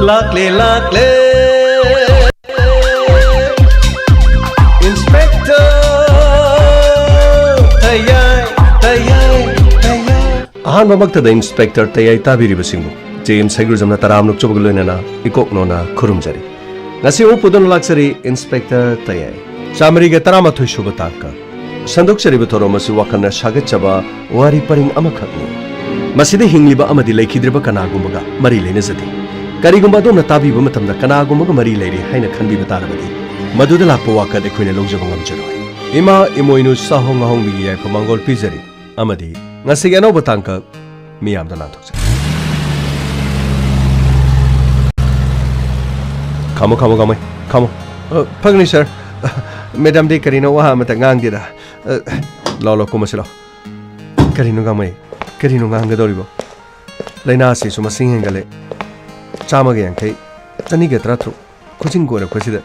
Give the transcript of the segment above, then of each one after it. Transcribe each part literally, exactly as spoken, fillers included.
ꯂꯥꯛꯂꯦ, ꯂꯥꯛꯂꯦ, Inspector ꯇꯌꯥꯏ, ꯇꯌꯥꯏ, ꯇꯌꯥꯏ꯫ ꯑꯍꯥꯟꯕꯃꯛꯇꯗ Inspector ꯇꯌꯥꯏ ꯇꯥꯕꯤꯔꯤꯕꯁꯤꯡꯕꯨ J M ꯁꯩꯒ꯭ꯔꯨꯖꯝꯅ ꯇꯔꯥꯝꯅ ꯑꯣꯛꯆꯕꯒ ꯂꯣꯏꯅꯅ ꯏꯀꯣꯛ ꯅꯣꯟꯅ ꯈꯨꯔꯨꯝꯖꯔꯤ꯫ ꯉꯁꯤ ꯑꯃꯨꯛ ꯄꯨꯗꯨꯅ ꯂꯥꯛꯆꯔꯤ Inspector ꯇꯌꯥꯏ꯫ ꯆꯥꯃꯔꯤꯒ ꯇꯔꯥꯃꯥꯊꯣꯏ ꯁꯨꯕ ꯇꯥꯡꯀꯛ꯫ ꯁꯟꯗꯣꯛꯆꯔꯤꯕ ꯊꯧꯔꯝ ꯑꯁꯤ ꯋꯥꯈꯜꯅ ꯁꯥꯒꯠꯆꯕ ꯋꯥꯔꯤ ꯄꯔꯤꯡ ꯑꯃꯈꯛꯅꯤ꯫ ꯃꯁꯤꯗ ꯍꯤꯡꯂꯤꯕ ꯑꯃꯗꯤ ꯂꯩꯈꯤꯗ꯭ꯔꯤꯕ ꯀꯅꯥꯒꯨꯝꯕꯒ ꯃꯔꯤ ꯂꯩꯅꯖꯗꯦ꯫ ꯀꯔꯤꯒꯨꯝꯕ ꯑꯗꯣꯝꯅ ꯇꯥꯕꯤꯕ ꯃꯇꯝꯗ ꯀꯅꯥꯒꯨꯝꯕꯒ ꯃꯔꯤ ꯂꯩꯔꯦ ꯍꯥꯏꯅ ꯈꯟꯕꯤꯕ ꯇꯥꯔꯕꯗꯤ, ꯃꯗꯨꯗ ꯂꯥꯛꯄ ꯋꯥꯀꯠ ꯑꯩꯈꯣꯏꯅ ꯂꯧꯖꯕ ꯉꯝꯖꯔꯣꯏ꯫ ꯏꯃꯥ ꯏꯃꯣꯏꯅꯨ ꯁꯥꯍꯣ ꯉꯥꯍꯣꯡꯕꯤꯒꯤ ꯌꯥꯏꯐ ꯃꯪꯒꯣꯜ ꯄꯤꯖꯔꯤ꯫ ꯑꯃꯗꯤ ꯉꯁꯤꯒꯤ ꯑꯅꯧꯕ ꯇꯥꯡꯀꯛ ꯃꯤꯌꯥꯝꯗ ꯂꯥꯟꯊꯣꯛꯆꯩ꯫ ꯈꯥꯝꯃꯣ, ꯈꯥꯝꯃꯣ, ꯈꯥꯝꯃꯣ, ꯈꯥꯝꯃꯣ꯫ ꯑ, ꯐꯒꯅꯤ, sir꯫ Madam ꯗꯤ ꯀꯔꯤꯅꯣ ꯋꯥ ꯑꯃꯇ ꯉꯥꯡꯗꯦꯗ꯫ ꯑ, ꯂꯥꯎ, ꯂꯥꯎ, ꯀꯨꯝꯃꯁꯤ ꯂꯥꯎ꯫ ꯀꯔꯤꯅꯣ ꯉꯥꯡꯃꯩ? ꯀꯔꯤꯅꯣ ꯉꯥꯡꯒꯗꯧꯔꯤꯕꯣ? ꯂꯥꯏꯅꯥꯁꯤꯁꯨ ꯃꯁꯤꯡ ꯍꯦꯟꯒꯠꯂꯦ꯫ ꯆꯥꯝꯃꯒ ꯌꯥꯡꯈꯩ, ꯆꯅꯤꯒ ꯇꯔꯥꯇꯔꯨꯛ꯫ ꯈꯨꯖꯤꯡ ꯀꯣꯏꯔꯛꯄꯁꯤꯗ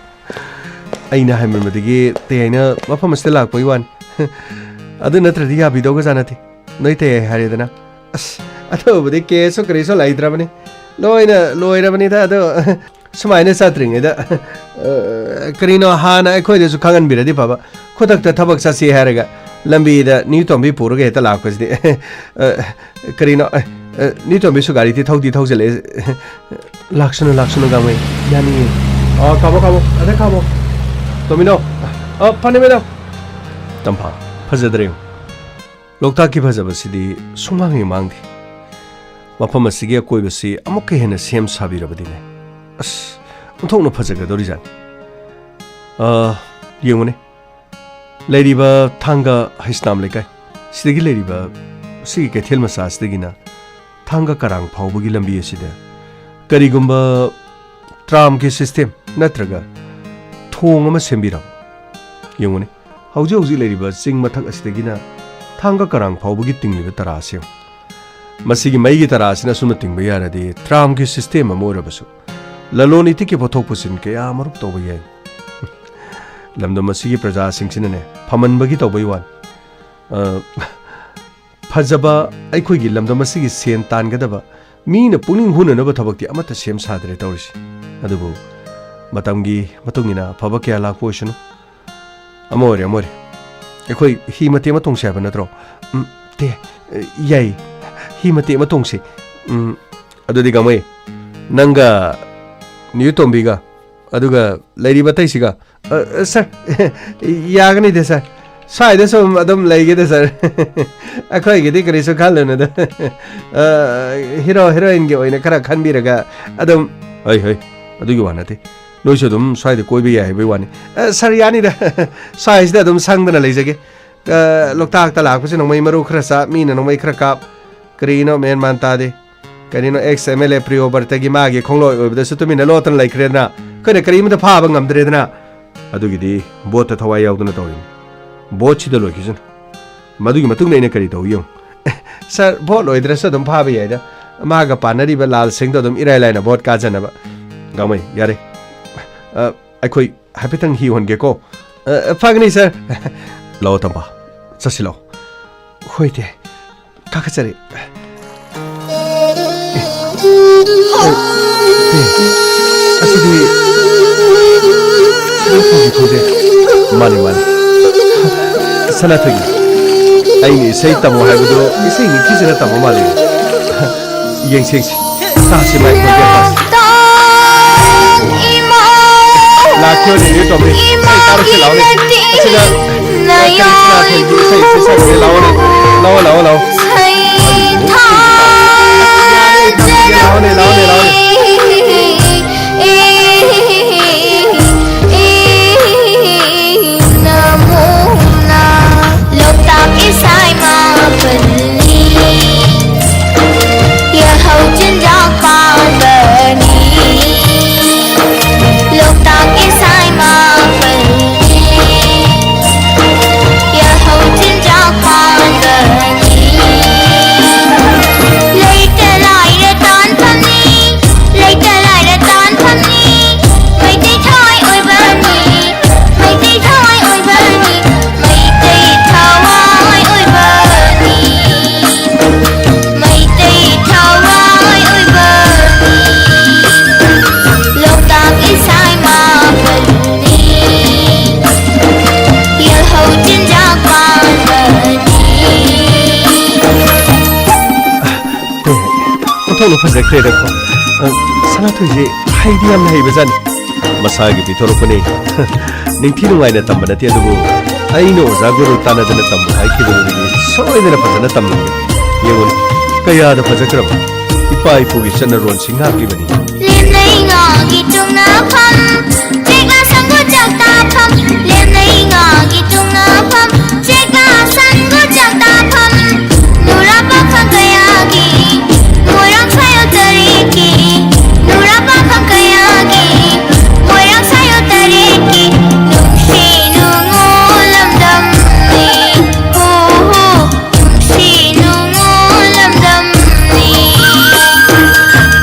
ꯑꯩꯅ ꯍꯥꯏꯃꯟꯕꯗꯒꯤ ꯇꯌꯥꯏꯅ ꯃꯐꯝ ꯑꯁꯤꯗ ꯂꯥꯛꯄꯒꯤ ꯋꯥꯅꯤ꯫ ꯑꯗꯨ ꯅꯠꯇ꯭ꯔꯗꯤ ꯌꯥꯕꯤꯗꯧꯒꯖꯥꯠ ꯅꯠꯇꯦ꯫ ꯅꯣꯏ ꯇꯌꯥꯏ ꯍꯥꯏꯔꯦꯗꯅ꯫ ꯑꯁ, ꯑꯗꯨꯕꯨꯗꯤ ꯀꯦꯁꯁꯨ ꯀꯔꯤꯁꯨ ꯂꯩꯇ꯭ꯔꯕꯅꯤ꯫ ꯂꯣꯏꯅ ꯂꯣꯏꯔꯕꯅꯤꯗ꯫ ꯑꯗꯣ ꯁꯨꯃꯥꯏꯅ ꯆꯠꯇ꯭ꯔꯤꯉꯩꯗ, ꯑ, ꯀꯔꯤꯅꯣ ꯍꯥꯟꯅ ꯑꯩꯈꯣꯏꯗꯁꯨ ꯈꯪꯍꯟꯕꯤꯔꯗꯤ ꯐꯕ꯫ ꯈꯨꯗꯛꯇ ꯊꯕꯛ ꯆꯠꯁꯤ ꯍꯥꯏꯔꯒ ꯂꯝꯕꯤꯗ ꯅꯤꯎ ꯇꯣꯝꯕꯤ ꯄꯨꯔꯒ ꯍꯦꯛꯇ ꯂꯥꯛꯄꯁꯤꯗꯤ꯫ ꯑ, ꯀꯔꯤꯅꯣ? ꯑ, ꯑ, ꯅꯤꯎ ꯇꯣꯝꯕꯤꯁꯨ ꯒꯥꯔꯤꯗꯤ ꯊꯧꯗꯤ ꯊꯧꯖꯤꯜꯂꯛꯑꯦ꯫ ꯂꯥꯛꯁꯅꯨ, ꯂꯥꯛꯁꯅꯨ, ꯒꯥꯡꯃꯩ꯫ ꯌꯥꯅꯤꯌꯦ꯫ ꯑ, ꯈꯥꯝꯃꯣ, ꯈꯥꯝꯃꯣ꯫ ꯑꯗ ꯈꯥꯝꯃꯣ꯫ ꯇꯣꯝꯕꯤꯅꯣ꯫ ꯑ, ꯐꯅꯤ, ꯃꯦꯗꯥꯝ꯫ ꯇꯝꯐꯥ, ꯐꯖꯗ꯭ꯔꯦ ꯌꯦꯡꯉꯨ꯫ ꯂꯣꯛꯇꯥꯛꯀꯤ ꯐꯖꯕꯁꯤꯗꯤ ꯁꯨꯡꯃꯥꯡ ꯍꯦꯛ ꯃꯥꯡꯗꯦ꯫ ꯃꯐꯝ ꯑꯁꯤꯒꯤ ꯑꯀꯣꯏꯕꯁꯤ ꯑꯃꯨꯛꯀ ꯍꯦꯟꯅ ꯁꯦꯝ ꯁꯥꯕꯤꯔꯕꯗꯤꯅꯦ꯫ ꯑꯁ, ꯑꯣꯟꯊꯣꯛꯅ ꯐꯖꯒꯗꯧꯔꯤꯖꯥꯠꯅꯤ꯫ ꯑ, ꯌꯦꯡꯉꯨꯅꯦ꯫ ꯂꯩꯔꯤꯕ ꯊꯥꯡꯒ ꯍꯩꯁꯅꯥꯝ ꯂꯩꯀꯥꯏ, ꯁꯤꯗꯒꯤ ꯂꯩꯔꯤꯕ ꯁꯤꯒꯤ ꯀꯩꯊꯦꯜ ꯃꯆꯥ ꯑꯁꯤꯗꯒꯤꯅ ꯊꯥꯡꯒ ꯀꯔꯥꯡ ꯐꯥꯎꯕꯒꯤ ꯂꯝꯕꯤ ꯑꯁꯤꯗ ꯀꯔꯤꯒꯨꯝꯕ ꯇ꯭ꯔꯥꯝꯒꯤ system ꯅꯠꯇ꯭ꯔꯒ ꯊꯣꯡ ꯑꯃ ꯁꯦꯝꯕꯤꯔꯕ? ꯌꯦꯡꯉꯨꯅꯦ, ꯍꯧꯖꯤꯛ ꯍꯧꯖꯤꯛ ꯂꯩꯔꯤꯕ ꯆꯤꯡ ꯃꯊꯛ ꯑꯁꯤꯗꯒꯤꯅ ꯊꯥꯡꯒ ꯀꯔꯥꯡ ꯐꯥꯎꯕꯒꯤ ꯇꯤꯡꯂꯤꯕ ꯇꯔꯥ ꯑꯁꯤ ꯌꯦꯡꯉꯨ꯫ ꯃꯁꯤꯒꯤ ꯃꯩꯒꯤ ꯇꯔꯥ ꯑꯁꯤꯅ ꯑꯁꯨꯝꯅ ꯇꯤꯡꯕ ꯌꯥꯔꯗꯤ, ꯇ꯭ꯔꯥꯝꯒꯤ system ꯑꯃ ꯑꯣꯏꯔꯕꯁꯨ ꯂꯂꯣꯟ ꯏꯇꯤꯛꯀꯤ ꯄꯣꯠꯊꯣꯛ ꯄꯨꯁꯤꯟ ꯀꯌꯥ ꯑꯃꯔꯨꯝ ꯇꯧꯕ ꯌꯥꯏ꯫ ꯂꯝꯗꯝ ꯑꯁꯤꯒꯤ ꯄ꯭ꯔꯖꯥꯁꯤꯡꯁꯤꯅꯅꯦ, ꯐꯃꯟꯕꯒꯤ ꯇꯧꯕꯩ ꯋꯥꯅꯤ꯫ ꯑ, ꯐꯖꯕ ꯑꯩꯈꯣꯏꯒꯤ ꯂꯝꯗꯝ ꯑꯁꯤꯒꯤ ꯁꯦꯟ ꯇꯥꯟꯒꯗꯕ ꯃꯤꯅ ꯄꯨꯛꯅꯤꯡ ꯍꯨꯅꯅꯕ ꯊꯕꯛꯇꯤ ꯑꯃꯠꯇ ꯁꯦꯝ ꯁꯥꯗ꯭ꯔꯦ ꯇꯧꯔꯤꯁꯤ꯫ ꯑꯗꯨꯕꯨ ꯃꯇꯝꯒꯤ ꯃꯇꯨꯡ ꯏꯟꯅ ꯑꯐꯕ ꯀꯌꯥ ꯂꯥꯛꯄ ꯑꯣꯏꯁꯅꯨ꯫ ꯑꯃ ꯑꯣꯏꯔꯦ, ꯑꯃ ꯑꯣꯏꯔꯦ꯫ ꯑꯩꯈꯣꯏ ꯍꯤ ꯃꯇꯦꯛ ꯑꯃ ꯇꯣꯡꯁꯦ ꯍꯥꯏꯕ ꯅꯠꯇ꯭ꯔꯣ? ꯎꯝ, ꯇꯦ, ꯌꯥꯏ꯫ ꯍꯤ ꯃꯇꯦꯛ ꯑꯃ ꯇꯣꯡꯁꯦ꯫ ꯎꯝ, ꯑꯗꯨꯗꯤ ꯒꯥꯡꯃꯩ, ꯅꯪꯒ ꯅꯤꯌꯨ ꯇꯣꯝꯕꯤꯒ, ꯑꯗꯨꯒ ꯂꯩꯔꯤꯕ ꯑꯇꯩꯁꯤꯒ, ꯑ, ꯑ, ꯁꯥꯔ, ꯌꯥꯒꯅꯤꯗ, ꯁꯥꯔ꯫ ꯁ꯭ꯋꯥꯏꯗ ꯁꯨꯝ ꯑꯗꯨꯝ ꯂꯩꯒꯦꯗ, ꯁꯥꯔ꯫ ꯑꯩꯈꯣꯏꯒꯤꯗꯤ ꯀꯔꯤꯁꯨ ꯈꯜꯂꯨꯅꯨꯗ꯫ ꯑ, ꯍꯤꯔꯣ, ꯍꯤꯔꯣꯏꯟꯒꯤ ꯑꯣꯏꯅ ꯈꯔ ꯈꯟꯕꯤꯔꯒ ꯑꯗꯨꯝ, ꯍꯣꯏ, ꯍꯣꯏ, ꯑꯗꯨꯒꯤ ꯋꯥ ꯅꯠꯇꯦ꯫ ꯅꯣꯏꯁꯨ ꯑꯗꯨꯝ ꯁ꯭ꯋꯥꯏꯗ ꯀꯣꯏꯕ ꯌꯥꯏ ꯍꯥꯏꯕꯒꯤ ꯋꯥꯅꯤ꯫ ꯑ, ꯁꯥꯔ, ꯌꯥꯅꯤꯗ꯫ ꯁ꯭ꯋꯥꯏꯁꯤꯗ ꯑꯗꯨꯝ ꯁꯪꯗꯅ ꯂꯩꯖꯒꯦ꯫ ꯑ, ꯂꯣꯛꯇꯥꯛꯇ ꯂꯥꯛꯄꯁꯤ ꯅꯣꯡꯃꯩ ꯃꯔꯨ ꯈꯔ ꯆꯥ, ꯃꯤꯅ ꯅꯣꯡꯃꯩ ꯈꯔ ꯀꯥꯞ, ꯀꯔꯤꯅꯣ ꯃꯦꯟ ꯃꯥꯟ ꯇꯥꯗꯦ꯫ ꯀꯔꯤꯅꯣ, ꯑꯦꯛꯁ ꯑꯦꯝ ꯑꯦꯜ ꯑꯦ ꯄ꯭ꯔꯤꯌꯣꯕꯔꯇꯒꯤ ꯃꯥꯒꯤ ꯈꯣꯡꯂꯣꯏ ꯑꯣꯏꯕꯗꯁꯨ ꯇꯨꯃꯤꯟꯅ ꯂꯣꯠꯇꯅ ꯂꯩꯈ꯭ꯔꯦꯗꯅ, ꯑꯩꯈꯣꯏꯅ ꯀꯔꯤꯃꯇ ꯐꯥꯕ ꯉꯝꯗ꯭ꯔꯦꯗꯅ꯫ ꯑꯗꯨꯒꯤꯗꯤ ꯕꯣꯠꯇ ꯊꯋꯥꯏ ꯌꯥꯎꯗꯅ ꯇꯧꯔꯤꯅꯤ꯫ ꯕꯣꯠꯁꯤꯗ ꯂꯣꯏꯈꯤꯁꯅꯨ꯫ ꯃꯗꯨꯒꯤ ꯃꯇꯨꯡꯗ ꯑꯩꯅ ꯀꯔꯤ ꯇꯧ ꯌꯦꯡꯉꯨ꯫ ꯁꯥꯔ, ꯚꯣꯠ ꯂꯣꯏꯗ꯭ꯔꯁꯨ ꯑꯗꯨꯝ ꯐꯥꯕ ꯌꯥꯏꯗ꯫ ꯃꯥꯒ ꯄꯥꯟꯅꯔꯤꯕ ꯂꯥꯜꯁꯤꯡꯗꯣ ꯑꯗꯨꯝ ꯏꯔꯥꯏ ꯂꯥꯏꯅ ꯚꯣꯠ ꯀꯥꯖꯅꯕ꯫ ꯒꯥꯡꯃꯩ, ꯌꯥꯔꯦ꯫ ꯑ, ꯑꯩꯈꯣꯏ ꯍꯥꯏꯐꯦꯠꯇꯪ ꯍꯤ ꯍꯣꯟꯒꯦꯀꯣ꯫ ꯑ, ꯐꯒꯅꯤ, ꯁꯥꯔ꯫ ꯂꯥꯛꯑꯣ, ꯇꯝꯕ꯫ ꯆꯠꯁꯤ ꯂꯥꯛꯑꯣ꯫ ꯍꯣꯏ, ꯇꯦ꯫ ꯀꯥꯈꯠꯆꯔꯤ꯫ ꯑꯦ, ꯑꯦ, ꯑꯁꯤꯗꯤ ꯁꯅꯥꯊꯣꯏꯒꯤ ꯈꯣꯟꯖꯦꯜ꯫ ꯃꯥꯅꯤ, ꯃꯥꯅꯤ꯫ ꯁꯅꯥꯊꯣꯏꯒꯤ꯫ ꯑꯩꯅ ꯏꯁꯩ ꯇꯝꯃꯣ ꯍꯥꯏꯕꯗꯨ ꯏꯁꯩ ꯅꯤꯡꯊꯤꯖꯅ ꯇꯝꯕ ꯃꯥꯜꯂꯤ꯫ ꯌꯦꯡꯁꯤ, ꯌꯦꯡꯁꯤ꯫ ꯇꯥꯁꯤ, ꯃꯥꯏ ꯈꯣꯟꯖꯦꯜ ꯇꯥꯁꯤ꯫ ꯂꯥꯛꯈꯤꯕꯅꯦ, ꯅ꯭ꯌꯨ ꯇꯣꯝꯕꯤ꯫ ꯏꯁꯩ ꯇꯥꯔꯨꯁꯤ ꯂꯥꯛꯑꯣꯅꯦ꯫ ꯑꯁꯤꯗ ꯀꯔꯤ ꯁꯅꯥꯊꯣꯏꯒꯤ ꯏꯁꯩ ꯁꯛꯁꯦ ꯂꯥꯛꯑꯣꯅꯦ꯫ ꯂꯥꯛꯑꯣ, ꯂꯥꯛꯑꯣ, ꯂꯥꯛꯑꯣ꯫ ꯂꯥꯛꯑꯣꯅꯦ, ꯂꯥꯛꯑꯣꯅꯦ, ꯂꯥꯛꯑꯣꯅꯦ꯫ ꯅꯃꯨꯅ ꯂꯣꯛꯇꯥꯛ ꯏꯁꯩ ꯃꯥꯄꯜꯅꯤ꯫ ꯌꯥꯍꯧ ꯆꯤꯟꯖꯥꯛ ꯄꯥꯟꯕꯅꯤ꯫ ꯂꯣꯛꯇꯥꯛ ꯏꯁꯩ ꯃꯥꯄꯜꯅꯤ꯫ ꯌꯥꯍꯧ ꯆꯤꯟꯖꯥꯛ ꯄꯥꯟꯕꯅꯤ꯫ ꯌꯥꯝꯅ ꯐꯖꯈ꯭ꯔꯦꯗꯀꯣ꯫ ꯑ, ꯁꯅꯥꯊꯣꯏꯁꯦ ꯍꯩꯗꯤ ꯌꯥꯝꯅ ꯍꯩꯕꯖꯥꯠꯅꯤ꯫ ꯃꯁꯥꯒꯤ ꯄꯤꯊꯣꯔꯛꯄꯅꯤ꯫ ꯅꯤꯡꯊꯤ ꯅꯨꯡꯉꯥꯏꯅ ꯇꯝꯕ ꯅꯠꯇꯦ, ꯑꯗꯨꯕꯨ ꯑꯩꯅ ꯑꯣꯖꯥ ꯒꯨꯔꯨ ꯇꯥꯟꯅꯗꯅ ꯇꯝꯕ ꯍꯥꯏꯈꯤꯕꯗꯨꯗꯒꯤ ꯁꯣꯏꯗꯅ ꯐꯖꯅ ꯇꯝꯂꯝꯃꯤ꯫ ꯌꯦꯡꯉꯨꯅꯦ, ꯀꯌꯥꯗ ꯐꯖꯈ꯭ꯔꯕ ꯏꯄꯥ ꯏꯄꯨꯒꯤ ꯆꯠꯅꯔꯣꯟꯁꯤ ꯉꯥꯛꯂꯤꯕꯅꯤ꯫ ꯂꯦꯝꯅꯩꯉꯥꯒꯤ ꯇꯨꯡꯅꯐꯝ, ꯆꯦꯛꯂꯥ ꯁꯪꯒꯨ ꯆꯥꯛꯇꯥꯐꯝ, ꯂꯦꯝꯅꯩꯉꯥꯒꯤ ꯇꯨꯡꯅꯐꯝ, ꯆꯦꯛꯂꯥ ꯁꯪꯒꯨ ꯆꯥꯛꯇꯥꯐꯝ, ꯅꯨꯔꯥ ꯄꯥꯈꯪ ꯀꯌꯥꯒꯤ ꯃꯣꯏꯔꯥꯡ ꯁꯥꯏꯌꯣ ꯇꯔꯦꯠꯀꯤ, ꯅꯨꯔꯥ ꯄꯥꯈꯪ ꯀꯌꯥꯒꯤ ꯃꯣꯏꯔꯥꯡ ꯁꯥꯏꯌꯣ ꯇꯔꯦꯠꯀꯤ ꯅꯨꯡꯁꯤ ꯅꯨꯡꯉꯣꯜ ꯂꯝꯗꯝꯅꯤ꯫ ꯍꯨ ꯍꯨ꯫ ꯅꯨꯡꯁꯤ ꯅꯨꯡꯉꯣꯜ ꯂꯝꯗꯝꯅꯤ,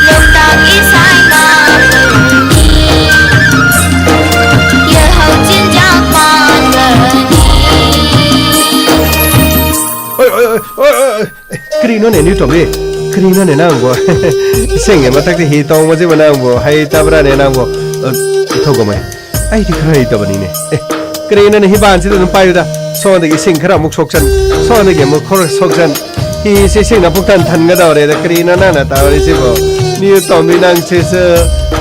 ꯂꯣꯛꯇꯥꯛ ꯏꯁꯥꯏ ꯃꯥꯄꯜꯅꯤ, ꯌꯦꯜꯍꯧ ꯆꯤꯟꯖꯥꯛ ꯄꯥꯟꯕꯅꯤ꯫ ꯑꯣꯏ, ꯑꯣꯏ, ꯑꯣꯏ, ꯑꯣꯏ, ꯑꯣꯏ, ꯑꯣꯏ꯫ ꯀꯔꯤꯅꯣꯅꯦ, ꯅ꯭ꯌꯨ ꯇꯣꯝꯕꯤ? ꯀꯔꯤꯅꯣꯅꯦ ꯅꯪꯕꯣ? ꯏꯁꯤꯡꯒꯤ ꯃꯊꯛꯇ ꯍꯤ ꯇꯣꯡꯕꯁꯤꯕꯨ ꯅꯪꯕꯨ ꯍꯩꯇꯕ꯭ꯔꯥꯅꯦ ꯅꯪꯕꯨ? ꯑ, ꯏꯊꯧꯒꯃꯩ꯫ ꯑꯩꯗꯤ ꯈꯔ ꯍꯩꯇꯕꯅꯤꯅꯦ꯫ ꯑꯦ, ꯀꯔꯤꯅꯣꯅꯦ, ꯍꯤꯕꯥꯟꯁꯤꯗ ꯑꯗꯨꯝ ꯄꯥꯏꯌꯨꯗ꯫ ꯁꯣꯝꯗꯒꯤ ꯏꯁꯤꯡ ꯈꯔ ꯑꯃꯨꯛ ꯁꯣꯛꯆꯟ, ꯁꯣꯝꯗꯒꯤ ꯑꯃꯨꯛ ꯈꯔ ꯁꯣꯛꯆꯟ꯫ ꯍꯤꯁꯤ ꯏꯁꯤꯡꯅ ꯄꯨꯛ ꯊꯟ ꯊꯟꯒꯗꯧꯔꯦꯗ꯫ ꯀꯔꯤꯅꯣ ꯅꯪꯅ ꯇꯧꯔꯤꯁꯤꯕꯣ? ꯅ꯭ꯌꯨ ꯇꯣꯝꯕꯤ ꯅꯪꯁꯤꯁꯨ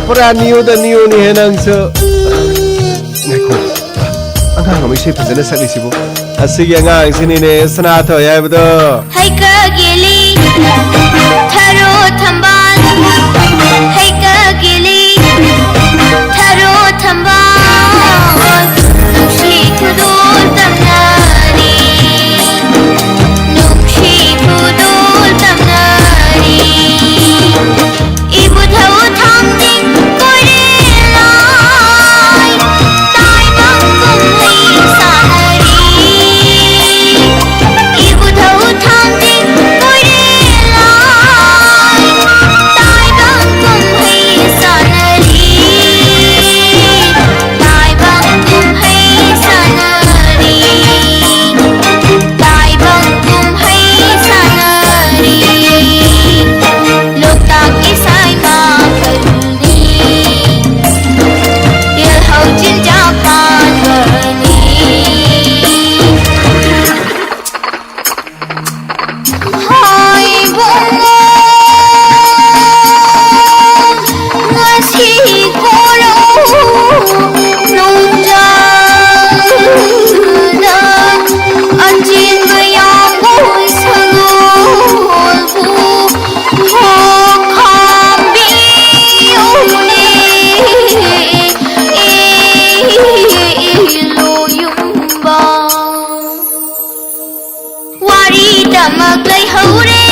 ꯄꯨꯔꯥ ꯅ꯭ꯌꯨꯗ ꯅ꯭ꯌꯨꯅꯤꯍꯦ ꯅꯪꯁꯨ꯫ ꯉꯥꯏꯈꯣ, ꯑꯉꯥꯡ ꯑꯃ ꯏꯁꯩ ꯐꯖꯅ ꯁꯛꯂꯤꯁꯤꯕꯨ꯫ ꯑꯁꯤꯒꯤ ꯑꯉꯥꯡꯁꯤꯅꯤꯅꯦ ꯁꯅꯥꯊꯣꯏ ꯍꯥꯏꯕꯗꯣ꯫ ꯍꯩꯀꯛ ꯌꯦꯜꯂꯤ, ꯊꯔꯣ ꯊꯝꯕꯥꯜ, ꯍꯩꯀꯛ ꯌꯦꯜꯂꯤ, ꯊꯔꯣ ꯊꯝꯕꯥꯜ, ꯅꯨꯡꯁꯤ ꯈꯨꯗꯣꯜ ꯇꯝꯅꯔꯤ, ꯅꯨꯡꯁꯤ ꯈꯨꯗꯣꯜ ꯇꯝꯅꯔꯤ꯫ ꯏꯕꯨꯙꯧ ꯊꯥꯡꯖꯤꯡ ꯀꯣꯏꯔꯦꯜ ꯂꯥꯏ, ꯇꯥꯏꯕꯪ ꯀꯨꯝꯍꯩ ꯁꯥꯟꯅꯔꯤ꯫ ꯏꯕꯨꯙꯧ ꯊꯥꯡꯖꯤꯡ ꯀꯣꯏꯔꯦꯜ ꯂꯥꯏ, ꯋꯥꯔꯤꯗꯃꯛ ꯂꯩꯍꯧꯔꯦ,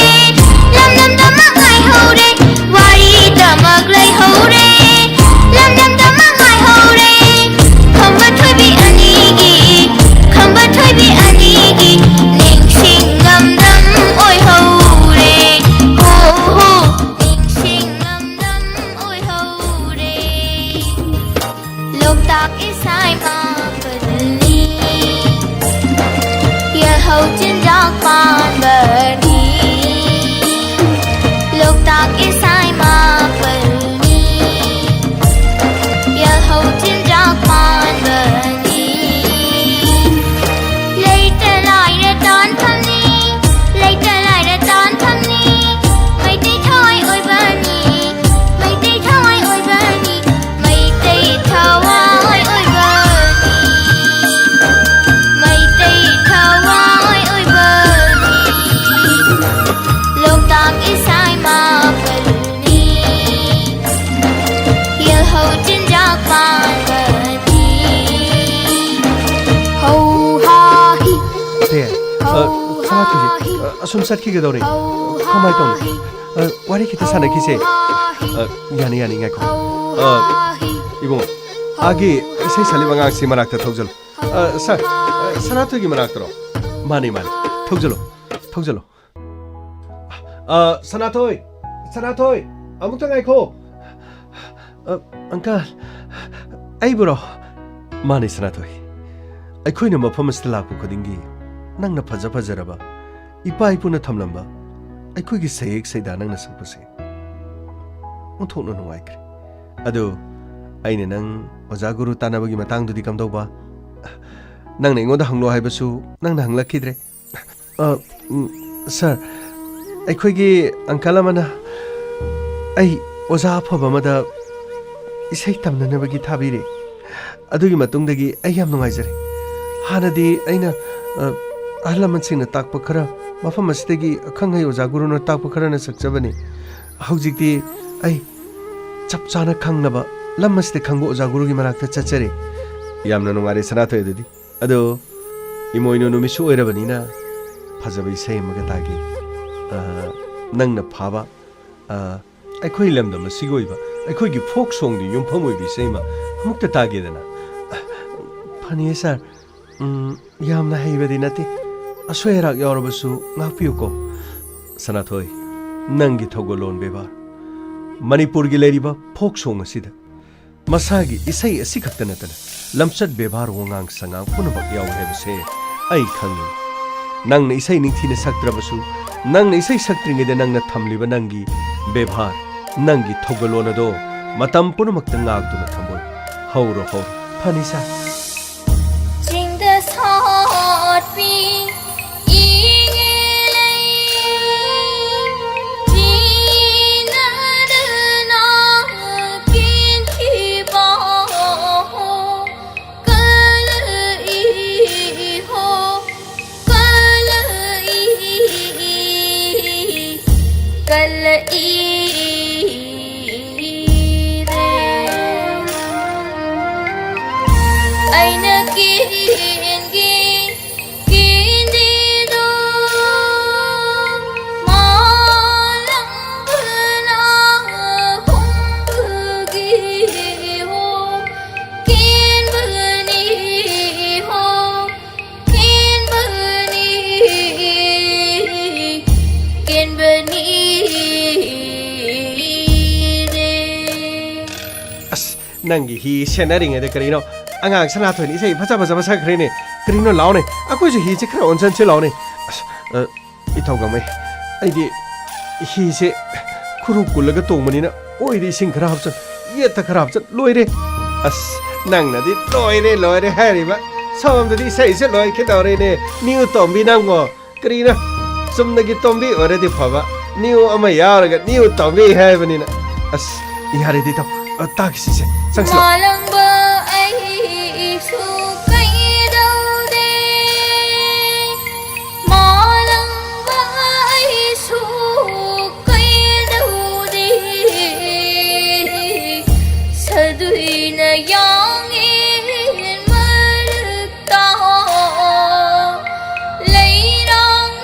ꯂꯝꯗꯝꯗꯃꯛ ꯉꯥꯏꯍꯧꯔꯦ, ꯋꯥꯔꯤꯗꯃꯛ ꯂꯩꯍꯧꯔꯦ, ꯂꯝꯗꯝꯗꯃꯛ ꯉꯥꯏꯍꯧꯔꯦ꯫ ꯈꯝꯕ ꯊꯣꯏꯕꯤ ꯑꯅꯤꯒꯤ, ꯈꯝꯕ ꯊꯣꯏꯕꯤ ꯑꯅꯤꯒꯤ ꯅꯤꯡꯁꯤꯡ ꯂꯝꯗꯝ ꯑꯣꯏꯍꯧꯔꯦ꯫ ꯍꯣ ꯍꯣ, ꯅꯤꯡꯁꯤꯡ ꯂꯝꯗꯝ ꯑꯣꯏꯍꯧꯔꯦ꯫ ꯂꯣꯛꯇꯥꯛ ꯏꯁꯥ ꯏꯃꯥ ꯄꯜꯂꯤ, ꯌꯦꯜꯍꯧ ꯆꯤꯟꯖꯥꯛ ꯄꯥꯟꯕꯅꯤ꯫ ꯂꯣꯛꯇꯥꯛ ꯏꯁꯥ ꯏꯃꯥ ꯄꯜꯂꯤ, ꯌꯦꯜꯍꯧ ꯆꯤꯟꯖꯥꯛ ꯄꯥꯟꯕꯅꯤ꯫ ꯂꯩꯇ ꯂꯥꯏꯔ ꯇꯥꯟꯐꯝꯅꯤ, ꯂꯩꯇ ꯂꯥꯏꯔ ꯇꯥꯟꯐꯝꯅꯤ꯫ ꯃꯩꯇꯩ ꯊꯋꯥꯏ ꯑꯣꯏꯕꯅꯤ, ꯃꯩꯇꯩ ꯊꯋꯥꯏ ꯑꯣꯏꯕꯅꯤ, ꯃꯩꯇꯩ ꯊꯋꯥꯏ ꯑꯣꯏꯕꯅꯤ, ꯃꯩꯇꯩ ꯊꯋꯥꯏ ꯑꯣꯏꯕꯅꯤ꯫ ꯂꯣꯛꯇꯥꯛ ꯏꯁꯥ ꯏꯃꯥ ꯄꯜꯂꯤ, ꯌꯦꯜꯍꯧ ꯆꯤꯟꯖꯥꯛ ꯄꯥꯟꯕꯅꯤ꯫ ꯍꯧ ꯍꯥ ꯍꯤ꯫ ꯁꯦ, ꯑ, ꯁꯅꯥꯊꯣꯏꯁꯦ, ꯑ, ꯑꯁꯨꯝ ꯆꯠꯈꯤꯒꯗꯧꯔꯦ꯫ ꯀꯃꯥꯏ ꯇꯧꯅꯤ? ꯑ, ꯋꯥꯔꯤ ꯈꯤꯇ ꯁꯥꯟꯅꯈꯤꯁꯦ꯫ ꯑ, ꯌꯥꯅꯤ, ꯌꯥꯅꯤ, ꯉꯥꯏꯈꯣ꯫ ꯑ, ꯏꯕꯨꯡꯉꯣ, ꯑꯥꯒꯤ ꯏꯁꯩ ꯁꯛꯂꯤꯕ ꯑꯉꯥꯡꯁꯤ ꯃꯅꯥꯛꯇ ꯊꯧꯖꯜꯂꯨ꯫ ꯑ, ꯁꯥꯔ, ꯑ, ꯁꯅꯥꯊꯣꯏꯒꯤ ꯃꯅꯥꯛꯇꯔꯣ? ꯃꯥꯅꯤ, ꯃꯥꯅꯤ꯫ ꯊꯧꯖꯜꯂꯨ, ꯊꯧꯖꯜꯂꯨ꯫ ꯑ, ꯁꯅꯥꯊꯣꯏ! ꯁꯅꯥꯊꯣꯏ! ꯑꯃꯨꯛꯇ ꯉꯥꯏꯈꯣ! ꯑ, ꯑꯪꯀꯜ, ꯑꯩꯕꯨꯔꯣ? ꯃꯥꯅꯦ, ꯁꯅꯥꯊꯣꯏ꯫ ꯑꯩꯈꯣꯏꯅ ꯃꯐꯝ ꯑꯁꯤꯗ ꯂꯥꯛꯄ ꯈꯨꯗꯤꯡꯒꯤ ꯅꯪꯅ ꯐꯖ ꯐꯖꯔꯕ, ꯏꯄꯥ ꯏꯄꯨꯅ ꯊꯝꯂꯝꯕ ꯑꯩꯈꯣꯏꯒꯤ ꯁꯩꯌꯦꯛ ꯁꯩꯗꯥ ꯅꯪꯅ ꯁꯛꯄꯁꯦ ꯑꯣꯟꯊꯣꯛꯅ ꯅꯨꯡꯉꯥꯏꯈ꯭ꯔꯦ꯫ ꯑꯗꯨ ꯑꯩꯅ ꯅꯪ ꯑꯣꯖꯥ ꯒꯨꯔꯨ ꯇꯥꯟꯅꯕꯒꯤ ꯃꯇꯥꯡꯗꯨꯗꯤ ꯀꯝꯗꯧꯕ? ꯅꯪꯅ ꯑꯩꯉꯣꯟꯗ ꯍꯪꯂꯣ ꯍꯥꯏꯕꯁꯨ ꯅꯪꯅ ꯍꯪꯂꯛꯈꯤꯗ꯭ꯔꯦ꯫ ꯑ, ꯎꯝ, ꯁꯥꯔ, ꯑꯩꯈꯣꯏꯒꯤ ꯑꯪꯀꯜ ꯑꯃꯅ ꯑꯩ ꯑꯣꯖꯥ ꯑꯐꯕ ꯑꯃꯗ ꯏꯁꯩ ꯇꯝꯅꯅꯕꯒꯤ ꯊꯥꯕꯤꯔꯦ꯫ ꯑꯗꯨꯒꯤ ꯃꯇꯨꯡꯗꯒꯤ ꯑꯩ ꯌꯥꯝ ꯅꯨꯡꯉꯥꯏꯖꯔꯦ꯫ ꯍꯥꯟꯅꯗꯤ ꯑꯩꯅ, ꯑ, ꯑꯍꯜ ꯂꯃꯟꯁꯤꯡꯅ ꯇꯥꯛꯄ ꯈꯔ, ꯃꯐꯝ ꯑꯁꯤꯗꯒꯤ ꯑꯈꯪ ꯑꯍꯩ ꯑꯣꯖꯥ ꯒꯨꯔꯨꯅ ꯇꯥꯛꯄ ꯈꯔꯅ ꯁꯛꯆꯕꯅꯤ꯫ ꯍꯧꯖꯤꯛꯇꯤ ꯑꯩ ꯆꯞ ꯆꯥꯅ ꯈꯪꯂꯕ, ꯂꯝ ꯑꯁꯤꯗ ꯈꯪꯕ ꯑꯣꯖꯥ ꯒꯨꯔꯨꯒꯤ ꯃꯅꯥꯛꯇ ꯆꯠꯆꯔꯦ꯫ ꯌꯥꯝꯅ ꯅꯨꯡꯉꯥꯏꯔꯦ, ꯁꯅꯥꯊꯣꯏ꯫ ꯑꯗꯨꯗꯤ ꯑꯗꯣ ꯏꯃꯣꯏꯅꯨ ꯅꯨꯃꯤꯠꯁꯨ ꯑꯣꯏꯔꯕꯅꯤꯅ ꯐꯖꯕ ꯏꯁꯩ ꯑꯃꯒ ꯇꯥꯒꯦ꯫ ꯑ, ꯅꯪꯅ ꯐꯥꯕ, ꯑ, ꯑꯩꯈꯣꯏ ꯂꯝꯗꯝ ꯑꯁꯤꯒꯤ ꯑꯣꯏꯕ ꯑꯩꯈꯣꯏꯒꯤ ꯐꯣꯛ ꯁꯣꯡꯗ ꯌꯨꯝꯐꯝ ꯑꯣꯏꯕ ꯏꯁꯩ ꯑꯃ ꯑꯃꯨꯛꯇ ꯇꯥꯒꯦꯗꯅ꯫ ꯐꯅꯤꯌꯦ ꯁꯥꯔ, ꯎꯝ, ꯌꯥꯝꯅ ꯍꯩꯕꯗꯤ ꯅꯠꯇꯦ꯫ ꯑꯁꯣꯏ ꯑꯔꯥꯛ ꯌꯥꯎꯔꯕꯁꯨ ꯉꯥꯛꯄꯤꯌꯨꯀꯣ꯫ ꯁꯅꯥꯊꯣꯏ, ꯅꯪꯒꯤ ꯊꯧꯒꯜꯂꯣꯟ ꯕꯦꯕꯥꯔ, ꯃꯅꯤꯄꯨꯔꯒꯤ ꯂꯩꯔꯤꯕ ꯐꯣꯛ ꯁꯣꯡ ꯑꯁꯤꯗ ꯃꯁꯥꯒꯤ ꯏꯁꯩ ꯑꯁꯤꯈꯛꯇ ꯅꯠꯇꯅ ꯂꯝꯆꯠ ꯕꯦꯕꯥꯔ, ꯋꯥꯉꯥꯡ ꯁꯉꯥꯡ ꯄꯨꯝꯅꯃꯛ ꯌꯥꯎꯏ ꯍꯥꯏꯕꯁꯦ ꯑꯩ ꯈꯪꯏ꯫ ꯅꯪꯅ ꯏꯁꯩ ꯅꯤꯡꯊꯤꯅ ꯁꯛꯇ꯭ꯔꯕꯁꯨ, ꯅꯪꯅ ꯏꯁꯩ ꯁꯛꯇ꯭ꯔꯤꯉꯩꯗ ꯅꯪꯅ ꯊꯝꯂꯤꯕ ꯅꯪꯒꯤ ꯕꯦꯕꯥꯔ, ꯅꯪꯒꯤ ꯊꯧꯒꯜꯂꯣꯟ ꯑꯗꯣ ꯃꯇꯝ ꯄꯨꯝꯅꯃꯛꯇ ꯉꯥꯛꯇꯨꯅ ꯊꯝꯃꯨ꯫ ꯍꯧꯔꯣ, ꯍꯧꯔꯣ꯫ ꯐꯅꯤ ꯁꯥꯔ꯫ ꯆꯤꯡꯗ ꯁꯥꯠꯄꯤ ꯏꯉꯦꯂꯩ, ꯆꯤꯅꯗꯅ ꯀꯦꯟꯈꯤꯕ ꯀꯜꯂꯛꯏ ꯍꯣ, ꯀꯜꯂꯛꯏ, ꯀꯜꯂꯛꯏ꯫ ꯑꯩꯅ ꯀꯦꯟꯒꯦ ꯀꯦꯟꯗꯦꯗꯣ, ꯃꯥꯂꯪꯕꯅ ꯍꯨꯝꯕꯒꯤ ꯍꯣ, ꯀꯦꯟꯕꯅꯤ ꯍꯣ, ꯀꯦꯟꯕꯅꯤ, ꯀꯦꯟꯕꯅꯤ ꯔꯦ꯫ ꯑꯁ, ꯅꯪꯒꯤ ꯍꯤ ꯁꯦꯟꯅꯔꯤꯉꯩꯗ ꯀꯔꯤꯅꯣ ꯑꯉꯥꯡ ꯁꯅꯥꯊꯣꯏꯅ ꯏꯁꯩ ꯐꯖ ꯐꯖꯕ ꯁꯛꯈ꯭ꯔꯦꯅꯦ꯫ ꯀꯔꯤꯅꯣ, ꯂꯥꯎꯅꯦ, ꯑꯩꯈꯣꯏꯁꯨ ꯍꯤꯁꯦ ꯈꯔ ꯑꯣꯟꯁꯟꯁꯤ ꯂꯥꯎꯅꯦ꯫ ꯑꯁ, ꯑ, ꯏꯊꯧꯒꯝꯃꯩ, ꯑꯩꯗꯤ ꯍꯤꯁꯦ ꯈꯨꯔꯨ ꯀꯨꯜꯂꯒ ꯇꯣꯡꯕꯅꯤꯅ ꯑꯣꯏꯗ ꯏꯁꯤꯡ ꯈꯔ ꯍꯥꯞꯆꯟ, ꯌꯦꯠꯇ ꯈꯔ ꯍꯥꯞꯆꯟ, ꯂꯣꯏꯔꯦ꯫ ꯑꯁ, ꯅꯪꯅꯗꯤ ꯂꯣꯏꯔꯦ, ꯂꯣꯏꯔꯦ ꯍꯥꯏꯔꯤꯕ, ꯁꯣꯝꯗꯗꯤ ꯏꯁꯩꯁꯦ ꯂꯣꯏꯈꯤꯗꯧꯔꯦꯅꯦ꯫ ꯅꯤꯌꯨ ꯇꯣꯝꯕꯤ ꯅꯪꯕꯣ, ꯀꯔꯤꯅꯣ? ꯆꯨꯝꯅꯒꯤ ꯇꯣꯝꯕꯤ ꯑꯣꯏꯔꯗꯤ ꯐꯕ, ꯅꯤꯌꯨ ꯑꯃ ꯌꯥꯎꯔꯒ ꯅꯤꯌꯨ ꯇꯣꯝꯕꯤ ꯍꯥꯏꯕꯅꯤꯅ꯫ ꯑꯁ, ꯌꯥꯔꯦꯗꯤ ꯏꯇꯥꯎ, ꯑ, ꯇꯥꯈꯤꯁꯤꯁꯦ, ꯆꯪꯁꯤꯜꯂꯛꯑꯣ꯫ ꯃꯥꯂꯪꯕ ꯑꯩꯁꯨ ꯀꯩꯗꯧꯗꯦ, ꯃꯥꯂꯪꯕ ꯑꯩꯁꯨ ꯀꯩꯗꯧꯗꯦ, ꯁꯗꯨꯏꯅ ꯌꯥꯡꯉꯦ ꯃꯔꯛꯇ ꯂꯩꯔꯥꯡ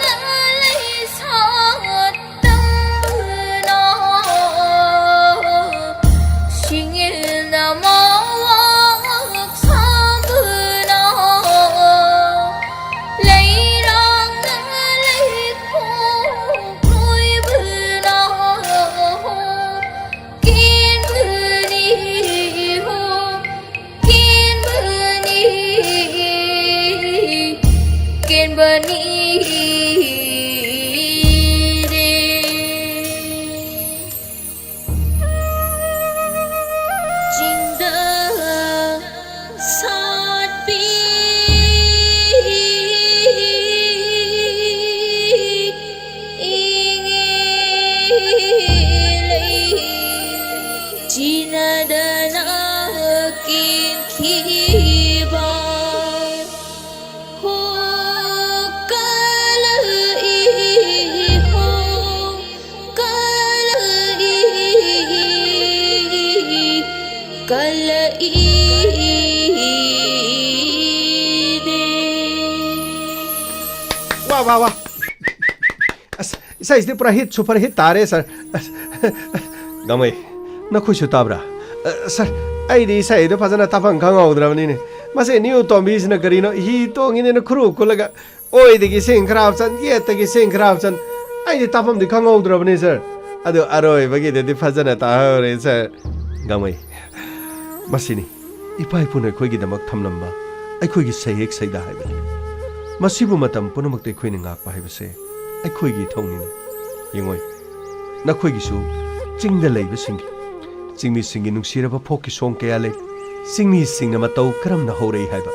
ꯑꯋꯥ꯫ ꯑꯁ, ꯏꯁꯩꯁꯤꯗꯤ ꯄꯨꯔꯥ ꯍꯤꯠ, ꯁꯨꯄꯔ ꯍꯤꯠ ꯇꯥꯔꯦ, ꯁꯥꯔ꯫ ꯑꯁ, ꯒꯥꯡꯃꯩ, ꯅꯈꯣꯏꯁꯨ ꯇꯥꯕ꯭ꯔꯥ? ꯑ, ꯁꯥꯔ, ꯑꯩꯗꯤ ꯏꯁꯩꯗꯣ ꯐꯖꯅ ꯇꯥꯐꯝ ꯈꯪꯍꯧꯗ꯭ꯔꯕꯅꯤꯅꯦ꯫ ꯃꯁꯤ ꯅꯤꯌꯨ ꯇꯣꯝꯕꯤꯁꯤꯅ ꯀꯔꯤꯅꯣ, ꯍꯤ ꯇꯣꯡꯉꯤꯅꯦꯅ ꯈꯨꯔꯨ ꯈꯨꯜꯂꯒ, ꯑꯣꯏꯗꯒꯤ ꯁꯦꯡ ꯈꯔ ꯍꯥꯞꯆꯟ, ꯌꯦꯠꯇꯒꯤ ꯁꯦꯡ ꯈꯔ ꯍꯥꯞꯆꯟ꯫ ꯑꯩꯗꯤ ꯇꯥꯐꯝꯗꯤ ꯈꯪꯍꯧꯗ꯭ꯔꯕꯅꯤ, ꯁꯥꯔ꯫ ꯑꯗꯨ ꯑꯔꯣꯏꯕꯒꯤꯗꯨꯗꯤ ꯐꯖꯅ ꯇꯥꯍꯧꯔꯦ, ꯁꯥꯔ꯫ ꯒꯥꯡꯃꯩ, ꯃꯁꯤꯅꯤ ꯏꯄꯥ ꯏꯄꯨꯅ ꯑꯩꯈꯣꯏꯒꯤꯗꯃꯛ ꯊꯝꯂꯝꯕ ꯑꯩꯈꯣꯏꯒꯤ ꯁꯩꯍꯦꯛ ꯁꯩꯗꯥ ꯍꯥꯏꯕꯗꯨ꯫ ꯃꯁꯤꯕꯨ ꯃꯇꯝ ꯄꯨꯝꯅꯃꯛꯇ ꯑꯩꯈꯣꯏꯅ ꯉꯥꯛꯄ ꯍꯥꯏꯕꯁꯦ ꯑꯩꯈꯣꯏꯒꯤ ꯏꯊꯧꯅꯤꯅꯦ꯫ ꯌꯦꯡꯉꯣꯏ, ꯅꯈꯣꯏꯒꯤꯁꯨ ꯆꯤꯡꯗ ꯂꯩꯕꯁꯤꯡꯒꯤ, ꯆꯤꯡꯃꯤꯁꯤꯡꯒꯤ ꯅꯨꯡꯁꯤꯔꯕ ꯐꯣꯛꯀꯤ ꯁꯣꯡ ꯀꯌꯥ ꯂꯩ꯫ ꯆꯤꯡꯃꯤꯁꯤꯡꯅ ꯃꯇꯧ ꯀꯔꯝꯅ ꯍꯧꯔꯛꯏ ꯍꯥꯏꯕ,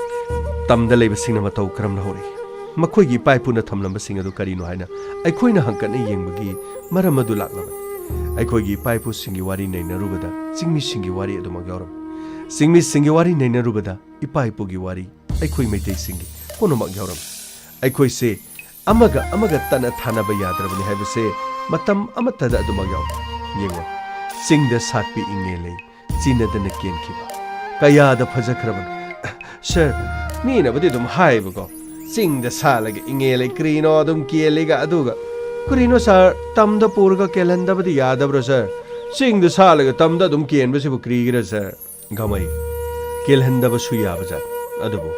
ꯇꯝꯗ ꯂꯩꯕꯁꯤꯡꯅ ꯃꯇꯧ ꯀꯔꯝꯅ ꯍꯧꯔꯛꯏ, ꯃꯈꯣꯏꯒꯤ ꯏꯄꯥ ꯏꯄꯨꯅ ꯊꯝꯂꯝꯕꯁꯤꯡ ꯑꯗꯨ ꯀꯔꯤꯅꯣ ꯍꯥꯏꯅ ꯑꯩꯈꯣꯏꯅ ꯍꯪꯀꯠꯅ ꯌꯦꯡꯕꯒꯤ ꯃꯔꯝ ꯑꯗꯨ ꯂꯥꯛꯂꯕꯅꯤ꯫ ꯑꯩꯈꯣꯏꯒꯤ ꯏꯄꯥ ꯏꯄꯨꯁꯤꯡꯒꯤ ꯋꯥꯔꯤ ꯅꯩꯅꯔꯨꯕꯗ ꯆꯤꯡꯃꯤꯁꯤꯡꯒꯤ ꯋꯥꯔꯤ ꯑꯗꯨꯃꯛ ꯌꯥꯎꯔꯝꯃꯤ꯫ ꯆꯤꯡꯃꯤꯁꯤꯡꯒꯤ ꯋꯥꯔꯤ ꯅꯩꯅꯔꯨꯕꯗ ꯏꯄꯥ ꯏꯄꯨꯒꯤ ꯋꯥꯔꯤ ꯑꯩꯈꯣꯏ ꯃꯩꯇꯩꯁꯤꯡꯒꯤ ꯄꯨꯝꯅꯃꯛ ꯌꯥꯎꯔꯝꯃꯤ꯫ ꯑꯩꯈꯣꯏꯁꯦ ꯑꯃꯒ ꯑꯃꯒ ꯇꯠꯅ ꯊꯥꯅꯕ ꯌꯥꯗ꯭ꯔꯕꯅꯤ ꯍꯥꯏꯕꯁꯦ ꯃꯇꯝ ꯑꯃꯠꯇꯗ ꯑꯗꯨꯃꯛ ꯌꯥꯎꯏ꯫ ꯌꯦꯡꯉꯣ, ꯆꯤꯡꯗ ꯁꯥꯠꯄꯤ ꯏꯉꯦ ꯂꯩ ꯆꯤꯟꯅꯗꯅ ꯀꯦꯟꯈꯤꯕ ꯀꯌꯥꯗ ꯐꯖꯈ꯭ꯔꯕꯅꯣ꯫ ꯁꯥꯔ, ꯃꯤꯅꯕꯨꯗꯤ ꯑꯗꯨꯝ ꯍꯥꯏꯌꯦꯕꯀꯣ, "ꯆꯤꯡꯗ ꯁꯥꯠꯂꯒ ꯏꯉꯦ ꯂꯩ ꯀꯔꯤꯅꯣ ꯑꯗꯨꯝ ꯀꯦꯜꯂꯤꯒ?" ꯑꯗꯨꯒ, "ꯀꯔꯤꯅꯣ ꯁꯥꯔ, ꯇꯝꯗ ꯄꯨꯔꯒ ꯀꯦꯜꯍꯟꯗꯕꯗꯤ ꯌꯥꯗꯕ꯭ꯔꯣ ꯁꯥꯔ? ꯆꯤꯡꯗ ꯁꯥꯠꯂꯒ ꯇꯝꯗ ꯑꯗꯨꯝ ꯀꯦꯟꯕꯁꯤꯕꯨ ꯀꯔꯤꯒꯤꯔ ꯁꯥꯔ?" ꯒꯥꯡꯃꯩ, ꯀꯦꯜꯍꯟꯗꯕꯁꯨ ꯌꯥꯕꯖꯥꯠ꯫ ꯑꯗꯨꯕꯨ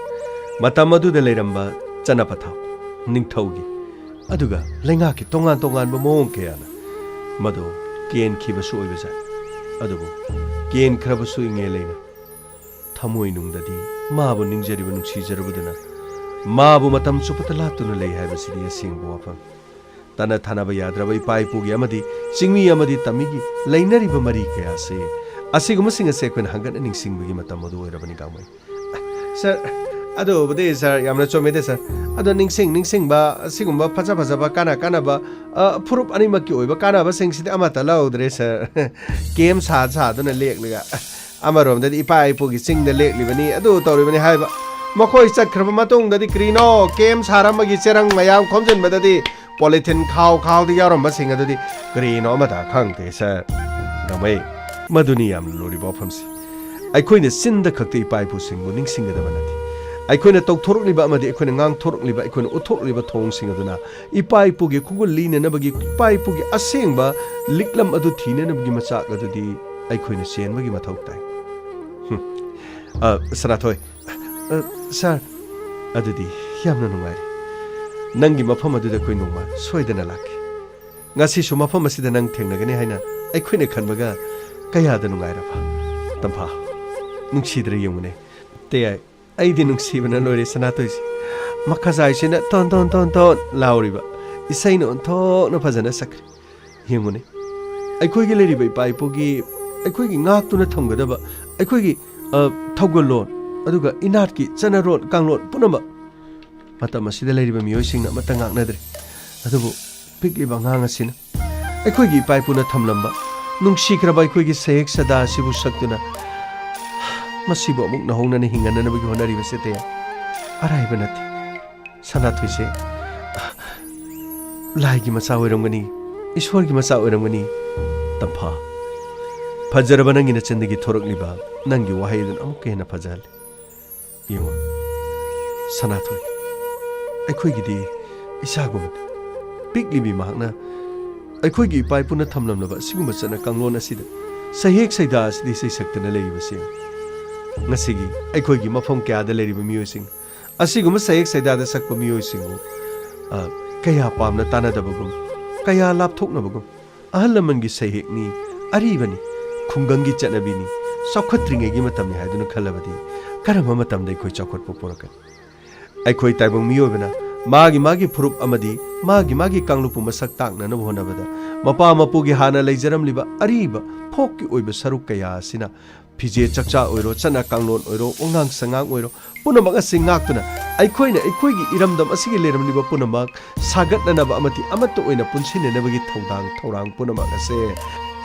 ꯃꯇꯝ ꯑꯗꯨꯗ ꯂꯩꯔꯝꯕ ꯆꯠꯅ ꯄꯊꯥꯞ, ꯅꯤꯡꯊꯧꯒꯤ, ꯑꯗꯨꯒ ꯂꯩꯉꯥꯛꯀꯤ ꯇꯣꯉꯥꯟ ꯇꯣꯉꯥꯟꯕ ꯃꯑꯣꯡ ꯀꯌꯥꯅ ꯃꯗꯨ ꯀꯦꯟꯈꯤꯕꯁꯨ ꯑꯣꯏꯕꯖꯥꯠ꯫ ꯑꯗꯨꯕꯨ ꯀꯦꯟꯈ꯭ꯔꯕꯁꯨ ꯏꯉꯦ ꯂꯩꯅ ꯊꯃꯣꯏꯅꯨꯡꯗꯗꯤ ꯃꯥꯕꯨ ꯅꯤꯡꯖꯔꯤꯕ, ꯅꯨꯡꯁꯤꯖꯔꯨꯕꯗꯨꯅ ꯃꯥꯕꯨ ꯃꯇꯝ ꯆꯨꯞꯄꯗ ꯂꯥꯠꯇꯨꯅ ꯂꯩ ꯍꯥꯏꯕꯁꯤꯗꯤ ꯑꯁꯦꯡꯕ ꯋꯥꯐꯝ꯫ ꯇꯠꯅ ꯊꯥꯅꯕ ꯌꯥꯗ꯭ꯔꯕ ꯏꯄꯥ ꯏꯄꯨꯒꯤ ꯑꯃꯗꯤ ꯆꯤꯡꯃꯤ ꯑꯃꯗꯤ ꯇꯝꯃꯤꯒꯤ ꯂꯩꯅꯔꯤꯕ ꯃꯔꯤ ꯀꯌꯥꯁꯦ, ꯑꯁꯤꯒꯨꯝꯕꯁꯤꯡ ꯑꯁꯦ ꯑꯩꯈꯣꯏꯅ ꯍꯪꯒꯠꯅ ꯅꯤꯡꯁꯤꯡꯕꯒꯤ ꯃꯇꯝ ꯑꯗꯨ ꯑꯣꯏꯔꯕꯅꯤ, ꯒꯥꯡꯃꯩ꯫ ꯁꯥꯔ, ꯑꯗꯨꯕꯨꯗꯤ ꯁꯥꯔ, ꯌꯥꯝꯅ ꯆꯨꯝꯃꯦꯗ ꯁꯥꯔ꯫ ꯑꯗꯣ ꯅꯤꯡꯁꯤꯡ ꯅꯤꯡꯁꯤꯡꯕ ꯑꯁꯤꯒꯨꯝꯕ ꯐꯖ ꯐꯖꯕ ꯀꯥꯟꯅ ꯀꯥꯟꯅꯕ, ꯑ, ꯐꯨꯔꯨꯞ ꯑꯅꯤꯃꯛꯀꯤ ꯑꯣꯏꯕ ꯀꯥꯟꯅꯕꯁꯤꯡꯁꯤꯗꯤ ꯑꯃꯠꯇ ꯂꯧꯗ꯭ꯔꯦ ꯁꯥꯔ꯫ ꯀꯦꯝ ꯁꯥ ꯁꯥꯗꯨꯅ ꯂꯦꯛꯂꯒ, ꯑꯃꯔꯣꯝꯗꯗꯤ ꯏꯄꯥ ꯏꯄꯨꯒꯤ ꯆꯤꯡꯗ ꯂꯦꯛꯂꯤꯕꯅꯤ, ꯑꯗꯨ ꯇꯧꯔꯤꯕꯅꯤ ꯍꯥꯏꯕ꯫ ꯃꯈꯣꯏ ꯆꯠꯈ꯭ꯔꯕ ꯃꯇꯨꯡꯗꯗꯤ ꯀꯔꯤꯅꯣ, ꯀꯦꯝ ꯁꯥꯔꯝꯕꯒꯤ ꯆꯦꯔꯪ ꯃꯌꯥꯝ ꯈꯣꯝꯖꯤꯟꯕꯗꯗꯤ ꯄꯣꯂꯤꯊꯤꯟ ꯈꯥꯎ ꯈꯥꯎꯗ ꯌꯥꯎꯔꯝꯕꯁꯤꯡ ꯑꯗꯨꯗꯤ ꯀꯔꯤꯅꯣ ꯑꯃꯠꯇ ꯈꯪꯗꯦ ꯁꯥꯔ꯫ ꯒꯥꯡꯃꯩ, ꯃꯗꯨꯅꯤ ꯌꯥꯝꯅ ꯂꯨꯔꯤꯕ ꯋꯥꯐꯝꯁꯤ꯫ ꯑꯩꯈꯣꯏꯅ ꯆꯤꯟꯗ ꯈꯛꯇ ꯏꯄꯥ ꯏꯄꯨꯁꯤꯡꯕꯨ ꯅꯤꯡꯁꯤꯡꯒꯗꯕ ꯅꯠꯇꯦ꯫ ꯑꯩꯈꯣꯏꯅ ꯇꯧꯊꯣꯔꯛꯂꯤꯕ ꯑꯃꯗꯤ ꯑꯩꯈꯣꯏꯅ ꯉꯥꯡꯊꯣꯔꯛꯂꯤꯕ, ꯑꯩꯈꯣꯏꯅ ꯎꯠꯊꯣꯔꯛꯂꯤꯕ ꯊꯧꯑꯣꯡꯁꯤꯡ ꯑꯗꯨꯅ ꯏꯄꯥ ꯏꯄꯨꯒꯤ ꯈꯣꯡꯒꯨꯜ ꯂꯤꯅꯅꯕꯒꯤ, ꯏꯄꯥ ꯏꯄꯨꯒꯤ ꯑꯁꯦꯡꯕ ꯂꯤꯛꯂꯝ ꯑꯗꯨ ꯊꯤꯅꯅꯕꯒꯤ ꯃꯆꯥꯛ ꯑꯗꯨꯗꯤ ꯑꯩꯈꯣꯏꯅ ꯆꯦꯟꯕꯒꯤ ꯃꯊꯧ ꯇꯥꯏ꯫ ꯍꯨꯝ꯫ ꯑ, ꯁꯅꯥꯊꯣꯏ, ꯑ, ꯁꯥꯔ, ꯑꯗꯨꯗꯤ ꯌꯥꯝꯅ ꯅꯨꯡꯉꯥꯏꯔꯦ꯫ ꯅꯪꯒꯤ ꯃꯐꯝ ꯑꯗꯨꯗ ꯑꯩꯈꯣꯏ ꯅꯣꯡꯃ ꯁꯣꯏꯗꯅ ꯂꯥꯛꯀꯦ꯫ ꯉꯁꯤꯁꯨ ꯃꯐꯝ ꯑꯁꯤꯗ ꯅꯪ ꯊꯦꯡꯅꯒꯅꯤ ꯍꯥꯏꯅ ꯑꯩꯈꯣꯏꯅ ꯈꯟꯕꯒ ꯀꯌꯥꯗ ꯅꯨꯡꯉꯥꯏꯔꯕ꯫ ꯇꯝꯐꯥ, ꯅꯨꯡꯁꯤꯗ꯭ꯔꯦ ꯌꯦꯡꯉꯨꯅꯦ꯫ ꯇꯌꯥꯏ, ꯑꯩꯗꯤ ꯅꯨꯡꯁꯤꯕꯅ ꯂꯣꯏꯔꯦ ꯁꯅꯥꯇꯣꯏꯁꯦ꯫ ꯃꯈꯥꯖꯥꯏꯁꯤꯅ ꯊꯣꯟ ꯊꯣꯟ ꯊꯣꯟ ꯊꯣꯟ ꯂꯥꯎꯔꯤꯕ ꯏꯁꯩꯅ ꯑꯣꯟꯊꯣꯛꯅ ꯐꯖꯅ ꯁꯛꯈ꯭ꯔꯦ꯫ ꯌꯦꯡꯉꯨꯅꯦ, ꯑꯩꯈꯣꯏꯒꯤ ꯂꯩꯔꯤꯕ ꯏꯄꯥ ꯏꯄꯨꯒꯤ, ꯑꯩꯈꯣꯏꯒꯤ ꯉꯥꯛꯇꯨꯅ ꯊꯝꯒꯗꯕ ꯑꯩꯈꯣꯏꯒꯤ, ꯑ, ꯊꯧꯒꯜꯂꯣꯟ, ꯑꯗꯨꯒ ꯏꯅꯥꯠꯀꯤ ꯆꯠꯅꯔꯣꯟ ꯀꯥꯡꯂꯣꯟ ꯄꯨꯝꯅꯃꯛ ꯃꯇꯝ ꯑꯁꯤꯗ ꯂꯩꯔꯤꯕ ꯃꯤꯑꯣꯏꯁꯤꯡꯅ ꯑꯃꯠꯇ ꯉꯥꯛꯅꯗ꯭ꯔꯦ꯫ ꯑꯗꯨꯕꯨ ꯄꯤꯛꯂꯤꯕ ꯑꯉꯥꯡ ꯑꯁꯤꯅ ꯑꯩꯈꯣꯏꯒꯤ ꯏꯄꯥ ꯏꯄꯨꯅ ꯊꯝꯂꯝꯕ ꯅꯨꯡꯁꯤꯈ꯭ꯔꯕ ꯑꯩꯈꯣꯏꯒꯤ ꯁꯩꯍꯦꯛ ꯁꯗꯥ ꯑꯁꯤꯕꯨ ꯁꯛꯇꯨꯅ ꯃꯁꯤꯕꯨ ꯑꯃꯨꯛ ꯅꯧꯍꯧꯅꯅ ꯍꯤꯡꯍꯟꯅꯅꯕꯒꯤ ꯍꯣꯠꯅꯔꯤꯕꯁꯦ ꯇꯌꯥꯏ, ꯑꯔꯥꯏꯕ ꯅꯠꯇꯦ꯫ ꯁꯅꯥꯊꯣꯏꯁꯦ ꯂꯥꯏꯒꯤ ꯃꯆꯥ ꯑꯣꯏꯔꯝꯒꯅꯤ, ꯏꯁꯣꯔꯒꯤ ꯃꯆꯥ ꯑꯣꯏꯔꯝꯒꯅꯤ꯫ ꯇꯝꯐꯥ, ꯐꯖꯔꯕ ꯅꯪꯒꯤ ꯅꯆꯤꯟꯗꯒꯤ ꯊꯣꯔꯛꯂꯤꯕ ꯅꯪꯒꯤ ꯋꯥꯍꯩ ꯑꯗꯨꯅ ꯑꯃꯨꯛꯀ ꯍꯦꯟꯅ ꯐꯖꯍꯜꯂꯤ꯫ ꯌꯦꯡꯉꯨ, ꯁꯅꯥꯊꯣꯏ, ꯑꯩꯈꯣꯏꯒꯤꯗꯤ ꯏꯆꯥꯒꯨꯝꯕꯅꯤ꯫ ꯄꯤꯛꯂꯤꯕꯤ ꯃꯍꯥꯛꯅ ꯑꯩꯈꯣꯏꯒꯤ ꯏꯄꯥ ꯏꯄꯨꯅ ꯊꯝꯂꯝꯂꯕ ꯑꯁꯤꯒꯨꯝꯕ ꯆꯠꯅ ꯀꯥꯡꯂꯣꯟ ꯑꯁꯤꯗ ꯁꯩꯍꯦꯛ ꯁꯩꯗꯥ ꯑꯁꯤꯗ ꯏꯁꯩ ꯁꯛꯇꯨꯅ ꯂꯩꯔꯤꯕꯁꯤ ꯌꯦꯡꯉꯨ꯫ ꯉꯁꯤꯒꯤ ꯑꯩꯈꯣꯏꯒꯤ ꯃꯐꯝ ꯀꯌꯥꯗ ꯂꯩꯔꯤꯕ ꯃꯤꯑꯣꯏꯁꯤꯡ, ꯑꯁꯤꯒꯨꯝꯕ ꯁꯩꯍꯦꯛ ꯁꯩꯗꯥꯗ ꯁꯛꯄ ꯃꯤꯑꯣꯏꯁꯤꯡꯕꯨ, ꯑ, ꯀꯌꯥ ꯄꯥꯝꯅ ꯇꯥꯅꯗꯕꯒꯨꯝ, ꯀꯌꯥ ꯂꯥꯞꯊꯣꯛꯅꯕꯒꯨꯝ, ꯑꯍꯜ ꯂꯃꯟꯒꯤ ꯁꯩꯍꯦꯛꯅꯤ, ꯑꯔꯤꯕꯅꯤ, ꯈꯨꯡꯒꯪꯒꯤ ꯆꯠꯅꯕꯤꯅꯤ, ꯆꯥꯎꯈꯠꯇ꯭ꯔꯤꯉꯩꯒꯤ ꯃꯇꯝꯅꯤ ꯍꯥꯏꯗꯨꯅ ꯈꯜꯂꯕꯗꯤ ꯀꯔꯝꯕ ꯃꯇꯝꯗ ꯑꯩꯈꯣꯏ ꯆꯥꯎꯈꯠꯄ ꯄꯨꯔꯛꯀꯅꯤ? ꯑꯩꯈꯣꯏ ꯇꯥꯏꯕꯪ ꯃꯤꯑꯣꯏꯕꯅ ꯃꯥꯒꯤ ꯃꯥꯒꯤ ꯐꯨꯔꯨꯞ ꯑꯃꯗꯤ ꯃꯥꯒꯤ ꯃꯥꯒꯤ ꯀꯥꯡꯂꯨꯞꯄꯨ ꯃꯁꯛ ꯇꯥꯛꯅꯅꯕ ꯍꯣꯠꯅꯕꯗ ꯃꯄꯥ ꯃꯄꯨꯒꯤ ꯍꯥꯟꯅ ꯂꯩꯖꯔꯝꯂꯤꯕ ꯑꯔꯤꯕ ꯐꯣꯛꯀꯤ ꯑꯣꯏꯕ ꯁꯔꯨꯛ ꯀꯌꯥ ꯑꯁꯤꯅ ꯐꯤꯖꯦꯠ ꯆꯛꯆꯥ ꯑꯣꯏꯔꯣ, ꯆꯠꯅ ꯀꯥꯡꯂꯣꯟ ꯑꯣꯏꯔꯣ, ꯋꯥꯉꯥꯡ ꯁꯉꯥꯡ ꯑꯣꯏꯔꯣ, ꯄꯨꯝꯅꯃꯛ ꯑꯁꯤ ꯉꯥꯛꯇꯨꯅ ꯑꯩꯈꯣꯏꯅ ꯑꯩꯈꯣꯏꯒꯤ ꯏꯔꯝꯗꯝ ꯑꯁꯤꯒꯤ ꯂꯩꯔꯝꯂꯤꯕ ꯄꯨꯝꯅꯃꯛ ꯁꯥꯒꯠꯅꯅꯕ ꯑꯃꯗꯤ ꯑꯃꯠꯇ ꯑꯣꯏꯅ ꯄꯨꯟꯁꯤꯟꯅꯅꯕꯒꯤ ꯊꯧꯗꯥꯡ ꯊꯧꯔꯥꯡ ꯄꯨꯝꯅꯃꯛ ꯑꯁꯦ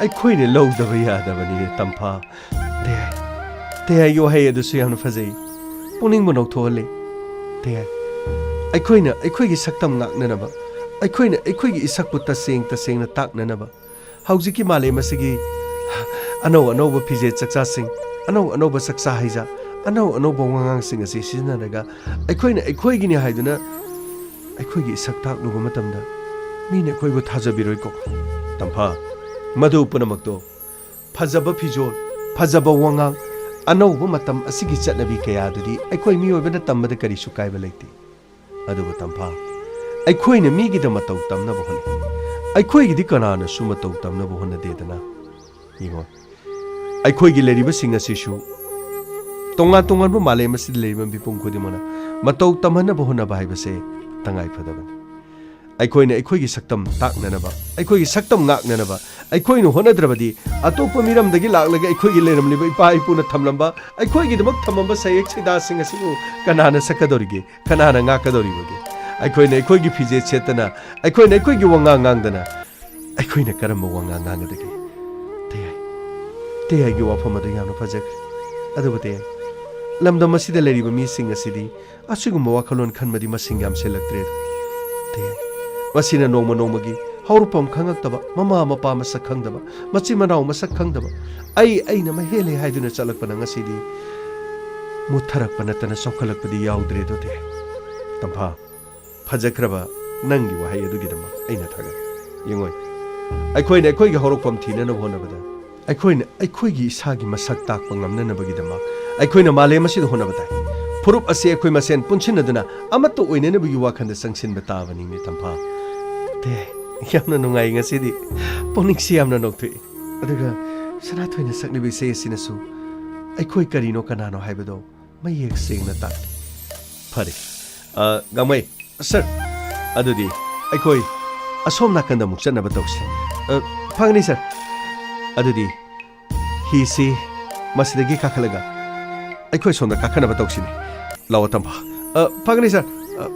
ꯑꯩꯈꯣꯏꯅ ꯂꯧꯗꯕ ꯌꯥꯗꯕꯅꯤꯅꯦ ꯇꯝꯐꯥ꯫ ꯇꯌꯥꯏ, ꯇꯌꯥꯏꯒꯤ ꯋꯥꯍꯩ ꯑꯗꯨꯁꯨ ꯌꯥꯝꯅ ꯐꯖꯩ, ꯄꯨꯛꯅꯤꯡꯕꯨ ꯅꯧꯊꯣꯛꯍꯜꯂꯤ꯫ ꯇꯌꯥꯏ, ꯑꯩꯈꯣꯏꯅ ꯑꯩꯈꯣꯏꯒꯤ ꯁꯛꯇꯝ ꯉꯥꯛꯅꯅꯕ, ꯑꯩꯈꯣꯏꯅ ꯑꯩꯈꯣꯏꯒꯤ ꯏꯁꯛꯄꯨ ꯇꯁꯦꯡ ꯇꯁꯦꯡꯅ ꯇꯥꯛꯅꯅꯕ ꯍꯧꯖꯤꯛꯀꯤ ꯃꯥꯂꯦꯝ ꯑꯁꯤꯒꯤ ꯑꯅꯧ ꯑꯅꯧꯕ ꯐꯤꯖꯦꯠ ꯆꯛꯆꯥꯁꯤꯡ, ꯑꯅꯧ ꯑꯅꯧꯕ ꯆꯛꯆꯥ ꯍꯩꯖꯥ, ꯑꯅꯧ ꯑꯅꯧꯕ ꯋꯥꯉꯥꯡꯁꯤꯡ ꯑꯁꯤ ꯁꯤꯖꯤꯟꯅꯔꯒ ꯑꯩꯈꯣꯏꯅ ꯑꯩꯈꯣꯏꯒꯤꯅꯤ ꯍꯥꯏꯗꯨꯅ ꯑꯩꯈꯣꯏꯒꯤ ꯏꯁꯛ ꯇꯥꯛꯂꯨꯕ ꯃꯇꯝꯗ ꯃꯤꯅ ꯑꯩꯈꯣꯏꯕꯨ ꯊꯥꯖꯕꯤꯔꯣꯏꯀꯣ꯫ ꯇꯝꯐꯥ, ꯃꯗꯨ ꯄꯨꯝꯅꯃꯛꯇꯣ, ꯐꯖꯕ ꯐꯤꯖꯣꯜ, ꯐꯖꯕ ꯋꯥꯉꯥꯡ, ꯑꯅꯧꯕ ꯃꯇꯝ ꯑꯁꯤꯒꯤ ꯆꯠꯅꯕꯤ ꯀꯌꯥꯗꯨꯗꯤ ꯑꯩꯈꯣꯏ ꯃꯤꯑꯣꯏꯕꯅ ꯇꯝꯕꯗ ꯀꯔꯤꯁꯨ ꯀꯥꯏꯕ ꯂꯩꯇꯦ꯫ ꯑꯗꯨꯕꯨ ꯇꯝꯐꯥ, ꯑꯩꯈꯣꯏꯅ ꯃꯤꯒꯤꯗ ꯃꯇꯧ ꯇꯝꯅꯕ ꯍꯣꯠꯅꯩ꯫ ꯑꯩꯈꯣꯏꯒꯤꯗꯤ ꯀꯅꯥꯅꯁꯨ ꯃꯇꯧ ꯇꯝꯅꯕ ꯍꯣꯠꯅꯗꯦꯗꯅ꯫ ꯌꯦꯡꯉꯣ, ꯑꯩꯈꯣꯏꯒꯤ ꯂꯩꯔꯤꯕꯁꯤꯡ ꯑꯁꯤꯁꯨ ꯇꯣꯉꯥꯟ ꯇꯣꯉꯥꯟꯕ ꯃꯥꯂꯦꯝ ꯑꯁꯤꯗ ꯂꯩꯔꯤꯕ ꯃꯤꯄꯨꯝ ꯈꯨꯗꯤꯡꯃꯛꯅ ꯃꯇꯧ ꯇꯝꯍꯟꯅꯕ ꯍꯣꯠꯅꯕ ꯍꯥꯏꯕꯁꯦ ꯇꯉꯥꯏ ꯐꯗꯕꯅꯤ꯫ ꯑꯩꯈꯣꯏꯅ ꯑꯩꯈꯣꯏꯒꯤ ꯁꯛꯇꯝ ꯇꯥꯛꯅꯅꯕ, ꯑꯩꯈꯣꯏꯒꯤ ꯁꯛꯇꯝ ꯉꯥꯛꯅꯅꯕ, ꯑꯩꯈꯣꯏꯅ ꯍꯣꯠꯅꯗ꯭ꯔꯕꯗꯤ ꯑꯇꯣꯞꯄ ꯃꯤꯔꯝꯗꯒꯤ ꯂꯥꯛꯂꯒ ꯑꯩꯈꯣꯏꯒꯤ ꯂꯩꯔꯝꯂꯤꯕ ꯏꯄꯥ ꯏꯄꯨꯅ ꯊꯝꯂꯝꯕ, ꯑꯩꯈꯣꯏꯒꯤꯗꯃꯛ ꯊꯝꯃꯝꯕ ꯁꯩꯌꯦꯛ ꯁꯩꯗꯥꯁꯤꯡ ꯑꯁꯤꯕꯨ ꯀꯅꯥꯅ ꯁꯛꯀꯗꯧꯔꯤꯒꯦ? ꯀꯅꯥꯅ ꯉꯥꯛꯀꯗꯧꯔꯤꯕꯒꯦ? ꯑꯩꯈꯣꯏꯅ ꯑꯩꯈꯣꯏꯒꯤ ꯐꯤꯖꯦꯠ ꯁꯦꯠꯇꯅ, ꯑꯩꯈꯣꯏꯅ ꯑꯩꯈꯣꯏꯒꯤ ꯋꯥꯉꯥꯡ ꯉꯥꯡꯗꯅ, ꯑꯩꯈꯣꯏꯅ ꯀꯔꯝꯕ ꯋꯥꯉꯥꯡ ꯉꯥꯡꯒꯗꯒꯦ? ꯇꯌꯥꯏ, ꯇꯌꯥꯏꯒꯤ ꯋꯥꯐꯝ ꯑꯗꯨ ꯌꯥꯝꯅ ꯐꯖꯈ꯭ꯔꯦ꯫ ꯑꯗꯨꯕꯨ ꯇꯌꯥꯏ, ꯂꯝꯗꯝ ꯑꯁꯤꯗ ꯂꯩꯔꯤꯕ ꯃꯤꯁꯤꯡ ꯑꯁꯤꯗꯤ ꯑꯁꯤꯒꯨꯝꯕ ꯋꯥꯈꯜꯂꯣꯟ ꯈꯟꯕꯗꯤ ꯃꯁꯤꯡ ꯌꯥꯝꯁꯤꯜꯂꯛꯇ꯭ꯔꯦ꯫ ꯇꯌꯥꯏ, ꯃꯁꯤꯅ ꯅꯣꯡꯃ ꯅꯣꯡꯃꯒꯤ ꯍꯧꯔꯛꯐꯝ ꯈꯪꯉꯛꯇꯕ, ꯃꯃꯥ ꯃꯄꯥ ꯃꯁꯛ ꯈꯪꯗꯕ, ꯃꯆꯤꯟ ꯃꯅꯥꯎ ꯃꯁꯛ ꯈꯪꯗꯕ, ꯑꯩ ꯑꯩꯅ ꯃꯍꯦꯜꯂꯦ ꯍꯥꯏꯗꯨꯅ ꯆꯠꯂꯛꯄꯅ ꯉꯁꯤꯗꯤ ꯃꯨꯠꯊꯔꯛꯄ ꯅꯠꯇꯅ ꯆꯥꯎꯈꯠꯂꯛꯄꯗꯤ ꯌꯥꯎꯗ꯭ꯔꯦꯗꯣ ꯇꯌꯥꯏ꯫ ꯇꯝꯐꯥ, ꯐꯖꯈ꯭ꯔꯕ ꯅꯪꯒꯤ ꯋꯥꯍꯩ ꯑꯗꯨꯒꯤꯗꯃꯛ ꯑꯩꯅ ꯊꯥꯒꯠꯂꯤ꯫ ꯌꯦꯡꯉꯣꯏ, ꯑꯩꯈꯣꯏꯅ ꯑꯩꯈꯣꯏꯒꯤ ꯍꯧꯔꯛꯐꯝ ꯊꯤꯅꯅꯕ ꯍꯣꯠꯅꯕꯗ, ꯑꯩꯈꯣꯏꯅ ꯑꯩꯈꯣꯏꯒꯤ ꯏꯁꯥꯒꯤ ꯃꯁꯛ ꯇꯥꯛꯄ ꯉꯝꯅꯅꯕꯒꯤꯗꯃꯛ, ꯑꯩꯈꯣꯏꯅ ꯃꯥꯂꯦꯝ ꯑꯁꯤꯗ ꯍꯣꯠꯅꯕ ꯇꯥꯏ꯫ ꯐꯨꯔꯨꯞ ꯑꯁꯤ ꯑꯩꯈꯣꯏ ꯃꯁꯦꯟ ꯄꯨꯟꯁꯤꯟꯅꯗꯨꯅ ꯑꯃꯠꯇ ꯑꯣꯏꯅꯅꯕꯒꯤ ꯋꯥꯈꯜꯗ ꯆꯪꯁꯤꯟꯕ ꯇꯥꯕꯅꯤꯅꯦ, ꯇꯝꯐꯥ꯫ ꯇꯦ, ꯌꯥꯝꯅ ꯅꯨꯡꯉꯥꯏ ꯉꯁꯤꯗꯤ꯫ ꯄꯨꯛꯅꯤꯡꯁꯤ ꯌꯥꯝꯅ ꯅꯣꯛꯊꯣꯛꯏ꯫ ꯑꯗꯨꯒ ꯁꯅꯥꯊꯣꯏꯅ ꯁꯛꯂꯤꯕ ꯏꯁꯩ ꯑꯁꯤꯅꯁꯨ ꯑꯩꯈꯣꯏ ꯀꯔꯤꯅꯣ ꯀꯅꯥꯅꯣ ꯍꯥꯏꯕꯗꯣ ꯃꯌꯦꯛ ꯁꯦꯡꯅ ꯇꯥꯛꯂꯤ꯫ ꯐꯔꯦ꯫ ꯑ, ꯒꯥꯡꯃꯩ, ꯁꯔ, ꯑꯗꯨꯗꯤ ꯑꯩꯈꯣꯏ ꯑꯁꯣꯝ ꯅꯥꯀꯟꯗ ꯑꯃꯨꯛ ꯆꯠꯅꯕ ꯇꯧꯁꯤ꯫ ꯑ, ꯐꯒꯅꯤ, ꯁꯔ꯫ ꯑꯗꯨꯗꯤ ꯍꯤꯁꯤ ꯃꯁꯤꯗꯒꯤ ꯀꯥꯈꯠꯂꯒ ꯑꯩꯈꯣꯏ ꯁꯣꯝꯗ ꯀꯥꯈꯠꯅꯕ ꯇꯧꯁꯤꯅꯦ꯫ ꯂꯥꯛꯑꯣ, ꯇꯝꯐꯥ꯫ ꯑ, ꯐꯒꯅꯤ, ꯁꯔ꯫ ꯑ,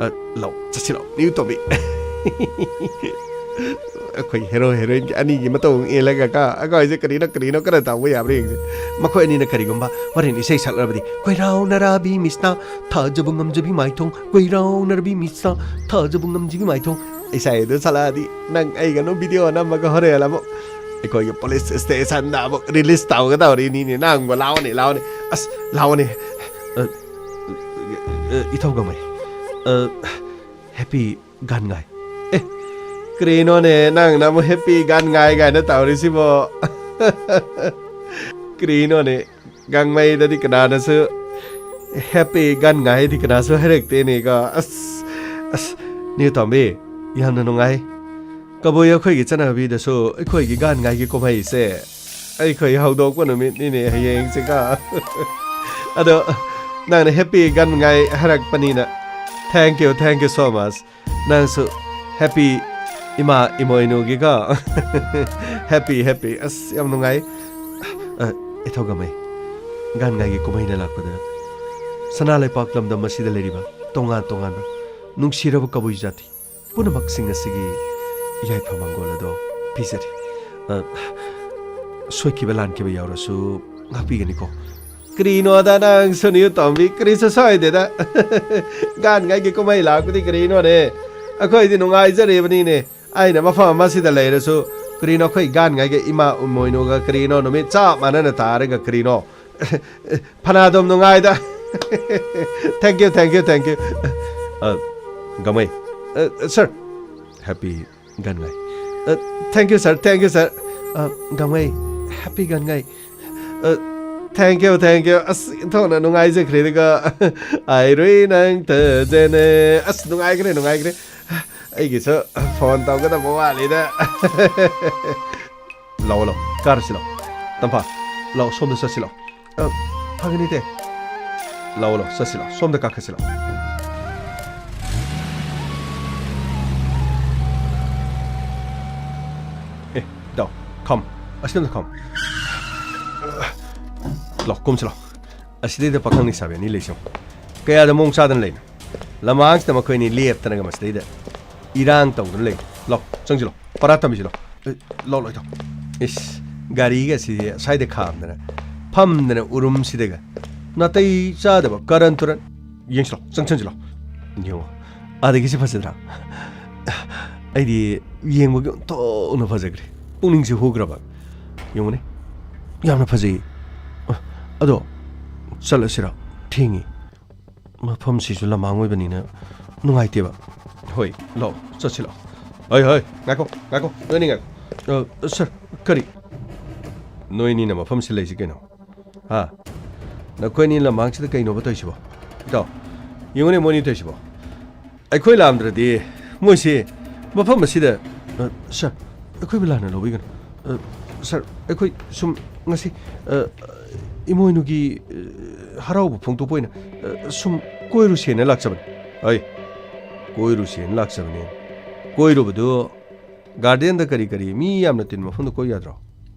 ꯑ, ꯂꯥꯛꯑꯣ, ꯆꯠꯁꯤ ꯂꯥꯛꯑꯣ, ꯅ꯭ꯌꯨ ꯇꯣꯝꯕꯤ꯫ ꯑꯩꯈꯣꯏ ꯍꯦꯔꯣ ꯍꯦꯔꯣꯏꯟꯒꯤ ꯑꯅꯤꯒꯤ ꯃꯇꯧ ꯑꯃꯨꯛ ꯏꯜꯂꯒ ꯀ-, ꯑꯩꯈꯣꯏꯁꯦ ꯀꯔꯤꯅꯣ ꯀꯔꯤꯅꯣ ꯀꯟꯅ ꯇꯧꯕ ꯌꯥꯕ꯭ꯔꯥ ꯌꯦꯡꯁꯦ꯫ ꯃꯈꯣꯏ ꯑꯅꯤꯅ ꯀꯔꯤꯒꯨꯝꯕ ꯍꯣꯔꯦꯟ ꯏꯁꯩ ꯁꯛꯂꯕꯗꯤ, "ꯀꯣꯏꯔꯥꯎꯅꯔꯕꯤ ꯃꯤꯁꯅ ꯊꯥꯖꯕ ꯉꯝꯖꯕꯤ ꯃꯥꯏꯊꯣꯡ, ꯀꯣꯏꯔꯥꯎꯅꯔꯕꯤ ꯃꯤꯁꯅ ꯊꯥꯖꯕ ꯉꯝꯖꯕꯤ ꯃꯥꯏꯊꯣꯡ", ꯏꯁꯩ ꯑꯗꯨ ꯁꯛꯂꯛꯑꯗꯤ ꯅꯪ ꯑꯩꯒꯅꯨ ꯚꯤꯗꯤꯑꯣ ꯅꯝꯃꯒ ꯍꯣꯔꯦꯟ ꯑꯃꯨꯛ ꯑꯩꯈꯣꯏꯒꯤ ꯄꯨꯂꯤꯁ ꯁ꯭ꯇꯦꯁꯟꯗ ꯑꯃꯨꯛ ꯔꯤꯂꯤꯁ ꯇꯧꯒꯗꯧꯔꯤꯅꯤꯅꯦ꯫ ꯅꯪꯕꯨ ꯂꯥꯎꯅꯦ, ꯂꯥꯎꯅꯦ꯫ ꯑꯁ, ꯂꯥꯛꯑꯣꯅꯦ꯫ ꯑ, ꯑ, ꯏꯊꯧꯒꯃꯩ꯫ ꯑ, ꯍꯦꯄꯤ ꯒꯥꯟꯉꯥꯏ꯫ ꯑꯦ, ꯀꯔꯤꯅꯣꯅꯦ, ꯅꯪꯅ ꯑꯃꯨꯛ ꯍꯦꯄꯤ ꯒꯥꯟꯉꯥꯏ ꯀꯥꯏꯅ ꯇꯧꯔꯤꯁꯤꯕꯣ? ꯀꯔꯤꯅꯣꯅꯦ, ꯒꯥꯡꯃꯩꯗꯗꯤ ꯀꯅꯥꯅꯁꯨ ꯍꯦꯄꯤ ꯒꯥꯟꯉꯥꯏꯗꯤ ꯀꯅꯥꯁꯨ ꯍꯥꯏꯔꯛꯇꯦꯅꯦꯀꯣ꯫ ꯑꯁ, ꯑꯁ, ꯅꯤꯎ ꯇꯣꯝꯕꯤ, ꯌꯥꯝꯅ ꯅꯨꯡꯉꯥꯏ꯫ ꯀꯕꯨꯏ ꯑꯩꯈꯣꯏꯒꯤ ꯆꯠꯅꯕꯤꯗꯁꯨ ꯑꯩꯈꯣꯏꯒꯤ ꯒꯥꯟꯉꯥꯏꯒꯤ ꯀꯨꯝꯍꯩꯁꯦ ꯑꯩꯈꯣꯏ ꯍꯧꯗꯣꯛꯄ ꯅꯨꯃꯤꯠꯅꯤꯅꯦ ꯍꯌꯦꯡꯁꯤꯒ꯫ ꯑꯗꯣ ꯅꯪꯅ ꯍꯦꯄꯤ ꯒꯥꯟꯉꯥꯏ ꯍꯥꯏꯔꯛꯄꯅꯤꯅ, thank you, thank you so much꯫ ꯅꯪꯁꯨ ꯍꯦꯄꯤ ꯏꯃꯥ ꯏꯃꯣꯏꯅꯨꯒꯤꯀꯣ꯫ Happy, happy. ꯑꯁ, ꯌꯥꯝ ꯅꯨꯡꯉꯥꯏ꯫ ꯑ, ꯏꯊꯧꯒꯃꯩ, ꯒꯥꯟꯉꯥꯏꯒꯤ ꯀꯨꯝꯍꯩꯅ ꯂꯥꯛꯄꯗ ꯁꯅꯥ ꯂꯩꯄꯥꯛ ꯂꯝꯗꯝ ꯑꯁꯤꯗ ꯂꯩꯔꯤꯕ ꯇꯣꯉꯥꯟ ꯇꯣꯉꯥꯟꯕ ꯅꯨꯡꯁꯤꯔꯕ ꯀꯕꯨꯏ ꯖꯥꯇꯤ ꯄꯨꯝꯅꯃꯛꯁꯤꯡ ꯑꯁꯤꯒꯤ ꯌꯥꯏꯐ ꯃꯪꯒꯣꯜ ꯑꯗꯣ ꯄꯤꯖꯔꯤ꯫ ꯑ, ꯁꯣꯏꯈꯤꯕ ꯂꯥꯟꯈꯤꯕ ꯌꯥꯎꯔꯁꯨ ꯉꯥꯛꯄꯤꯒꯅꯤꯀꯣ꯫ ꯀꯔꯤꯅꯣꯗ ꯅꯪꯁꯨ ꯅꯤꯎ ꯇꯣꯝꯕꯤ, ꯀꯔꯤꯁꯨ ꯁꯣꯏꯗꯦꯗ꯫ ꯒꯥꯟꯉꯥꯏꯒꯤ ꯀꯨꯝꯍꯩ ꯂꯥꯛꯄꯗꯤ ꯀꯔꯤꯅꯣꯅꯦ? ꯑꯩꯈꯣꯏꯗꯤ ꯅꯨꯡꯉꯥꯏꯖꯔꯤꯕꯅꯤꯅꯦ꯫ ꯑꯩꯅ ꯃꯐꯝ ꯑꯃꯁꯤꯗ ꯂꯩꯔꯁꯨ ꯀꯔꯤꯅꯣ ꯑꯩꯈꯣꯏ ꯒꯥꯟꯉꯥꯏꯒ ꯏꯃꯥ ꯏꯃꯣꯏꯅꯨꯒ ꯀꯔꯤꯅꯣ ꯅꯨꯃꯤꯠ ꯆꯞ ꯃꯥꯟꯅꯅ ꯇꯥꯔꯒ ꯀꯔꯤꯅꯣ? ꯐꯅꯥꯗꯨꯝ ꯅꯨꯡꯉꯥꯏꯗ꯫ Thank you, thank you, thank you꯫ ꯑ, ꯒꯃꯩ꯫ ꯑ, sir꯫ Happy ꯒꯥꯟꯉꯥꯏ꯫ ꯑ, thank you, sir, thank you, sir꯫ ꯑ, ꯒꯃꯩ꯫ Happy ꯒꯥꯟꯉꯥꯏ꯫ ꯑ, thank you, thank you꯫ ꯑꯁ, ꯏꯟꯊꯣꯛꯅ ꯅꯨꯡꯉꯥꯏꯖꯈ꯭ꯔꯦꯗꯀꯣ꯫ ꯑꯥꯏꯔꯨꯏ ꯅꯪ ꯇꯖꯅꯦ꯫ ꯑꯁ, ꯅꯨꯡꯉꯥꯏꯈ꯭ꯔꯦ, ꯅꯨꯡꯉꯥꯏꯈ꯭ꯔꯦ꯫ ꯑꯩꯒꯤꯁꯨ phone ꯇꯧꯒꯗꯕ ꯋꯥꯠꯂꯤꯗ꯫ ꯂꯥꯛꯑꯣ, ꯂꯥꯛꯑꯣ, ꯀꯥꯔꯁꯤ ꯂꯥꯛꯑꯣ꯫ ꯇꯝꯐꯥ, ꯂꯥꯛꯑꯣ, ꯁꯣꯝꯗ ꯆꯠꯁꯤ ꯂꯥꯛꯑꯣ꯫ ꯑ, ꯐꯒꯅꯤ ꯏꯇꯩ꯫ ꯂꯥꯛꯑꯣ, ꯂꯥꯛꯑꯣ, ꯆꯠꯁꯤ ꯂꯥꯛꯑꯣ, ꯁꯣꯝꯗ ꯀꯥꯈꯠꯁꯤ ꯂꯥꯛꯑꯣ꯫ ꯑꯦ, ꯏꯇꯥꯎ, come꯫ ꯑꯁꯤꯗ ꯑꯝꯇ come꯫ ꯂꯥꯛꯑꯣ, ꯀꯨꯝꯁꯤ ꯂꯥꯛꯑꯣ꯫ ꯑꯁꯤꯗꯩꯗ ꯄꯥꯈꯪ ꯂꯩꯁꯥꯕꯤ ꯑꯅꯤ ꯂꯩꯁꯤ ꯌꯦꯡꯉꯨ꯫ ꯀꯌꯥꯗ ꯃꯑꯣꯡ ꯆꯥꯗꯅ ꯂꯩꯅꯣ꯫ ꯂꯃꯥꯡꯁꯤꯗ ꯃꯈꯣꯏ ꯑꯅꯤ ꯂꯦꯞꯇꯅꯒ ꯃꯁꯤꯗꯩꯗ ꯏꯔꯥꯡ ꯇꯧꯗꯨꯅ ꯂꯩ꯫ ꯂꯥꯛꯑꯣ, ꯆꯪꯁꯤ ꯂꯥꯛꯑꯣ꯫ ꯄꯔꯥ ꯇꯝꯕꯤꯁꯤ ꯂꯥꯛꯑꯣ꯫ ꯑꯦ, ꯂꯥꯛꯑꯣ, ꯂꯥꯛꯑꯣ, ꯏꯇꯥꯎ꯫ ꯏꯁ, ꯒꯥꯔꯤꯒ ꯑꯁꯤꯗꯤ ꯁ꯭ꯋꯥꯏꯗ ꯈꯥꯝꯗꯅ, ꯐꯝꯗꯅ ꯎꯔꯨꯝꯁꯤꯗꯒ꯫ ꯅꯥꯇꯩ ꯆꯥꯗꯕ ꯀꯔꯟ ꯇꯨꯔꯟ꯫ ꯌꯦꯡꯁꯤ ꯂꯥꯛꯑꯣ, ꯆꯪꯁꯟꯁꯤ ꯂꯥꯛꯑꯣ꯫ ꯌꯦꯡꯉꯣ, ꯑꯥꯗꯒꯤꯁꯤ ꯐꯖꯗ꯭ꯔꯥ? ꯑꯩꯗꯤ ꯌꯦꯡꯕꯒꯤ ꯑꯣꯟꯊꯣꯛꯅ ꯐꯖꯈ꯭ꯔꯦ꯫ ꯄꯨꯛꯅꯤꯡꯁꯦ ꯍꯨꯈ꯭ꯔꯕ꯫ ꯌꯦꯡꯉꯨꯅꯦ, ꯌꯥꯝꯅ ꯐꯖꯩ꯫ ꯑ, ꯑꯗꯣ ꯆꯠꯂꯁꯤꯔꯣ? ꯊꯦꯡꯉꯤ꯫ ꯃꯐꯝꯁꯤꯁꯨ ꯂꯝꯃꯥꯡ ꯑꯣꯏꯕꯅꯤꯅ ꯅꯨꯡꯉꯥꯏꯇꯦꯕ꯫ ꯍꯣꯏ, ꯂꯥꯛꯑꯣ, ꯆꯠꯁꯤ ꯂꯥꯛꯑꯣ꯫ ꯍꯣꯏ, ꯍꯣꯏ, ꯉꯥꯏꯈꯣ, ꯉꯥꯏꯈꯣ, ꯅꯣꯏꯅꯤ ꯉꯥꯏꯈꯣ꯫ ꯑ, ꯁꯔ, ꯀꯔꯤ? ꯅꯣꯏꯅꯤꯅ ꯃꯐꯝ ꯁꯤꯜꯂꯛꯏꯁꯤ ꯀꯩꯅꯣ? ꯍꯥ? ꯅꯈꯣꯏꯅꯤ ꯂꯝꯃꯥꯡꯁꯤꯗ ꯀꯩꯅꯣꯕ ꯇꯧꯔꯤꯁꯤꯕꯣ? ꯏꯇꯥꯎ, ꯌꯦꯡꯉꯨꯅꯦ ꯃꯣꯏꯅꯤ ꯇꯧꯔꯤꯁꯤꯕꯣ꯫ ꯑꯩꯈꯣꯏ ꯂꯥꯝꯗ꯭ꯔꯗꯤ ꯃꯣꯏꯁꯤ ꯃꯐꯝ ꯑꯁꯤꯗ, ꯑ, ꯁꯔ, ꯑꯩꯈꯣꯏꯕꯨ ꯂꯥꯟꯅ ꯂꯧꯕꯤꯒꯅꯨ꯫ ꯑ, ꯁꯔ, ꯑꯩꯈꯣꯏ ꯁꯨꯝ ꯉꯁꯤ, ꯑ, ꯏꯃꯣꯏꯅꯨꯒꯤ, ꯑ, ꯍꯔꯥꯎꯕ ꯐꯣꯡꯗꯣꯛꯄ ꯑꯣꯏꯅ, ꯑ, ꯁꯨꯝ ꯀꯣꯏꯔꯨꯁꯦꯅ ꯂꯥꯛꯆꯕꯅꯤ꯫ ꯑꯩ ꯀꯣꯏꯔꯨꯁꯦꯅ ꯂꯥꯛꯆꯕꯅꯦ꯫ ꯀꯣꯏꯔꯨꯕꯗꯨ ꯒꯥꯔꯗꯦꯟꯗ ꯀꯔꯤ ꯀꯔꯤ ꯃꯤ ꯌꯥꯝꯅ ꯇꯤꯟꯕ ꯃꯐꯝꯗ ꯀꯣꯏ ꯌꯥꯗ꯭ꯔꯣ?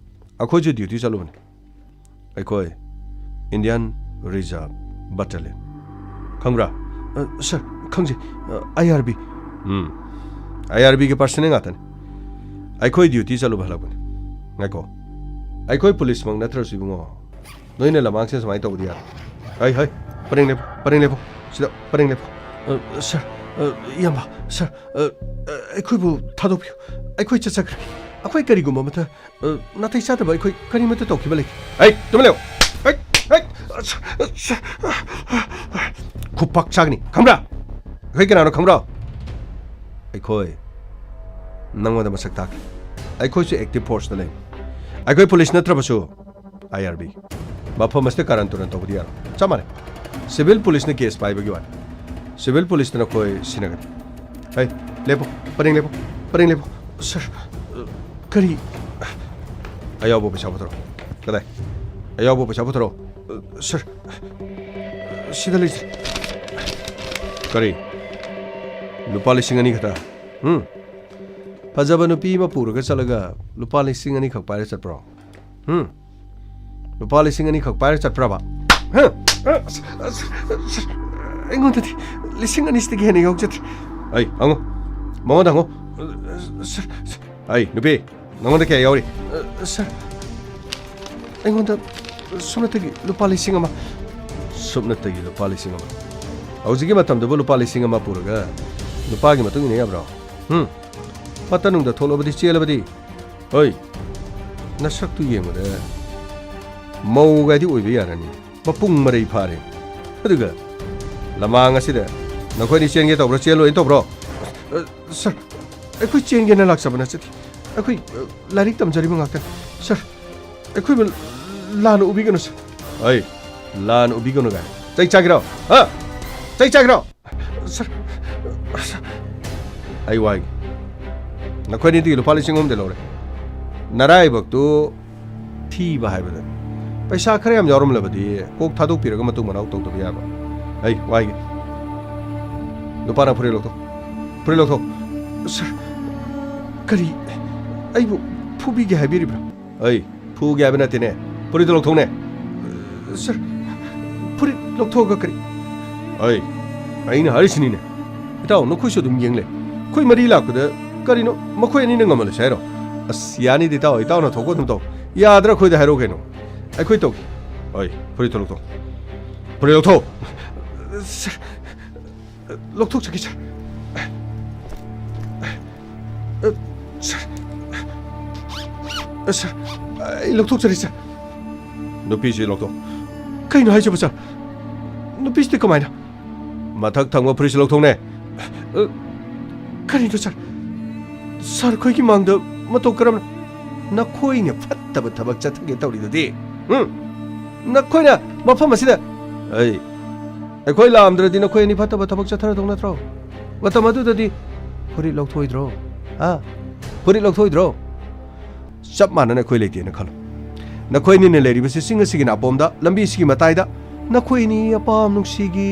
ꯑꯩꯈꯣꯏꯁꯨ ꯗ꯭ꯌꯨꯇꯤ ꯆꯠꯂꯨꯕꯅꯤ꯫ ꯑꯩꯈꯣꯏ Indian Reserve Battalion꯫ ꯈꯪꯕ꯭ꯔꯥ? ꯑ, ꯁꯔ, ꯈꯪꯖꯩ꯫ ꯑ, ꯑꯥꯏ ꯑꯥꯔ ꯕꯤ꯫ ꯎꯝ꯫ ꯑꯥꯏ ꯑꯥꯔ ꯕꯤꯒꯤ ꯄꯥꯔꯁꯅꯦꯜ ꯉꯥꯛꯇꯅꯤ꯫ ꯑꯩꯈꯣꯏ ꯗ꯭ꯌꯨꯇꯤ ꯆꯠꯂꯨꯕ ꯍꯜꯂꯛꯄꯅꯤ꯫ ꯉꯥꯏꯈꯣ꯫ ꯑꯩꯈꯣꯏ ꯄꯨꯂꯤꯁꯃꯛ ꯅꯠꯇ꯭ꯔꯁꯨ ꯏꯕꯨꯡꯉꯣ, ꯅꯣꯏꯅ ꯂꯝꯃꯥꯡꯁꯦ ꯁꯨꯃꯥꯏꯅ ꯇꯧꯕꯗꯤ ꯌꯥꯔꯣꯏ꯫ ꯍꯩ, ꯍꯩ, ꯄꯔꯦꯡ ꯂꯦꯞꯄꯨ, ꯄꯔꯦꯡ ꯂꯦꯞꯄꯨ꯫ ꯁꯤꯗ ꯄꯔꯦꯡ ꯂꯦꯞꯄꯨ꯫ ꯑ, ꯁꯔ, ꯑ, ꯏꯌꯥꯝꯕ, ꯁꯔ, ꯑ, ꯑ, ꯑꯩꯈꯣꯏꯕꯨ ꯊꯥꯗꯣꯛꯄꯤꯌꯨ꯫ ꯑꯩꯈꯣꯏ ꯆꯠꯆꯈ꯭ꯔꯒꯦ꯫ ꯑꯩꯈꯣꯏ ꯀꯔꯤꯒꯨꯝꯕ ꯑꯃꯠꯇ, ꯑ, ꯅꯥꯇꯩ ꯆꯥꯗꯕ ꯑꯩꯈꯣꯏ ꯀꯔꯤꯃꯠꯇ ꯇꯧꯈꯤꯕ ꯂꯩꯇꯦ꯫ ꯍꯩ, ꯇꯨꯃꯤꯟ ꯂꯩꯌꯨ꯫ ꯍꯩ, ꯍꯩ, ꯑ, ꯁꯔ, ꯑ, ꯁꯔ, ꯈꯨꯄꯥꯛ ꯆꯥꯒꯅꯤ꯫ ꯈꯪꯕ꯭ꯔꯥ? ꯑꯩꯈꯣꯏ ꯀꯅꯥꯅꯣ ꯈꯪꯕ꯭ꯔꯣ? ꯑꯩꯈꯣꯏ ꯅꯪꯉꯣꯟꯗ ꯃꯁꯛ ꯇꯥꯛꯀꯦ꯫ ꯑꯩꯈꯣꯏꯁꯨ ꯑꯦꯛꯇꯤꯚ ꯐꯣꯔꯁꯇ ꯂꯩ꯫ ꯑꯩꯈꯣꯏ ꯄꯨꯂꯤꯁ ꯅꯠꯇ꯭ꯔꯕꯁꯨ ꯑꯥꯏ ꯑꯥꯔ ꯕꯤ꯫ ꯃꯐꯝ ꯑꯁꯤꯗ ꯀꯥꯔꯟ ꯇꯨꯔꯟ ꯇꯧꯕꯗꯤ ꯌꯥꯔꯣꯏ꯫ ꯆꯞ ꯃꯥꯟꯅꯩ꯫ ꯁꯤꯚꯤꯜ ꯄꯨꯂꯤꯁꯅ ꯀꯦꯁ ꯄꯥꯏꯕꯒꯤ ꯋꯥꯅꯤ꯫ ꯁꯤꯚꯤꯜ ꯄꯨꯂꯤꯁꯇ ꯅꯈꯣꯏ ꯁꯤꯟꯅꯒꯅꯤ꯫ ꯍꯩ, ꯂꯦꯞꯄꯣ꯫ ꯄꯔꯦꯡ ꯂꯦꯞꯄꯣ꯫ ꯄꯔꯦꯡ ꯂꯦꯞꯄꯣ꯫ ꯁꯔ, ꯑ, ꯀꯔꯤ? ꯑꯌꯥꯎꯕ ꯄꯩꯁꯥ ꯄꯨꯊꯣꯔꯛꯑꯣ꯫ ꯀꯗꯥꯏ? ꯑꯌꯥꯎꯕ ꯄꯩꯁꯥ ꯄꯨꯊꯣꯔꯛꯑꯣ꯫ ꯑ, ꯁꯔ, ꯁꯤꯗ ꯂꯩꯖꯩ꯫ ꯀꯔꯤ? ꯂꯨꯄꯥ ꯂꯤꯁꯤꯡ ꯑꯅꯤ ꯈꯛꯇ? ꯎꯝ? ꯐꯖꯕ ꯅꯨꯄꯤ ꯑꯃ ꯄꯨꯔꯒ ꯆꯠꯂꯒ ꯂꯨꯄꯥ ꯂꯤꯁꯤꯡ ꯑꯅꯤ ꯈꯛ ꯄꯥꯏꯔ ꯆꯠꯄ꯭ꯔꯣ? ꯎꯝ? ꯂꯨꯄꯥ ꯂꯤꯁꯤꯡ ꯑꯅꯤ ꯈꯛ ꯄꯥꯏꯔ ꯆꯠꯄ꯭ꯔꯕ? ꯍꯥ? ꯑꯁ, ꯑꯁ, ꯑꯁ, ꯑꯩꯉꯣꯟꯗꯗꯤ ꯂꯤꯁꯤꯡ ꯑꯅꯤꯁꯤꯗꯒꯤ ꯍꯦꯟꯅ ꯌꯥꯎꯖꯗ꯭ꯔꯦ꯫ ꯑꯩ, ꯍꯪꯉꯨ꯫ ꯃꯉꯣꯟꯗ ꯍꯪꯉꯨ꯫ Sir, sir. ꯑꯩ, ꯅꯨꯄꯤ, ꯅꯉꯣꯟꯗ ꯀꯌꯥ ꯌꯥꯎꯔꯤ? ꯁꯔ, ꯑꯩꯉꯣꯟꯗ ꯁꯨꯞꯅꯇꯒꯤ ꯂꯨꯄꯥ ꯂꯤꯁꯤꯡ ꯑꯃ꯫ ꯁꯨꯞꯅꯇꯒꯤ ꯂꯨꯄꯥ ꯂꯤꯁꯤꯡ ꯑꯃ? ꯍꯧꯖꯤꯛꯀꯤ ꯃꯇꯝꯗꯕꯨ ꯂꯨꯄꯥ ꯂꯤꯁꯤꯡ ꯑꯃ ꯄꯨꯔꯒ ꯅꯨꯄꯥꯒꯤ ꯃꯇꯨꯡ ꯏꯟꯅ ꯌꯥꯕ꯭ꯔꯣ? ꯍꯨꯝ? ꯐꯠꯇ ꯅꯨꯡꯗ ꯊꯣꯛꯂꯕꯗꯤ ꯆꯦꯜꯂꯕꯗꯤ? ꯍꯣꯏ, ꯅꯁꯛꯇꯨ ꯌꯦꯡꯕꯗ ꯃꯧꯒꯥꯏꯗꯤ ꯑꯣꯏꯕ ꯌꯥꯔꯅꯤ꯫ ꯃꯄꯨꯡ ꯃꯔꯩ ꯐꯥꯔꯦ꯫ ꯑꯗꯨꯒ ꯂꯃꯥꯡ ꯑꯁꯤꯗ ꯅꯈꯣꯏꯅꯤ ꯆꯦꯟꯒꯦ ꯇꯧꯕ꯭ꯔꯣ, ꯆꯦꯜꯂꯣꯏꯅ ꯇꯧꯕ꯭ꯔꯣ? ꯑ, ꯁꯥꯔ, ꯑꯩꯈꯣꯏ ꯆꯦꯟꯒꯦꯅ ꯂꯥꯛꯆꯕ ꯅꯠꯆꯗꯦ꯫ ꯑꯩꯈꯣꯏ, ꯑ, ꯂꯥꯏꯔꯤꯛ ꯇꯝꯖꯔꯤꯕ ꯉꯥꯛꯇꯅꯤ꯫ ꯁꯥꯔ, ꯑꯩꯈꯣꯏꯕꯨ ꯂꯥꯟꯅ ꯎꯕꯤꯒꯅꯨ, ꯁꯥꯔ꯫ ꯑꯩ ꯂꯥꯟꯅ ꯎꯕꯤꯒꯅꯨ ꯀꯥꯏꯅ ꯆꯩ ꯆꯥꯒꯦꯔꯣ? ꯍꯥ? ꯆꯩ ꯆꯥꯒꯦꯔꯣ? ꯁꯥꯔ, ꯁꯥꯔ꯫ ꯑꯩ ꯋꯥꯏꯒꯦ꯫ ꯅꯈꯣꯏꯅꯤꯗꯒꯤ ꯂꯨꯄꯥ ꯂꯤꯁꯤꯡ ꯑꯍꯨꯝꯗꯤ ꯂꯧꯔꯦ꯫ ꯅꯔꯥꯏꯕꯛꯇꯨ ꯊꯤꯕ ꯍꯥꯏꯕꯗꯨꯅꯤ꯫ ꯄꯩꯁꯥ ꯈꯔ ꯌꯥꯝ ꯌꯥꯎꯔꯝꯂꯕꯗꯤ ꯀꯣꯛ ꯊꯥꯗꯣꯛꯄꯤꯔꯒ ꯃꯇꯨꯡ ꯃꯅꯥꯎ ꯇꯧꯗꯕ ꯌꯥꯕ꯫ ꯑꯩ ꯋꯥꯏꯒꯦ꯫ ꯅꯨꯄꯥꯅ ꯐꯨꯔꯤꯠ ꯂꯧꯊꯣꯛ꯫ ꯐꯨꯔꯤꯠ ꯂꯧꯊꯣꯛ꯫ ꯁꯥꯔ, ꯀꯔꯤ? ꯑꯩꯕꯨ ꯐꯨꯕꯤꯒꯦ ꯍꯥꯏꯕꯤꯔꯤꯕ꯭ꯔꯥ? ꯑꯩ ꯐꯨꯒꯦ ꯍꯥꯏꯕ ꯅꯠꯇꯦꯅꯦ꯫ ꯐꯨꯔꯤꯠꯇꯨ ꯂꯧꯊꯣꯛꯅꯦ꯫ ꯁꯥꯔ, ꯐꯨꯔꯤꯠ ꯂꯧꯊꯣꯛꯑꯒ ꯀꯔꯤ? ꯑꯩ, ꯑꯩꯅ ꯍꯥꯏꯔꯤꯁꯤꯅꯤꯅꯦ꯫ ꯏꯇꯥꯎ, ꯅꯈꯣꯏꯁꯨ ꯑꯗꯨꯝ ꯌꯦꯡ ꯂꯩ꯫ ꯑꯩꯈꯣꯏ ꯃꯔꯤ ꯂꯥꯛꯄꯗ ꯀꯔꯤꯅꯣ ꯃꯈꯣꯏ ꯑꯅꯤꯅ ꯉꯝꯍꯜꯂꯁꯦ ꯍꯥꯏꯔꯣ? ꯑꯁ, ꯌꯥꯅꯤꯗ ꯏꯇꯥꯎ, ꯏꯇꯥꯎꯅ ꯊꯣꯛꯄ ꯑꯗꯨꯝ ꯇꯧ꯫ ꯌꯥꯗ꯭ꯔꯥ ꯑꯩꯈꯣꯏꯗ ꯍꯥꯏꯔꯛꯑꯣ ꯀꯩꯅꯣ꯫ ꯑꯩꯈꯣꯏ ꯇꯧꯒꯦ꯫ ꯑꯩ, ꯐꯨꯔꯤꯠꯇꯨ ꯂꯧꯊꯣꯛ꯫ ꯐꯨꯔꯤꯠ ꯂꯧꯊꯣꯛ꯫ ꯁꯥꯔ, ꯂꯧꯊꯣꯛꯆꯒꯦ, ꯁꯥꯔ꯫ ꯑ, ꯁꯥꯔ꯫ ꯑ, ꯁꯥꯔ, ꯑꯩ ꯂꯧꯊꯣꯛꯆꯔꯦ, ꯁꯥꯔ꯫ ꯅꯨꯄꯤꯁꯤ ꯂꯧꯊꯣꯛ꯫ ꯀꯩꯅꯣ ꯍꯥꯏꯁꯤꯕꯣ, ꯁꯥꯔ? ꯅꯨꯄꯤꯁꯤꯗꯤ ꯀꯃꯥꯏꯅ? ꯃꯊꯛ ꯊꯪꯕ ꯐꯨꯔꯤꯠꯁꯤ ꯂꯧꯊꯣꯛꯅꯦ꯫ ꯑ, ꯀꯔꯤꯅꯣ, ꯁꯥꯔ? ꯁꯥꯔ, ꯑꯩꯈꯣꯏꯒꯤ ꯃꯥꯡꯗ ꯃꯇꯧ ꯀꯔꯝꯅ? ꯅꯈꯣꯏꯅ ꯐꯠꯇꯕ ꯊꯕꯛ ꯆꯠꯊꯒꯦ ꯇꯧꯔꯤꯗꯨꯗꯤ? ꯎꯝ? ꯅꯈꯣꯏꯅ ꯃꯐꯝ ꯑꯁꯤꯗ, ꯑꯩ, ꯑꯩꯈꯣꯏ ꯂꯥꯛꯑꯝꯗ꯭ꯔꯗꯤ ꯅꯈꯣꯏ ꯑꯅꯤ ꯐꯠꯇꯕ ꯊꯕꯛ ꯆꯠꯊꯔꯗꯧ ꯅꯠꯇ꯭ꯔꯣ? ꯃꯇꯝ ꯑꯗꯨꯗꯗꯤ ꯐꯨꯔꯤꯠ ꯂꯧꯊꯣꯛꯑꯣꯏꯗ꯭ꯔꯣ? ꯍꯥ? ꯐꯨꯔꯤꯠ ꯂꯧꯊꯣꯛꯑꯣꯏꯗ꯭ꯔꯣ? ꯆꯞ ꯃꯥꯟꯅꯅ ꯑꯩꯈꯣꯏ ꯂꯩꯇꯦꯅ ꯈꯜꯂꯣ꯫ ꯅꯈꯣꯏ ꯑꯅꯤꯅ ꯂꯩꯔꯤꯕꯁꯤ ꯆꯤꯡ ꯑꯁꯤꯒꯤ ꯅꯥꯄꯣꯝꯗ, ꯂꯝꯕꯤ ꯑꯁꯤꯒꯤ ꯃꯇꯥꯏꯗ, ꯅꯈꯣꯏ ꯑꯅꯤ ꯑꯄꯥꯝ ꯅꯨꯡꯁꯤꯒꯤ꯫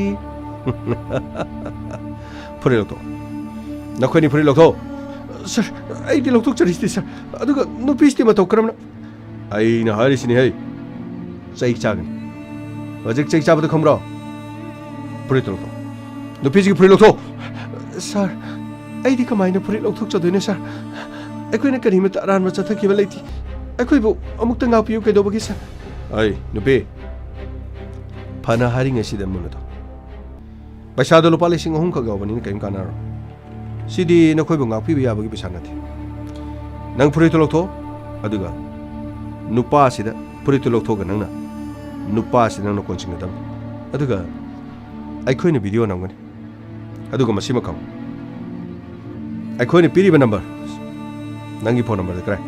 ꯐꯨꯔꯤꯠ ꯂꯧꯊꯣꯛ꯫ ꯅꯈꯣꯏ ꯑꯅꯤ ꯐꯨꯔꯤꯠ ꯂꯧꯊꯣꯛ꯫ ꯁꯥꯔ, ꯑꯩꯗꯤ ꯂꯧꯊꯣꯛꯆꯔꯤꯁꯤꯗꯤ, ꯁꯥꯔ꯫ ꯑꯗꯨꯒ ꯅꯨꯄꯤꯁꯤꯗꯤ ꯃꯇꯧ ꯀꯔꯝꯅ? ꯑꯩꯅ ꯍꯥꯏꯔꯤꯁꯤꯅꯤ ꯍꯩ꯫ ꯆꯩ ꯆꯥꯒꯅꯤ꯫ ꯍꯧꯖꯤꯛ ꯆꯩ ꯆꯥꯕꯗ ꯈꯪꯕ꯭ꯔꯣ? ꯐꯨꯔꯤꯠꯇꯨ ꯂꯧꯊꯣꯛ꯫ ꯅꯨꯄꯤꯁꯤꯒꯤ ꯐꯨꯔꯤꯠ ꯂꯧꯊꯣꯛ꯫ ꯁꯥꯔ, ꯑꯩꯗꯤ ꯀꯃꯥꯏꯅ ꯐꯨꯔꯤꯠ ꯂꯧꯊꯣꯛꯆꯗꯣꯏꯅꯣ, ꯁꯥꯔ? ꯑꯩꯈꯣꯏꯅ ꯀꯔꯤꯃꯠꯇ ꯑꯔꯥꯟꯕ ꯆꯠꯊꯈꯤꯕ ꯂꯩꯇꯦ꯫ ꯑꯩꯈꯣꯏꯕꯨ ꯑꯃꯨꯛꯇ ꯉꯥꯛꯄꯤꯌꯨ ꯀꯩꯗꯧꯕꯒꯤ, ꯁꯥꯔ? ꯑꯩ, ꯅꯨꯄꯤ, ꯐꯅ ꯍꯥꯏꯔꯤꯉꯩꯁꯤꯗ ꯃꯨꯟꯅ ꯇꯧ꯫ ꯄꯩꯁꯥꯗꯣ ꯂꯨꯄꯥ ꯂꯤꯁꯤꯡ ꯑꯍꯨꯝ ꯈꯛ ꯌꯥꯎꯕꯅꯤꯅ ꯀꯔꯤꯝ ꯀꯥꯟꯅꯔꯣꯏ꯫ ꯁꯤꯗꯤ ꯅꯈꯣꯏꯕꯨ ꯉꯥꯛꯄꯤꯕ ꯌꯥꯕꯒꯤ ꯄꯩꯁꯥ ꯅꯠꯇꯦ꯫ ꯅꯪ ꯐꯨꯔꯤꯠꯇꯨ ꯂꯧꯊꯣꯛ, ꯑꯗꯨꯒ ꯅꯨꯄꯥꯁꯤꯗ ꯐꯨꯔꯤꯠꯇꯨ ꯂꯧꯊꯣꯛꯑꯒ ꯅꯪꯅ ꯅꯨꯄꯥꯁꯤ ꯅꯪꯅ ꯀꯣꯟꯁꯤꯟꯒꯗꯕꯅꯤ꯫ ꯑꯗꯨꯒ ꯑꯩꯈꯣꯏꯅ ꯚꯤꯗꯤꯑꯣ ꯅꯝꯒꯅꯤ꯫ ꯑꯗꯨꯒ ꯃꯁꯤꯃ ꯈꯪꯉꯨ, ꯑꯩꯈꯣꯏꯅ ꯄꯤꯔꯤꯕ ꯅꯝꯕꯔ, ꯅꯪꯒꯤ ꯐꯣꯟ ꯅꯝꯕꯔꯗ ꯀꯔꯥꯏ?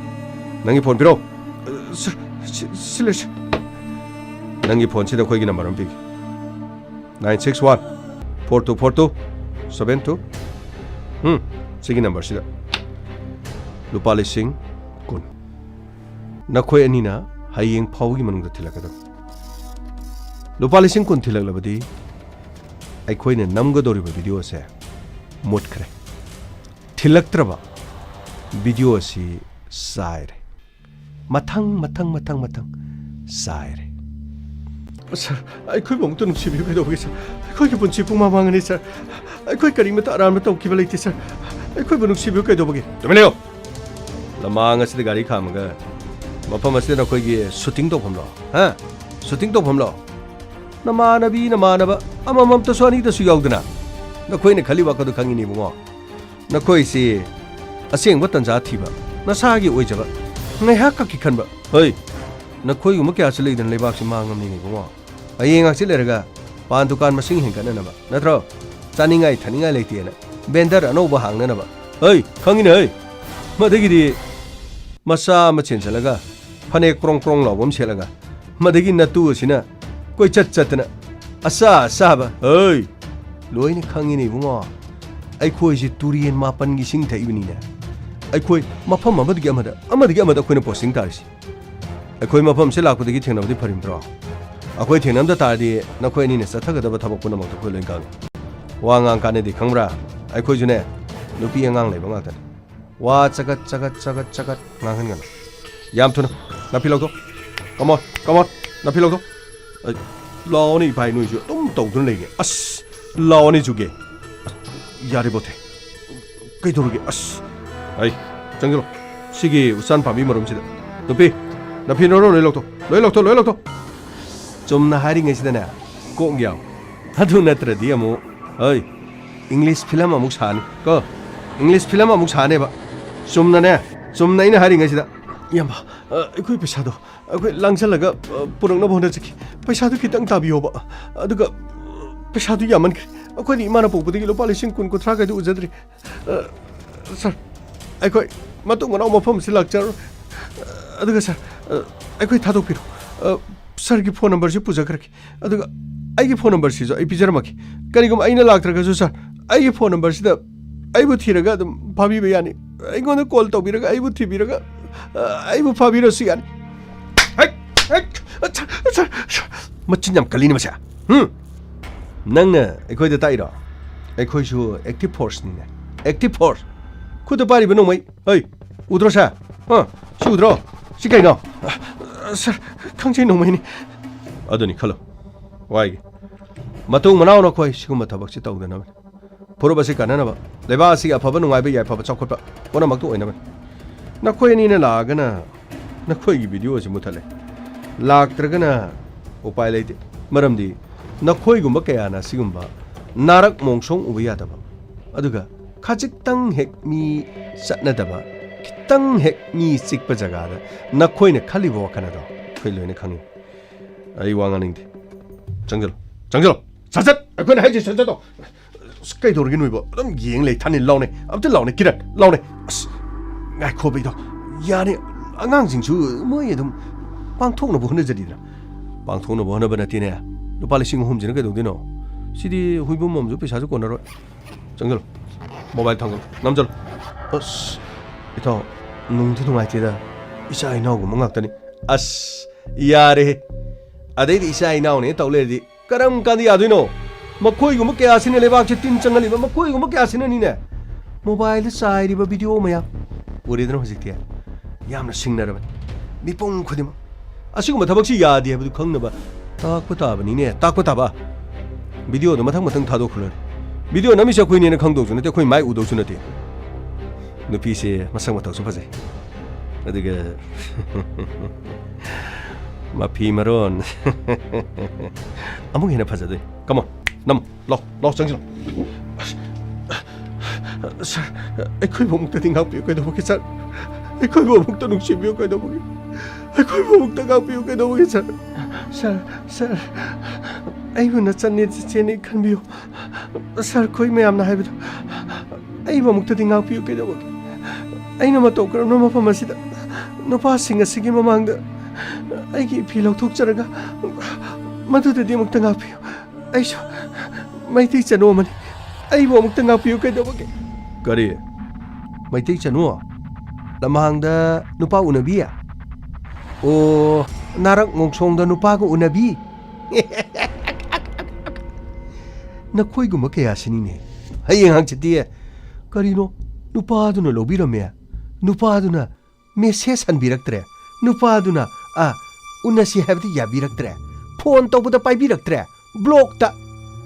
ꯅꯪꯒꯤ ꯐꯣꯟ ꯄꯤꯔꯛꯑꯣ꯫ ꯑ, ꯁꯥꯔ, ꯁꯤ, ꯁꯤ ꯂꯩꯔꯦ, ꯁꯥꯔ꯫ ꯅꯪꯒꯤ ꯐꯣꯟꯁꯤꯗ ꯑꯩꯈꯣꯏꯒꯤ ꯅꯝꯕꯔ ꯑꯃ ꯄꯤꯒꯦ, nine six one, four two four two seven two. Um, ꯁꯤꯒꯤ ꯅꯝꯕꯔꯁꯤꯗ ꯂꯨꯄꯥ ꯂꯤꯁꯤꯡ ꯀꯨꯟ꯫ ꯅꯈꯣꯏ ꯑꯅꯤꯅ ꯍꯌꯦꯡ ꯐꯥꯎꯕꯒꯤ ꯃꯅꯨꯡꯗ ꯊꯤꯜꯂꯛꯀꯗꯕꯅꯤ꯫ ꯂꯨꯄꯥ ꯂꯤꯁꯤꯡ ꯀꯨꯟ ꯊꯤꯜꯂꯛꯂꯕꯗꯤ ꯑꯩꯈꯣꯏꯅ ꯅꯝꯒꯗꯧꯔꯤꯕ ꯚꯤꯗꯤꯑꯣ ꯑꯁꯦ ꯃꯨꯠꯈ꯭ꯔꯦ꯫ ꯊꯤꯜꯂꯛꯇ꯭ꯔꯕ, ꯚꯤꯗꯤꯑꯣ ꯑꯁꯤ ꯆꯥꯏꯔꯦ꯫ ꯃꯊꯪ, ꯃꯊꯪ, ꯃꯊꯪ, ꯃꯊꯪ ꯆꯥꯏꯔꯦ꯫ ꯁꯥꯔ, ꯑꯩꯈꯣꯏꯕꯨ ꯑꯃꯨꯛꯇ ꯅꯨꯡꯁꯤꯕꯤꯌꯨ꯫ ꯀꯩꯗꯧꯕꯒꯤ, ꯁꯥꯔ? ꯑꯩꯈꯣꯏꯒꯤ ꯄꯨꯟꯁꯤ ꯄꯨꯡꯃꯥꯡ ꯃꯥꯡꯉꯅꯤ, ꯁꯥꯔ꯫ ꯑꯩꯈꯣꯏ ꯀꯔꯤꯃꯇ ꯑꯔꯥꯟꯕ ꯇꯧꯈꯤꯕ ꯂꯩꯇꯦ, ꯁꯥꯔ꯫ ꯑꯩꯈꯣꯏꯕꯨ ꯅꯨꯡꯁꯤꯕꯤꯌꯨ꯫ ꯀꯩꯗꯧꯕꯒꯤ? ꯇꯨꯃꯤꯟ ꯂꯩꯌꯨ! ꯂꯃꯥꯡ ꯑꯁꯤꯗ ꯒꯥꯔꯤ ꯈꯥꯝꯃꯒ ꯃꯐꯝ ꯑꯁꯤꯗ ꯅꯈꯣꯏꯒꯤ ꯁꯨꯇꯤꯡ ꯇꯧꯐꯝꯂꯣ? ꯍꯥ? ꯁꯨꯇꯤꯡ ꯇꯧꯐꯝꯂꯣ? ꯅꯃꯥꯟꯅꯕꯤ, ꯅꯃꯥꯟꯅꯕ ꯑꯃꯃꯝꯇꯁꯨ, ꯑꯅꯤꯗꯁꯨ ꯌꯥꯎꯗꯅ ꯅꯈꯣꯏꯅ ꯈꯜꯂꯤ ꯋꯥꯈꯜꯗꯨ ꯈꯪꯉꯤꯅꯦ, ꯏꯕꯨꯡꯉꯣ꯫ ꯅꯈꯣꯏꯁꯤ ꯑꯁꯦꯡꯕ ꯇꯟꯖꯥ ꯊꯤꯕ, ꯅꯁꯥꯒꯤ ꯑꯣꯏꯖꯕ, ꯉꯥꯏꯍꯥꯛ ꯈꯛꯀꯤ ꯈꯟꯕ꯫ ꯍꯩ, ꯅꯈꯣꯏꯒꯨꯝꯕ ꯀꯌꯥꯁꯨ ꯂꯩꯗꯅ ꯂꯩꯕꯥꯛꯁꯤ ꯃꯥꯡꯉꯝꯅꯤꯅꯦ, ꯏꯕꯨꯡꯉꯣ꯫ ꯍꯌꯦꯡ ꯍꯪꯆꯤꯠ ꯂꯩꯔꯒ ꯄꯥꯟ ꯗꯨꯀꯥꯟ ꯃꯁꯤꯡ ꯍꯦꯟꯒꯠꯅꯅꯕ, ꯅꯠꯇ꯭ꯔꯣ? ꯆꯥꯅꯤꯡꯉꯥꯏ ꯊꯛꯅꯤꯡꯉꯥꯏ ꯂꯩꯇꯦꯅ ꯕꯦꯟꯗꯔ ꯑꯅꯧꯕ ꯍꯥꯡꯅꯅꯕ꯫ ꯍꯩ, ꯈꯪꯉꯤꯅꯦ, ꯍꯩ꯫ ꯃꯗꯒꯤꯗꯤ ꯃꯆꯥ ꯑꯃ ꯆꯦꯟꯁꯤꯜꯂꯒ, ꯐꯅꯦꯛ ꯀ꯭ꯔꯣꯡ ꯀ꯭ꯔꯣꯡ ꯂꯥꯎꯕ ꯑꯃ ꯁꯦꯠꯂꯒ, ꯃꯗꯒꯤ ꯅꯇꯨ ꯑꯁꯤꯅ ꯀꯣꯏꯆꯠ ꯆꯠꯇꯅ ꯑꯆꯥ ꯑꯆꯥꯕ, ꯍꯩ, ꯂꯣꯏꯅ ꯈꯪꯉꯤꯅꯦ, ꯏꯕꯨꯡꯉꯣ꯫ ꯑꯩꯈꯣꯏꯁꯤ ꯇꯨꯔꯦꯟ ꯃꯥꯄꯟꯒꯤ ꯏꯁꯤꯡ ꯊꯛꯏꯕꯅꯤꯅꯦ꯫ ꯑꯩꯈꯣꯏ ꯃꯐꯝ ꯑꯃꯗꯒꯤ ꯑꯃꯗ, ꯑꯃꯗꯒꯤ ꯑꯃꯗ ꯑꯩꯈꯣꯏꯅ ꯄꯣꯁꯇꯤꯡ ꯇꯥꯔꯤꯁꯤ꯫ ꯑꯩꯈꯣꯏ ꯃꯐꯝꯁꯤ ꯂꯥꯛꯄꯗꯒꯤ ꯊꯦꯡꯅꯕꯗꯤ ꯐꯔꯤꯕ꯭ꯔꯣ? ꯑꯩꯈꯣꯏ ꯊꯦꯡꯅꯕꯗ ꯇꯥꯔꯗꯤ ꯅꯈꯣꯏ ꯑꯅꯤꯅ ꯆꯠꯊꯒꯗꯕ ꯊꯕꯛ ꯄꯨꯝꯅꯃꯛꯇꯣ ꯑꯩꯈꯣꯏ ꯂꯣꯏ ꯈꯪꯉꯤ꯫ ꯋꯥ ꯉꯥꯡ ꯀꯥꯟꯅꯗꯦ, ꯈꯪꯕ꯭ꯔꯥ? ꯑꯩꯈꯣꯏꯁꯨꯅꯦ, ꯅꯨꯄꯤ ꯑꯉꯥꯡ ꯂꯩꯕ ꯉꯥꯛꯇꯅꯤ꯫ ꯋꯥ ꯆꯒꯠ ꯆꯒꯠ ꯆꯒꯠ ꯆꯒꯠ ꯉꯥꯡꯍꯟꯒꯅꯨ꯫ ꯌꯥꯝ ꯊꯨꯅ ꯅꯥꯐꯤ ꯂꯧꯊꯣꯛ꯫ Come on, come on, ꯅꯥꯐꯤ ꯂꯧꯊꯣꯛ꯫ ꯑꯩ, ꯂꯥꯛꯑꯣꯅꯦ ꯏꯚꯥꯏ, ꯅꯣꯏꯁꯨ ꯑꯗꯨꯝ ꯇꯧꯗꯨꯅ ꯂꯩꯒꯦ꯫ ꯑꯁ, ꯂꯥꯛꯑꯣꯅꯦ ꯖꯨꯒꯦ꯫ ꯑꯁ, ꯌꯥꯔꯦ ꯕꯣꯊꯦ꯫ ꯀꯩꯗꯧꯔꯒꯦ? ꯑꯁ, ꯑꯩ, ꯆꯪꯁꯤꯜꯂꯣ꯫ ꯁꯤꯒꯤ ꯎꯆꯥꯟ ꯄꯥꯝꯕꯤ ꯃꯔꯨꯝꯁꯤꯗ꯫ ꯅꯨꯄꯤ, ꯅꯥꯐꯤ ꯂꯧꯔꯣ, ꯂꯣꯏ ꯂꯧꯊꯣꯛ꯫ ꯂꯣꯏ ꯂꯧꯊꯣꯛ, ꯂꯣꯏ ꯂꯧꯊꯣꯛ꯫ ꯆꯨꯝꯅ ꯍꯥꯏꯔꯤꯉꯩꯁꯤꯗꯅꯦ, ꯀꯣꯛ ꯌꯥꯎ꯫ ꯑꯗꯨ ꯅꯠꯇ꯭ꯔꯗꯤ ꯑꯃꯨꯛ, ꯍꯩ, ꯏꯪꯂꯤꯁ ꯐꯤꯂꯝ ꯑꯃꯨꯛ ꯁꯥꯅꯤ ꯀꯣ꯫ ꯏꯪꯂꯤꯁ ꯐꯤꯂꯝ ꯑꯃꯨꯛ ꯁꯥꯅꯦꯕ꯫ ꯆꯨꯝꯅꯅꯦ, ꯆꯨꯝꯅ ꯑꯩꯅ ꯍꯥꯏꯔꯤꯉꯩꯁꯤꯗ꯫ ꯏꯌꯥꯝꯕ, ꯑ, ꯑꯩꯈꯣꯏ ꯄꯩꯁꯥꯗꯣ ꯑꯩꯈꯣꯏ ꯂꯥꯡꯁꯜꯂꯒ, ꯑ, ꯄꯨꯔꯛꯅꯕ ꯍꯣꯠꯅꯖꯒꯦ꯫ ꯄꯩꯁꯥꯗꯨ ꯈꯤꯇꯪ ꯇꯥꯕꯤꯌꯣꯕ꯫ ꯑꯗꯨꯒ, ꯑ, ꯄꯩꯁꯥꯗꯨ ꯌꯥꯝꯃꯟꯈ꯭ꯔꯦ꯫ ꯑꯩꯈꯣꯏꯗꯤ ꯏꯃꯥꯅ ꯄꯣꯛꯄꯗꯒꯤ ꯂꯨꯄꯥ ꯂꯤꯁꯤꯡ ꯀꯨꯟ, ꯀꯨꯟꯊ꯭ꯔꯥ ꯀꯥꯏꯗꯨ ꯎꯖꯗ꯭ꯔꯤ꯫ ꯑ, ꯁꯥꯔ, ꯑꯩꯈꯣꯏ ꯃꯇꯨꯡ ꯃꯅꯥꯎ ꯃꯐꯝ ꯑꯁꯤ ꯂꯥꯛꯆꯔꯔꯣꯏ꯫ ꯑ, ꯑꯗꯨꯒ ꯁꯥꯔ, ꯑ, ꯑꯩꯈꯣꯏ ꯊꯥꯗꯣꯛꯄꯤꯔꯣ꯫ ꯑ, ꯁꯥꯔꯒꯤ ꯐꯣꯟ ꯅꯝꯕꯔꯁꯤ ꯄꯨꯖꯈ꯭ꯔꯒꯦ꯫ ꯑꯗꯨꯒ ꯑꯩꯒꯤ ꯐꯣꯟ ꯅꯝꯕꯔꯁꯤꯁꯨ ꯑꯩ ꯄꯤꯖꯔꯝꯃꯒꯦ꯫ ꯀꯔꯤꯒꯨꯝꯕ ꯑꯩꯅ ꯂꯥꯛꯇ꯭ꯔꯒꯁꯨ ꯁꯥꯔ, ꯑꯩꯒꯤ ꯐꯣꯟ ꯅꯝꯕꯔꯁꯤꯗ ꯑꯩꯕꯨ ꯊꯤꯔꯒ ꯑꯗꯨꯝ ꯐꯥꯕꯤꯕ ꯌꯥꯅꯤ꯫ ꯑꯩꯉꯣꯟꯗ ꯀꯣꯜ ꯇꯧꯕꯤꯔꯒ ꯑꯩꯕꯨ ꯊꯤꯕꯤꯔꯒ, ꯑ, ꯑꯩꯕꯨ ꯐꯥꯕꯤꯔꯁꯨ ꯌꯥꯅꯤ꯫ ꯍꯦꯛ, ꯍꯦꯛ, ꯑꯠꯆꯥ, ꯑꯠꯆꯥ, ꯑꯠꯆꯥ꯫ ꯃꯆꯤꯟ ꯌꯥꯝ ꯀꯜꯂꯤꯅꯦ ꯃꯁꯦ꯫ ꯍꯨꯝ? ꯅꯪꯅ ꯑꯩꯈꯣꯏꯗ ꯇꯥꯛꯏꯔꯣ? ꯑꯩꯈꯣꯏꯁꯨ active forceꯅꯤꯅꯦ꯫ Active force꯫ ꯈꯨꯠꯇ ꯄꯥꯏꯔꯤꯕ ꯅꯣꯡꯃꯩ꯫ ꯍꯩ, ꯎꯗ꯭ꯔꯣ ꯁꯦ? ꯍꯥ? ꯁꯤ ꯎꯗ꯭ꯔꯣ? ꯁꯤ ꯀꯩꯅꯣ? ꯑ, ꯁꯥꯔ, ꯈꯪꯖꯩ, ꯅꯣꯡꯃꯩꯅꯤ꯫ ꯑꯗꯨꯅꯤ ꯈꯜꯂꯣ꯫ ꯋꯥꯏꯒꯦ꯫ ꯃꯇꯨꯡ ꯃꯅꯥꯎ ꯅꯈꯣꯏ ꯁꯤꯒꯨꯝꯕ ꯊꯕꯛꯁꯤ ꯇꯧꯗꯅꯕꯅꯤ꯫ ꯐꯨꯔꯨꯞ ꯑꯁꯤ ꯀꯟꯅꯅꯕ, ꯂꯩꯕꯥꯛ ꯑꯁꯤꯒꯤ ꯑꯐꯕ ꯅꯨꯡꯉꯥꯏꯕ ꯌꯥꯏꯐꯕ ꯆꯥꯎꯈꯠꯄ ꯄꯨꯝꯅꯃꯛꯇ ꯑꯣꯏꯅꯕꯅꯤ꯫ ꯅꯈꯣꯏ ꯑꯅꯤꯅ ꯂꯥꯛꯑꯒꯅ ꯅꯈꯣꯏꯒꯤ video ꯑꯁꯤ ꯃꯨꯊꯠꯂꯦ꯫ ꯂꯥꯛꯇ꯭ꯔꯒꯅ ꯎꯄꯥꯏ ꯂꯩꯇꯦ꯫ ꯃꯔꯝꯗꯤ ꯅꯈꯣꯏꯒꯨꯝꯕ ꯀꯌꯥꯅ ꯑꯁꯤꯒꯨꯝꯕ ꯅꯥꯔꯛ ꯃꯣꯡꯁꯣꯡ ꯎꯕ ꯌꯥꯗꯕ, ꯑꯗꯨꯒ ꯈꯖꯤꯛꯇꯪ ꯍꯦꯛ ꯃꯤ ꯆꯠꯅꯗꯕ, ꯈꯤꯇꯪ ꯍꯦꯛ ꯃꯤ ꯆꯤꯛꯄ ꯖꯒꯥꯗ ꯅꯈꯣꯏꯅ ꯈꯜꯂꯤꯕ ꯋꯥꯈꯜ ꯑꯗꯣ ꯑꯩꯈꯣꯏ ꯂꯣꯏꯅ ꯈꯪꯉꯤ꯫ ꯑꯩ ꯋꯥ ꯉꯥꯡꯅꯤꯡꯗꯦ꯫ ꯆꯪꯁꯤꯜꯂꯣ, ꯆꯪꯁꯤꯜꯂꯣ, ꯁꯠ ꯁꯠ! ꯑꯩꯈꯣꯏꯅ ꯍꯥꯏꯁꯦ ꯁꯠ ꯁꯠ ꯇꯧ꯫ ꯑꯁ, ꯀꯩꯗꯧꯔꯒꯦ ꯅꯣꯏꯕꯣ? ꯑꯗꯨꯝ ꯌꯦꯡ ꯂꯩ꯫ ꯊꯥꯅꯤ, ꯂꯥꯎꯅꯦ, ꯑꯝꯇ ꯂꯥꯎꯅꯦ, ꯀꯤꯔꯟ, ꯂꯥꯎꯅꯦ꯫ ꯑꯁ, ꯉꯥꯏꯈꯣ ꯕꯩꯗꯣ꯫ ꯌꯥꯅꯤ, ꯑꯉꯥꯡꯁꯤꯡꯁꯨ ꯃꯣꯏ ꯑꯗꯨꯝ ꯄꯥꯡꯊꯣꯛꯅꯕ ꯍꯣꯠꯅꯖꯔꯤꯗꯅ꯫ ꯄꯥꯡꯊꯣꯛꯅꯕ ꯍꯣꯠꯅꯕ ꯅꯠꯇꯦꯅꯦ꯫ ꯂꯨꯄꯥ ꯂꯤꯁꯤꯡ ꯑꯍꯨꯝꯁꯤꯅ ꯀꯩꯗꯧꯗꯣꯏꯅꯣ? ꯁꯤꯗꯤ ꯍꯨꯏꯕꯨꯝ ꯑꯃꯁꯨ ꯄꯩꯁꯥꯁꯨ ꯀꯣꯟꯅꯔꯣꯏ꯫ ꯆꯪꯁꯤꯜꯂꯣ꯫ ꯃꯣꯕꯥꯏꯜ ꯊꯥꯡꯒꯠꯂꯣ꯫ ꯅꯝꯁꯤꯜꯂꯣ꯫ ꯑꯁ, ꯏꯇꯥꯎ, ꯅꯨꯡꯗꯤ ꯅꯨꯡꯉꯥꯏꯇꯦꯗ꯫ ꯏꯆꯥ ꯏꯅꯥꯎꯒꯨꯝꯕ ꯉꯥꯛꯇꯅꯤ꯫ ꯑꯁ, ꯌꯥꯔꯦꯍꯦ꯫ ꯑꯗꯩꯗꯤ ꯏꯆꯥ ꯏꯅꯥꯎꯅꯦ ꯇꯧ ꯂꯩꯔꯗꯤ ꯀꯔꯝ ꯀꯥꯟꯗ ꯌꯥꯗꯣꯏꯅꯣ? ꯃꯈꯣꯏꯒꯨꯝꯕ ꯀꯌꯥꯁꯤꯅ ꯂꯩꯕꯥꯛꯁꯦ ꯇꯤꯟ ꯆꯪꯍꯜꯂꯤꯕ, ꯃꯈꯣꯏꯒꯨꯝꯕ ꯀꯌꯥꯁꯤꯅꯅꯤꯅꯦ ꯃꯣꯕꯥꯏꯜꯗ ꯆꯥꯏꯔꯤꯕ video ꯃꯌꯥꯝ꯫ ꯎꯔꯦꯗꯅ ꯍꯧꯖꯤꯛꯇꯤ? ꯌꯥꯝꯅ ꯁꯤꯡꯅꯔꯕꯅꯤ ꯃꯤꯄꯨꯝ ꯈꯨꯗꯤꯡꯃꯛ꯫ ꯑꯁꯤꯒꯨꯝꯕ ꯊꯕꯛꯁꯤ ꯌꯥꯗꯦ ꯍꯥꯏꯕꯗꯨ ꯈꯪꯅꯕ ꯇꯥꯛꯄ ꯇꯥꯕꯅꯤꯅꯦ, ꯇꯥꯛꯄ ꯇꯥꯕ꯫ Videoꯗꯣ ꯃꯊꯪ ꯃꯊꯪ ꯊꯥꯗꯣꯛꯈ꯭ꯔ ꯂꯣꯏꯔꯦ꯫ Video ꯅꯝꯃꯤꯁꯦ ꯑꯩꯈꯣꯏꯅꯦꯅ ꯈꯪꯗꯧꯁꯨ ꯅꯠꯇꯦ, ꯑꯩꯈꯣꯏ ꯃꯥꯏ ꯎꯗꯧꯁꯨ ꯅꯠꯇꯦ꯫ ꯅꯨꯄꯤꯁꯦ ꯃꯁꯛ ꯃꯇꯧꯁꯨ ꯐꯖꯩ꯫ ꯑꯗꯨꯒ ꯃꯐꯤ ꯃꯔꯣꯟ ꯑꯃꯨꯛ ꯍꯦꯟꯅ ꯐꯖꯗꯣꯏ꯫ Come on, ꯅꯝꯃꯣ꯫ ꯂꯥꯎ, ꯂꯥꯎ, ꯆꯪꯁꯤꯜꯂꯣ꯫ ꯑꯁ, ꯁꯥꯔ, ꯑꯩꯈꯣꯏꯕꯨ ꯑꯃꯨꯛꯇꯗꯤ ꯉꯥꯛꯄꯤꯌꯨ꯫ ꯀꯩꯗꯧꯕꯒꯤ, ꯁꯥꯔ? ꯑꯩꯈꯣꯏꯕꯨ ꯑꯃꯨꯛꯇ ꯅꯨꯡꯁꯤꯕꯤꯌꯨ ꯀꯩꯗꯧꯕꯒꯤ? ꯑꯩꯈꯣꯏꯕꯨ ꯑꯃꯨꯛꯇ ꯉꯥꯛꯄꯤꯌꯨ ꯀꯩꯗꯧꯕꯒꯤ, ꯁꯥꯔ? ꯁꯥꯔ, ꯁꯥꯔ, ꯑꯩꯕꯨ ꯅꯆꯟꯅꯦ, ꯆꯤꯆꯦꯅꯦ ꯈꯟꯕꯤꯌꯨ꯫ ꯁꯥꯔ, ꯑꯩꯈꯣꯏ ꯃꯌꯥꯝꯅ ꯍꯥꯏꯕꯗꯣ ꯑꯩꯕꯨ ꯑꯃꯨꯛꯇꯗꯤ ꯉꯥꯛꯄꯤꯌꯨ ꯀꯩꯗꯧꯕꯒꯤ? ꯑꯩꯅ ꯃꯇꯧ ꯀꯔꯝꯅ ꯃꯐꯝ ꯑꯁꯤꯗ ꯅꯨꯄꯥꯁꯤꯡ ꯑꯁꯤꯒꯤ ꯃꯃꯥꯡꯗ ꯑꯩꯒꯤ ꯏꯐꯤ ꯂꯧꯊꯣꯛꯆꯔꯒ, ꯃꯗꯨꯗꯗꯤ ꯑꯃꯨꯛꯇ ꯉꯥꯛꯄꯤꯌꯨ꯫ ꯑꯩꯁꯨ ꯃꯩꯇꯩ ꯆꯅꯨ ꯑꯃꯅꯤ꯫ ꯑꯩꯕꯨ ꯑꯃꯨꯛꯇ ꯉꯥꯛꯄꯤꯌꯨ ꯀꯩꯗꯧꯕꯒꯤ? ꯀꯔꯤ? ꯃꯩꯇꯩ ꯆꯅꯨ? ꯂꯝꯍꯥꯡꯗ ꯅꯨꯄꯥ ꯎꯅꯕꯤ? ꯑꯣ, ꯅꯥꯔꯛ ꯃꯣꯡꯁꯣꯡꯗ ꯅꯨꯄꯥꯒ ꯎꯅꯕꯤ? ꯅꯈꯣꯏꯒꯨꯝꯕ ꯀꯌꯥꯁꯤꯅꯤꯅꯦ꯫ ꯍꯌꯦꯡ ꯍꯪꯆꯤꯠꯇꯤ ꯀꯔꯤꯅꯣ, ꯅꯨꯄꯥꯗꯨꯅ ꯂꯧꯕꯤꯔꯝꯃꯦ, ꯅꯨꯄꯥꯗꯨꯅ ꯃꯦꯁꯦꯖ ꯍꯟꯕꯤꯔꯛꯇ꯭ꯔꯦ, ꯅꯨꯄꯥꯗꯨꯅ, ꯑ, ꯎꯅꯁꯤ ꯍꯥꯏꯕꯗꯤ ꯌꯥꯕꯤꯔꯛꯇ꯭ꯔꯦ, ꯐꯣꯟ ꯇꯧꯕꯗ ꯄꯥꯏꯕꯤꯔꯛꯇ꯭ꯔꯦ, ꯕ꯭ꯂꯣꯛꯇ꯫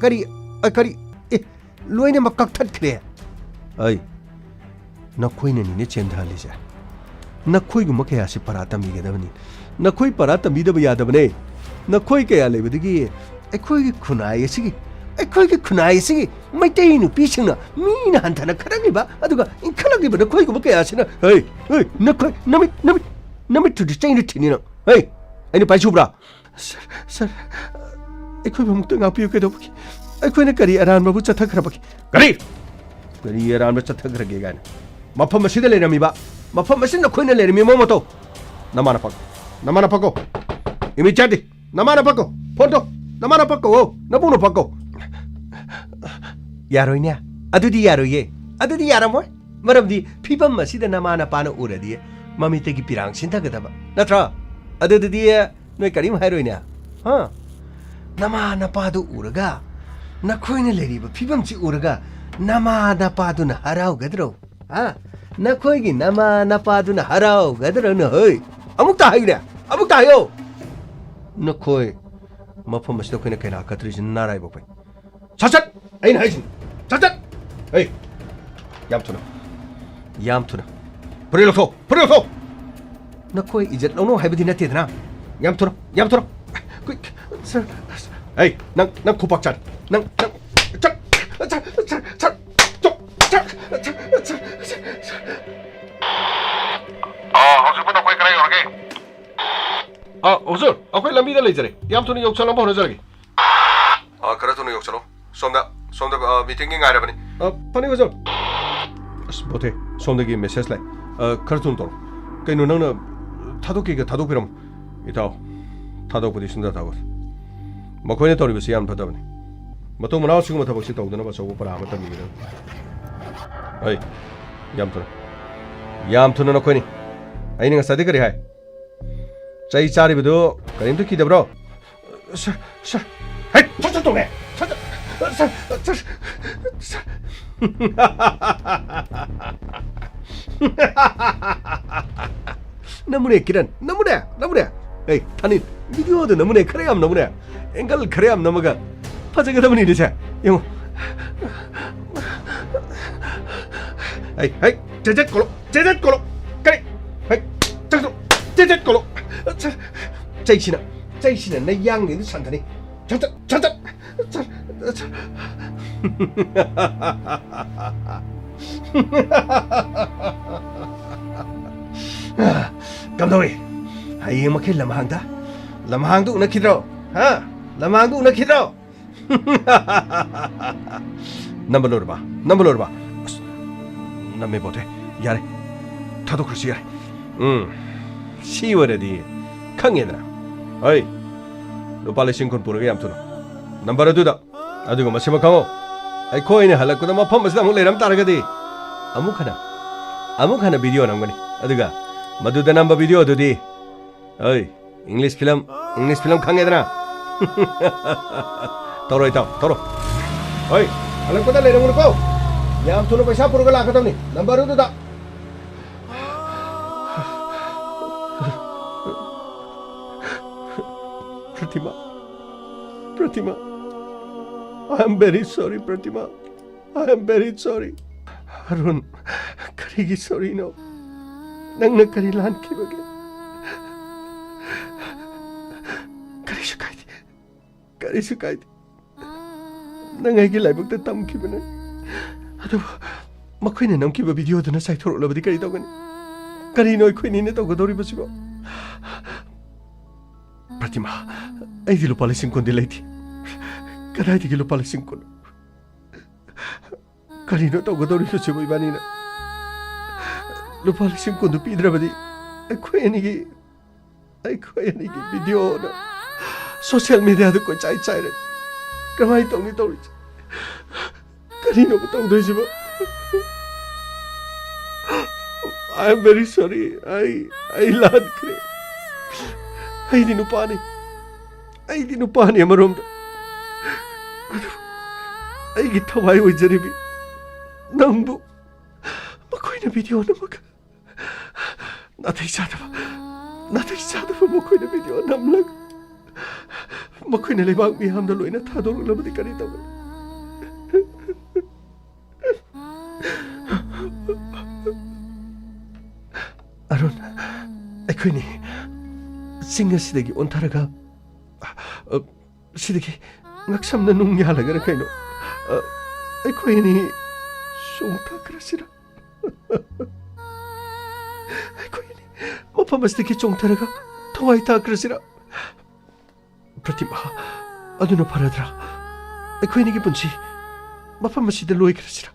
ꯀꯔꯤ, ꯑ, ꯀꯔꯤ, ꯑꯦ, ꯂꯣꯏꯅꯃꯛ ꯀꯛꯊꯠꯈ꯭ꯔꯦ꯫ ꯑꯩ, ꯅꯈꯣꯏꯅꯅꯤꯅꯦ ꯆꯦꯟꯊꯍꯜꯂꯤꯁꯦ꯫ ꯅꯈꯣꯏꯒꯨꯝꯕ ꯀꯌꯥꯁꯤ ꯄꯔꯥ ꯇꯝꯕꯤꯒꯗꯕꯅꯤ꯫ ꯅꯈꯣꯏ ꯄꯔꯥ ꯇꯝꯕꯤꯗꯕ ꯌꯥꯗꯕꯅꯦ꯫ ꯅꯈꯣꯏ ꯀꯌꯥ ꯂꯩꯕꯗꯒꯤ ꯑꯩꯈꯣꯏꯒꯤ ꯈꯨꯟꯅꯥꯏ ꯑꯁꯤꯒꯤ, ꯑꯩꯈꯣꯏꯒꯤ ꯈꯨꯟꯅꯥꯏ ꯑꯁꯤꯒꯤ ꯃꯩꯇꯩ ꯅꯨꯄꯤꯁꯤꯡꯅ ꯃꯤꯅ ꯍꯟꯊꯅ ꯈꯜꯂꯛꯂꯤꯕ, ꯑꯗꯨꯒ ꯏꯟꯈꯠꯂꯛꯂꯤꯕ ꯅꯈꯣꯏꯒꯨꯝꯕ ꯀꯌꯥꯁꯤꯅ, ꯍꯦ, ꯍꯦ, ꯅꯈꯣꯏ, ꯅꯃꯤꯠ, ꯅꯃꯤꯠ, ꯅꯃꯤꯠꯇꯨꯗꯤ ꯆꯩꯅ ꯊꯤꯅꯤ ꯅꯪ꯫ ꯍꯦ, ꯑꯩꯅ ꯄꯥꯏꯁꯨꯕ꯭ꯔꯥ? ꯁꯥꯔ, ꯁꯥꯔ, ꯑꯩꯈꯣꯏꯕꯨ ꯑꯃꯨꯛꯇ ꯉꯥꯛꯄꯤꯌꯨ ꯀꯩꯗꯧꯕꯒꯤ? ꯑꯩꯈꯣꯏꯅ ꯀꯔꯤ ꯑꯔꯥꯟꯕꯕꯨ ꯆꯠꯊꯈ꯭ꯔꯕꯒꯦ? ꯀꯔꯤ? ꯀꯔꯤ ꯑꯔꯥꯟꯕ ꯆꯠꯊꯈ꯭ꯔꯒꯦ ꯀꯥꯏꯅ? ꯃꯐꯝ ꯑꯁꯤꯗ ꯂꯩꯔꯝꯃꯤꯕ, ꯃꯐꯝ ꯑꯁꯤꯗ ꯅꯈꯣꯏꯅ ꯂꯩꯔꯝꯃꯤ ꯃꯑꯣꯡ ꯃꯇꯧ꯫ ꯅꯃꯥꯅ ꯄꯛ-, ꯅꯃꯥꯅ ꯄꯛꯀꯣ꯫ ꯏꯃꯤꯗꯤꯌꯦꯠꯂꯤ ꯅꯃꯥꯅ ꯄꯛꯀꯣ꯫ ꯐꯣꯟ ꯇꯧ꯫ ꯅꯃꯥꯅ ꯄꯛꯀꯣ꯫ ꯅꯕꯨꯡꯅ ꯄꯛꯀꯣ꯫ ꯌꯥꯔꯣꯏꯅꯦ꯫ ꯑꯗꯨꯗꯤ ꯌꯥꯔꯣꯏꯌꯦ꯫ ꯑꯗꯨꯗꯤ ꯌꯥꯔꯝꯃꯣꯏ꯫ ꯃꯔꯝꯗꯤ ꯐꯤꯕꯝ ꯑꯁꯤꯗ ꯅꯃꯥ ꯅꯄꯥꯅ ꯎꯔꯗꯤ ꯃꯃꯤꯠꯇꯒꯤ ꯄꯤꯔꯥꯡ ꯁꯤꯟꯊꯒꯗꯕ ꯅꯠꯇ꯭ꯔꯣ? ꯑꯗꯨꯗꯨꯗꯤ ꯅꯣꯏ ꯀꯔꯤꯝ ꯍꯥꯏꯔꯣꯏꯅꯦ? ꯍꯥ? ꯅꯃꯥ ꯅꯄꯥꯗꯨ ꯎꯔꯒ, ꯅꯈꯣꯏꯅ ꯂꯩꯔꯤꯕ ꯐꯤꯕꯝꯁꯤ ꯎꯔꯒ ꯅꯃꯥ ꯅꯄꯥꯗꯨꯅ ꯍꯔꯥꯎꯒꯗ꯭ꯔꯣ? ꯍꯥ? ꯅꯈꯣꯏꯒꯤ ꯅꯃꯥ ꯅꯄꯥꯗꯨꯅ ꯍꯔꯥꯎꯒꯗ꯭ꯔꯣ ꯅꯍꯣꯏ? ꯑꯃꯨꯛꯇ ꯍꯥꯏꯌꯨꯅꯦ, ꯑꯃꯨꯛꯇ ꯍꯥꯏꯌꯣ꯫ ꯅꯈꯣꯏ ꯃꯐꯝ ꯑꯁꯤꯗ ꯑꯩꯈꯣꯏꯅ ꯀꯩꯅꯥ ꯀꯠꯇ꯭ꯔꯤꯁꯤ ꯅꯥꯔꯥꯏꯕꯣꯛꯄꯩ꯫ ꯁꯠ ꯁꯠ! ꯑꯩꯅ ꯍꯥꯏꯁꯤꯅꯤ꯫ ꯁꯠ ꯁꯠ! ꯑꯩ, ꯌꯥꯝ ꯊꯨꯅ, ꯌꯥꯝ ꯊꯨꯅ꯫ ꯐꯨꯔꯤꯠ ꯂꯧꯊꯣꯛ, ꯐꯨꯔꯤꯠ ꯂꯧꯊꯣꯛ! ꯅꯈꯣꯏ ꯏꯖꯠ ꯂꯧꯅꯧ ꯍꯥꯏꯕꯗꯤ ꯅꯠꯇꯦꯗꯅ꯫ ꯌꯥꯝ ꯊꯨꯅ, ꯌꯥꯝ ꯊꯨꯅ! ꯀꯨꯏꯛ! ꯁꯥꯔ! ꯑꯩ, ꯅꯪ, ꯅꯪ ꯈꯨꯄꯥꯛ ꯆꯥꯔꯦ꯫ ꯅꯪ, ꯅꯪ, ꯆꯠ, ꯆꯠ, ꯆꯠ, ꯆꯠ, ꯆꯠ, ꯆꯠ, ꯆꯠ, ꯆꯠ, ꯆꯠ, ꯆꯠ꯫ ꯌꯧꯔꯒꯦ꯫ ꯑ, ꯍꯨꯖꯨꯔ, ꯑꯩꯈꯣꯏ ꯂꯝꯕꯤꯗ ꯂꯩꯖꯔꯦ꯫ ꯌꯥꯝ ꯊꯨꯅ ꯌꯧꯁꯜꯂꯛꯅꯕ ꯍꯣꯠꯅꯖꯔꯒꯦ꯫ ꯑ, ꯈꯔ ꯊꯨꯅ ꯌꯧꯁꯜꯂꯣ꯫ ꯁꯣꯝꯗ, ꯁꯣꯝꯗ, ꯑ, meetingꯒꯤ ꯉꯥꯏꯔꯕꯅꯤ꯫ ꯑ, ꯐꯅꯤ, ꯍꯨꯖꯨꯔ꯫ ꯑꯁ, ꯕꯣꯊꯦ, ꯁꯣꯝꯗꯒꯤ message ꯂꯥꯛꯑꯦ꯫ ꯑ, ꯈꯔ ꯊꯨꯅ ꯇꯧꯔꯣ꯫ ꯀꯩꯅꯣ, ꯅꯪꯅ ꯊꯥꯗꯣꯛꯀꯦꯒ ꯊꯥꯗꯣꯛꯄꯤꯔꯝꯃꯣ꯫ ꯏꯇꯥꯎ, ꯊꯥꯗꯣꯛꯄꯗꯤ ꯁꯨꯡꯊꯥ ꯊꯥꯗꯣꯛꯇꯦ꯫ ꯃꯈꯣꯏꯅ ꯇꯧꯔꯤꯕꯁꯤ ꯌꯥꯝ ꯐꯠꯇꯕꯅꯤ꯫ ꯃꯇꯨꯡ ꯃꯅꯥꯎ ꯑꯁꯤꯒꯨꯝꯕ ꯊꯕꯛꯁꯤ ꯇꯧꯗꯅꯕ ꯑꯆꯧꯕ ꯄꯔꯥ ꯑꯃ ꯇꯝꯕꯤꯒꯗꯕꯅꯤ꯫ ꯍꯩ, ꯌꯥꯝ ꯊꯨꯅ꯫ ꯌꯥꯝ ꯊꯨꯅ ꯅꯈꯣꯏꯅꯤ꯫ ꯑꯩꯅ ꯉꯁꯥꯏꯗꯩ ꯀꯔꯤ ꯍꯥꯏ? ꯆꯩ ꯆꯥꯔꯤꯕꯗꯨ ꯀꯔꯤꯝꯇ ꯀꯤꯗꯕ꯭ꯔꯣ? ꯁꯥꯔ, ꯁꯥꯔ꯫ ꯍꯩꯠ! ꯁꯠ, ꯁꯠ ꯇꯧꯔꯦ! ꯁꯠ, ꯁꯠ, ꯁꯠ, ꯁꯠ, ꯁꯠ꯫ ꯅꯃꯨꯅꯦ, ꯀꯤꯔꯟ, ꯅꯃꯨꯅꯦ, ꯅꯃꯨꯅꯦ꯫ ꯑꯩ, ꯊꯥꯅꯤꯜ, videoꯗ ꯅꯃꯨꯅꯦ, ꯈꯔ ꯌꯥꯝ ꯅꯃꯨꯅꯦ꯫ Angle ꯈꯔ ꯌꯥꯝ ꯅꯝꯃꯒ ꯐꯖꯒꯗꯕꯅꯤꯅꯦ ꯁꯦ꯫ ꯌꯦꯡꯉꯣ꯫ ꯑꯩ, ꯍꯩ, ꯆꯦꯆꯦꯠ ꯀꯣꯂꯣ, ꯆꯦꯆꯦꯠ ꯀꯣꯂꯣ꯫ ꯀꯔꯤ? ꯍꯩ, ꯆꯪꯁꯤꯜꯂꯣ, ꯆꯦꯆꯦꯠ ꯀꯣꯂꯣ꯫ ꯆꯩꯁꯤꯅ, ꯆꯩꯁꯤꯅ ꯅꯌꯥꯡ ꯅꯦꯗꯨ ꯁꯟꯊꯅꯤ꯫ ꯁꯠ, ꯁꯠ, ꯁꯠ, ꯁꯠ꯫ ꯀꯝꯗꯧꯏ? ꯍꯌꯦꯡꯃꯛꯀꯤ ꯂꯝꯍꯥꯡꯗ, ꯂꯝꯍꯥꯡꯗ ꯎꯅꯈꯤꯗ꯭ꯔꯣ? ꯍꯥ? ꯂꯝꯍꯥꯡꯗ ꯎꯅꯈꯤꯗ꯭ꯔꯣ? ꯅꯝꯕ ꯂꯣꯏꯔꯕ? ꯅꯝꯕ ꯂꯣꯏꯔꯕ? ꯑꯁ, ꯅꯝꯃꯦ ꯕꯣꯊꯦ꯫ ꯌꯥꯔꯦ꯫ ꯊꯥꯗꯣꯛꯈ꯭ꯔꯁꯤ ꯌꯥꯔꯦ꯫ ꯎꯝ꯫ ꯁꯤ ꯑꯣꯏꯔꯗꯤ ꯈꯪꯉꯦꯗꯅ꯫ ꯍꯩ, ꯂꯨꯄꯥ ꯂꯤꯁꯤꯡ ꯀꯨꯟ ꯄꯨꯔꯒ ꯌꯥꯝ ꯊꯨꯅ꯫ Number ꯑꯗꯨꯗ꯫ ꯑꯗꯨꯒ ꯃꯁꯤꯃ ꯈꯪꯉꯣ, ꯑꯩꯈꯣꯏꯅ ꯍꯜꯂꯛꯄꯗ ꯃꯐꯝ ꯑꯁꯤꯗ ꯑꯃꯨꯛ ꯂꯩꯔꯝ ꯇꯥꯔꯒꯗꯤ, ꯑꯃꯨꯛ ꯍꯟꯅ, ꯑꯃꯨꯛ ꯍꯟꯅ video ꯅꯝꯒꯅꯤ꯫ ꯑꯗꯨꯒ ꯃꯗꯨꯗ ꯅꯝꯕ video ꯑꯗꯨꯗꯤ, ꯑꯩ, English film, English film ꯈꯪꯉꯦꯗꯅ? ꯇꯧꯔꯣ, ꯏꯇꯥꯎ, ꯇꯧꯔꯣ꯫ ꯍꯣꯏ, ꯍꯜꯂꯛꯄꯗ ꯂꯩꯔꯝꯒꯅꯨꯀꯣ꯫ ꯌꯥꯝ ꯊꯨꯅ ꯄꯩꯁꯥ ꯄꯨꯔꯒ ꯂꯥꯛꯀꯗꯕꯅꯤ꯫ Number ꯑꯗꯨꯗ꯫ ꯄ꯭ꯔꯇꯤꯃꯥ, ꯄ꯭ꯔꯇꯤꯃꯥ, I am very sorry, ꯄ꯭ꯔꯇꯤꯃꯥ, I am very sorry꯫ Arun, ꯀꯔꯤꯒꯤ sorryꯅꯣ? ꯅꯪꯅ ꯀꯔꯤ ꯂꯥꯟꯈꯤꯕꯒꯦ? ꯀꯔꯤꯁꯨ ꯀꯥꯏꯗꯦ, ꯀꯔꯤꯁꯨ ꯀꯥꯏꯗꯦ꯫ ꯅꯪ ꯑꯩꯒꯤ ꯂꯥꯏꯕꯛꯇ ꯇꯝꯈꯤꯕꯅꯦ꯫ ꯑꯗꯨꯕꯨ ꯃꯈꯣꯏꯅ ꯅꯝꯈꯤꯕ videoꯗꯨꯅ ꯆꯥꯏꯊꯣꯔꯛꯂꯕꯗꯤ ꯀꯔꯤ ꯇꯧꯒꯅꯤ? ꯀꯔꯤꯅꯣ ꯑꯩꯈꯣꯏꯅꯤꯅ ꯇꯧꯒꯗꯧꯔꯤꯕꯁꯤꯕꯣ? ꯄ꯭ꯔꯇꯤꯃꯥ, ꯑꯩꯗꯤ ꯂꯨꯄꯥ ꯂꯤꯁꯤꯡ ꯀꯨꯟꯗꯤ ꯂꯩꯇꯦ꯫ ꯀꯗꯥꯏꯗꯒꯤ ꯂꯨꯄꯥ ꯂꯤꯁꯤꯡ ꯀꯨꯟ? ꯀꯔꯤꯅꯣ ꯇꯧꯒꯗꯧꯔꯤꯕꯁꯤꯕꯨ ꯏꯕꯥꯅꯤꯅ? ꯂꯨꯄꯥ ꯂꯤꯁꯤꯡ ꯀꯨꯟꯗꯨ ꯄꯤꯗ꯭ꯔꯕꯗꯤ ꯑꯩꯈꯣꯏ ꯑꯅꯤꯒꯤ, ꯑꯩꯈꯣꯏ ꯑꯅꯤꯒꯤ ꯚꯤꯗꯤꯑꯣꯅ ꯁꯣꯁꯤꯌꯦꯜ ꯃꯤꯗꯤꯌꯥꯗ ꯀꯣꯏꯆꯥꯏ ꯆꯥꯏꯔꯦ꯫ ꯀꯃꯥꯏꯅ ꯇꯧꯅꯤ ꯇꯧꯔꯤꯁꯦ? ꯀꯔꯤꯅꯣꯕ ꯇꯧꯗꯣꯏꯁꯤꯕꯣ? I am very sorry. ꯑꯩ, ꯑꯩ ꯂꯥꯟꯈ꯭ꯔꯦ꯫ ꯑꯩꯗꯤ ꯅꯨꯄꯥꯅꯤ꯫ ꯑꯩꯗꯤ ꯅꯨꯄꯥꯅꯤ ꯑꯃꯔꯣꯝꯗ꯫ ꯑꯗꯨ ꯑꯩꯒꯤ ꯊꯋꯥꯏ ꯑꯣꯏꯖꯔꯤꯕꯤ ꯅꯪꯕꯨ ꯃꯈꯣꯏꯅ ꯚꯤꯗꯤꯑꯣ ꯅꯝꯃꯒ ꯅꯥꯇꯩ ꯆꯥꯗꯕ, ꯅꯥꯇꯩ ꯆꯥꯗꯕ ꯃꯈꯣꯏꯅ ꯚꯤꯗꯤꯑꯣ ꯅꯝꯂꯒ ꯃꯈꯣꯏꯅ ꯂꯩꯕꯥꯛ ꯃꯤꯌꯥꯝꯗ ꯂꯣꯏꯅ ꯊꯥꯗꯣꯔꯛꯂꯕꯗꯤ ꯀꯔꯤ ꯇꯧꯒꯅꯤ? ꯑꯔꯨꯟ, ꯑꯩꯈꯣꯏꯅꯤ ꯆꯤꯡ ꯑꯁꯤꯗꯒꯤ ꯑꯣꯟꯊꯔꯒ, ꯑ, ꯁꯤꯗꯒꯤ ꯉꯛꯁꯝꯅ ꯅꯨꯡ ꯌꯥꯜꯂꯒꯔ ꯀꯩꯅꯣ, ꯑ, ꯑꯩꯈꯣꯏ ꯑꯅꯤ ꯆꯣꯡꯊꯈ꯭ꯔꯁꯤꯔ? ꯑꯩꯈꯣꯏ ꯑꯅꯤ ꯃꯐꯝ ꯑꯁꯤꯗꯒꯤ ꯆꯣꯡꯊꯔꯒ ꯊꯋꯥꯏ ꯇꯥꯈ꯭ꯔꯁꯤꯔ? ꯄ꯭ꯔꯇꯤꯃꯥ, ꯑꯗꯨꯅ ꯐꯔꯗ꯭ꯔꯥ? ꯑꯩꯈꯣꯏꯅꯤꯒꯤ ꯄꯨꯟꯁꯤ ꯃꯐꯝ ꯑꯁꯤꯗ ꯂꯣꯏꯈ꯭ꯔꯁꯤꯔ?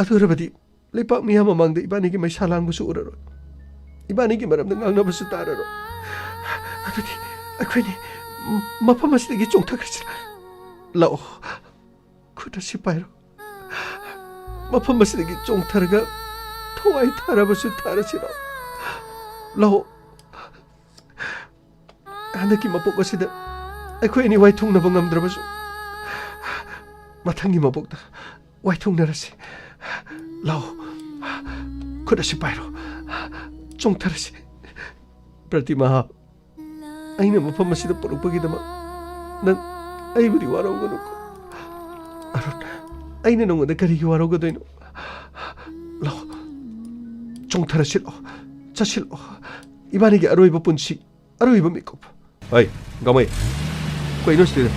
ꯑꯗꯨ ꯑꯣꯏꯔꯕꯗꯤ ꯂꯩꯄꯥꯛ ꯃꯤꯌꯥꯝ ꯃꯃꯥꯡꯗ ꯏꯕꯥꯅꯤꯒꯤ ꯃꯩꯁꯥ ꯂꯥꯡꯕꯁꯨ ꯎꯔꯔꯣꯏ, ꯏꯕꯥꯅꯤꯒꯤ ꯃꯔꯝꯗ ꯉꯥꯡꯅꯕꯁꯨ ꯇꯥꯔꯔꯣꯏ꯫ ꯑꯗꯨꯗꯤ ꯑꯩꯈꯣꯏꯅꯤ ꯃꯐꯝ ꯑꯁꯤꯗꯒꯤ ꯆꯣꯡꯊꯈ꯭ꯔꯁꯤꯔ? ꯂꯥꯛꯑꯣ, ꯈꯨꯠ ꯑꯁꯤ ꯄꯥꯏꯔꯣ꯫ ꯃꯐꯝ ꯑꯁꯤꯗꯒꯤ ꯆꯣꯡꯊꯔꯒ ꯊꯋꯥꯏ ꯊꯥꯔꯕꯁꯨ ꯊꯥꯔꯁꯤꯔꯣ? ꯂꯥꯛꯑꯣ꯫ ꯍꯟꯗꯛꯀꯤ ꯃꯄꯣꯛ ꯑꯁꯤꯗ ꯑꯩꯈꯣꯏ ꯑꯅꯤ ꯋꯥꯏꯊꯨꯡꯅꯕ ꯉꯝꯗ꯭ꯔꯕꯁꯨ, ꯃꯊꯪꯒꯤ ꯃꯄꯣꯛꯇ ꯋꯥꯏꯊꯨꯡꯅꯔꯁꯤ꯫ ꯂꯥꯛꯑꯣ, ꯈꯨꯠ ꯑꯁꯤ ꯄꯥꯏꯔꯣ, ꯆꯣꯡꯊꯔꯁꯤ꯫ ꯄ꯭ꯔꯇꯤꯃꯥ, ꯑꯩꯅ ꯃꯐꯝ ꯑꯁꯤꯗ ꯄꯨꯔꯛꯄꯒꯤꯗꯃꯛ ꯅꯪ ꯑꯩꯕꯨꯗꯤ ꯋꯥꯔꯧꯒꯅꯨꯀꯣ꯫ ꯑꯔꯨꯟ, ꯑꯩꯅ ꯅꯉꯣꯟꯗ ꯀꯔꯤꯒꯤ ꯋꯥꯔꯧꯒꯗꯣꯏꯅꯣ? ꯂꯥꯛꯑꯣ, ꯆꯣꯡꯊꯔꯁꯤꯜꯂꯣ, ꯆꯠꯁꯤꯜꯂꯣ, ꯏꯕꯥꯅꯤꯒꯤ ꯑꯔꯣꯏꯕ ꯄꯨꯟꯁꯤ, ꯑꯔꯣꯏꯕ ꯃꯤꯀꯨꯞ꯫ ꯍꯩ, ꯒꯥꯡꯃꯩ, ꯀꯩꯅꯣ ꯁꯤꯗ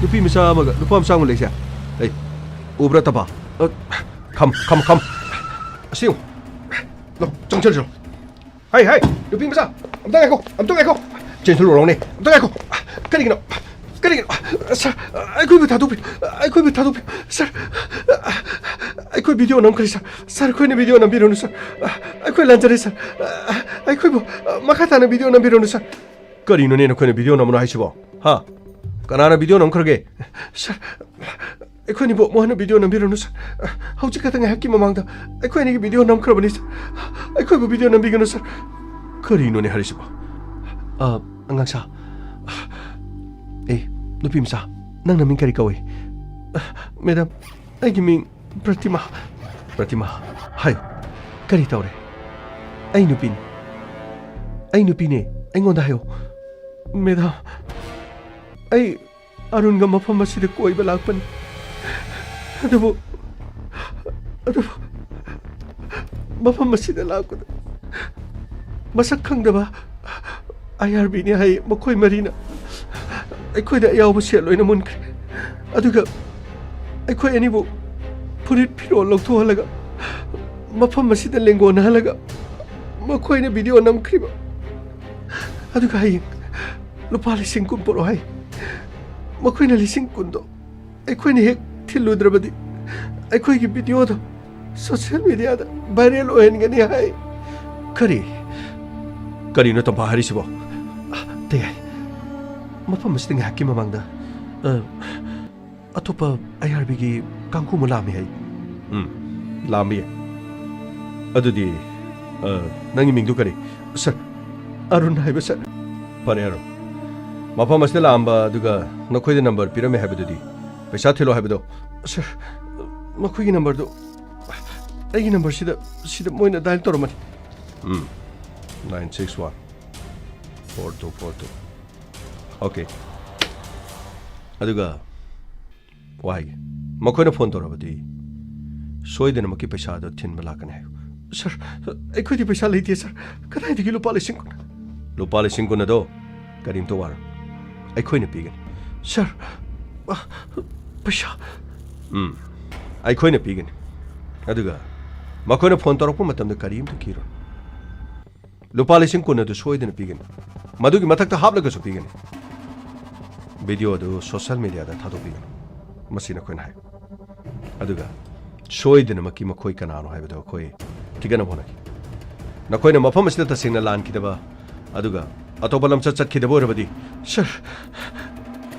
ꯅꯨꯄꯤ ꯃꯆꯥ ꯑꯃꯒ ꯅꯨꯄꯥ ꯃꯆꯥ ꯑꯃꯒ ꯂꯩꯁꯦ? ꯍꯩ, ꯎꯕ꯭ꯔꯥ ꯇꯄꯥ? ꯑ, ꯈꯝ, ꯈꯝ, ꯈꯝ꯫ ꯑꯁꯤ ꯌꯦꯡꯉꯨ꯫ ꯂꯥꯎ, ꯆꯪꯁꯤꯜꯂꯨ꯫ ꯍꯥꯏ, ꯍꯥꯏ, ꯅꯨꯄꯤ ꯃꯆꯥ, ꯑꯝꯇ ꯉꯥꯏꯈꯣ, ꯑꯝꯇ ꯉꯥꯏꯈꯣ꯫ ꯆꯦꯟꯁꯤꯜꯂꯨꯔꯣꯅꯦ, ꯑꯝꯇ ꯉꯥꯏꯈꯣ꯫ ꯀꯔꯤꯒꯤꯅꯣ? ꯀꯔꯤꯒꯤꯅꯣ? ꯁꯥꯔ, ꯑꯩꯈꯣꯏꯕꯨ ꯊꯥꯗꯣꯛꯄꯤꯌꯨ, ꯑꯩꯈꯣꯏꯕꯨ ꯊꯥꯗꯣꯛꯄꯤꯌꯨ꯫ ꯁꯥꯔ, ꯑꯩꯈꯣꯏ ꯚꯤꯗꯤꯑꯣ ꯅꯝꯈ꯭ꯔꯦ, ꯁꯥꯔ꯫ ꯁꯥꯔ, ꯑꯩꯈꯣꯏꯅ ꯚꯤꯗꯤꯑꯣ ꯅꯝꯕꯤꯔꯅꯨ, ꯁꯥꯔ꯫ ꯑꯩꯈꯣꯏ ꯂꯥꯟꯖꯔꯦ, ꯁꯥꯔ꯫ ꯑꯩꯈꯣꯏꯕꯨ ꯃꯈꯥ ꯇꯥꯅ ꯚꯤꯗꯤꯑꯣ ꯅꯝꯕꯤꯔꯅꯨ, ꯁꯥꯔ꯫ ꯀꯔꯤꯅꯣꯅꯦ ꯅꯈꯣꯏꯅ ꯚꯤꯗꯤꯑꯣ ꯅꯝꯃꯅꯣ ꯍꯥꯏꯁꯤꯕꯣ? ꯍꯥ? ꯀꯅꯥꯅ ꯚꯤꯗꯤꯑꯣ ꯅꯝꯈ꯭ꯔꯒꯦ? ꯁꯥꯔ, ꯑꯩꯈꯣꯏꯅꯤꯕꯨ ꯑꯃꯨꯛ ꯍꯟꯅ ꯚꯤꯗꯤꯑꯣ ꯅꯝꯕꯤꯔꯅꯨ, ꯁꯥꯔ꯫ ꯍꯧꯖꯤꯛ ꯈꯛꯇ ꯉꯥꯏꯍꯥꯛꯀꯤ ꯃꯃꯥꯡꯗ ꯑꯩꯈꯣꯏ ꯑꯅꯤꯒꯤ ꯚꯤꯗꯤꯑꯣ ꯅꯝꯈ꯭ꯔꯕꯅꯤ, ꯁꯥꯔ꯫ ꯑꯩꯈꯣꯏꯕꯨ ꯚꯤꯗꯤꯑꯣ ꯅꯝꯕꯤꯒꯅꯨ, ꯁꯥꯔ꯫ ꯀꯔꯤꯅꯣꯅꯦ ꯍꯥꯏꯔꯤꯁꯤꯕꯣ? ꯑ, ꯑꯉꯥꯡꯁꯥ꯫ ꯑꯦ, ꯅꯨꯄꯤ ꯃꯆꯥ, ꯅꯪ ꯅꯃꯤꯡ ꯀꯔꯤ ꯀꯧꯏ? ꯃꯦꯗꯥꯝ, ꯑꯩꯒꯤ ꯃꯤꯡ ꯄ꯭ꯔꯇꯤꯃꯥ꯫ ꯄ꯭ꯔꯇꯤꯃꯥ, ꯍꯥꯏꯌꯨ꯫ ꯀꯔꯤ ꯇꯧꯔꯦ? ꯑꯩ ꯅꯨꯄꯤꯅꯤ꯫ ꯑꯩ ꯅꯨꯄꯤꯅꯦ꯫ ꯑꯩꯉꯣꯟꯗ ꯍꯥꯏꯌꯨ꯫ ꯃꯦꯗꯥꯝ, ꯑꯩ ꯑꯔꯨꯟꯒ ꯃꯐꯝ ꯑꯁꯤꯗ ꯀꯣꯏꯕ ꯂꯥꯛꯄꯅꯤ꯫ ꯑꯗꯨꯕꯨ, ꯑꯗꯨꯕꯨ, ꯃꯐꯝ ꯑꯁꯤꯗ ꯂꯥꯛꯄꯗ ꯃꯁꯛ ꯈꯪꯗꯕ ꯑꯥꯏ ꯑꯥꯔ ꯕꯤꯅꯤ ꯍꯥꯏ꯫ ꯃꯈꯣꯏ ꯃꯔꯤꯅ ꯑꯩꯈꯣꯏꯗ ꯑꯌꯥꯎꯕ ꯁꯦꯜ ꯂꯣꯏꯅ ꯃꯨꯟꯈ꯭ꯔꯦ꯫ ꯑꯗꯨꯒ ꯑꯩꯈꯣꯏ ꯑꯅꯤꯕꯨ ꯐꯨꯔꯤꯠ ꯐꯤꯔꯣꯜ ꯂꯧꯊꯣꯛꯍꯜꯂꯒ ꯃꯐꯝ ꯑꯁꯤꯗ ꯂꯦꯡꯒꯣꯟꯅꯍꯜꯂꯒ ꯃꯈꯣꯏꯅ ꯚꯤꯗꯤꯑꯣ ꯅꯝꯈ꯭ꯔꯤꯕ꯫ ꯑꯗꯨꯒ ꯍꯌꯦꯡ ꯂꯨꯄꯥ ꯂꯤꯁꯤꯡ ꯀꯨꯟ ꯄꯨꯔꯛꯑꯣ ꯍꯥꯏ꯫ ꯃꯈꯣꯏꯅ ꯂꯤꯁꯤꯡ ꯀꯨꯟꯗꯣ ꯑꯩꯈꯣꯏꯅ ꯍꯦꯛ ꯊꯤꯜꯂꯨꯗ꯭ꯔꯕꯗꯤ ꯑꯩꯈꯣꯏꯒꯤ ꯚꯤꯗꯤꯑꯣꯗꯣ ꯁꯣꯁꯤꯌꯦꯜ ꯃꯤꯗꯤꯌꯥꯗ ꯚꯥꯏꯔꯦꯜ ꯑꯣꯏꯍꯟꯒꯅꯤ ꯍꯥꯏ꯫ ꯀꯔꯤ? ꯀꯔꯤꯅꯣ ꯇꯝꯐꯥ ꯍꯥꯏꯔꯤꯁꯤꯕꯣ? ꯑ, ꯇꯌꯥꯏ, ꯃꯐꯝ ꯑꯁꯤꯗ ꯉꯥꯏꯍꯥꯛꯀꯤ ꯃꯃꯥꯡꯗ, ꯑ, ꯑꯇꯣꯞꯄ ꯑꯥꯏ ꯑꯥꯔ ꯕꯤꯒꯤ ꯀꯥꯡꯈꯨ ꯑꯃ ꯂꯥꯛꯑꯝꯃꯤ ꯍꯥꯏ꯫ ꯎꯝ, ꯂꯥꯛꯑꯝꯕ ꯌꯥꯏ꯫ ꯑꯗꯨꯗꯤ, ꯑ, ꯅꯪꯒꯤ ꯃꯤꯡꯗꯨ ꯀꯔꯤ? ꯁꯥꯔ, ꯑꯔꯨꯟ ꯍꯥꯏꯕ, ꯁꯥꯔ꯫ ꯐꯔꯦ, ꯑꯔꯨꯟ꯫ ꯃꯐꯝ ꯑꯁꯤꯗ ꯂꯥꯛꯑꯝꯕ ꯑꯗꯨꯒ ꯅꯈꯣꯏꯗ ꯅꯝꯕꯔ ꯄꯤꯔꯝꯃꯦ ꯍꯥꯏꯕꯗꯨꯗꯤ? ꯄꯩꯁꯥ ꯊꯤꯜꯂꯣ ꯍꯥꯏꯕꯗꯣ? ꯁꯥꯔ, ꯃꯈꯣꯏꯒꯤ ꯅꯝꯕꯔꯗꯨ ꯑꯩꯒꯤ ꯅꯝꯕꯔꯁꯤꯗ, ꯁꯤꯗ ꯃꯣꯏꯅ ꯗꯥꯏꯜ ꯇꯧꯔꯝꯃꯅꯤ꯫ ꯎꯝ, nine six one four two four two꯫ Okay. ꯑꯗꯨꯒ ꯋꯥ ꯍꯥꯏꯒꯦ꯫ ꯃꯈꯣꯏꯅ ꯐꯣꯟ ꯇꯧꯔꯕꯗꯤ ꯁꯣꯏꯗꯅꯃꯛꯀꯤ ꯄꯩꯁꯥꯗꯣ ꯊꯤꯟꯕ ꯂꯥꯛꯀꯅꯤ ꯍꯥꯏꯌꯨ꯫ ꯁꯥꯔ, ꯑꯩꯈꯣꯏꯗꯤ ꯄꯩꯁꯥ ꯂꯩꯇꯦ, ꯁꯥꯔ꯫ ꯀꯗꯥꯏꯗꯒꯤ ꯂꯨꯄꯥ ꯂꯤꯁꯤꯡ ꯀꯨꯟ? ꯂꯨꯄꯥ ꯂꯤꯁꯤꯡ ꯀꯨꯟ ꯑꯗꯣ ꯀꯔꯤꯝꯇ ꯋꯥꯔꯨ꯫ ꯑꯩꯈꯣꯏꯅ ꯄꯤꯒꯅꯤ꯫ ꯁꯥꯔ, ꯑ, ꯄꯩꯁꯥ꯫ ꯎꯝ, ꯑꯩꯈꯣꯏꯅ ꯄꯤꯒꯅꯤ꯫ ꯑꯗꯨꯒ ꯃꯈꯣꯏꯅ ꯐꯣꯟ ꯇꯧꯔꯛꯄ ꯃꯇꯝꯗ ꯀꯔꯤꯝꯇ ꯀꯤꯔꯣꯏ꯫ ꯂꯨꯄꯥ ꯂꯤꯁꯤꯡ ꯀꯨꯟ ꯑꯗꯨ ꯁꯣꯏꯗꯅ ꯄꯤꯒꯅꯤ꯫ ꯃꯗꯨꯒꯤ ꯃꯊꯛꯇ ꯍꯥꯞꯂꯒꯁꯨ ꯄꯤꯒꯅꯤ꯫ ꯚꯤꯗꯤꯑꯣ ꯑꯗꯨ ꯁꯣꯁꯤꯌꯦꯜ ꯃꯤꯗꯤꯌꯥꯗ ꯊꯥꯗꯣꯛꯄꯤꯒꯅꯤ꯫ ꯃꯁꯤ ꯅꯈꯣꯏꯅ ꯍꯥꯏꯌꯨ꯫ ꯑꯗꯨꯒ ꯁꯣꯏꯗꯅꯃꯛꯀꯤ ꯃꯈꯣꯏ ꯀꯅꯥꯅꯣ ꯍꯥꯏꯕꯗꯨ ꯑꯩꯈꯣꯏ ꯊꯤꯒꯠꯅꯕ ꯍꯣꯠꯅꯈꯤ꯫ ꯅꯈꯣꯏꯅ ꯃꯐꯝ ꯑꯁꯤꯗ ꯇꯁꯦꯡꯅ ꯂꯥꯟꯈꯤꯗꯕ, ꯑꯗꯨꯒ ꯑꯇꯣꯞꯄ ꯂꯝꯆꯠ ꯆꯠꯈꯤꯗꯕ ꯑꯣꯏꯔꯕꯗꯤ, ꯁꯥꯔ,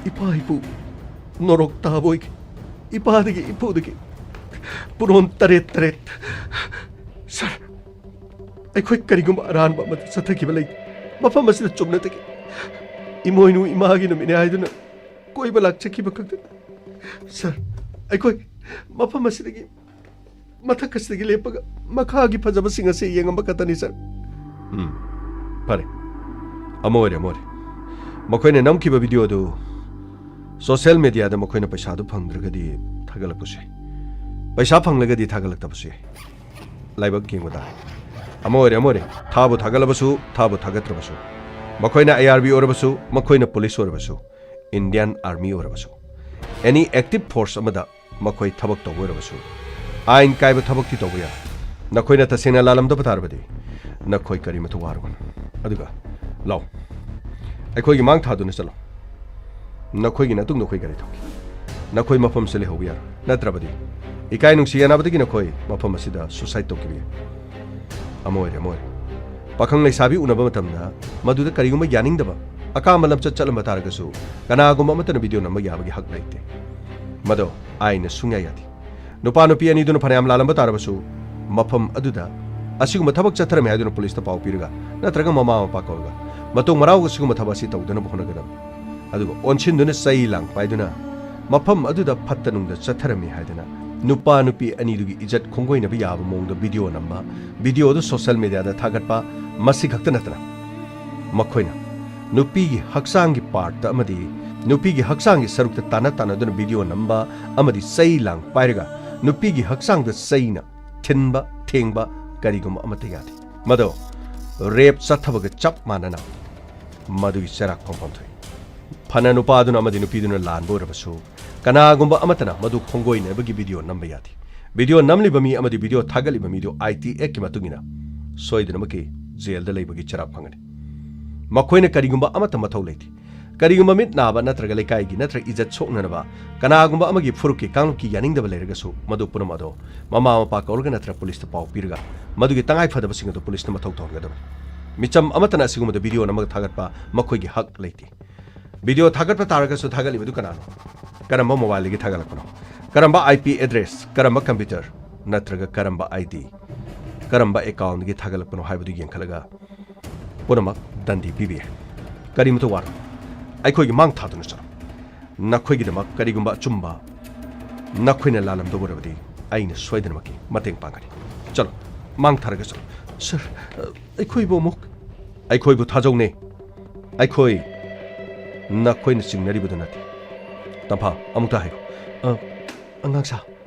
ꯏꯄꯥ ꯏꯄꯨ ꯅꯣꯔꯣꯛ ꯇꯥꯕ ꯑꯣꯏꯈꯤ꯫ ꯏꯄꯥꯗꯒꯤ ꯏꯄꯨꯗꯒꯤ ꯄꯨꯔꯣꯟ ꯇꯔꯦꯠ ꯇꯔꯦꯠ꯫ ꯁꯥꯔ, ꯑꯩꯈꯣꯏ ꯀꯔꯤꯒꯨꯝꯕ ꯑꯔꯥꯟꯕ ꯑꯃꯗ ꯆꯠꯊꯈꯤꯕ ꯂꯩꯇꯦ꯫ ꯃꯐꯝ ꯑꯁꯤꯗ ꯆꯨꯝꯅꯇꯒꯤ ꯏꯃꯣꯏꯅꯨ ꯏꯃꯥꯒꯤ ꯅꯨꯃꯤꯠꯅꯤ ꯍꯥꯏꯗꯨꯅ ꯀꯣꯏꯕ ꯂꯥꯛꯆꯈꯤꯕ ꯈꯛꯇꯅꯤ꯫ ꯁꯥꯔ, ꯑꯩꯈꯣꯏ ꯃꯐꯝ ꯑꯁꯤꯗꯒꯤ, ꯃꯊꯛ ꯑꯁꯤꯗꯒꯤ ꯂꯦꯞꯄꯒ ꯃꯈꯥꯒꯤ ꯐꯖꯕꯁꯤꯡ ꯑꯁꯤ ꯌꯦꯡꯉꯝꯕ ꯈꯛꯇꯅꯤ, ꯁꯥꯔ꯫ ꯎꯝ, ꯐꯔꯦ꯫ ꯑꯃ ꯑꯣꯏꯔꯦ, ꯑꯃ ꯑꯣꯏꯔꯦ꯫ ꯃꯈꯣꯏꯅ ꯅꯝꯈꯤꯕ ꯚꯤꯗꯤꯑꯣ ꯑꯗꯨ ꯁꯣꯁꯤꯌꯦꯜ ꯃꯤꯗꯤꯌꯥꯗ ꯃꯈꯣꯏꯅ ꯄꯩꯁꯥꯗꯨ ꯐꯪꯗ꯭ꯔꯒꯗꯤ ꯊꯥꯒꯠꯂꯛꯄꯁꯨ ꯌꯥꯏ꯫ ꯄꯩꯁꯥ ꯐꯪꯂꯒꯗꯤ ꯊꯥꯒꯠꯂꯛꯇꯕꯁꯨ ꯌꯥꯏ꯫ ꯂꯥꯏꯕꯛ ꯌꯦꯡꯕ ꯇꯥꯔꯦ꯫ ꯑꯃ ꯑꯣꯏꯔꯦ, ꯑꯃ ꯑꯣꯏꯔꯦ꯫ ꯊꯥꯕꯨ ꯊꯥꯒꯠꯂꯕꯁꯨ, ꯊꯥꯕꯨ ꯊꯥꯒꯠꯇ꯭ꯔꯕꯁꯨ, ꯃꯈꯣꯏꯅ ꯑꯥꯏ ꯑꯥꯔ ꯕꯤ ꯑꯣꯏꯔꯕꯁꯨ, ꯃꯈꯣꯏꯅ ꯄꯨꯂꯤꯁ ꯑꯣꯏꯔꯕꯁꯨ, ꯏꯟꯗꯤꯌꯥꯟ ꯑꯥꯔꯃꯤ ꯑꯣꯏꯔꯕꯁꯨ, ꯑꯦꯅꯤ ꯑꯦꯛꯇꯤꯚ ꯐꯣꯔꯁ ꯑꯃꯗ ꯃꯈꯣꯏ ꯊꯕꯛ ꯇꯧꯕ ꯑꯣꯏꯔꯕꯁꯨ, ꯑꯥꯏꯟ ꯀꯥꯏꯕ ꯊꯕꯛꯇꯤ ꯇꯧꯕ ꯌꯥꯏ꯫ ꯅꯈꯣꯏꯅ ꯇꯁꯦꯡꯅ ꯂꯥꯜꯂꯝꯗꯕ ꯇꯥꯔꯕꯗꯤ, ꯅꯈꯣꯏ ꯀꯔꯤꯃꯠꯇ ꯋꯥꯔꯨꯒꯅꯨ꯫ ꯑꯗꯨꯒ, ꯂꯥꯎ, ꯑꯩꯈꯣꯏꯒꯤ ꯃꯥꯡ ꯊꯥꯗꯨꯅ ꯆꯠꯂꯣ꯫ ꯅꯈꯣꯏꯒꯤ ꯅꯇꯨꯡꯗ ꯑꯩꯈꯣꯏ ꯒꯥꯔꯤ ꯊꯧꯈꯤ꯫ ꯅꯈꯣꯏ ꯃꯐꯝꯁꯤ ꯂꯩꯍꯧꯕ ꯌꯥꯔꯣꯏ꯫ ꯅꯠꯇ꯭ꯔꯕꯗꯤ, ꯏꯀꯥꯏ ꯅꯨꯡꯁꯤ ꯌꯥꯅꯕꯗꯒꯤ ꯅꯈꯣꯏ ꯃꯐꯝ ꯑꯁꯤꯗ ꯁꯨꯁꯥꯏꯗ ꯇꯧꯈꯤꯕ ꯌꯥꯏ꯫ ꯑꯃ ꯑꯣꯏꯔꯦ, ꯑꯃ ꯑꯣꯏꯔꯦ꯫ ꯄꯥꯈꯪ ꯂꯩꯁꯥꯕꯤ ꯎꯅꯕ ꯃꯇꯝꯗ ꯃꯗꯨꯗ ꯀꯔꯤꯒꯨꯝꯕ ꯌꯥꯅꯤꯡꯗꯕ, ꯑꯀꯥꯝꯕ ꯂꯝꯆꯠ ꯆꯠꯂꯝꯕ ꯇꯥꯔꯒꯁꯨ, ꯀꯅꯥꯒꯨꯝꯕ ꯑꯃꯠꯇꯅ ꯚꯤꯗꯤꯑꯣ ꯅꯝꯕ ꯌꯥꯕꯒꯤ ꯍꯛ ꯂꯩꯇꯦ꯫ ꯃꯗꯣ ꯑꯥꯏꯟꯅ ꯁꯨꯡꯌꯥ ꯌꯥꯗꯦ꯫ ꯅꯨꯄꯥ ꯅꯨꯄꯤ ꯑꯅꯤꯗꯨꯅ ꯐꯅꯌꯥꯝ ꯂꯥꯜꯂꯝꯕ ꯇꯥꯔꯕꯁꯨ, ꯃꯐꯝ ꯑꯗꯨꯗ ꯑꯁꯤꯒꯨꯝꯕ ꯊꯕꯛ ꯆꯠꯊꯔꯝꯃꯤ ꯍꯥꯏꯗꯨꯅ ꯄꯨꯂꯤꯁꯇ ꯄꯥꯎ ꯄꯤꯔꯒ, ꯅꯠꯇ꯭ꯔꯒ ꯃꯃꯥ ꯃꯄꯥ ꯀꯧꯔꯒ, ꯃꯇꯨꯡ ꯃꯔꯥꯎ ꯑꯁꯤꯒꯨꯝꯕ ꯊꯕꯛ ꯑꯁꯤ ꯇꯧꯗꯅꯕ ꯍꯣꯠꯅꯒꯗꯕꯅꯤ꯫ ꯑꯗꯨꯒ ꯑꯣꯟꯁꯤꯟꯗꯨꯅ ꯆꯩ ꯂꯥꯡ ꯄꯥꯏꯗꯨꯅ ꯃꯐꯝ ꯑꯗꯨꯗ ꯐꯠꯇ ꯅꯨꯡꯗ ꯆꯠꯊꯔꯝꯃꯤ ꯍꯥꯏꯗꯅ ꯅꯨꯄꯥ ꯅꯨꯄꯤ ꯑꯅꯤꯗꯨꯒꯤ ꯏꯖꯠ ꯈꯣꯡꯒꯣꯏꯅꯕ ꯌꯥꯕ ꯃꯑꯣꯡꯗ ꯚꯤꯗꯤꯑꯣ ꯅꯝꯕ, ꯚꯤꯗꯤꯑꯣ ꯑꯗꯨ ꯁꯣꯁꯤꯌꯦꯜ ꯃꯤꯗꯤꯌꯥꯗ ꯊꯥꯒꯠꯄ, ꯃꯁꯤ ꯈꯛꯇ ꯅꯠꯇꯅ ꯃꯈꯣꯏꯅ ꯅꯨꯄꯤꯒꯤ ꯍꯛꯆꯥꯡꯒꯤ ꯄꯥꯔꯠꯇ ꯑꯃꯗꯤ ꯅꯨꯄꯤꯒꯤ ꯍꯛꯆꯥꯡꯒꯤ ꯁꯔꯨꯛꯇ ꯇꯥꯟꯅ ꯇꯥꯟꯅꯗꯨꯅ ꯚꯤꯗꯤꯑꯣ ꯅꯝꯕ ꯑꯃꯗꯤ ꯆꯩ ꯂꯥꯡ ꯄꯥꯏꯔꯒ ꯅꯨꯄꯤꯒꯤ ꯍꯛꯆꯥꯡꯗ ꯆꯩꯅ ꯊꯤꯟꯕ, ꯊꯦꯡꯕ ꯀꯔꯤꯒꯨꯝꯕ ꯑꯃꯠꯇ ꯌꯥꯗꯦ꯫ ꯃꯗꯣ ꯔꯦꯞ ꯆꯠꯊꯕꯒ ꯆꯞ ꯃꯥꯟꯅꯅ ꯃꯗꯨꯒꯤ ꯆꯩꯔꯥꯛ ꯐꯪꯐꯝ ꯊꯣꯛꯏ꯫ ꯐꯅ ꯅꯨꯄꯥꯗꯨꯅ ꯑꯃꯗꯤ ꯅꯨꯄꯤꯗꯨꯅ ꯂꯥꯟꯕ ꯑꯣꯏꯔꯕꯁꯨ, ꯀꯅꯥꯒꯨꯝꯕ ꯑꯃꯠꯇꯅ ꯃꯗꯨ ꯈꯣꯡꯒꯣꯏꯅꯕꯒꯤ ꯚꯤꯗꯤꯑꯣ ꯅꯝꯕ ꯌꯥꯗꯦ꯫ ꯚꯤꯗꯤꯑꯣ ꯅꯝꯂꯤꯕ ꯃꯤ ꯑꯃꯗꯤ ꯚꯤꯗꯤꯑꯣ ꯊꯥꯒꯠꯂꯤꯕ ꯃꯤꯗꯨ ꯑꯥꯏ ꯇꯤ ꯑꯦꯛꯀꯤ ꯃꯇꯨꯡ ꯏꯟꯅ ꯁꯣꯏꯗꯅꯃꯛꯀꯤ ꯖꯦꯜꯗ ꯂꯩꯕꯒꯤ ꯆꯩꯔꯥꯛ ꯐꯪꯒꯅꯤ꯫ ꯃꯈꯣꯏꯅ ꯀꯔꯤꯒꯨꯝꯕ ꯑꯃꯠꯇ ꯃꯊꯧ ꯂꯩꯇꯦ꯫ ꯀꯔꯤꯒꯨꯝꯕ ꯃꯤꯠ ꯅꯥꯕ ꯅꯠꯇ꯭ꯔꯒ ꯂꯩꯀꯥꯏꯒꯤ ꯅꯠꯇ꯭ꯔꯒ ꯏꯖꯠ ꯁꯣꯛꯅꯅꯕ ꯀꯅꯥꯒꯨꯝꯕ ꯑꯃꯒꯤ ꯐꯨꯔꯨꯞꯀꯤ ꯀꯥꯡꯂꯨꯞꯀꯤ ꯌꯥꯅꯤꯡꯗꯕ ꯂꯩꯔꯒꯁꯨ, ꯃꯗꯨ ꯄꯨꯝꯅꯃꯛ ꯑꯗꯣ ꯃꯃꯥ ꯃꯄꯥ ꯀꯧꯔꯒ ꯅꯠꯇ꯭ꯔꯒ ꯄꯨꯂꯤꯁꯇ ꯄꯥꯎ ꯄꯤꯔꯒ ꯃꯗꯨꯒꯤ ꯇꯉꯥꯏ ꯐꯗꯕꯁꯤꯡ ꯑꯗꯨ ꯄꯨꯂꯤꯁꯅ ꯃꯊꯧ ꯇꯧꯍꯟꯒꯗꯕꯅꯤ꯫ ꯃꯤꯆꯝ ꯑꯃꯠꯇꯅ ꯑꯁꯤꯒꯨꯝꯕꯗ ꯚꯤꯗꯤꯑꯣ ꯅꯝꯃꯒ ꯊꯥꯒꯠꯄ ꯃꯈꯣꯏꯒꯤ ꯍꯛ ꯂꯩꯇꯦ꯫ ꯚꯤꯗꯤꯑꯣ ꯊꯥꯒꯠꯄ ꯇꯥꯔꯒꯁꯨ ꯊꯥꯒꯠꯂꯤꯕꯗꯨ ꯀꯅꯥꯅꯣ? ꯀꯔꯝꯕ ꯃꯣꯕꯥꯏꯜꯗꯒꯤ ꯊꯥꯒꯠꯂꯛꯄꯅꯣ? ꯀꯔꯝꯕ ꯑꯥꯏ ꯄꯤ ꯑꯦꯗ꯭ꯔꯦꯁ, ꯀꯔꯝꯕ ꯀꯝꯄ꯭ꯌꯨꯇꯔ, ꯅꯠꯇ꯭ꯔꯒ ꯀꯔꯝꯕ ꯑꯥꯏ ꯗꯤ, ꯀꯔꯝꯕ ꯑꯦꯀꯥꯎꯟꯗꯒꯤ ꯊꯥꯒꯠꯂꯛꯄꯅꯣ ꯍꯥꯏꯕꯗꯨ ꯌꯦꯡꯈꯠꯂꯒ ꯄꯨꯝꯅꯃꯛ ꯗꯟꯗꯤ ꯄꯤꯕ ꯌꯥꯏ꯫ ꯀꯔꯤꯃꯇ ꯋꯥꯔꯨ꯫ ꯑꯩꯈꯣꯏꯒꯤ ꯃꯥꯡ ꯊꯥꯗꯨꯅ ꯆꯠꯂꯣ꯫ ꯅꯈꯣꯏꯒꯤꯗꯃꯛ ꯀꯔꯤꯒꯨꯝꯕ ꯑꯆꯨꯝꯕ ꯅꯈꯣꯏꯅ ꯂꯥꯜꯂꯝꯗꯧ ꯑꯣꯏꯔꯕꯗꯤ ꯑꯩꯅ ꯁꯣꯏꯗꯅꯃꯛꯀꯤ ꯃꯇꯦꯡ ꯄꯥꯡꯒꯅꯤ꯫ ꯆꯠꯂꯣ, ꯃꯥꯡ ꯊꯥꯔꯒ ꯆꯠꯂꯣ꯫ ꯁꯔ, ꯑꯩꯈꯣꯏꯕꯨ ꯑꯃꯨꯛ ꯑꯩꯈꯣꯏꯕꯨ ꯊꯥꯖꯧꯅꯦ꯫ ꯑꯩꯈꯣꯏ ꯅꯈꯣꯏꯅ ꯆꯤꯡꯅꯔꯤꯕꯗꯨ ꯅꯠꯇꯦ꯫ ꯇꯝꯐꯥ, ꯑꯃꯨꯛꯇ ꯍꯥꯏꯌꯨ꯫ ꯑ, ꯑꯉꯥꯡꯁꯥ,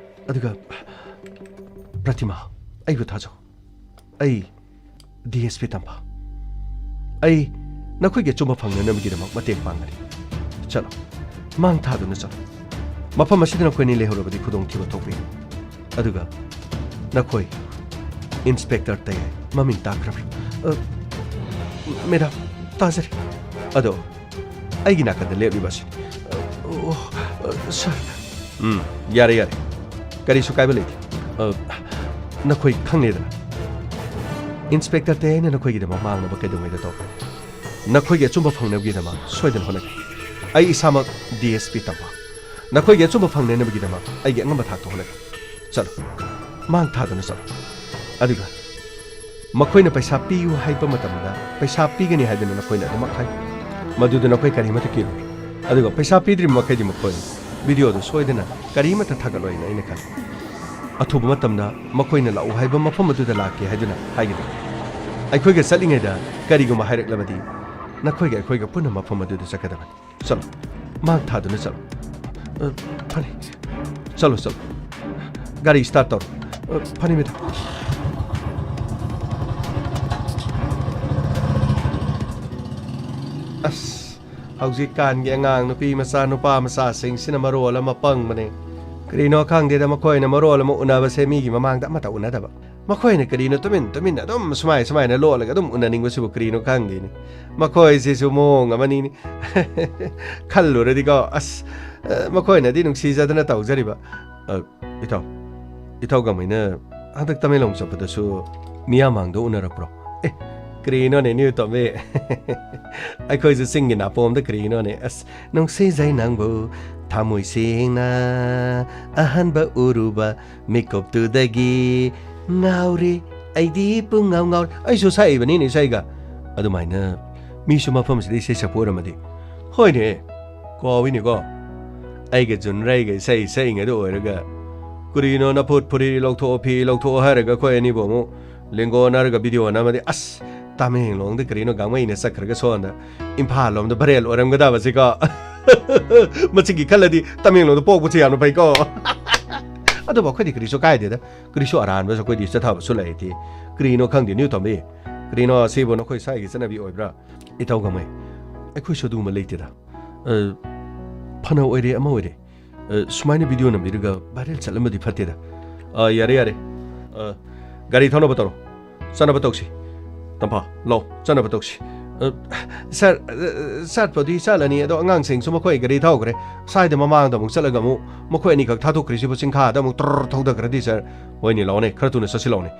ꯑꯗꯨꯒ ꯄ꯭ꯔꯇꯤꯃꯥ, ꯑꯩꯕꯨ ꯊꯥꯖꯧ꯫ ꯑꯩ ꯗꯤ ꯑꯦꯁ ꯄꯤ ꯇꯝꯐꯥ꯫ ꯑꯩ ꯅꯈꯣꯏꯒꯤ ꯑꯆꯨꯝꯕ ꯐꯪꯅꯅꯕꯒꯤꯗꯃꯛ ꯃꯇꯦꯡ ꯄꯥꯡꯒꯅꯤ꯫ ꯆꯠꯂꯣ, ꯃꯥꯡ ꯊꯥꯗꯨꯅ ꯆꯠꯂꯣ꯫ ꯃꯐꯝ ꯑꯁꯤꯗ ꯅꯈꯣꯏ ꯑꯅꯤ ꯂꯩꯍꯧꯔꯕꯗꯤ ꯈꯨꯗꯣꯡꯊꯤꯕ ꯊꯣꯛꯄ ꯌꯥꯏ꯫ ꯑꯗꯨꯒ ꯅꯈꯣꯏ ꯏꯟꯁꯄꯦꯛꯇꯔ ꯇꯌꯥꯏ, ꯃꯃꯤꯡ ꯇꯥꯈ꯭ꯔꯕ꯭ꯔꯥ? ꯑ, ꯃꯦꯗꯥꯝ, ꯇꯥꯖꯔꯦ꯫ ꯑꯗꯣ ꯑꯩꯒꯤ ꯅꯥꯀꯟꯗ ꯂꯦꯞꯂꯤꯕ ꯑꯁꯤꯅꯤ꯫ ꯑ, ꯑꯣ, ꯑ, ꯁꯥꯔ꯫ ꯎꯝ, ꯌꯥꯔꯦ, ꯌꯥꯔꯦ꯫ ꯀꯔꯤꯁꯨ ꯀꯥꯏꯕ ꯂꯩꯇꯦ꯫ ꯑ, ꯅꯈꯣꯏ ꯈꯪꯂꯦꯗꯅ꯫ ꯏꯟꯁꯄꯦꯛꯇꯔ ꯇꯌꯥꯏꯅ ꯅꯈꯣꯏꯒꯤꯗꯃꯛ ꯃꯥꯡꯅꯕ ꯀꯩꯗꯧꯉꯩꯗ ꯇꯧꯈ꯭ꯔꯦ? ꯅꯈꯣꯏꯒꯤ ꯑꯆꯨꯝꯕ ꯐꯪꯅꯕꯒꯤꯗꯃꯛ ꯁꯣꯏꯗꯅ ꯍꯣꯠꯅꯒꯦ꯫ ꯑꯩ ꯏꯁꯥꯃꯛ ꯗꯤ ꯑꯦꯁ ꯄꯤ ꯇꯝꯐꯥ꯫ ꯅꯈꯣꯏꯒꯤ ꯑꯆꯨꯝꯕ ꯐꯪꯅꯅꯕꯒꯤꯗꯃꯛ ꯑꯩꯒꯤ ꯑꯉꯝꯕ ꯊꯥꯛꯇ ꯍꯣꯠꯅꯒꯦ꯫ ꯆꯠꯂꯨ꯫ ꯃꯥꯡ ꯊꯥꯗꯨꯅ ꯆꯠꯂꯨ꯫ ꯑꯗꯨꯒ ꯃꯈꯣꯏꯅ ꯄꯩꯁꯥ ꯄꯤꯌꯨ ꯍꯥꯏꯕ ꯃꯇꯝꯗ ꯄꯩꯁꯥ ꯄꯤꯒꯅꯤ ꯍꯥꯏꯗꯨꯅ ꯅꯈꯣꯏꯅ ꯑꯗꯨꯃꯛ ꯍꯥꯏ꯫ ꯃꯗꯨꯗ ꯅꯈꯣꯏ ꯀꯔꯤꯃꯠꯇ ꯀꯤꯔꯣꯏ꯫ ꯑꯗꯨꯒ ꯄꯩꯁꯥ ꯄꯤꯗ꯭ꯔꯤꯕ ꯃꯈꯩꯗꯤ ꯃꯈꯣꯏ ꯚꯤꯗꯤꯑꯣꯗꯨ ꯁꯣꯏꯗꯅ ꯀꯔꯤꯃꯠꯇ ꯊꯥꯒꯠꯂꯣꯏꯅ ꯑꯩꯅ ꯈꯜꯂꯤ꯫ ꯑꯊꯨꯕ ꯃꯇꯝꯗ ꯃꯈꯣꯏꯅ ꯂꯥꯛꯎ ꯍꯥꯏꯕ ꯃꯐꯝ ꯑꯗꯨꯗ ꯂꯥꯛꯀꯦ ꯍꯥꯏꯗꯨꯅ ꯍꯥꯏꯒꯗꯕꯅꯤ꯫ ꯑꯩꯈꯣꯏꯒ ꯆꯠꯂꯤꯉꯩꯗ ꯀꯔꯤꯒꯨꯝꯕ ꯍꯥꯏꯔꯛꯂꯕꯗꯤ ꯅꯈꯣꯏꯒ ꯑꯩꯈꯣꯏꯒ ꯄꯨꯟꯅ ꯃꯐꯝ ꯑꯗꯨꯗ ꯆꯠꯀꯗꯕꯅꯤ꯫ ꯆꯠꯂꯣ, ꯃꯥꯡ ꯊꯥꯗꯨꯅ ꯆꯠꯂꯣ꯫ ꯑ, ꯐꯅꯤ꯫ ꯆꯠꯂꯣ, ꯆꯠꯂꯣ꯫ ꯒꯥꯔꯤ ꯁ꯭ꯇꯥꯔꯠ ꯇꯧꯔꯣ꯫ ꯑ, ꯐꯅꯤ, ꯃꯦꯗꯥꯝ꯫ ꯑꯁ, ꯍꯧꯖꯤꯛꯀꯥꯟꯒꯤ ꯑꯉꯥꯡ ꯅꯨꯄꯤ ꯃꯆꯥ, ꯅꯨꯄꯥ ꯃꯆꯥꯁꯤꯡꯁꯤꯅ ꯃꯔꯣꯜ ꯑꯃ ꯄꯪꯕꯅꯦ꯫ ꯀꯔꯤꯅꯣ ꯈꯪꯗꯦꯗ, ꯃꯈꯣꯏꯅ ꯃꯔꯣꯜ ꯑꯃ ꯎꯅꯕꯁꯦ ꯃꯤꯒꯤ ꯃꯃꯥꯡꯗ ꯑꯃꯠꯇ ꯎꯅꯗꯕ꯫ ꯃꯈꯣꯏꯅ ꯀꯔꯤꯅꯣ ꯇꯨꯃꯤꯟ ꯇꯨꯃꯤꯟ ꯑꯗꯨꯝ ꯁꯨꯃꯥꯏ ꯁꯨꯃꯥꯏꯅ ꯂꯣꯠꯂꯒ ꯑꯗꯨꯝ ꯎꯅꯅꯤꯡꯕꯁꯤꯕꯨ ꯀꯔꯤꯅꯣ ꯈꯪꯗꯦꯅꯦ꯫ ꯃꯈꯣꯏꯁꯤꯁꯨ ꯃꯑꯣꯡ ꯑꯃꯅꯤꯅꯦ꯫ ꯈꯜꯂꯨꯔꯗꯤꯀꯣ, ꯑꯁ, ꯑ, ꯃꯈꯣꯏꯅꯗꯤ ꯅꯨꯡꯁꯤꯖꯗꯅ ꯇꯧꯖꯔꯤꯕ꯫ ꯑ, ꯏꯇꯥꯎ, ꯏꯇꯥꯎ ꯒꯥꯡꯃꯩꯅ ꯍꯟꯗꯛ ꯇꯃꯦꯡꯂꯣꯡ ꯆꯠꯄꯗꯁꯨ ꯃꯤꯌꯥꯝꯃꯥꯡꯗ ꯎꯅꯔꯛꯄ꯭ꯔꯣ? ꯑꯦ, ꯀꯔꯤꯅꯣꯅꯦ, ꯅꯤꯎ ꯇꯣꯝꯕꯤ? ꯑꯩꯈꯣꯏꯁꯨ ꯆꯤꯡꯒꯤ ꯅꯥꯄꯣꯝꯗ ꯀꯔꯤꯅꯣꯅꯦ? ꯑꯁ, ꯅꯨꯡꯁꯤꯖꯩ ꯅꯪꯕꯨ ꯊꯃꯣꯏ ꯁꯦꯡꯅ ꯑꯍꯥꯟꯕ ꯎꯔꯨꯕ ꯃꯤꯀꯨꯞꯇꯨꯗꯒꯤ ꯉꯥꯎꯔꯦ, ꯑꯩꯗꯤ ꯄꯨꯡꯉꯥꯎ ꯉꯥꯎꯔꯦ꯫ ꯑꯩꯁꯨ ꯁꯛꯏꯕꯅꯤꯅꯦ ꯏꯁꯩꯒ꯫ ꯑꯗꯨꯃꯥꯏꯅ ꯃꯤꯁꯨ ꯃꯐꯝꯁꯤꯗ ꯏꯁꯩ ꯁꯛꯄ ꯑꯣꯏꯔꯝꯃꯗꯤ꯫ ꯍꯣꯏꯅꯦ, ꯀꯥꯎꯏꯅꯦꯀꯣ꯫ ꯑꯩꯒ ꯖꯨꯟꯔꯩꯒ ꯏꯁꯩ ꯁꯛꯏꯉꯩꯗ ꯑꯣꯏꯔꯒ, ꯀꯔꯤꯅꯣ ꯅꯐꯨꯠ ꯐꯨꯔꯤ ꯂꯧꯊꯣꯛꯑꯣ, ꯐꯤ ꯂꯧꯊꯣꯛꯑꯣ ꯍꯥꯏꯔꯒ ꯑꯩꯈꯣꯏ ꯑꯅꯤꯕꯨ ꯑꯃꯨꯛ ꯂꯦꯡꯒꯣꯟꯅꯔꯒ ꯚꯤꯗꯤꯑꯣ ꯅꯝꯃꯗꯤ, ꯑꯁ, ꯇꯃꯦꯡꯂꯣꯡꯗ ꯀꯔꯤꯅꯣ ꯒꯥꯡꯃꯩꯅ ꯆꯠꯈ꯭ꯔꯒ ꯁꯣꯝꯗ ꯏꯝꯐꯥꯜ ꯂꯣꯝꯗ ꯚꯥꯏꯔꯦꯜ ꯑꯣꯏꯔꯝꯒꯗꯕꯁꯤꯀꯣ꯫ ꯃꯁꯤꯒꯤ ꯈꯜꯂꯗꯤ ꯇꯃꯦꯡꯂꯣꯡꯗ ꯄꯣꯛꯄꯁꯦ ꯌꯥꯝꯅ ꯐꯩꯀꯣ꯫ ꯑꯗꯨꯕꯨ ꯑꯩꯈꯣꯏꯗꯤ ꯀꯔꯤꯁꯨ ꯀꯥꯏꯗꯦꯗ, ꯀꯔꯤꯁꯨ ꯑꯔꯥꯟꯕꯁꯨ ꯑꯩꯈꯣꯏꯗꯤ ꯆꯠꯊꯕꯁꯨ ꯂꯩꯇꯦ꯫ ꯀꯔꯤꯅꯣ ꯈꯪꯗꯦ, ꯅꯤꯎ ꯇꯣꯝꯕꯤ, ꯀꯔꯤꯅꯣ ꯑꯁꯤꯕꯨ ꯅꯈꯣꯏ ꯁ꯭ꯋꯥꯏꯒꯤ ꯆꯠꯅꯕꯤ ꯑꯣꯏꯕ꯭ꯔꯥ? ꯏꯇꯥꯎ ꯒꯥꯡꯃꯩ, ꯑꯩꯈꯣꯏꯁꯨ ꯑꯗꯨꯒꯨꯝꯕ ꯂꯩꯇꯦꯗ꯫ ꯑ, ꯐꯅ ꯑꯣꯏꯔꯦ, ꯑꯃ ꯑꯣꯏꯔꯦ, ꯑ, ꯁꯨꯃꯥꯏꯅ ꯚꯤꯗꯤꯑꯣ ꯅꯝꯕꯤꯔꯒ ꯚꯥꯏꯔꯦꯜ ꯆꯠꯂꯝꯃꯗꯤ ꯐꯠꯇꯦꯗ꯫ ꯑ, ꯌꯥꯔꯦ, ꯌꯥꯔꯦ꯫ ꯑ, ꯒꯥꯔꯤ ꯊꯧꯅꯕ ꯇꯧꯔꯣ꯫ ꯆꯠꯅꯕ ꯇꯧꯁꯤ꯫ ꯇꯝꯐꯥ, ꯂꯥꯎ, ꯆꯠꯅꯕ ꯇꯧꯁꯤ꯫ ꯑ, ꯁꯥꯔ, ꯑ, ꯆꯠꯄꯗꯤ ꯆꯠꯂꯅꯤ, ꯑꯗꯣ ꯑꯉꯥꯡꯁꯤꯡꯁꯨ ꯃꯈꯣꯏ ꯒꯥꯔꯤ ꯊꯧꯈ꯭ꯔꯦ꯫ ꯁ꯭ꯋꯥꯏꯗ ꯃꯃꯥꯡꯗ ꯑꯃꯨꯛ ꯆꯠꯂꯒ ꯑꯃꯨꯛ ꯃꯈꯣꯏ ꯑꯅꯤꯈꯛ ꯊꯥꯗꯣꯛꯈ꯭ꯔꯤꯁꯤꯕꯨ ꯆꯤꯡꯈꯥꯗ ꯑꯃꯨꯛ ꯇꯔ ꯊꯧꯗꯈ꯭ꯔꯗꯤ, ꯁꯥꯔ꯫ ꯍꯣꯏꯅꯦ, ꯂꯥꯎꯅꯦ, ꯈꯔ ꯊꯨꯅ ꯆꯠꯁꯤ ꯂꯥꯎꯅꯦ꯫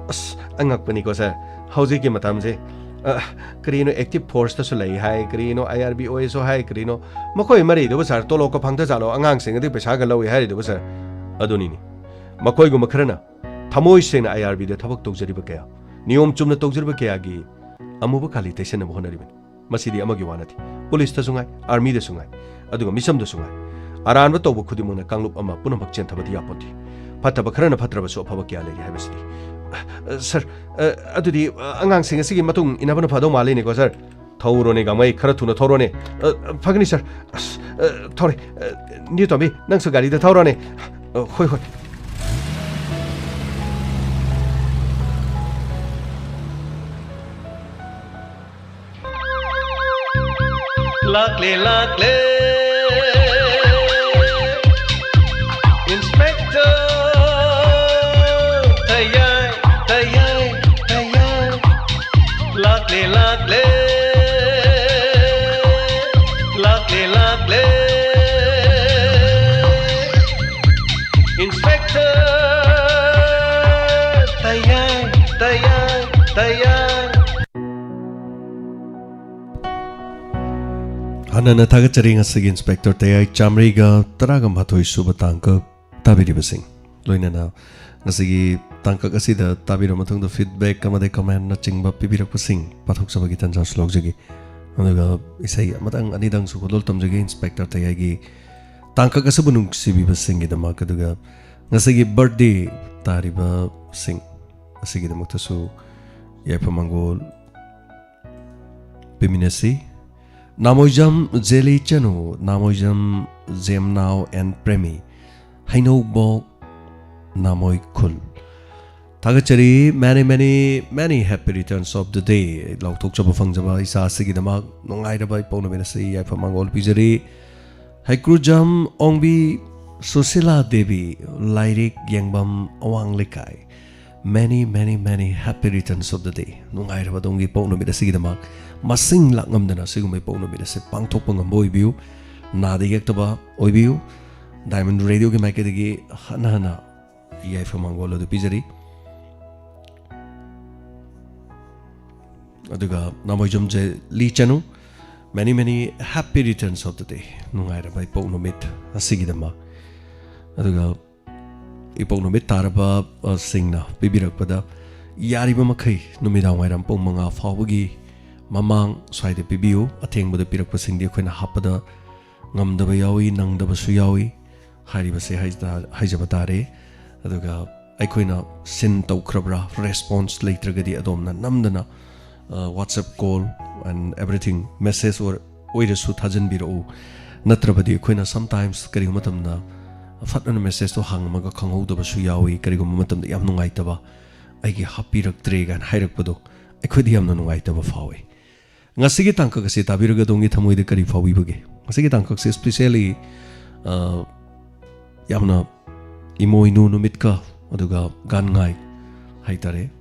ꯑꯁ, ꯑꯉꯛꯄꯅꯤꯀꯣ, ꯁꯥꯔ꯫ ꯍꯧꯖꯤꯛꯀꯤ ꯃꯇꯝꯁꯦ, ꯑ, ꯀꯔꯤꯅꯣ active forceꯇꯁꯨ ꯂꯩ ꯍꯥꯏ, ꯀꯔꯤꯅꯣ IRBOꯁꯨ ꯍꯥꯏ, ꯀꯔꯤꯅꯣ꯫ ꯃꯈꯣꯏ ꯃꯔꯤꯗꯨꯕꯨ, ꯁꯥꯔ, ꯇꯣꯂꯣꯞꯀ ꯐꯪꯗ ꯖꯥꯠꯂꯣ? ꯑꯉꯥꯡꯁꯤꯡ ꯑꯗꯨ ꯄꯩꯁꯥꯒ ꯂꯧꯏ ꯍꯥꯏꯔꯤꯗꯨꯕꯨ, ꯁꯥꯔ? ꯑꯗꯨꯅꯤꯅꯦ꯫ ꯃꯈꯣꯏꯒꯨꯝꯕ ꯈꯔꯅ ꯊꯃꯣꯏ ꯁꯦꯡꯅ IRBꯗ ꯊꯕꯛ ꯇꯧꯖꯔꯤꯕ ꯀꯌꯥ, ꯅꯤꯌꯣꯝ ꯆꯨꯝꯅ ꯇꯧꯖꯔꯤꯕ ꯀꯌꯥꯒꯤ ꯑꯃꯨꯕ ꯀꯥꯂꯤ ꯇꯩꯁꯟꯅꯕ ꯍꯣꯠꯅꯔꯤꯕꯅꯤ꯫ ꯃꯁꯤꯗꯤ ꯑꯃꯒꯤ ꯋꯥ ꯅꯠꯇꯦ꯫ ꯄꯨꯂꯤꯁꯇꯁꯨ ꯉꯥꯏ, ꯑꯥꯔꯃꯤꯗꯁꯨ ꯉꯥꯏ, ꯑꯗꯨꯒ ꯃꯤꯆꯝꯗꯁꯨ ꯉꯥꯏ꯫ ꯑꯔꯥꯟꯕ ꯇꯧꯕ ꯈꯨꯗꯤꯡꯃꯛꯅ ꯀꯥꯡꯂꯨꯞ ꯑꯃ ꯄꯨꯝꯅꯃꯛ ꯆꯦꯟꯊꯕꯗꯤ ꯌꯥꯄꯣꯟꯇꯦ꯫ ꯐꯠꯇꯕ ꯈꯔꯅ ꯐꯠꯇ꯭ꯔꯕꯁꯨ ꯑꯐꯕ ꯀꯌꯥ ꯂꯩꯔꯤ ꯍꯥꯏꯕꯁꯤꯗꯤ꯫ ꯑ, ꯁꯥꯔ, ꯑ, ꯑꯗꯨꯗꯤ, ꯑ, ꯑꯉꯥꯡꯁꯤꯡ ꯑꯁꯤꯒꯤ ꯃꯇꯨꯡ ꯏꯟꯅꯕꯅ ꯐꯗꯧ ꯃꯥꯜꯂꯤꯅꯦꯀꯣ, ꯁꯥꯔ? ꯊꯧꯔꯣꯅꯦ, ꯒꯥꯡꯃꯩ, ꯈꯔ ꯊꯨꯅ ꯊꯧꯔꯣꯅꯦ꯫ ꯑ, ꯐꯒꯅꯤ, ꯁꯥꯔ꯫ ꯑꯁ, ꯑ, ꯊꯧꯔꯦ꯫ ꯑ, ꯅꯤꯎ ꯇꯣꯝꯕꯤ, ꯅꯪꯁꯨ ꯒꯥꯔꯤꯗ ꯊꯧꯔꯣꯅꯦ꯫ ꯑ, ꯍꯣꯏ, ꯍꯣꯏ꯫ ꯂꯥꯛꯂꯦ, ꯂꯥꯛꯂꯦ꯫ ꯍꯥꯟꯅꯅ ꯊꯥꯒꯠꯆꯔꯤ ꯉꯁꯤꯒꯤ ꯏꯟꯁꯄꯦꯛꯇꯔ ꯇꯌꯥꯏ ꯆꯥꯃꯔꯤꯒ ꯇꯔꯥꯒ ꯃꯥꯊꯣꯏ ꯁꯨꯕ ꯇꯥꯡꯀꯛ ꯇꯥꯕꯤꯔꯤꯕꯁꯤꯡ, ꯂꯣꯏꯅꯅ ꯉꯁꯤꯒꯤ ꯇꯥꯡꯀꯛ ꯑꯁꯤꯗ ꯇꯥꯕꯤꯔꯕ ꯃꯇꯨꯡꯗ ꯐꯤꯗꯕꯦꯛ ꯑꯃꯗꯤ ꯀꯃꯦꯟꯅꯆꯤꯡꯕ ꯄꯤꯕꯤꯔꯛꯄꯁꯤꯡ ꯄꯥꯊꯣꯛꯆꯕꯒꯤ ꯇꯥꯟꯖꯥꯁꯨ ꯂꯧꯖꯒꯦ꯫ ꯑꯗꯨꯒ ꯏꯁꯩ ꯑꯃꯇꯪ ꯑꯅꯤꯗꯪꯁꯨ ꯈꯨꯗꯣꯜ ꯇꯝꯖꯒꯦ ꯏꯟꯁꯄꯦꯛꯇꯔ ꯇꯌꯥꯏꯒꯤ ꯇꯥꯡꯀꯛ ꯑꯁꯤꯕꯨ ꯅꯨꯡꯁꯤꯕꯤꯕꯁꯤꯡꯒꯤꯗꯃꯛ꯫ ꯑꯗꯨꯒ ꯉꯁꯤꯒꯤ ꯕꯥꯔꯠꯗꯦ ꯇꯥꯔꯤꯕꯁꯤꯡ ꯑꯁꯤꯒꯤꯗꯃꯛꯇꯁꯨ ꯌꯥꯏꯐ ꯃꯪꯒꯣꯜ ꯄꯤꯃꯤꯟꯅꯁꯤ꯫ ꯅꯥꯃꯣꯏꯖꯝ ꯖꯦꯂꯤ ꯆꯅꯨ, ꯅꯥꯃꯣꯏꯖꯝ ꯖꯦꯝꯅꯥꯎ ꯑꯦꯟ ꯄ꯭ꯔꯦꯃꯤ, ꯍꯩꯅꯧꯕꯣꯛ ꯅꯥꯃꯣꯏ ꯈꯨꯜ꯫ ꯊꯥꯒꯠꯆꯔꯤ꯫ Many, many, many happy returns of the day꯫ ꯂꯥꯎꯊꯣꯛꯆꯕ ꯐꯪꯖꯕ ꯏꯆꯥ ꯑꯁꯤꯒꯤꯗꯃꯛ ꯅꯨꯡꯉꯥꯏꯔꯕ ꯏꯄꯣꯛ ꯅꯨꯃꯤꯠ ꯑꯁꯤ ꯌꯥꯏꯐ ꯃꯪꯒꯣꯜ ꯄꯤꯖꯔꯤ꯫ ꯍꯩꯀ꯭ꯔꯨꯖꯝ ꯑꯣꯡꯕꯤ ꯁꯨꯁꯤꯂꯥ ꯗꯦꯕꯤ, ꯂꯥꯏꯔꯤꯛ ꯌꯦꯡꯕꯝ ꯑꯋꯥꯡ ꯂꯩꯀꯥꯏ꯫ Many, many, many happy returns of the day꯫ ꯅꯨꯡꯉꯥꯏꯔꯕ ꯑꯗꯣꯝꯒꯤ ꯏꯄꯣꯛ ꯅꯨꯃꯤꯠ ꯑꯁꯤꯒꯤꯗꯃꯛ ꯃꯁꯤꯡ ꯂꯥꯛꯉꯝꯗꯅ ꯑꯁꯤꯒꯨꯝꯕ ꯏꯄꯣꯛ ꯅꯨꯃꯤꯠ ꯑꯁꯤ ꯄꯥꯡꯊꯣꯛꯄ ꯉꯝꯕ ꯑꯣꯏꯕꯤꯌꯨ꯫ ꯅꯥꯗ ꯌꯦꯛꯇꯕ ꯑꯣꯏꯕꯤꯌꯨ꯫ ꯗꯥꯏꯃꯟ ꯔꯦꯗꯤꯑꯣꯒꯤ ꯃꯥꯏꯀꯩꯗꯒꯤ ꯍꯟꯅ ꯍꯟꯅ ꯌꯥꯏꯐ ꯃꯪꯒꯣꯜ ꯑꯗꯨ ꯄꯤꯖꯔꯤ꯫ ꯑꯗꯨꯒ ꯅꯥꯃꯣꯏꯖꯝ ꯖꯦ ꯂꯤ ꯆꯅꯨ, many, many happy returns of the day꯫ ꯅꯨꯡꯉꯥꯏꯔꯕ ꯏꯄꯣꯛ ꯅꯨꯃꯤꯠ ꯑꯁꯤꯒꯤꯗꯃꯛ꯫ ꯑꯗꯨꯒ ꯏꯄꯣꯛ ꯅꯨꯃꯤꯠ ꯇꯥꯔꯕ, ꯑ, ꯁꯤꯡꯅ ꯄꯤꯕꯤꯔꯛꯄꯗ ꯌꯥꯔꯤꯕ ꯃꯈꯩ ꯅꯨꯃꯤꯗꯥꯡ ꯋꯥꯏꯔꯝ ꯄꯨꯡ ꯃꯉꯥ ꯐꯥꯎꯕꯒꯤ ꯃꯃꯥꯡ ꯁ꯭ꯋꯥꯏꯗ ꯄꯤꯕꯤꯌꯨ꯫ ꯑꯊꯦꯡꯕꯗ ꯄꯤꯔꯛꯄꯁꯤꯡꯗꯤ ꯑꯩꯈꯣꯏꯅ ꯍꯥꯞꯄꯗ ꯉꯝꯗꯕ ꯌꯥꯎꯏ, ꯅꯪꯗꯕꯁꯨ ꯌꯥꯎꯏ꯫ ꯍꯥꯏꯔꯤꯕꯁꯦ ꯍꯥꯏꯖ-, ꯍꯥꯏꯖꯕ ꯇꯥꯔꯦ꯫ ꯑꯗꯨꯒ ꯑꯩꯈꯣꯏꯅ ꯁꯤꯟ ꯇꯧꯈ꯭ꯔꯕ꯭ꯔꯥ, ꯔꯦꯁꯄꯣꯟꯁ ꯂꯩꯇ꯭ꯔꯒꯗꯤ ꯑꯗꯣꯝꯅ ꯅꯝꯗꯅ, ꯑ, WhatsApp call and everything, message ꯑꯣꯏꯔ-, ꯑꯣꯏꯔꯁꯨ ꯊꯥꯖꯤꯟꯕꯤꯔꯛꯎ꯫ ꯅꯠꯇ꯭ꯔꯕꯗꯤ ꯑꯩꯈꯣꯏꯅ sometimes ꯀꯔꯤꯒꯨꯝꯕ ꯃꯇꯝꯗ ꯐꯠ ꯑꯅ ꯃꯦꯁꯦꯖꯇꯣ ꯍꯥꯡꯉꯝꯃꯒ ꯈꯪꯍꯧꯗꯕꯁꯨ ꯌꯥꯎꯏ꯫ ꯀꯔꯤꯒꯨꯝꯕ ꯃꯇꯝꯗ ꯌꯥꯝ ꯅꯨꯡꯉꯥꯏꯇꯕ, "ꯑꯩꯒꯤ ꯍꯥꯞꯄꯤꯔꯛꯇ꯭ꯔꯦ" ꯀꯥꯏꯅ ꯍꯥꯏꯔꯛꯄꯗꯣ ꯑꯩꯈꯣꯏꯗ ꯌꯥꯝꯅ ꯅꯨꯡꯉꯥꯏꯇꯕ ꯐꯥꯎꯏ꯫ ꯉꯁꯤꯒꯤ ꯇꯥꯡꯀꯛ ꯑꯁꯤ ꯇꯥꯕꯤꯔꯒ ꯑꯗꯣꯝꯒꯤ ꯊꯃꯣꯏꯗ ꯀꯔꯤ ꯐꯥꯎꯕꯤꯕꯒꯦ? ꯉꯁꯤꯒꯤ ꯇꯥꯡꯀꯛꯁꯤ specially, ꯑ, ꯌꯥꯝꯅ ꯏꯃꯣꯏꯅꯨ ꯅꯨꯃꯤꯠꯀ ꯑꯗꯨꯒ ꯒꯥꯟꯉꯥꯏ ꯍꯥꯏꯇꯥꯔꯦ꯫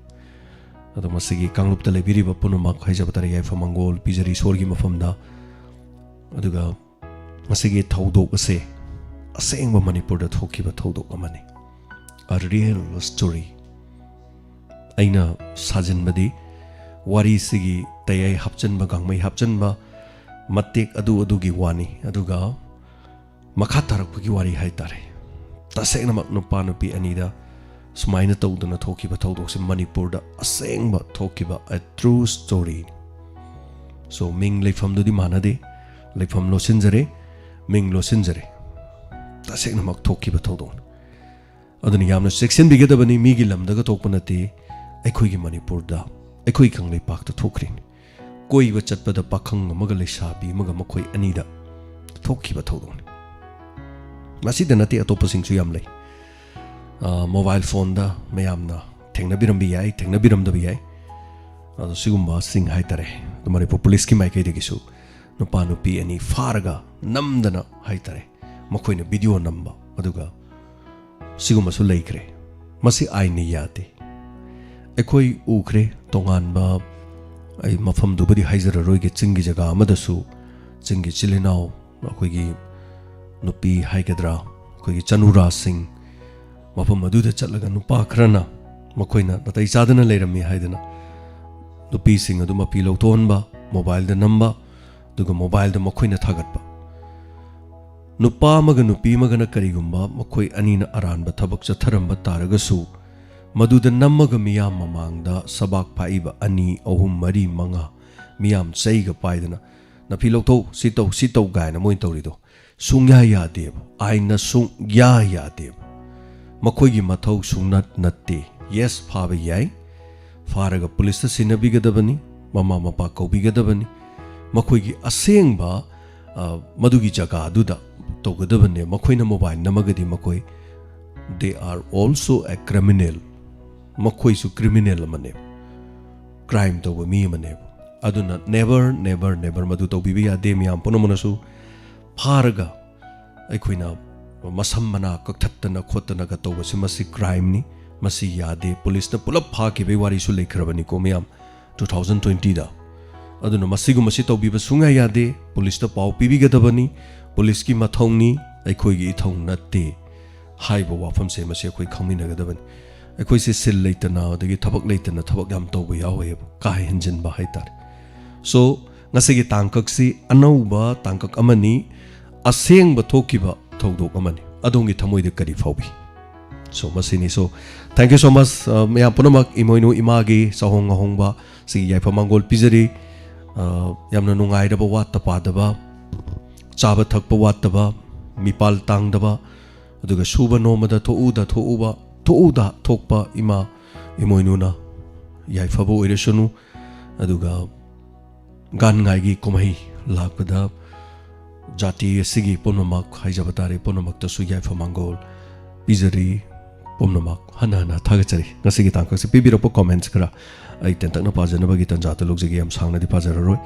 ꯑꯗꯣ ꯃꯁꯤꯒꯤ ꯀꯥꯡꯂꯨꯞꯇ ꯂꯩꯕꯤꯔꯤꯕ ꯄꯨꯝꯅꯃꯛ ꯍꯥꯏꯖꯕ ꯇꯥꯔꯦ, ꯌꯥꯏꯐ ꯃꯪꯒꯣꯜ ꯄꯤꯖꯔꯤ ꯏꯁꯣꯔꯒꯤ ꯃꯐꯝꯗ꯫ ꯑꯗꯨꯒ ꯃꯁꯤꯒꯤ ꯊꯧꯗꯣꯛ ꯑꯁꯦ ꯑꯁꯦꯡꯕ ꯃꯅꯤꯄꯨꯔꯗ ꯊꯣꯛꯈꯤꯕ ꯊꯧꯗꯣꯛ ꯑꯃꯅꯤ꯫ A real story꯫ ꯑꯩꯅ ꯁꯥꯖꯤꯟꯕꯗꯤ ꯋꯥꯔꯤꯁꯤꯒꯤ ꯇꯌꯥꯏ ꯍꯥꯞꯆꯤꯟꯕ, ꯒꯥꯡꯃꯩ ꯍꯥꯞꯆꯤꯟꯕ ꯃꯇꯦꯛ ꯑꯗꯨ ꯑꯗꯨꯒꯤ ꯋꯥꯅꯤ꯫ ꯑꯗꯨꯒ ꯃꯈꯥ ꯇꯥꯔꯛꯄꯒꯤ ꯋꯥꯔꯤ ꯍꯥꯏꯇꯥꯔꯦ, ꯇꯁꯦꯡꯅꯃꯛ ꯅꯨꯄꯥ ꯅꯨꯄꯤ ꯑꯅꯤꯗ ꯁꯨꯃꯥꯏꯅ ꯇꯧꯗꯅ ꯊꯣꯛꯈꯤꯕ ꯊꯧꯗꯣꯛꯁꯦ ꯃꯅꯤꯄꯨꯔꯗ ꯑꯁꯦꯡꯕ ꯊꯣꯛꯈꯤꯕ a true story꯫ So, ꯃꯤꯡ ꯂꯩꯐꯝꯗꯨꯗꯤ ꯃꯥꯟꯅꯗꯦ, ꯂꯩꯐꯝ ꯂꯣꯠꯁꯤꯟꯖꯔꯦ, ꯃꯤꯡ ꯂꯣꯠꯁꯤꯟꯖꯔꯦ, ꯇꯁꯦꯡꯅꯃꯛ ꯊꯣꯛꯈꯤꯕ ꯊꯧꯗꯣꯛꯅꯤ꯫ ꯑꯗꯨꯅ ꯌꯥꯝꯅ ꯆꯦꯛꯁꯤꯟꯕꯤꯒꯗꯕꯅꯤ꯫ ꯃꯤꯒꯤ ꯂꯝꯗꯒ ꯊꯣꯛꯄ ꯅꯠꯇꯦ, ꯑꯩꯈꯣꯏꯒꯤ ꯃꯅꯤꯄꯨꯔꯗ, ꯑꯩꯈꯣꯏ ꯀꯪꯂꯩꯄꯥꯛꯇ ꯊꯣꯛꯈ꯭ꯔꯤꯅꯤ꯫ ꯀꯣꯏꯕ ꯆꯠꯄꯗ ꯄꯥꯈꯪ ꯑꯃꯒ ꯂꯩꯁꯥꯕꯤ ꯑꯃꯒ ꯃꯈꯣꯏ ꯑꯅꯤꯗ ꯊꯣꯛꯈꯤꯕ ꯊꯧꯗꯣꯛꯅꯤ꯫ ꯃꯁꯤꯗ ꯅꯠꯇꯦ, ꯑꯇꯣꯞꯄꯁꯤꯡꯁꯨ ꯌꯥꯝ ꯂꯩ꯫ ꯑ, ꯃꯣꯕꯥꯏꯜ ꯐꯣꯟꯗ ꯃꯌꯥꯝꯅ ꯊꯦꯡꯅꯕꯤꯔꯝꯕ ꯌꯥꯏ, ꯊꯦꯡꯅꯕꯤꯔꯝꯗꯕ ꯌꯥꯏ꯫ ꯑꯗꯣ ꯁꯤꯒꯨꯝꯕꯁꯤꯡ ꯍꯥꯏꯇꯥꯔꯦ, ꯑꯗꯣ ꯃꯅꯤꯄꯨꯔ ꯄꯨꯂꯤꯁꯀꯤ ꯃꯥꯏꯀꯩꯗꯒꯤꯁꯨ ꯅꯨꯄꯥ ꯅꯨꯄꯤ ꯑꯅꯤ ꯐꯥꯔꯒ ꯅꯝꯗꯅ ꯍꯥꯏꯇꯥꯔꯦ, ꯃꯈꯣꯏꯅ ꯚꯤꯗꯤꯑꯣ ꯅꯝꯕ, ꯑꯗꯨꯒ ꯁꯤꯒꯨꯝꯕꯁꯨ ꯂꯩꯈ꯭ꯔꯦ꯫ ꯃꯁꯤ ꯑꯥꯏꯟꯅ ꯌꯥꯗꯦ꯫ ꯑꯩꯈꯣꯏ ꯎꯈ꯭ꯔꯦ ꯇꯣꯉꯥꯟꯕ, ꯑꯩ ꯃꯐꯝꯗꯨꯕꯨꯗꯤ ꯍꯥꯏꯖꯔꯔꯣꯏꯒꯦ, ꯆꯤꯡꯒꯤ ꯖꯒꯥ ꯑꯃꯗꯁꯨ ꯆꯤꯡꯒꯤ ꯏꯆꯤꯜ ꯏꯅꯥꯎ, ꯑꯩꯈꯣꯏꯒꯤ ꯅꯨꯄꯤ ꯍꯥꯏꯒꯗ꯭ꯔꯥ, ꯑꯩꯈꯣꯏꯒꯤ ꯆꯅꯨꯔꯥꯁꯤꯡ ꯃꯐꯝ ꯑꯗꯨꯗ ꯆꯠꯂꯒ ꯅꯨꯄꯥ ꯈꯔꯅ ꯃꯈꯣꯏꯅ ꯅꯥꯇꯩ ꯆꯥꯗꯅ ꯂꯩꯔꯝꯃꯤ ꯍꯥꯏꯗꯅ ꯅꯨꯄꯤꯁꯤꯡ ꯑꯗꯨ ꯃꯄꯤ ꯂꯧꯊꯣꯛꯍꯟꯕ, ꯃꯣꯕꯥꯏꯜꯗ ꯅꯝꯕ, ꯑꯗꯨꯒ ꯃꯣꯕꯥꯏꯜꯗ ꯃꯈꯣꯏꯅ ꯊꯥꯒꯠꯄ꯫ ꯅꯨꯄꯥ ꯑꯃꯒ ꯅꯨꯄꯤ ꯑꯃꯒꯅ ꯀꯔꯤꯒꯨꯝꯕ ꯃꯈꯣꯏ ꯑꯅꯤꯅ ꯑꯔꯥꯟꯕ ꯊꯕꯛ ꯆꯠꯊꯔꯝꯕ ꯇꯥꯔꯒꯁꯨ, ꯃꯗꯨꯗ ꯅꯝꯃꯒ ꯃꯤꯌꯥꯝ ꯃꯃꯥꯡꯗ ꯁꯕꯥꯛ ꯐꯥꯛꯏꯕ ꯑꯅꯤ, ꯑꯍꯨꯝ, ꯃꯔꯤ, ꯃꯉꯥ, ꯃꯤꯌꯥꯝ ꯆꯩꯒ ꯄꯥꯏꯗꯅ, "ꯅꯐꯤ ꯂꯧꯊꯧ, ꯁꯤ ꯇꯧ, ꯁꯤ ꯇꯧ" ꯀꯥꯏꯅ ꯃꯣꯏꯅ ꯇꯧꯔꯤꯗꯣ ꯁꯨꯡꯌꯥ ꯌꯥꯗꯦꯕ, ꯑꯥꯏꯟꯅ ꯁꯨꯡꯌꯥ ꯌꯥꯗꯦꯕ꯫ ꯃꯈꯣꯏꯒꯤ ꯃꯊꯧ ꯁꯨꯡꯅꯠ ꯅꯠꯇꯦ꯫ ꯌꯦꯁ, ꯐꯥꯕ ꯌꯥꯏ, ꯐꯥꯔꯒ ꯄꯨꯂꯤꯁꯇ ꯁꯤꯟꯅꯕꯤꯒꯗꯕꯅꯤ, ꯃꯃꯥ ꯃꯄꯥ ꯀꯧꯕꯤꯒꯗꯕꯅꯤ, ꯃꯈꯣꯏꯒꯤ ꯑꯁꯦꯡꯕ, ꯑ, ꯃꯗꯨꯒꯤ ꯖꯒꯥꯗꯨꯗ ꯇꯧꯒꯗꯕꯅꯦ꯫ ꯃꯈꯣꯏꯅ ꯃꯣꯕꯥꯏꯜ ꯅꯝꯃꯒꯗꯤ ꯃꯈꯣꯏ, they are also a criminal, ꯃꯈꯣꯏꯁꯨ ꯀ꯭ꯔꯤꯃꯤꯅꯦꯜ ꯑꯃꯅꯦꯕ, ꯀ꯭ꯔꯥꯏꯝ ꯇꯧꯕ ꯃꯤ ꯑꯃꯅꯦꯕ꯫ ꯑꯗꯨꯅ never, never, never ꯃꯗꯨ ꯇꯧꯕꯤꯕ ꯌꯥꯗꯦ꯫ ꯃꯤꯌꯥꯝ ꯄꯨꯝꯅꯃꯛꯅꯁꯨ ꯐꯥꯔꯒ ꯑꯩꯈꯣꯏꯅ ꯃꯁꯝ ꯃꯅꯥ ꯀꯛꯊꯠꯇꯅ ꯈꯣꯠꯇꯅꯒ ꯇꯧꯕꯁꯤ, ꯃꯁꯤ ꯀ꯭ꯔꯥꯏꯝꯅꯤ, ꯃꯁꯤ ꯌꯥꯗꯦ꯫ ꯄꯨꯂꯤꯁꯅ ꯄꯨꯂꯞ ꯐꯥꯈꯤꯕꯒꯤ ꯋꯥꯔꯤꯁꯨ ꯂꯩꯈ꯭ꯔꯕꯅꯤꯀꯣ ꯃꯌꯥꯝ, two thousand twentyꯗ꯫ ꯑꯗꯨꯅ ꯃꯁꯤꯒꯨꯝꯕꯁꯤ ꯇꯧꯕꯤꯕ ꯁꯨꯡꯌꯥ ꯌꯥꯗꯦ꯫ ꯄꯨꯂꯤꯁꯇ ꯄꯥꯎ ꯄꯤꯕꯤꯒꯗꯕꯅꯤ, ꯄꯨꯂꯤꯁꯀꯤ ꯃꯊꯧꯅꯤ, ꯑꯩꯈꯣꯏꯒꯤ ꯏꯊꯧ ꯅꯠꯇꯦ ꯍꯥꯏꯕ ꯋꯥꯐꯝꯁꯦ ꯃꯁꯤ ꯑꯩꯈꯣꯏ ꯈꯪꯃꯤꯟꯅꯒꯗꯕꯅꯤ꯫ ꯑꯩꯈꯣꯏꯁꯦ ꯁꯤꯜ ꯂꯩꯇꯅ, ꯑꯗꯒꯤ ꯊꯕꯛ ꯂꯩꯇꯅ ꯊꯕꯛ ꯌꯥꯝ ꯇꯧꯕ ꯌꯥꯎꯋꯦꯕ, ꯀꯥ ꯍꯦꯟꯖꯤꯟꯕ ꯍꯥꯏꯇꯥꯔꯦ꯫ So, ꯉꯁꯤꯒꯤ ꯇꯥꯡꯀꯛꯁꯤ ꯑꯅꯧꯕ ꯇꯥꯡꯀꯛ ꯑꯃꯅꯤ, ꯑꯁꯦꯡꯕ ꯊꯣꯛꯈꯤꯕ ꯊꯧꯗꯣꯛ ꯑꯃꯅꯤ꯫ ꯑꯗꯣꯝꯒꯤ ꯊꯃꯣꯏꯗ ꯀꯔꯤ ꯐꯥꯎꯏ? So, ꯃꯁꯤꯅꯤ꯫ So, thank you so much, ꯑ, ꯃꯌꯥꯝ ꯄꯨꯝꯅꯃꯛ꯫ ꯏꯃꯣꯏꯅꯨ ꯏꯃꯥꯒꯤ ꯆꯥꯍꯣꯡ ꯉꯥꯍꯣꯡꯕ ꯁꯤꯒꯤ ꯌꯥꯏꯐ ꯃꯥꯡꯒꯣꯜ ꯄꯤꯖꯔꯤ꯫ ꯑ, ꯌꯥꯝꯅ ꯅꯨꯡꯉꯥꯏꯔꯕ, ꯋꯥꯠꯇ ꯄꯥꯗꯕ, ꯆꯥꯕ ꯊꯛꯄ ꯋꯥꯠꯇꯕ, ꯃꯤꯄꯥꯜ ꯇꯥꯡꯗꯕ, ꯑꯗꯨꯒ ꯁꯨꯕ ꯅꯣꯝꯕꯗ ꯊꯣꯛꯎꯗ ꯊꯣꯛꯎꯕ, ꯊꯣꯛꯎꯗ ꯊꯣꯛꯄ ꯏꯃꯥ ꯏꯃꯣꯏꯅꯨꯅ ꯌꯥꯏꯐꯕ ꯑꯣꯏꯔꯁꯅꯨ꯫ ꯑꯗꯨꯒ ꯒꯥꯟꯉꯥꯏꯒꯤ ꯀꯨꯝꯍꯩ ꯂꯥꯛꯄꯗ ꯖꯥꯇꯤ ꯑꯁꯤꯒꯤ ꯄꯨꯝꯅꯃꯛ ꯍꯥꯏꯖꯕ ꯇꯥꯔꯦ, ꯄꯨꯝꯅꯃꯛꯇꯁꯨ ꯌꯥꯏꯐ ꯃꯥꯡꯒꯣꯜ ꯄꯤꯖꯔꯤ꯫ ꯄꯨꯝꯅꯃꯛ ꯍꯟꯅ ꯍꯟꯅ ꯊꯥꯒꯠꯆꯔꯤ꯫ ꯉꯁꯤꯒꯤ ꯇꯥꯡꯀꯛꯁꯤ ꯄꯤꯕꯤꯔꯛꯄ comments ꯈꯔ ꯑꯩ ꯇꯦꯟꯇꯛꯅ ꯄꯥꯖꯅꯕꯒꯤ ꯇꯥꯟꯖꯥꯗ ꯂꯧꯖꯒꯦ, ꯌꯥꯝ ꯁꯥꯡꯅꯗꯤ ꯄꯥꯖꯔꯔꯣꯏ꯫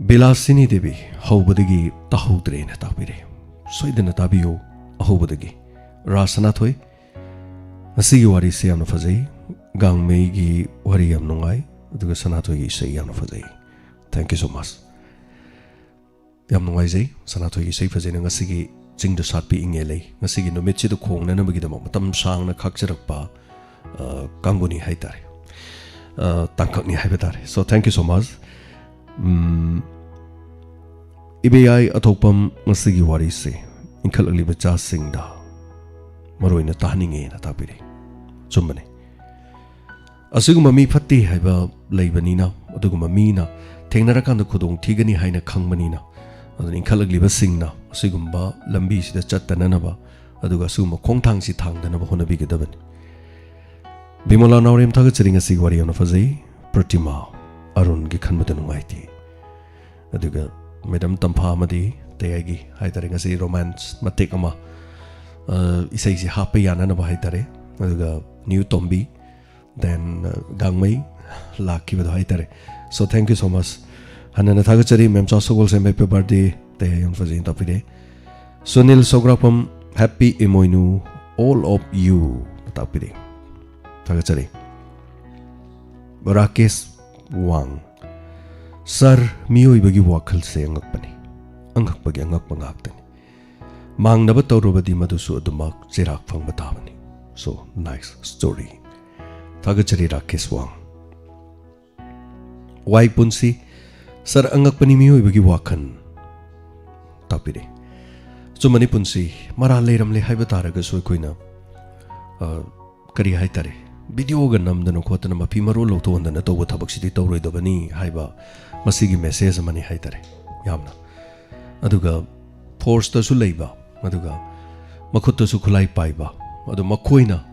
ꯕꯤꯂꯥꯁꯤꯅꯤ ꯗꯦꯕꯤ, ꯍꯧꯕꯗꯒꯤ ꯇꯥꯍꯧꯗ꯭ꯔꯦꯅ ꯇꯥꯛꯄꯤꯔꯦ꯫ ꯁꯣꯏꯗꯅ ꯇꯥꯕꯤꯌꯨ ꯑꯍꯧꯕꯗꯒꯤ꯫ ꯔꯥ ꯁꯅꯥꯊꯣꯏ, ꯉꯁꯤꯒꯤ ꯋꯥꯔꯤꯁꯦ ꯌꯥꯝꯅ ꯐꯖꯩ꯫ ꯒꯥꯡꯃꯩꯒꯤ ꯋꯥꯔꯤ ꯌꯥꯝ ꯅꯨꯡꯉꯥꯏ, ꯑꯗꯨꯒ ꯁꯅꯥꯊꯣꯏꯒꯤ ꯏꯁꯩ ꯌꯥꯝꯅ ꯐꯖꯩ꯫ Thank you so much꯫ ꯌꯥꯝ ꯅꯨꯡꯉꯥꯏꯖꯩ꯫ ꯁꯅꯥꯊꯣꯏꯒꯤ ꯏꯁꯩ ꯐꯖꯩꯅ ꯉꯁꯤꯒꯤ ꯆꯤꯡꯗ ꯁꯥꯠꯄꯤ ꯏꯪꯉꯦ ꯂꯩ, ꯉꯁꯤꯒꯤ ꯅꯨꯃꯤꯠꯁꯤꯗ ꯈꯣꯡꯅꯅꯕꯒꯤꯗꯃꯛ ꯃꯇꯝ ꯁꯥꯡꯅ ꯈꯥꯛꯆꯔꯛꯄ, ꯑ, ꯀꯥꯡꯕꯨꯅꯤ ꯍꯥꯏꯇꯥꯔꯦ꯫ ꯑ, ꯇꯥꯡꯀꯛꯅꯤ ꯍꯥꯏꯕ ꯇꯥꯔꯦ꯫ So, thank you so much꯫ ꯎꯝ, ꯏꯕꯦꯌꯥꯏ ꯑꯊꯣꯛꯄꯝ, ꯉꯁꯤꯒꯤ ꯋꯥꯔꯤꯁꯦ ꯏꯟꯈꯠꯂꯛꯂꯤꯕ ꯏꯆꯥꯁꯤꯡꯗ ꯃꯔꯨꯑꯣꯏꯅ ꯇꯥꯍꯟꯅꯤꯡꯉꯦꯅ ꯇꯥꯛꯄꯤꯔꯦ꯫ ꯆꯨꯝꯕꯅꯦ꯫ ꯑꯁꯤꯒꯨꯝꯕ ꯃꯤ ꯐꯠꯇꯦ ꯍꯥꯏꯕ ꯂꯩꯕꯅꯤꯅ, ꯑꯗꯨꯒꯨꯝꯕ ꯃꯤꯅ ꯊꯦꯡꯅꯔꯀꯥꯟꯗ ꯈꯨꯗꯣꯡ ꯊꯤꯒꯅꯤ ꯍꯥꯏꯅ ꯈꯪꯕꯅꯤꯅ, ꯑꯗꯨꯅ ꯏꯟꯈꯠꯂꯛꯂꯤꯕꯁꯤꯡꯅ ꯑꯁꯤꯒꯨꯝꯕ ꯂꯝꯕꯤꯁꯤꯗ ꯆꯠꯇꯅꯅꯕ, ꯑꯗꯨꯒ ꯑꯁꯤꯒꯨꯝꯕ ꯈꯣꯡꯊꯥꯡꯁꯤ ꯊꯥꯡꯗꯅꯕ ꯍꯣꯠꯅꯕꯤꯒꯗꯕꯅꯤ꯫ ꯕꯤꯃꯣꯂꯥ ꯅꯥꯎꯔꯦꯝ, ꯊꯥꯒꯠꯆꯔꯤ, ꯉꯁꯤꯒꯤ ꯋꯥꯔꯤ ꯌꯥꯝꯅ ꯐꯖꯩ꯫ ꯄ꯭ꯔꯇꯤꯃꯥ, ꯑꯔꯨꯟꯒꯤ ꯈꯟꯕꯗ ꯅꯨꯡꯉꯥꯏꯇꯦ꯫ ꯑꯗꯨꯒ ꯃꯦꯗꯝ ꯇꯝꯐꯥ ꯑꯃꯗꯤ ꯇꯌꯥꯏꯒꯤ ꯍꯥꯏꯇꯥꯔꯦ, ꯉꯁꯤ romance ꯃꯇꯦꯛ ꯑꯃ, ꯑ, ꯏꯁꯩꯁꯤ ꯍꯥꯞꯄ ꯌꯥꯅꯅꯕ ꯍꯥꯏꯇꯥꯔꯦ꯫ ꯑꯗꯨꯒ ꯅ꯭ꯌꯨ ꯇꯣꯝꯕꯤ, then, ꯑ, ꯒꯥꯡꯃꯩ ꯂꯥꯛꯈꯤꯕꯗꯣ ꯍꯥꯏꯇꯥꯔꯦ꯫ So, thank you so much꯫ ꯍꯟꯅ ꯍꯟꯅ ꯊꯥꯒꯠꯆꯔꯤ꯫ ꯃꯦꯝꯆꯥ ꯁꯒꯣꯜꯁꯦꯝ, happy birthday꯫ ꯇꯌꯥꯏ ꯌꯥꯝ ꯐꯖꯩꯅ ꯇꯥꯛꯄꯤꯔꯦ꯫ Sunil ꯁꯧꯒ꯭ꯔꯥꯛꯄꯝ, happy Imoinu, all of you ꯇꯥꯛꯄꯤꯔꯦ꯫ ꯊꯥꯒꯠꯆꯔꯤ꯫ ꯔꯥꯀꯦꯁ ꯋꯥꯡ, ꯁꯥꯔ, ꯃꯤꯑꯣꯏꯕꯒꯤ ꯋꯥꯈꯜꯁꯦ ꯑꯉꯛꯄꯅꯤ, ꯑꯉꯛꯄꯒꯤ ꯑꯉꯛꯄ ꯉꯥꯛꯇꯅꯤ꯫ ꯃꯥꯡꯅꯕ ꯇꯧꯔꯕꯗꯤ ꯃꯗꯨꯁꯨ ꯑꯗꯨꯃꯛ ꯆꯩꯔꯥꯛ ꯐꯪꯕ ꯇꯥꯕꯅꯤ꯫ So, nice story. ꯊꯥꯒꯠꯆꯔꯤ ꯔꯥꯀꯦꯁ ꯋꯥꯡ꯫ ꯋꯥꯏ ꯄꯨꯟꯁꯤ, ꯁꯥꯔ, ꯑꯉꯛꯄꯅꯤ ꯃꯤꯑꯣꯏꯕꯒꯤ ꯋꯥꯈꯜ ꯇꯥꯛꯄꯤꯔꯦ꯫ ꯑꯆꯨꯝꯕꯅꯤ, ꯄꯨꯟꯁꯤ ꯃꯔꯥꯜ ꯂꯩꯔꯝꯂꯦ ꯍꯥꯏꯕ ꯇꯥꯔꯒꯁꯨ ꯑꯩꯈꯣꯏꯅ, ꯑ, ꯀꯔꯤ ꯍꯥꯏꯇꯥꯔꯦ, ꯚꯤꯗꯤꯑꯣꯒ ꯅꯝꯗꯅ ꯈꯣꯠꯇꯅ ꯃꯐꯤ ꯃꯔꯣꯜ ꯂꯧꯊꯣꯛꯍꯟꯗꯅ ꯇꯧꯕ ꯊꯕꯛꯁꯤꯗꯤ ꯇꯧꯔꯣꯏꯗꯕꯅꯤ ꯍꯥꯏꯕ ꯃꯁꯤꯒꯤ ꯃꯦꯁꯦꯖ ꯑꯃꯅꯤ ꯍꯥꯏꯇꯥꯔꯦ꯫ ꯌꯥꯝꯅ, ꯑꯗꯨꯒ ꯐꯣꯔꯁꯇꯁꯨ ꯂꯩꯕ, ꯑꯗꯨꯒ ꯃꯈꯨꯠꯇꯁꯨ ꯈꯨꯠꯂꯥꯏ ꯄꯥꯏꯕ, ꯑꯗꯨ ꯃꯈꯣꯏꯅ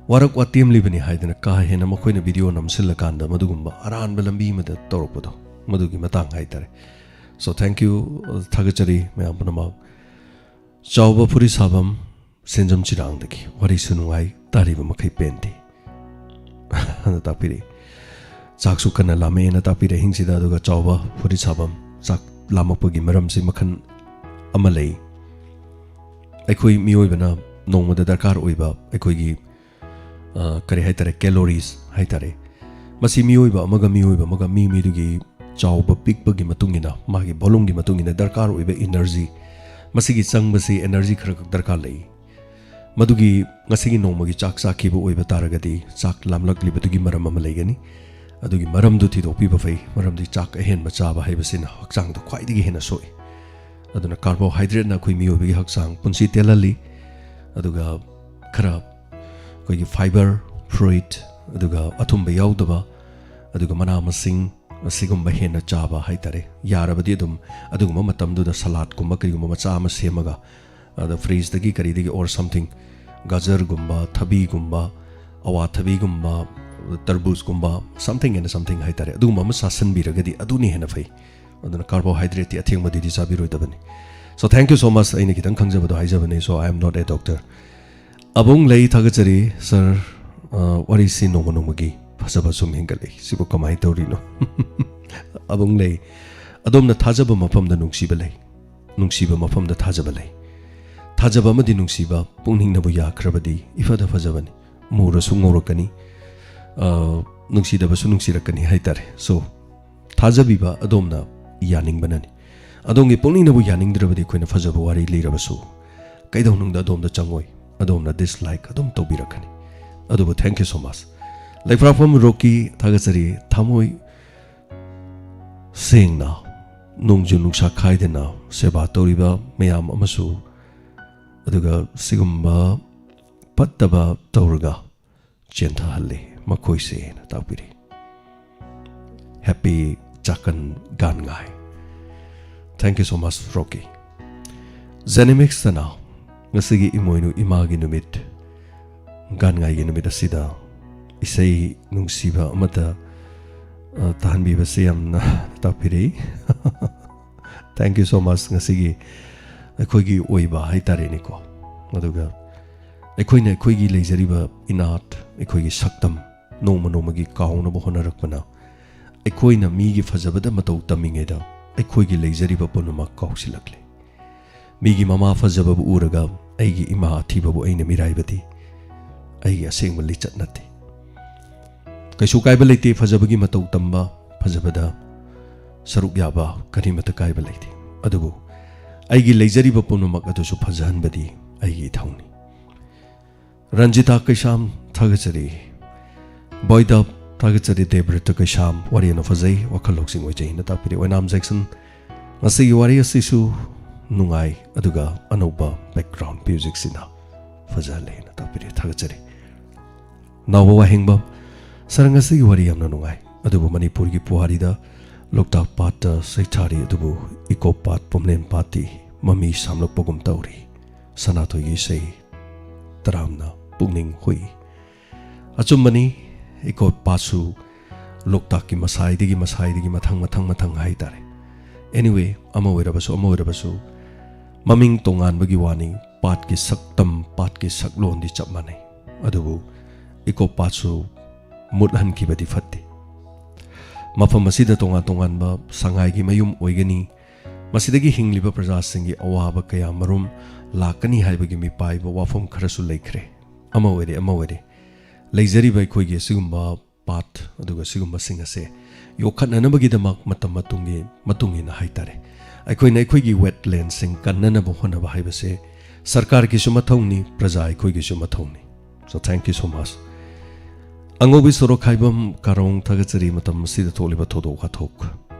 ꯋꯥꯔꯛ ꯋꯥꯇꯦꯝꯂꯤꯕꯅꯤ ꯍꯥꯏꯗꯅ ꯀꯥ ꯍꯦꯟꯅ ꯃꯈꯣꯏꯅ ꯚꯤꯗꯤꯑꯣ ꯅꯝꯁꯤꯜꯂꯀꯥꯟꯗ ꯃꯗꯨꯒꯨꯝꯕ ꯑꯔꯥꯟꯕ ꯂꯝꯕꯤ ꯑꯃꯗ ꯇꯧꯔꯛꯄꯗꯣ, ꯃꯗꯨꯒꯤ ꯃꯇꯥꯡ ꯍꯥꯏꯇꯥꯔꯦ꯫ So, thank you, ꯊꯥꯒꯠꯆꯔꯤ ꯃꯌꯥꯝ ꯄꯨꯝꯅꯃꯛ꯫ ꯆꯥꯎꯕ ꯐꯨꯔꯤꯠ ꯁꯥꯐꯝ, ꯁꯦꯟꯖꯝ ꯆꯤꯔꯥꯡꯗꯒꯤ꯫ ꯋꯥꯔꯤꯁꯨ ꯅꯨꯡꯉꯥꯏ, ꯇꯥꯔꯤꯕ ꯃꯈꯩ ꯄꯦꯟꯗꯦ꯫ ꯑꯗꯨ ꯇꯥꯛꯄꯤꯔꯛꯏ꯫ ꯆꯥꯛꯁꯨ ꯀꯟꯅ ꯂꯥꯝꯃꯛꯑꯦꯅ ꯇꯥꯛꯄꯤꯔꯛꯏ ꯑꯍꯤꯡꯁꯤꯗ꯫ ꯑꯗꯨꯒ ꯆꯥꯎꯕ ꯐꯨꯔꯤꯠ ꯁꯥꯐꯝ, ꯆꯥꯛ ꯂꯥꯝꯃꯛꯄꯒꯤ ꯃꯔꯝꯁꯤ ꯃꯈꯜ ꯑꯃ ꯂꯩ꯫ ꯑꯩꯈꯣꯏ ꯃꯤꯑꯣꯏꯕꯅ ꯅꯣꯡꯃꯗ ꯗꯔꯀꯥꯔ ꯑꯣꯏꯕ ꯑꯩꯈꯣꯏꯒꯤ, ꯑ, ꯀꯔꯤ ꯍꯥꯏꯇꯥꯔꯦ, ꯀꯦꯂꯣꯔꯤꯁ ꯍꯥꯏꯇꯥꯔꯦ, ꯃꯁꯤ ꯃꯤꯑꯣꯏꯕ ꯑꯃꯒ ꯃꯤꯑꯣꯏꯕ ꯑꯃꯒ ꯃꯤ ꯃꯤꯗꯨꯒꯤ ꯆꯥꯎꯕ ꯄꯤꯛꯄꯒꯤ ꯃꯇꯨꯡ ꯏꯟꯅ, ꯃꯥꯒꯤ ꯚꯣꯂꯨꯝꯒꯤ ꯃꯇꯨꯡ ꯏꯟꯅ ꯗꯔꯀꯥꯔ ꯑꯣꯏꯕ ꯏꯅꯔꯖꯤ, ꯃꯁꯤꯒꯤ ꯆꯪꯕꯁꯤ ꯑꯦꯅꯔꯖꯤ ꯈꯔꯈꯛ ꯗꯔꯀꯥꯔ ꯂꯩ꯫ ꯃꯗꯨꯒꯤ ꯉꯁꯤꯒꯤ ꯅꯣꯡꯃꯒꯤ ꯆꯥꯛ ꯆꯥꯈꯤꯕ ꯑꯣꯏꯕ ꯇꯥꯔꯒꯗꯤ ꯆꯥꯛ ꯂꯥꯝꯂꯛꯂꯤꯕꯗꯨꯒꯤ ꯃꯔꯝ ꯑꯃ ꯂꯩꯒꯅꯤ꯫ ꯑꯗꯨꯒꯤ ꯃꯔꯝꯗꯨ ꯊꯤꯗꯣꯛꯄꯤꯕ ꯐꯩ, ꯃꯔꯝꯗꯤ ꯆꯥꯛ ꯑꯍꯦꯟꯕ ꯆꯥꯕ ꯍꯥꯏꯕꯁꯤꯅ ꯍꯛꯆꯥꯡꯗ ꯈ꯭ꯋꯥꯏꯗꯒꯤ ꯍꯦꯟꯅ ꯁꯣꯛꯏ꯫ ꯑꯗꯨꯅ ꯀꯥꯔꯕꯣꯍꯥꯏꯗ꯭ꯔꯦꯠꯅ ꯑꯩꯈꯣꯏ ꯃꯤꯑꯣꯏꯕꯒꯤ ꯍꯛꯆꯥꯡ ꯄꯨꯟꯁꯤ ꯇꯦꯜꯍꯜꯂꯤ꯫ ꯑꯗꯨꯒ ꯈꯔ ꯑꯩꯈꯣꯏꯒꯤ ꯐꯥꯏꯕꯔ, ꯐ꯭ꯔꯨꯏꯠ, ꯑꯗꯨꯒ ꯑꯊꯨꯝꯕ ꯌꯥꯎꯗꯕ, ꯑꯗꯨꯒ ꯃꯅꯥ ꯃꯁꯤꯡ ꯑꯁꯤꯒꯨꯝꯕ ꯍꯦꯟꯅ ꯆꯥꯕ ꯍꯥꯏꯇꯥꯔꯦ꯫ ꯌꯥꯔꯕꯗꯤ ꯑꯗꯨꯝ ꯑꯗꯨꯒꯨꯝꯕ ꯃꯇꯝꯗꯨꯗ ꯁꯂꯥꯠꯀꯨꯝꯕ ꯀꯔꯤꯒꯨꯝꯕ ꯃꯆꯥ ꯑꯃ ꯁꯦꯝꯃꯒ, ꯑꯗ ꯐ꯭ꯔꯤꯖꯇꯒꯤ ꯀꯔꯤꯗꯒꯤ or something, ꯒꯖꯔꯒꯨꯝꯕ, ꯊꯕꯤꯒꯨꯝꯕ, ꯑꯋꯥꯊꯕꯤꯒꯨꯝꯕ, ꯇꯔꯕꯨꯖꯀꯨꯝꯕ, something and something ꯍꯥꯏꯇꯥꯔꯦ, ꯑꯗꯨꯒꯨꯝꯕ ꯑꯃ ꯆꯥꯁꯤꯟꯕꯤꯔꯒꯗꯤ ꯑꯗꯨꯅ ꯍꯦꯟꯅ ꯐꯩ꯫ ꯑꯗꯨꯅ ꯀꯥꯔꯕꯣꯍꯥꯏꯗ꯭ꯔꯦꯠꯇꯤ ꯑꯊꯦꯡꯕꯗꯨꯗꯤ ꯆꯥꯕꯤꯔꯣꯏꯗꯕꯅꯤ꯫ So, thank you so much꯫ ꯑꯩꯅ ꯈꯤꯇꯪ ꯈꯪꯖꯕꯗꯣ ꯍꯥꯏꯖꯕꯅꯤ꯫ So, I am not a doctor꯫ ꯑꯕꯨꯡ ꯂꯩ, ꯊꯥꯒꯠꯆꯔꯤ ꯁꯥꯔ꯫ ꯑ, ꯋꯥꯔꯤꯁꯤ ꯅꯣꯡꯃ ꯅꯣꯡꯃꯒꯤ ꯐꯖꯕ ꯁꯨꯝ ꯍꯦꯟꯒꯠꯂꯛꯏ꯫ ꯁꯤꯕꯨ ꯀꯃꯥꯏꯅ ꯇꯧꯔꯤꯅꯣ? ꯑꯕꯨꯡ ꯂꯩ, ꯑꯗꯣꯝꯅ ꯊꯥꯖꯕ ꯃꯐꯝꯗ ꯅꯨꯡꯁꯤꯕ ꯂꯩ, ꯅꯨꯡꯁꯤꯕ ꯃꯐꯝꯗ ꯊꯥꯖꯕ ꯂꯩ꯫ ꯊꯥꯖꯕ ꯑꯃꯗꯤ ꯅꯨꯡꯁꯤꯕ ꯄꯨꯛꯅꯤꯡꯅꯕꯨ ꯌꯥꯈ꯭ꯔꯕꯗꯤ ꯏꯐꯗ ꯐꯖꯕꯅꯤ꯫ ꯃꯨꯔꯁꯨ ꯉꯧꯔꯛꯀꯅꯤ, ꯑ, ꯅꯨꯡꯁꯤꯗꯕꯁꯨ ꯅꯨꯡꯁꯤꯔꯛꯀꯅꯤ ꯍꯥꯏꯇꯥꯔꯦ꯫ So, ꯊꯥꯖꯕꯤꯕ ꯑꯗꯣꯝꯅ ꯌꯥꯅꯤꯡꯕꯅꯅꯤ꯫ ꯑꯗꯣꯝꯒꯤ ꯄꯨꯛꯅꯤꯡꯅꯕꯨ ꯌꯥꯅꯤꯡꯗ꯭ꯔꯕꯗꯤ ꯑꯩꯈꯣꯏꯅ ꯐꯖꯕ ꯋꯥꯔꯤ ꯂꯤꯔꯕꯁꯨ, ꯀꯩꯗꯧꯅꯨꯡꯗ ꯑꯗꯣꯝꯗ ꯆꯪꯉꯣꯏ, ꯑꯗꯣꯝꯅ dislike ꯑꯗꯨꯝ ꯇꯧꯕꯤꯔꯛꯀꯅꯤ꯫ ꯑꯗꯨꯕꯨ thank you so much꯫ ꯂꯩꯐ꯭ꯔꯥꯐꯝ ꯔꯣꯀꯤ, ꯊꯥꯒꯠꯆꯔꯤ꯫ ꯊꯃꯣꯏ ꯁꯦꯡꯅ, ꯅꯣꯡꯖꯨ ꯅꯨꯡꯁꯥ ꯈꯥꯏꯗꯅ ꯁꯦꯕꯥ ꯇꯧꯔꯤꯕ ꯃꯌꯥꯝ ꯑꯃꯁꯨ, ꯑꯗꯨꯒ ꯁꯤꯒꯨꯝꯕ ꯐꯠꯇꯕ ꯇꯧꯔꯒ ꯆꯦꯟꯊꯍꯜꯂꯤ ꯃꯈꯣꯏꯁꯦꯅ ꯇꯥꯛꯄꯤꯔꯤ꯫ Happy ꯆꯥꯀꯟ ꯒꯥꯟꯉꯥꯏ꯫ Thank you so much, ꯔꯣꯀꯤ꯫ ꯖꯦꯅꯤꯃꯤꯛꯁꯇꯅ ꯉꯁꯤꯒꯤ ꯏꯃꯣꯏꯅꯨ ꯏꯃꯥꯒꯤ ꯅꯨꯃꯤꯠ, ꯒꯥꯟꯉꯥꯏꯒꯤ ꯅꯨꯃꯤꯠ ꯑꯁꯤꯗ ꯏꯁꯩ ꯅꯨꯡꯁꯤꯕ ꯑꯃꯠꯇ, ꯑ, ꯇꯥꯍꯟꯕꯤꯕꯁꯦ ꯌꯥꯝꯅ ꯇꯥꯛꯄꯤꯔꯤ꯫ Thank you so much꯫ ꯉꯁꯤꯒꯤ ꯑꯩꯈꯣꯏꯒꯤ ꯑꯣꯏꯕ ꯍꯥꯏꯇꯥꯔꯦꯅꯦꯀꯣ, ꯑꯗꯨꯒ ꯑꯩꯈꯣꯏꯅ ꯑꯩꯈꯣꯏꯒꯤ ꯂꯩꯖꯔꯤꯕ ꯏꯅꯥꯠ, ꯑꯩꯈꯣꯏꯒꯤ ꯁꯛꯇꯝ ꯅꯣꯡꯃ ꯅꯣꯡꯃꯒꯤ ꯀꯥꯎꯅꯕ ꯍꯣꯠꯅꯔꯛꯄꯅ ꯑꯩꯈꯣꯏꯅ ꯃꯤꯒꯤ ꯐꯖꯕꯗ ꯃꯇꯧ ꯇꯝꯃꯤꯉꯩꯗ ꯑꯩꯈꯣꯏꯒꯤ ꯂꯩꯖꯔꯤꯕ ꯄꯨꯝꯅꯃꯛ ꯀꯥꯎꯁꯤꯜꯂꯛꯂꯦ꯫ ꯃꯤꯒꯤ ꯃꯃꯥ ꯐꯖꯕꯕꯨ ꯎꯔꯒ ꯑꯩꯒꯤ ꯏꯃꯥ ꯑꯊꯤꯕꯕꯨ ꯑꯩꯅ ꯃꯤꯔꯥꯏꯕꯗꯤ ꯑꯩꯒꯤ ꯑꯁꯦꯡꯕ ꯂꯤꯆꯠ ꯅꯠꯇꯦ꯫ ꯀꯩꯁꯨ ꯀꯥꯏꯕ ꯂꯩꯇꯦ ꯐꯖꯕꯒꯤ ꯃꯇꯧ ꯇꯝꯕ, ꯐꯖꯕꯗ ꯁꯔꯨꯛ ꯌꯥꯕ ꯀꯔꯤꯃꯠꯇ ꯀꯥꯏꯕ ꯂꯩꯇꯦ꯫ ꯑꯗꯨꯕꯨ ꯑꯩꯒꯤ ꯂꯩꯖꯔꯤꯕ ꯄꯨꯝꯅꯃꯛ ꯑꯗꯨꯁꯨ ꯐꯖꯍꯟꯕꯗꯤ ꯑꯩꯒꯤ ꯏꯊꯧꯅꯤ꯫ ꯔꯟꯖꯤꯇꯥ ꯀꯩꯁꯥꯝ, ꯊꯥꯒꯠꯆꯔꯤ꯫ ꯕꯣꯏꯗꯞ, ꯊꯥꯒꯠꯆꯔꯤ꯫ ꯗꯦꯕ꯭ꯔꯠꯇ ꯀꯩꯁꯥꯝ, ꯋꯥꯔꯤ ꯌꯥꯝꯅ ꯐꯖꯩ, ꯋꯥꯈꯜ ꯂꯧꯁꯤꯡ ꯑꯣꯏꯖꯩꯅ ꯇꯥꯛꯄꯤꯔꯤ꯫ ꯑꯣꯏꯅꯥꯝ ꯖꯦꯛꯁꯟ, ꯉꯁꯤꯒꯤ ꯋꯥꯔꯤ ꯑꯁꯤꯁꯨ ꯅꯨꯡꯉꯥꯏ, ꯑꯗꯨꯒ ꯑꯅꯧꯕ background musicꯁꯤꯅ ꯐꯖꯍꯜꯂꯦꯅ ꯇꯥꯛꯄꯤꯔꯤ꯫ ꯊꯥꯒꯠꯆꯔꯤ꯫ ꯅꯥꯎꯕ ꯋꯥꯍꯦꯡꯕꯝ, ꯁꯥꯔ, ꯉꯁꯤꯒꯤ ꯋꯥꯔꯤ ꯌꯥꯝꯅ ꯅꯨꯡꯉꯥꯏ, ꯑꯗꯨꯕꯨ ꯃꯅꯤꯄꯨꯔꯒꯤ ꯄꯨꯋꯥꯔꯤꯗ ꯂꯣꯛꯇꯥꯛ ꯄꯥꯠꯇ ꯁꯩꯊꯥꯔꯤ, ꯑꯗꯨꯕꯨ ꯏꯀꯣ ꯄꯥꯠ, ꯄꯨꯝꯂꯦꯟ ꯄꯥꯠꯇꯤ ꯃꯃꯤ ꯁꯥꯝꯂꯛꯄꯒꯨꯝ ꯇꯧꯔꯤ꯫ ꯁꯅꯥꯊꯣꯏꯒꯤ ꯏꯁꯩ ꯇꯔꯥꯝꯅ ꯄꯨꯛꯅꯤꯡ ꯍꯨꯏ꯫ ꯑꯆꯨꯝꯕꯅꯤ, ꯏꯀꯣ ꯄꯥꯠꯁꯨ ꯂꯣꯛꯇꯥꯛꯀꯤ ꯃꯁꯥꯏꯗꯒꯤ, ꯃꯁꯥꯏꯗꯒꯤ ꯃꯊꯪ, ꯃꯊꯪ, ꯃꯊꯪ ꯍꯥꯏꯇꯥꯔꯦ꯫ Anyway, ꯑꯃ ꯑꯣꯏꯔꯕꯁꯨ, ꯑꯃ ꯑꯣꯏꯔꯕꯁꯨ, ꯃꯃꯤꯡ ꯇꯣꯉꯥꯟꯕꯒꯤ ꯋꯥꯅꯤ, ꯄꯥꯠꯀꯤ ꯁꯛꯇꯝ, ꯄꯥꯠꯀꯤ ꯁꯛꯂꯣꯟꯗꯤ ꯆꯞ ꯃꯥꯟꯅꯩ꯫ ꯑꯗꯨꯕꯨ ꯏꯀꯣ ꯄꯥꯠꯁꯨ ꯃꯨꯠꯍꯟꯈꯤꯕꯗꯤ ꯐꯠꯇꯦ꯫ ꯃꯐꯝ ꯑꯁꯤꯗ ꯇꯣꯉꯥꯟ ꯇꯣꯉꯥꯟꯕ ꯁꯉꯥꯏꯒꯤ ꯃꯌꯨꯝ ꯑꯣꯏꯒꯅꯤ, ꯃꯁꯤꯗꯒꯤ ꯍꯤꯡꯂꯤꯕ ꯄ꯭ꯔꯖꯥꯁꯤꯡꯒꯤ ꯑꯋꯥꯕ ꯀꯌꯥ ꯃꯔꯨꯝ ꯂꯥꯛꯀꯅꯤ ꯍꯥꯏꯕꯒꯤ ꯃꯤꯄꯥꯏꯕ ꯋꯥꯐꯝ ꯈꯔꯁꯨ ꯂꯩꯈ꯭ꯔꯦ꯫ ꯑꯃ ꯑꯣꯏꯔꯦ, ꯑꯃ ꯑꯣꯏꯔꯦ, ꯂꯩꯖꯔꯤꯕ ꯑꯩꯈꯣꯏꯒꯤ ꯑꯁꯤꯒꯨꯝꯕ ꯄꯥꯠ ꯑꯗꯨꯒ ꯁꯤꯒꯨꯝꯕꯁꯤꯡ ꯑꯁꯦ ꯌꯣꯛꯈꯠꯅꯅꯕꯒꯤꯗꯃꯛ ꯃꯇꯝ ꯃꯇꯨꯡꯒꯤ, ꯃꯇꯨꯡ ꯏꯟꯅ ꯍꯥꯏꯇꯥꯔꯦ, ꯑꯩꯈꯣꯏꯅ ꯑꯩꯈꯣꯏꯒꯤ wetlandꯁꯤꯡ ꯀꯟꯅꯅꯕ ꯍꯣꯠꯅꯕ ꯍꯥꯏꯕꯁꯦ ꯁꯔꯀꯥꯔꯒꯤꯁꯨ ꯃꯊꯧꯅꯤ, ꯄ꯭ꯔꯖꯥ ꯑꯩꯈꯣꯏꯒꯤꯁꯨ ꯃꯊꯧꯅꯤ꯫ So thank you so much꯫ ꯑꯉꯧꯕꯤ ꯁꯣꯔꯣꯛꯈꯥꯏꯕꯝ ꯀꯥꯔꯣꯡ, ꯊꯥꯒꯠꯆꯔꯤ ꯃꯇꯝ ꯑꯁꯤꯗ ꯊꯣꯛꯂꯤꯕ ꯊꯧꯗꯣꯛ ꯋꯥꯊꯣꯛ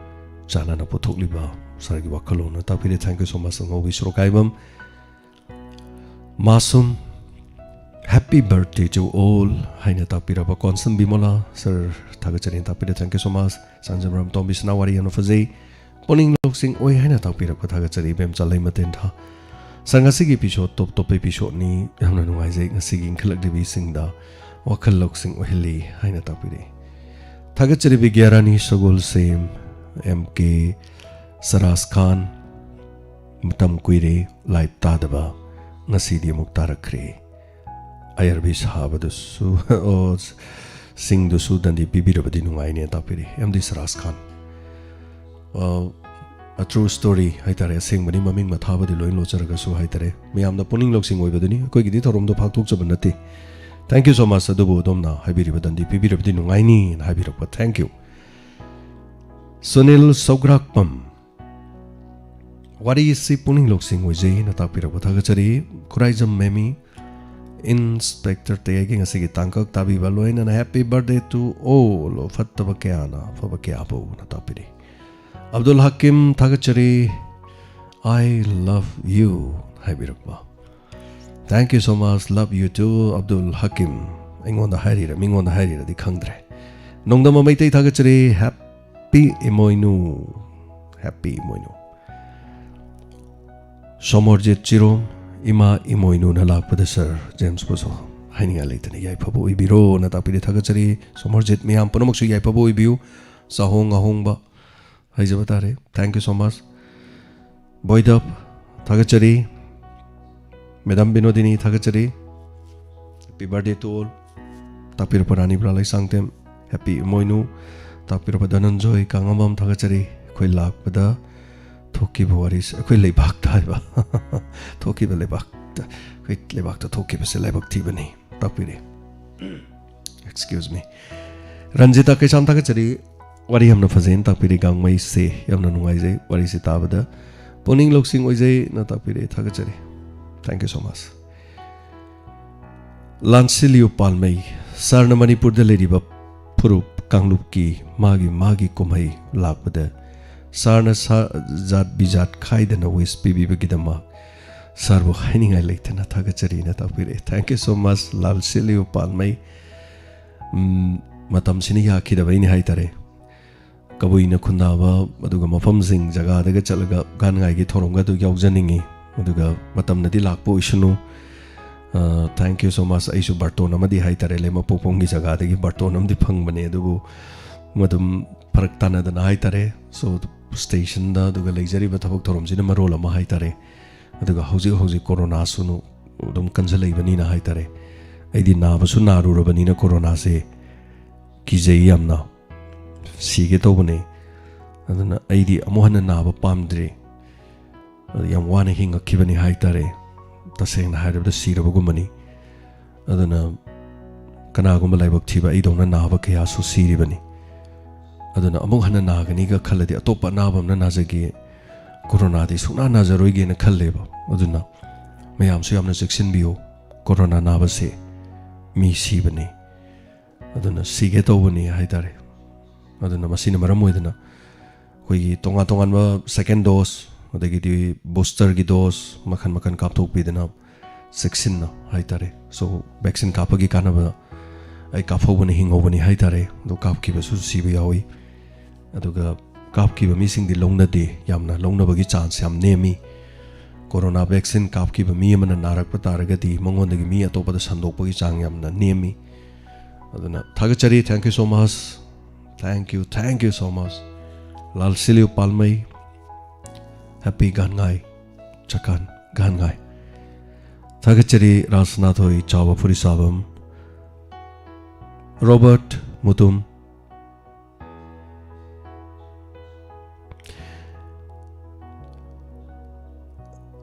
ꯆꯥꯟꯅꯅ ꯄꯨꯊꯣꯛꯂꯤꯕ ꯁꯥꯔꯒꯤ ꯋꯥꯈꯜꯂꯣꯟ ꯇꯥꯛꯄꯤꯔꯦ꯫ Thank you so much ꯑꯉꯧꯕꯤ Sorokhaibam. Masum, "Happy birthday to all" ꯍꯥꯏꯅ ꯇꯥꯛꯄꯤꯔꯕ ꯀꯣꯟꯁꯝ ꯕꯤꯃꯣꯂꯥ ꯁꯥꯔ, ꯊꯥꯒꯠꯆꯔꯤ ꯇꯥꯛꯄꯤꯔꯦ꯫ Thank you so much꯫ ꯁꯥꯟꯖꯝꯔꯥꯝ ꯇꯣꯝꯕꯤ ꯁꯅꯥꯋꯥꯔꯤ ꯌꯥꯝꯅ ꯐꯖꯩ꯫ ꯄꯨꯛꯅꯤꯡ ꯂꯧꯁꯤꯡ ꯑꯣꯏ ꯍꯥꯏꯅ ꯇꯥꯛꯄꯤꯔꯛꯄ ꯊꯥꯒꯠꯆꯔꯤ ꯏꯕꯦꯝꯆꯥ ꯂꯩꯃꯇꯦꯟꯊꯥ꯫ ꯁꯥꯔ, ꯉꯁꯤꯒꯤ episode ꯇꯣꯞ ꯇꯣꯞꯄ episodeꯅꯤ, ꯌꯥꯝꯅ ꯅꯨꯡꯉꯥꯏꯖꯩ꯫ ꯉꯁꯤꯒꯤ ꯏꯟꯈꯠꯂꯛꯂꯤꯕꯤꯁꯤꯡꯗ ꯋꯥꯈꯜ ꯂꯧꯁꯤꯡ ꯑꯣꯏꯍꯜꯂꯤ ꯍꯥꯏꯅ ꯇꯥꯛꯄꯤꯔꯛꯏ꯫ ꯊꯥꯒꯠꯆꯔꯤ ꯕꯤꯒ꯭ꯌꯥꯔꯥꯅꯤ ꯁꯒꯣꯜꯁꯦꯝ, ꯑꯦꯝ ꯀꯦ ꯁꯔꯥꯖ ꯈꯥꯟ, ꯃꯇꯝ ꯀꯨꯏꯔꯦ live ꯇꯥꯗꯕ, ꯉꯁꯤꯗꯤ ꯑꯃꯨꯛ ꯇꯥꯔꯛꯈ꯭ꯔꯦ꯫ ꯑꯌꯥꯔꯕꯤ ꯁꯥꯕꯗꯨꯁꯨ, ꯑꯣ, ꯁꯤꯡꯗꯨꯁꯨ ꯗꯟꯗꯤ ꯄꯤꯕꯤꯔꯕꯗꯤ ꯅꯨꯡꯉꯥꯏꯅꯦ ꯇꯥꯛꯄꯤꯔꯤ ꯑꯦꯝ ꯗꯤ ꯁꯔꯥꯖ ꯈꯥꯟ꯫ ꯑ, a true story ꯍꯥꯏꯇꯥꯔꯦ, ꯑꯁꯦꯡꯕꯅꯤ, ꯃꯃꯤꯡ ꯃꯊꯥꯕꯗꯤ ꯂꯣꯏ ꯂꯣꯠꯆꯔꯒꯁꯨ ꯍꯥꯏꯇꯥꯔꯦ, ꯃꯌꯥꯝꯅ ꯄꯨꯛꯅꯤꯡ ꯂꯧꯁꯤꯡ ꯑꯣꯏꯕꯗꯨꯅꯤ꯫ ꯑꯩꯈꯣꯏꯒꯤꯗꯤ ꯊꯧꯔꯝꯗꯣ ꯄꯥꯡꯊꯣꯛꯆꯕ ꯅꯠꯇꯦ꯫ Thank you so much꯫ ꯑꯗꯨꯕꯨ ꯑꯗꯣꯝꯅ ꯍꯥꯏꯕꯤꯔꯤꯕ ꯗꯟꯗꯤ ꯄꯤꯕꯤꯔꯕꯗꯤ ꯅꯨꯡꯉꯥꯏꯅꯤꯅ ꯍꯥꯏꯕꯤꯔꯛꯄ, thank you꯫ ꯁꯨꯅꯤꯜ ꯁꯧꯒ꯭ꯔꯥꯛꯄꯝ, "ꯋꯥꯔꯤꯁꯤ ꯄꯨꯛꯅꯤꯡ ꯂꯧꯁꯤꯡ ꯑꯣꯏꯖꯩ" ꯍꯥꯏꯅ ꯇꯥꯛꯄꯤꯔꯛꯄ ꯊꯥꯒꯠꯆꯔꯤ꯫ ꯈꯨꯔꯥꯏꯖꯝ ꯃꯦꯃꯤ, ꯏꯟꯁꯄꯦꯛꯇꯔ ꯇꯌꯥꯏꯒꯤ ꯉꯁꯤꯒꯤ ꯇꯥꯡꯀꯛ ꯇꯥꯕꯤꯕ ꯂꯣꯏꯅꯅ "Happy birthday to all" ꯐꯠꯇꯕ ꯀꯌꯥꯅ ꯑꯐꯕ ꯀꯌꯥꯕꯨꯅ ꯇꯥꯛꯄꯤꯔꯤ꯫ ꯑꯕꯗꯨꯜ ꯍꯀꯤꯝ, ꯊꯥꯒꯠꯆꯔꯤ꯫ "I love you" ꯍꯥꯏꯕꯤꯔꯛꯄ꯫ Thank you so much, love you too, Abdul ꯍꯀꯤꯝ꯫ ꯑꯩꯉꯣꯟꯗ ꯍꯥꯏꯔꯤꯔ ꯃꯤꯉꯣꯟꯗ ꯍꯥꯏꯔꯤꯔꯗꯤ ꯈꯪꯗ꯭ꯔꯦ꯫ ꯅꯣꯡꯗꯝꯕ ꯃꯩꯇꯩ, ꯊꯥꯒꯠꯆꯔꯤ꯫ Happy ꯏꯃꯣꯏꯅꯨ, happy ꯏꯃꯣꯏꯅꯨ꯫ ꯁꯣꯃꯣꯔꯖꯤꯠ ꯆꯤꯔꯣꯝ, "ꯏꯃꯥ ꯏꯃꯣꯏꯅꯨꯅ ꯂꯥꯛꯄꯗ ꯁꯥꯔ ꯖꯦꯝꯁꯄꯨꯁꯨ ꯍꯥꯏꯅꯤꯡꯉꯥꯏ ꯂꯩꯇꯅ ꯌꯥꯏꯐꯕ ꯑꯣꯏꯕꯤꯔꯣꯅ" ꯇꯥꯛꯄꯤꯔꯦ, ꯊꯥꯒꯠꯆꯔꯤ꯫ ꯁꯣꯃꯣꯔꯖꯤꯠ, ꯃꯌꯥꯝ ꯄꯨꯝꯅꯃꯛꯁꯨ ꯌꯥꯏꯐꯕ ꯑꯣꯏꯕꯤꯌꯨ꯫ ꯆꯥꯍꯣꯡ ꯉꯥꯍꯣꯡꯕ ꯍꯥꯏꯖꯕ ꯇꯥꯔꯦ꯫ Thank you so much꯫ ꯕꯣꯏꯗꯞ, ꯊꯥꯒꯠꯆꯔꯤ꯫ ꯃꯦꯗꯥꯝ ꯕꯤꯅꯣꯗꯤꯅꯤ, ꯊꯥꯒꯠꯆꯔꯤ꯫ Happy birthday to all꯫ ꯇꯥꯛꯄꯤꯔꯛꯄ ꯔꯥꯅꯤ ꯕ꯭ꯔꯥ ꯂꯩꯁꯥꯡꯊꯦꯝ, happy ꯏꯃꯣꯏꯅꯨ꯫ ꯇꯥꯛꯄꯤꯔꯛꯄ ꯙꯅꯟꯖꯣꯏ ꯀꯥꯉꯝꯕꯝ, ꯊꯥꯒꯠꯆꯔꯤ꯫ ꯑꯩꯈꯣꯏ ꯂꯥꯛꯄꯗ ꯊꯣꯛꯈꯤꯕ ꯋꯥꯔꯤꯁꯦ, ꯑꯩꯈꯣꯏ ꯂꯩꯕꯥꯛꯇ ꯍꯥꯏꯕ꯫ ꯊꯣꯛꯈꯤꯕ ꯂꯩꯕꯥꯛꯇ, ꯑꯩꯈꯣꯏ ꯂꯩꯕꯥꯛꯇ ꯊꯣꯛꯈꯤꯕꯁꯦ ꯂꯥꯏꯕꯛ ꯊꯤꯕꯅꯤ꯫ ꯇꯥꯛꯄꯤꯔꯦ꯫ Excuse me꯫ ꯔꯟꯖꯤꯇꯥ ꯀꯩꯁꯥꯝ, ꯊꯥꯒꯠꯆꯔꯤ꯫ ꯋꯥꯔꯤ ꯌꯥꯝꯅ ꯐꯖꯩꯅ ꯇꯥꯛꯄꯤꯔꯤ꯫ ꯒꯥꯡꯃꯩꯁꯦ ꯌꯥꯝꯅ ꯅꯨꯡꯉꯥꯏꯖꯩ ꯋꯥꯔꯤꯁꯤ ꯇꯥꯕꯗ꯫ ꯄꯨꯛꯅꯤꯡ ꯂꯧꯁꯤꯡ ꯑꯣꯏꯖꯩꯅ ꯇꯥꯛꯄꯤꯔꯤ꯫ ꯊꯥꯒꯠꯆꯔꯤ꯫ Thank you so much. ꯂꯥꯟꯁꯤꯜꯂꯤꯌꯨ ꯄꯥꯜꯃꯩ, ꯁꯥꯔꯅ ꯃꯅꯤꯄꯨꯔꯗ ꯂꯩꯔꯤꯕ ꯐꯨꯔꯨꯞ ꯀꯥꯡꯂꯨꯞꯀꯤ ꯃꯥꯒꯤ ꯃꯥꯒꯤ ꯀꯨꯝꯍꯩ ꯂꯥꯛꯄꯗ ꯁꯥꯔꯅ ꯁꯥ-, ꯖꯥꯠ ꯕꯤꯖꯥꯠ ꯈꯥꯏꯗꯅ ꯋꯤꯁ ꯄꯤꯕꯤꯕꯒꯤꯗꯃꯛ ꯁꯥꯔꯕꯨ ꯍꯥꯏꯅꯤꯡꯉꯥꯏ ꯂꯩꯇꯅ ꯊꯥꯒꯠꯆꯔꯤꯅ ꯇꯥꯛꯄꯤꯔꯛꯑꯦ꯫ Thank you so much, ꯂꯥꯜꯁꯤꯜꯂꯤꯌꯨ ꯄꯥꯜꯃꯩ꯫ ꯎꯝ, ꯃꯇꯝꯁꯤꯅ ꯌꯥꯈꯤꯗꯕꯩꯅꯤ ꯍꯥꯏꯇꯥꯔꯦ꯫ ꯀꯕꯨꯏꯅ ꯈꯨꯟꯗꯥꯕ ꯑꯗꯨꯒ ꯃꯐꯝꯁꯤꯡ ꯖꯒꯥꯗꯒ ꯆꯠꯂꯒ ꯒꯥꯟ ꯉꯥꯏꯒꯤ ꯊꯧꯔꯝꯒ ꯑꯗꯨ ꯌꯥꯎꯖꯅꯤꯡꯉꯤ꯫ ꯑꯗꯨꯒ ꯃꯇꯝꯅꯗꯤ ꯂꯥꯛꯄ ꯑꯣꯏꯁꯅꯨ꯫ ꯑ, thank you so much꯫ ꯑꯩꯁꯨ ꯕꯥꯔꯇꯣꯟ ꯑꯃꯗꯤ ꯍꯥꯏꯇꯥꯔꯦ, ꯂꯩꯃꯄꯣꯛꯐꯝꯒꯤ ꯖꯒꯥꯗꯒꯤ ꯕꯥꯔꯇꯣꯟ ꯑꯃꯗꯤ ꯐꯪꯕꯅꯦ, ꯑꯗꯨꯕꯨ ꯃꯗꯨꯝ ꯐꯔꯛ ꯇꯥꯅꯗꯅ ꯍꯥꯏꯇꯥꯔꯦ꯫ So, ꯁ꯭ꯇꯦꯁꯟꯗ ꯑꯗꯨꯒ ꯂꯩꯖꯔꯤꯕ ꯊꯕꯛ ꯊꯧꯔꯝꯁꯤꯅ ꯃꯔꯣꯜ ꯑꯃ ꯍꯥꯏꯇꯥꯔꯦ꯫ ꯑꯗꯨꯒ ꯍꯧꯖꯤꯛ ꯍꯧꯖꯤꯛ ꯀꯣꯔꯣꯅꯥꯁꯨ ꯑꯗꯨꯝ ꯀꯟꯁꯤꯜꯂꯛꯏꯕꯅꯤꯅ ꯍꯥꯏꯇꯥꯔꯦ꯫ ꯑꯩꯗꯤ ꯅꯥꯕꯁꯨ ꯅꯥꯔꯨꯔꯕꯅꯤꯅ ꯀꯣꯔꯣꯅꯥꯁꯦ ꯀꯤꯖꯩ ꯌꯥꯝꯅ꯫ ꯁꯤꯒꯦ ꯇꯧꯕꯅꯦ꯫ ꯑꯗꯨꯅ ꯑꯩꯗꯤ ꯑꯃꯨꯛ ꯍꯟꯅ ꯅꯥꯕ ꯄꯥꯝꯗ꯭ꯔꯦ꯫ ꯑꯗꯨ ꯌꯥꯝ ꯋꯥꯅ ꯍꯤꯡꯉꯛꯈꯤꯕꯅꯤ ꯍꯥꯏꯇꯥꯔꯦ꯫ ꯇꯁꯦꯡꯅ ꯍꯥꯏꯔꯕꯗ ꯁꯤꯔꯕꯒꯨꯝꯕꯅꯤ꯫ ꯑꯗꯨꯅ ꯀꯅꯥꯒꯨꯝꯕ ꯂꯥꯏꯕꯛ ꯊꯤꯕ ꯑꯩꯗꯧꯅ ꯅꯥꯕ ꯀꯌꯥꯁꯨ ꯁꯤꯔꯤꯕꯅꯤ꯫ ꯑꯗꯨꯅ ꯑꯃꯨꯛ ꯍꯟꯅ ꯅꯥꯒꯅꯤꯒ ꯈꯜꯂꯗꯤ ꯑꯇꯣꯞꯄ ꯑꯅꯥꯕ ꯑꯃꯅ ꯅꯥꯖꯒꯦ, ꯀꯣꯔꯣꯅꯥꯗꯤ ꯁꯨꯡꯅꯥ ꯅꯥꯖꯔꯣꯏꯒꯦꯅ ꯈꯜꯂꯦꯕ꯫ ꯑꯗꯨꯅ ꯃꯌꯥꯝꯁꯨ ꯌꯥꯝꯅ ꯆꯦꯛꯁꯤꯟꯕꯤꯌꯨ꯫ ꯀꯣꯔꯣꯅꯥ ꯅꯥꯕꯁꯦ ꯃꯤ ꯁꯤꯕꯅꯤ꯫ ꯑꯗꯨꯅ ꯁꯤꯒꯦ ꯇꯧꯕꯅꯤ ꯍꯥꯏꯇꯥꯔꯦ꯫ ꯑꯗꯨꯅ ꯃꯁꯤꯅ ꯃꯔꯝ ꯑꯣꯏꯗꯅ ꯑꯩꯈꯣꯏꯒꯤ ꯇꯣꯉꯥꯟ ꯇꯣꯉꯥꯟꯕ second dose, ꯑꯗꯒꯤꯗꯤ boosterꯒꯤ dose ꯃꯈꯜ ꯃꯈꯜ ꯀꯥꯞꯊꯣꯛꯄꯤꯗꯅ ꯆꯦꯛꯁꯤꯟꯅ ꯍꯥꯏꯇꯥꯔꯦ꯫ So, vaccine ꯀꯥꯞꯄꯒꯤ ꯀꯥꯟꯅꯕ ꯑꯩ ꯀꯥꯞꯍꯧꯕꯅ ꯍꯤꯡꯍꯧꯕꯅꯤ ꯍꯥꯏꯇꯥꯔꯦ꯫ ꯑꯗꯣ ꯀꯥꯞꯈꯤꯕꯁꯨ ꯁꯤꯕ ꯌꯥꯎꯏ꯫ ꯑꯗꯨꯒ ꯀꯥꯞꯈꯤꯕ ꯃꯤꯁꯤꯡꯗꯤ ꯂꯧꯅꯗꯦ, ꯌꯥꯝꯅ ꯂꯧꯅꯕꯒꯤ chance ꯌꯥꯝ ꯅꯦꯝꯃꯤ꯫ ꯀꯣꯔꯣꯅꯥ vaccine ꯀꯥꯞꯈꯤꯕ ꯃꯤ ꯑꯃꯅ ꯅꯥꯔꯛꯄ ꯇꯥꯔꯒꯗꯤ ꯃꯉꯣꯟꯗꯒꯤ ꯃꯤ ꯑꯇꯣꯞꯄꯗ ꯁꯟꯗꯣꯛꯄꯒꯤ ꯆꯥꯡ ꯌꯥꯝꯅ ꯅꯦꯝꯃꯤ꯫ ꯑꯗꯨꯅ ꯊꯥꯒꯠꯆꯔꯤ꯫ Thank you so much꯫ Thank you, thank you so much꯫ ꯂꯥꯜꯁꯤꯜꯂꯤꯌꯨ ꯄꯥꯜꯃꯩ꯫ Happy ꯒꯥꯟꯉꯥꯏ꯫ ꯆꯀꯥꯟ ꯒꯥꯟꯉꯥꯏ꯫ ꯊꯥꯒꯠꯆꯔꯤ ꯔꯥꯁꯅꯥꯊꯣꯏ ꯆꯥꯎꯕ ꯐꯨꯔꯤꯁꯥꯕꯝ, ꯔꯣꯕꯔꯠ ꯃꯨꯇꯨꯝ,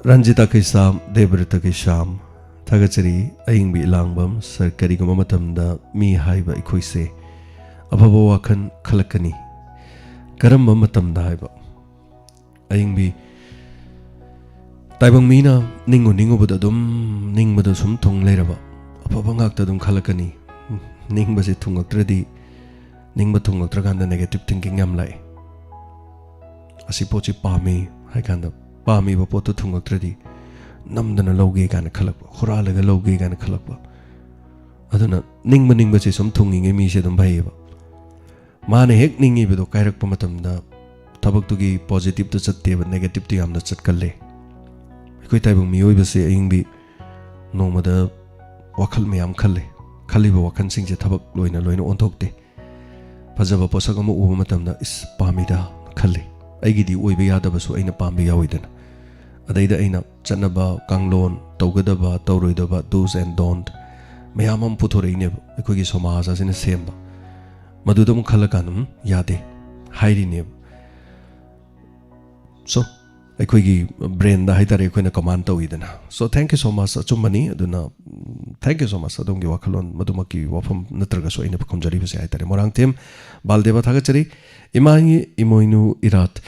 ꯔꯟꯖꯤꯇꯥ ꯀꯩꯁꯥꯝ, ꯗꯦꯕ꯭ꯔꯇ ꯀꯩꯁꯥꯝ꯫ ꯊꯥꯒꯠꯆꯔꯤ ꯑꯌꯤꯡꯕꯤ ꯏꯂꯥꯡꯕꯝ꯫ ꯁꯥꯔ, ꯀꯔꯤꯒꯨꯝꯕ ꯃꯇꯝꯗ ꯃꯤ ꯍꯥꯏꯕ ꯑꯩꯈꯣꯏꯁꯦ ꯑꯐꯕ ꯋꯥꯈꯜ ꯈꯜꯂꯛꯀꯅꯤ꯫ ꯀꯔꯝꯕ ꯃꯇꯝꯗ ꯍꯥꯏꯕ? ꯑꯌꯤꯡꯕꯤ, ꯇꯥꯏꯕꯪ ꯃꯤꯅ ꯅꯤꯡꯉꯨ ꯅꯤꯡꯉꯨꯕꯗ ꯑꯗꯨꯝ ꯅꯤꯡꯕꯗ ꯁꯨꯝ ꯊꯨꯡ ꯂꯩꯔꯕ, ꯑꯐꯕ ꯉꯥꯛꯇ ꯑꯗꯨꯝ ꯈꯜꯂꯛꯀꯅꯤ꯫ ꯅꯤꯡꯕꯁꯦ ꯊꯨꯡꯉꯛꯇ꯭ꯔꯗꯤ, ꯅꯤꯡꯕ ꯊꯨꯡꯉꯛꯇ꯭ꯔꯀꯥꯟꯗ negative thinking ꯌꯥꯝ ꯂꯥꯛꯑꯦ꯫ ꯑꯁꯤ ꯄꯣꯠꯁꯤ ꯄꯥꯝꯃꯤ ꯍꯥꯏ ꯀꯥꯟꯗ, ꯄꯥꯝꯃꯤꯕ ꯄꯣꯠꯇꯨ ꯊꯨꯡꯉꯛꯇ꯭ꯔꯗꯤ ꯅꯝꯗꯅ ꯂꯧꯒꯦ ꯀꯥꯏꯅ ꯈꯜꯂꯛꯄ, ꯍꯨꯔꯥꯜꯂꯒ ꯂꯧꯒꯦ ꯀꯥꯏꯅ ꯈꯜꯂꯛꯄ꯫ ꯑꯗꯨꯅ ꯅꯤꯡꯕ ꯅꯤꯡꯕꯁꯦ ꯁꯨꯝ ꯊꯨꯡꯉꯤꯉꯩ ꯃꯤꯁꯦ ꯑꯗꯨꯝ ꯐꯩꯌꯦꯕ꯫ ꯃꯥꯅ ꯍꯦꯛ ꯅꯤꯡꯉꯤꯕꯗꯣ ꯀꯥꯏꯔꯛꯄ ꯃꯇꯝꯗ ꯊꯕꯛꯇꯨꯒꯤ positiveꯇꯨ ꯆꯠꯇꯦꯕ, negativeꯇꯨ ꯌꯥꯝꯅ ꯆꯠꯀꯜꯂꯦ꯫ ꯑꯩꯈꯣꯏ ꯇꯥꯏꯕꯪ ꯃꯤꯑꯣꯏꯕꯁꯦ ꯑꯌꯤꯡꯕꯤ ꯅꯣꯡꯃꯗ ꯋꯥꯈꯜ ꯃꯌꯥꯝ ꯈꯜꯂꯦ꯫ ꯈꯜꯂꯤꯕ ꯋꯥꯈꯜꯁꯤꯡꯁꯦ ꯊꯕꯛ ꯂꯣꯏꯅ ꯂꯣꯏꯅ ꯑꯣꯟꯊꯣꯛꯇꯦ꯫ ꯐꯖꯕ ꯄꯣꯠꯁꯛ ꯑꯃ ꯎꯕ ꯃꯇꯝꯗ, "ꯏꯁ, ꯄꯥꯝꯃꯤꯗ" ꯈꯜꯂꯤ꯫ ꯑꯩꯒꯤꯗꯤ ꯑꯣꯏꯕ ꯌꯥꯗꯕꯁꯨ ꯑꯩꯅ ꯄꯥꯝꯕ ꯌꯥꯎꯋꯤꯗꯅ꯫ ꯑꯗꯩꯗ ꯑꯩꯅ ꯆꯠꯅꯕ ꯀꯥꯡꯂꯣꯟ, ꯇꯧꯒꯗꯕ ꯇꯧꯔꯣꯏꯗꯕ, do's and don't ꯃꯌꯥꯝ ꯑꯃ ꯄꯨꯊꯣꯔꯛꯏꯅꯦꯕ ꯑꯩꯈꯣꯏꯒꯤ ꯁꯃꯥꯖ ꯑꯁꯤꯅ ꯁꯦꯝꯕ꯫ ꯃꯗꯨꯗ ꯑꯃꯨꯛ ꯈꯜꯂꯀꯥꯟꯗ, "ꯎꯝ, ꯌꯥꯗꯦ" ꯍꯥꯏꯔꯤꯅꯦꯕ꯫ So, ꯑꯩꯈꯣꯏꯒꯤ brainꯗ ꯍꯥꯏꯇꯥꯔꯦ, ꯑꯩꯈꯣꯏꯅ command ꯇꯧꯋꯤꯗꯅ꯫ So, thank you so much, ꯑꯆꯨꯝꯕꯅꯤ꯫ ꯑꯗꯨꯅ, ꯎꯝ, thank you so much, ꯑꯗꯣꯝꯒꯤ ꯋꯥꯈꯜꯂꯣꯟ ꯃꯗꯨꯃꯛꯀꯤ ꯋꯥꯐꯝ ꯅꯠꯇ꯭ꯔꯒꯁꯨ ꯑꯩꯅ ꯈꯨꯝꯖꯔꯤꯕꯁꯦ ꯍꯥꯏꯇꯥꯔꯦ꯫ ꯃꯣꯏꯔꯥꯡꯊꯦꯝ ꯕꯥꯜꯗꯦꯕ ꯊꯥꯒꯠꯆꯔꯤ꯫ "ꯏꯃꯥꯒꯤ ꯏꯃꯣꯏꯅꯨ ꯏꯔꯥꯠ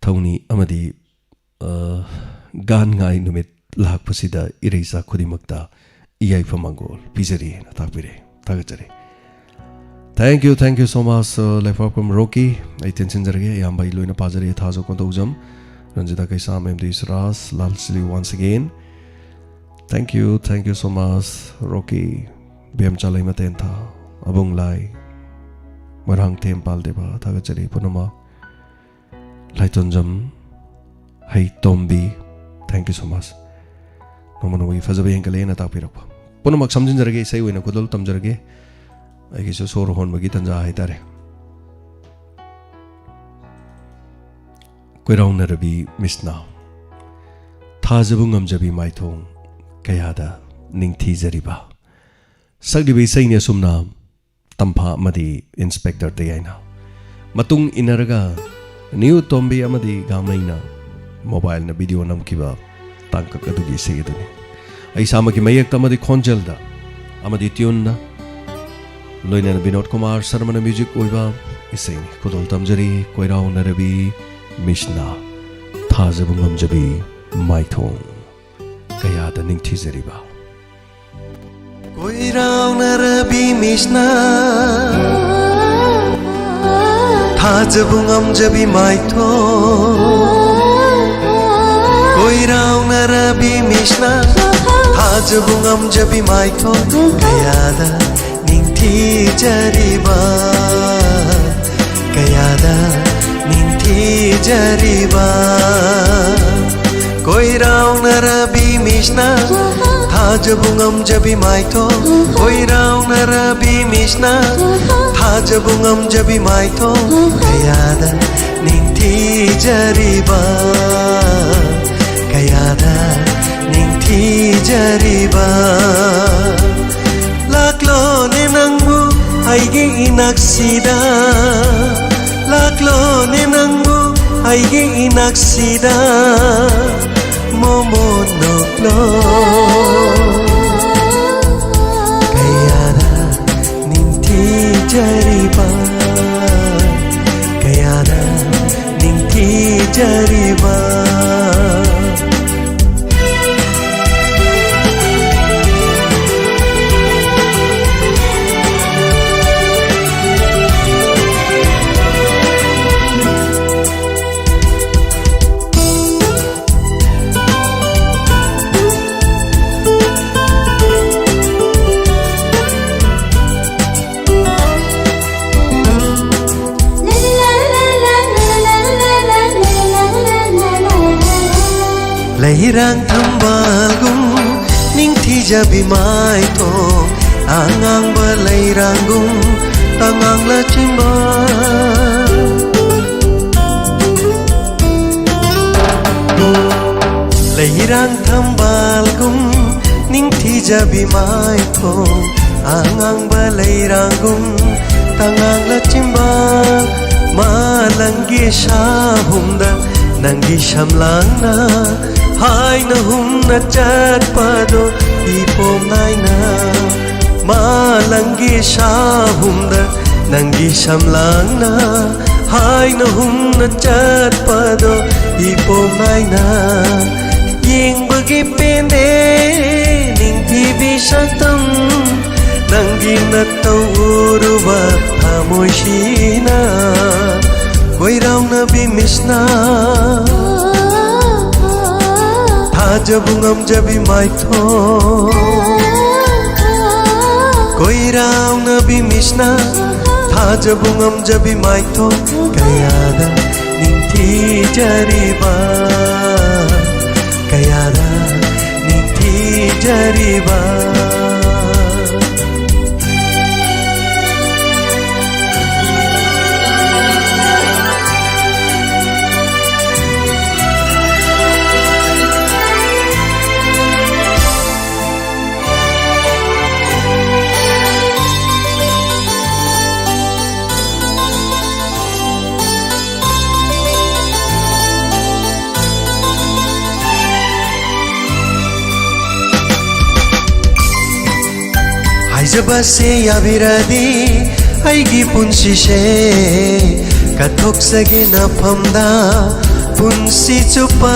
ꯊꯧꯅꯤ ꯑꯃꯗꯤ, ꯑ, ꯒꯥꯟ ꯉꯥꯏ ꯅꯨꯃꯤꯠ ꯂꯥꯛꯄꯁꯤꯗ ꯏꯔꯩꯆꯥ ꯈꯨꯗꯤꯡꯃꯛꯇ ꯏꯌꯥꯏꯐ ꯃꯪꯒꯣꯜ ꯄꯤꯖꯔꯤ" ꯍꯥꯏꯅ ꯇꯥꯛꯄꯤꯔꯦ꯫ ꯊꯥꯒꯠꯆꯔꯤ꯫ Thank you, thank you so much, uh, ꯂꯩꯄꯥꯛꯄꯝ ꯔꯣꯀꯤ꯫ ꯑꯩ ꯇꯦꯟꯁꯤꯟꯖꯔꯒꯦ, ꯑꯌꯥꯝꯕ ꯑꯩ ꯂꯣꯏꯅ ꯄꯥꯖꯔꯤ꯫ ꯊꯥꯖ ꯀꯣꯟꯊꯧꯖꯝ, ꯔꯟꯖꯤꯇꯥ ꯀꯩꯁꯥꯝ, ꯑꯦꯝ ꯗꯤ ꯁꯨꯔꯥꯖ, ꯂꯥꯜ ꯁꯤꯂꯤ once again꯫ Thank you, thank you so much, ꯔꯣꯀꯤ꯫ ꯕꯦꯝꯆꯥ ꯂꯩꯃ ꯇꯦꯟꯊꯥ, ꯑꯕꯨꯡ ꯂꯥꯏ, ꯃꯣꯏꯔꯥꯡꯊꯦꯝ ꯄꯥꯜꯗꯦꯕ, ꯊꯥꯒꯠꯆꯔꯤ ꯄꯨꯝꯅꯃꯛ꯫ ꯂꯥꯏꯇꯣꯟꯖꯝ ꯍꯩꯇꯣꯝꯕꯤ, thank you so much꯫ ꯅꯣꯡꯃ ꯅꯣꯡꯃꯒꯤ ꯐꯖꯕ ꯍꯦꯟꯒꯠꯂꯛꯑꯦꯅ ꯇꯥꯛꯄꯤꯔꯛꯄ꯫ ꯄꯨꯝꯅꯃꯛ ꯁꯝꯖꯤꯟꯖꯔꯒꯦ, ꯏꯁꯩ ꯑꯣꯏꯅ ꯈꯨꯗꯣꯜ ꯇꯝꯖꯔꯒꯦ꯫ ꯑꯩꯒꯤꯁꯨ ꯁꯣꯔ ꯍꯣꯟꯕꯒꯤ ꯇꯟꯖꯥ ꯍꯥꯏꯇꯥꯔꯦ꯫ ꯀꯣꯏꯔꯥꯎꯅꯔꯕꯤ ꯃꯤꯁꯅꯥ, ꯊꯥꯖꯕ ꯉꯝꯖꯕꯤ ꯃꯥꯏꯊꯣꯡ ꯀꯌꯥꯗ ꯅꯤꯡꯊꯤꯖꯔꯤꯕ꯫ ꯁꯛꯂꯤꯕ ꯏꯁꯩꯅꯤ ꯑꯁꯨꯝꯅ ꯇꯝꯐꯥ ꯑꯃꯗꯤ ꯏꯟꯁꯄꯦꯛꯇꯔ ꯇꯌꯥꯏꯅ꯫ ꯃꯇꯨꯡ ꯏꯟꯅꯔꯒ ꯅꯤꯌꯨ ꯇꯣꯝꯕꯤ ꯑꯃꯗꯤ ꯒꯥꯡꯃꯩꯅ mobileꯅ video ꯅꯝꯈꯤꯕ ꯇꯥꯡꯀꯛ ꯑꯗꯨꯒꯤ ꯏꯁꯩ ꯑꯗꯨꯅꯤ꯫ ꯑꯩ ꯏꯁꯥꯃꯛꯀꯤ ꯃꯌꯦꯛꯇ ꯑꯃꯗꯤ ꯈꯣꯟꯖꯦꯜꯗ ꯑꯃꯗꯤ tuneꯅ, ꯂꯣꯏꯅꯅ ꯕꯤꯅꯣꯗ ꯀꯨꯃꯥꯔ ꯁꯔꯃꯅ music ꯑꯣꯏꯕ ꯏꯁꯩꯅꯤ꯫ ꯈꯨꯗꯣꯜ ꯇꯝꯖꯔꯤ ꯀꯣꯏꯔꯥꯎꯅꯔꯕꯤ ꯃꯤꯁꯅꯥ, ꯊꯥꯖꯕ ꯉꯝꯖꯕꯤ ꯃꯥꯏꯊꯣꯡ ꯀꯌꯥꯗ ꯅꯤꯡꯊꯤꯖꯔꯤꯕ꯫ ꯀꯣꯏꯔꯥꯎꯅꯔꯕꯤ ꯃꯤꯁꯅ ꯊꯥꯖꯕ ꯉꯝꯖꯕꯤ ꯃꯥꯏꯊꯣꯡ, ꯀꯣꯏꯔꯥꯎꯅꯔꯕꯤ ꯃꯤꯁꯅ ꯊꯥꯖꯕ ꯉꯝꯖꯕꯤ ꯃꯥꯏꯊꯣꯡ ꯀꯌꯥꯗ ꯅꯤꯡꯊꯤꯖꯔꯤꯕ, ꯀꯌꯥꯗ ꯅꯤꯡꯊꯤꯖꯔꯤꯕ꯫ ꯀꯣꯏꯔꯥꯎꯅꯔꯕꯤ ꯃꯤꯁꯅ ꯊꯥꯖꯕ ꯉꯝꯖꯕꯤ ꯃꯥꯏꯊꯣꯡ, ꯀꯣꯏꯔꯥꯎꯅꯔꯕꯤ ꯃꯤꯁꯅ ꯊꯥꯖꯕ ꯉꯝꯖꯕꯤ ꯃꯥꯏꯊꯣꯡ ꯀꯌꯥꯗ ꯅꯤꯡꯊꯤꯖꯔꯤꯕ, ꯀꯌꯥꯗ ꯅꯤꯡꯊꯤꯖꯔꯤꯕ꯫ ꯂꯥꯛꯂꯣꯅꯦ ꯅꯪꯕꯨ ꯑꯩꯒꯤ ꯏꯅꯥꯛꯁꯤꯗ, ꯂꯥꯛꯂꯣꯅꯦ ꯅꯪꯕꯨ ꯑꯩꯒꯤ ꯏꯅꯥꯛꯁꯤꯗ꯫ ꯃꯣꯃꯣꯟ ꯅꯣꯛꯂꯣ ꯀꯌꯥꯗ ꯅꯤꯡꯊꯤꯖꯔꯤꯕ, ꯀꯌꯥꯗ ꯅꯤꯡꯊꯤꯖꯔꯤꯕ꯫ ꯂꯩꯔꯥꯡ ꯊꯝꯕꯥꯜꯒꯨꯝ ꯅꯤꯡꯊꯤꯖꯕꯤ ꯃꯥꯏꯊꯣꯡ, ꯑꯉꯥꯡꯕ ꯂꯩꯔꯥꯡꯒꯨꯝ ꯇꯉꯥꯡ ꯂꯥꯆꯤꯟꯕ꯫ ꯂꯩꯔꯥꯡ ꯊꯝꯕꯥꯜꯒꯨꯝ ꯅꯤꯡꯊꯤꯖꯕꯤ ꯃꯥꯏꯊꯣꯡ, ꯑꯉꯥꯡꯕ ꯂꯩꯔꯥꯡꯒꯨꯝ ꯇꯉꯥꯡ ꯂꯥꯆꯤꯟꯕ꯫ ꯃꯥꯂꯪꯒꯤ ꯁꯥꯍꯨꯝꯗ ꯅꯪꯒꯤ ꯁꯝꯂꯥꯡꯅ ꯍꯥꯏꯅ ꯍꯨꯝꯅ ꯆꯠꯄꯗꯣ ꯏꯄꯣꯝ ꯅꯥꯏꯅ꯫ ꯃꯥꯂꯪꯒꯤ ꯁꯥꯍꯨꯝꯗ ꯅꯪꯒꯤ ꯁꯝꯂꯥꯡꯅ ꯍꯥꯏꯅ ꯍꯨꯝꯅ ꯆꯠꯄꯗꯣ ꯏꯄꯣꯝ ꯅꯥꯏꯅ꯫ ꯌꯦꯡꯕꯒꯤ ꯄꯦꯟꯗꯦ ꯅꯤꯡꯊꯤꯕꯤ ꯁꯛꯇꯝ, ꯅꯪꯒꯤ ꯅꯠꯇꯧ ꯎꯔꯨꯕ ꯊꯃꯣꯏꯁꯤꯅ ꯀꯣꯏꯔꯥꯎꯅꯕꯤ ꯃꯤꯁꯅ ꯊꯥꯖꯕ ꯉꯝꯖꯕꯤ ꯃꯥꯏꯊꯣꯡ, ꯀꯣꯏꯔꯥꯎꯅꯕꯤ ꯃꯤꯁꯅ ꯊꯥꯖꯕ ꯉꯝꯖꯕꯤ ꯃꯥꯏꯊꯣꯡ ꯀꯌꯥꯗ ꯅꯤꯡꯊꯤꯖꯔꯤꯕ, ꯀꯌꯥꯗ ꯅꯤꯡꯊꯤꯖꯔꯤꯕ꯫ ꯍꯥꯏꯖꯕꯁꯦ ꯌꯥꯕꯤꯔꯗꯤ ꯑꯩꯒꯤ ꯄꯨꯟꯁꯤꯁꯦ ꯀꯠꯊꯣꯛꯆꯒꯦ ꯅꯐꯝꯗ ꯄꯨꯟꯁꯤ ꯆꯨꯞꯄ꯫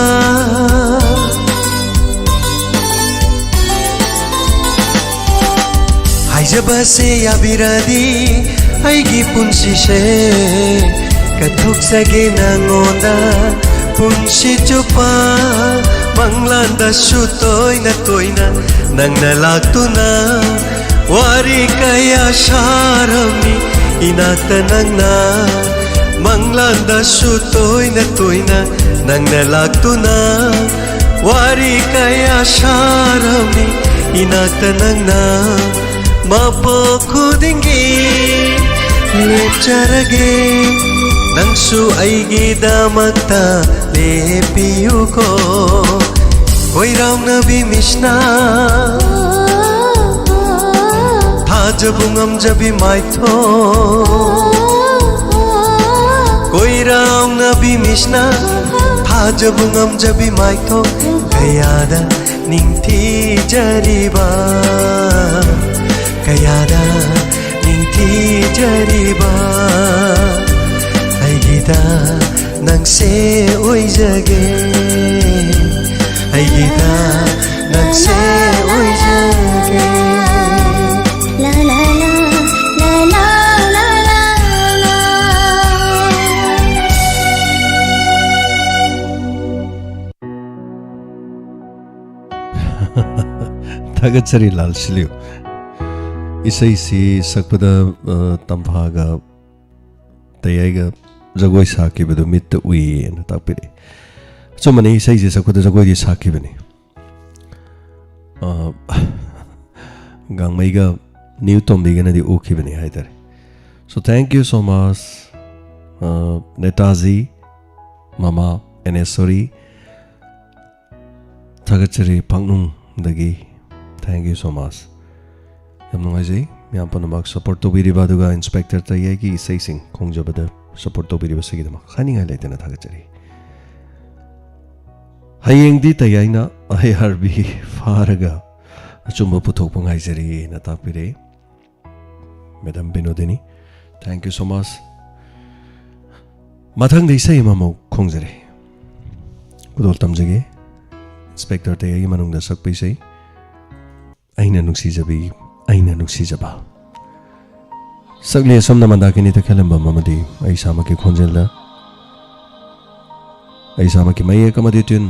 ꯍꯥꯏꯖꯕꯁꯦ ꯌꯥꯕꯤꯔꯗꯤ ꯑꯩꯒꯤ ꯄꯨꯟꯁꯤꯁꯦ ꯀꯠꯊꯣꯛꯆꯒꯦ ꯅꯉꯣꯟꯗ ꯄꯨꯟꯁꯤ ꯆꯨꯞꯄ꯫ ꯃꯪꯂꯥꯟꯗꯁꯨ ꯇꯣꯏꯅ ꯇꯣꯏꯅ ꯅꯪꯅ ꯂꯥꯛꯇꯨꯅ ꯋꯥꯔꯤ ꯀꯌꯥ ꯁꯥꯔꯝꯃꯤ ꯏꯅꯥꯛꯇ ꯅꯪꯅ꯫ ꯃꯪꯂꯥꯟꯗꯁꯨ ꯇꯣꯏꯅ ꯇꯣꯏꯅ ꯅꯪꯅ ꯂꯥꯛꯇꯨꯅ ꯋꯥꯔꯤ ꯀꯌꯥ ꯁꯥꯔꯝꯃꯤ ꯏꯅꯥꯛꯇ ꯅꯪꯅ꯫ ꯃꯄꯣꯛ ꯈꯨꯗꯤꯡꯒꯤ ꯂꯦꯞꯆꯔꯒꯦ ꯅꯪꯁꯨ ꯑꯩꯒꯤꯗꯃꯛꯇ ꯂꯦꯞꯄꯤꯌꯨꯀꯣ꯫ ꯀꯣꯏꯔꯥꯎꯅꯕꯤ ꯃꯤꯁꯅ ꯊꯥꯖꯕ ꯉꯝꯖꯕꯤ ꯃꯥꯏꯊꯣꯡ, ꯀꯣꯏꯔꯥꯎꯅꯕꯤ ꯃꯤꯁꯅ ꯊꯥꯖꯕ ꯉꯝꯖꯕꯤ ꯃꯥꯏꯊꯣꯡ ꯀꯌꯥꯗ ꯅꯤꯡꯊꯤꯖꯔꯤꯕ, ꯀꯌꯥꯗ ꯅꯤꯡꯊꯤꯖꯔꯤꯕ꯫ ꯑꯩꯒꯤꯗ ꯅꯪꯁꯦ ꯑꯣꯏꯖꯒꯦ꯫ ꯑꯩꯒꯤꯗ ꯅꯪꯁꯦ ꯑꯣꯏꯖꯒꯦ꯫ ꯊꯥꯒꯠꯆꯔꯤ ꯂꯥꯜ ꯁꯤꯂꯤꯌꯨ꯫ ꯏꯁꯩꯁꯤ ꯁꯛꯄꯗ, ꯑ, ꯇꯝꯐꯥꯒ ꯇꯌꯥꯏꯒ ꯖꯒꯣꯏ ꯁꯥꯈꯤꯕꯗꯨ ꯃꯤꯠꯇ ꯎꯏꯌꯦꯅ ꯇꯥꯛꯄꯤꯔꯛꯏ꯫ ꯑꯆꯨꯝꯕꯅꯤ, ꯏꯁꯩꯁꯦ ꯁꯛꯄꯗ ꯖꯒꯣꯏꯗꯤ ꯁꯥꯈꯤꯕꯅꯤ꯫ ꯑ, ꯒꯥꯡꯃꯩꯒ ꯅ꯭ꯌꯨ ꯇꯣꯝꯕꯤꯒꯅꯗꯤ ꯎꯈꯤꯕꯅꯤ ꯍꯥꯏꯇꯥꯔꯦ꯫ So thank you so much, ꯑ, ꯅꯦꯇꯥꯖꯤ, ꯃꯃꯥ ꯑꯦꯅꯦꯁꯣꯔꯤ꯫ ꯊꯥꯒꯠꯆꯔꯤ ꯄꯥꯛꯅꯨꯡꯗꯒꯤ꯫ Thank you so much꯫ ꯌꯥꯝ ꯅꯨꯡꯉꯥꯏꯖꯩ ꯃꯌꯥꯝ ꯄꯨꯝꯅꯃꯛ ꯁꯄꯣꯔꯠ ꯇꯧꯕꯤꯔꯤꯕ, ꯑꯗꯨꯒ ꯏꯟꯁꯄꯦꯛꯇꯔ ꯇꯌꯥꯏꯒꯤ ꯏꯁꯩꯁꯤꯡ ꯈꯣꯡꯖꯕꯗ ꯁꯄꯣꯔꯠ ꯇꯧꯕꯤꯔꯤꯕꯁꯤꯒꯤꯗꯃꯛ ꯍꯥꯏꯅꯤꯡꯉꯥꯏ ꯂꯩꯇꯅ ꯊꯥꯒꯠꯆꯔꯤ꯫ ꯍꯌꯦꯡꯗꯤ ꯇꯌꯥꯏꯅ ꯑꯥꯏ ꯑꯥꯔ ꯕꯤ ꯐꯥꯔꯒ ꯑꯆꯨꯝꯕ ꯄꯨꯊꯣꯛꯄ ꯉꯥꯏꯖꯔꯤꯅ ꯇꯥꯛꯄꯤꯔꯛꯏ꯫ Madam Binodini, thank you so much꯫ ꯃꯊꯪꯗ ꯏꯁꯩ ꯑꯃꯃꯨꯛ ꯈꯣꯡꯖꯔꯤ꯫ ꯈꯨꯗꯣꯜ ꯇꯝꯖꯒꯦ꯫ ꯏꯟꯁꯄꯦꯛꯇꯔ ꯇꯌꯥꯏꯒꯤ ꯃꯅꯨꯡꯗ ꯁꯛꯄ ꯏꯁꯩ, ꯑꯩꯅ ꯅꯨꯡꯁꯤꯖꯕꯤ, ꯑꯩꯅ ꯅꯨꯡꯁꯤꯖꯕ꯫ ꯁꯛꯂꯤ ꯑꯁꯣꯝꯅ ꯃꯟꯗꯥꯀꯤꯅꯤ ꯇꯈꯦꯜꯂꯝꯕꯝ ꯑꯃꯗꯤ ꯑꯩ ꯏꯁꯥꯃꯛꯀꯤ ꯈꯣꯟꯖꯦꯜꯗ, ꯑꯩ ꯏꯁꯥꯃꯛꯀꯤ ꯃꯌꯦꯛ ꯑꯃꯗꯤ ꯇ꯭ꯌꯨꯟ,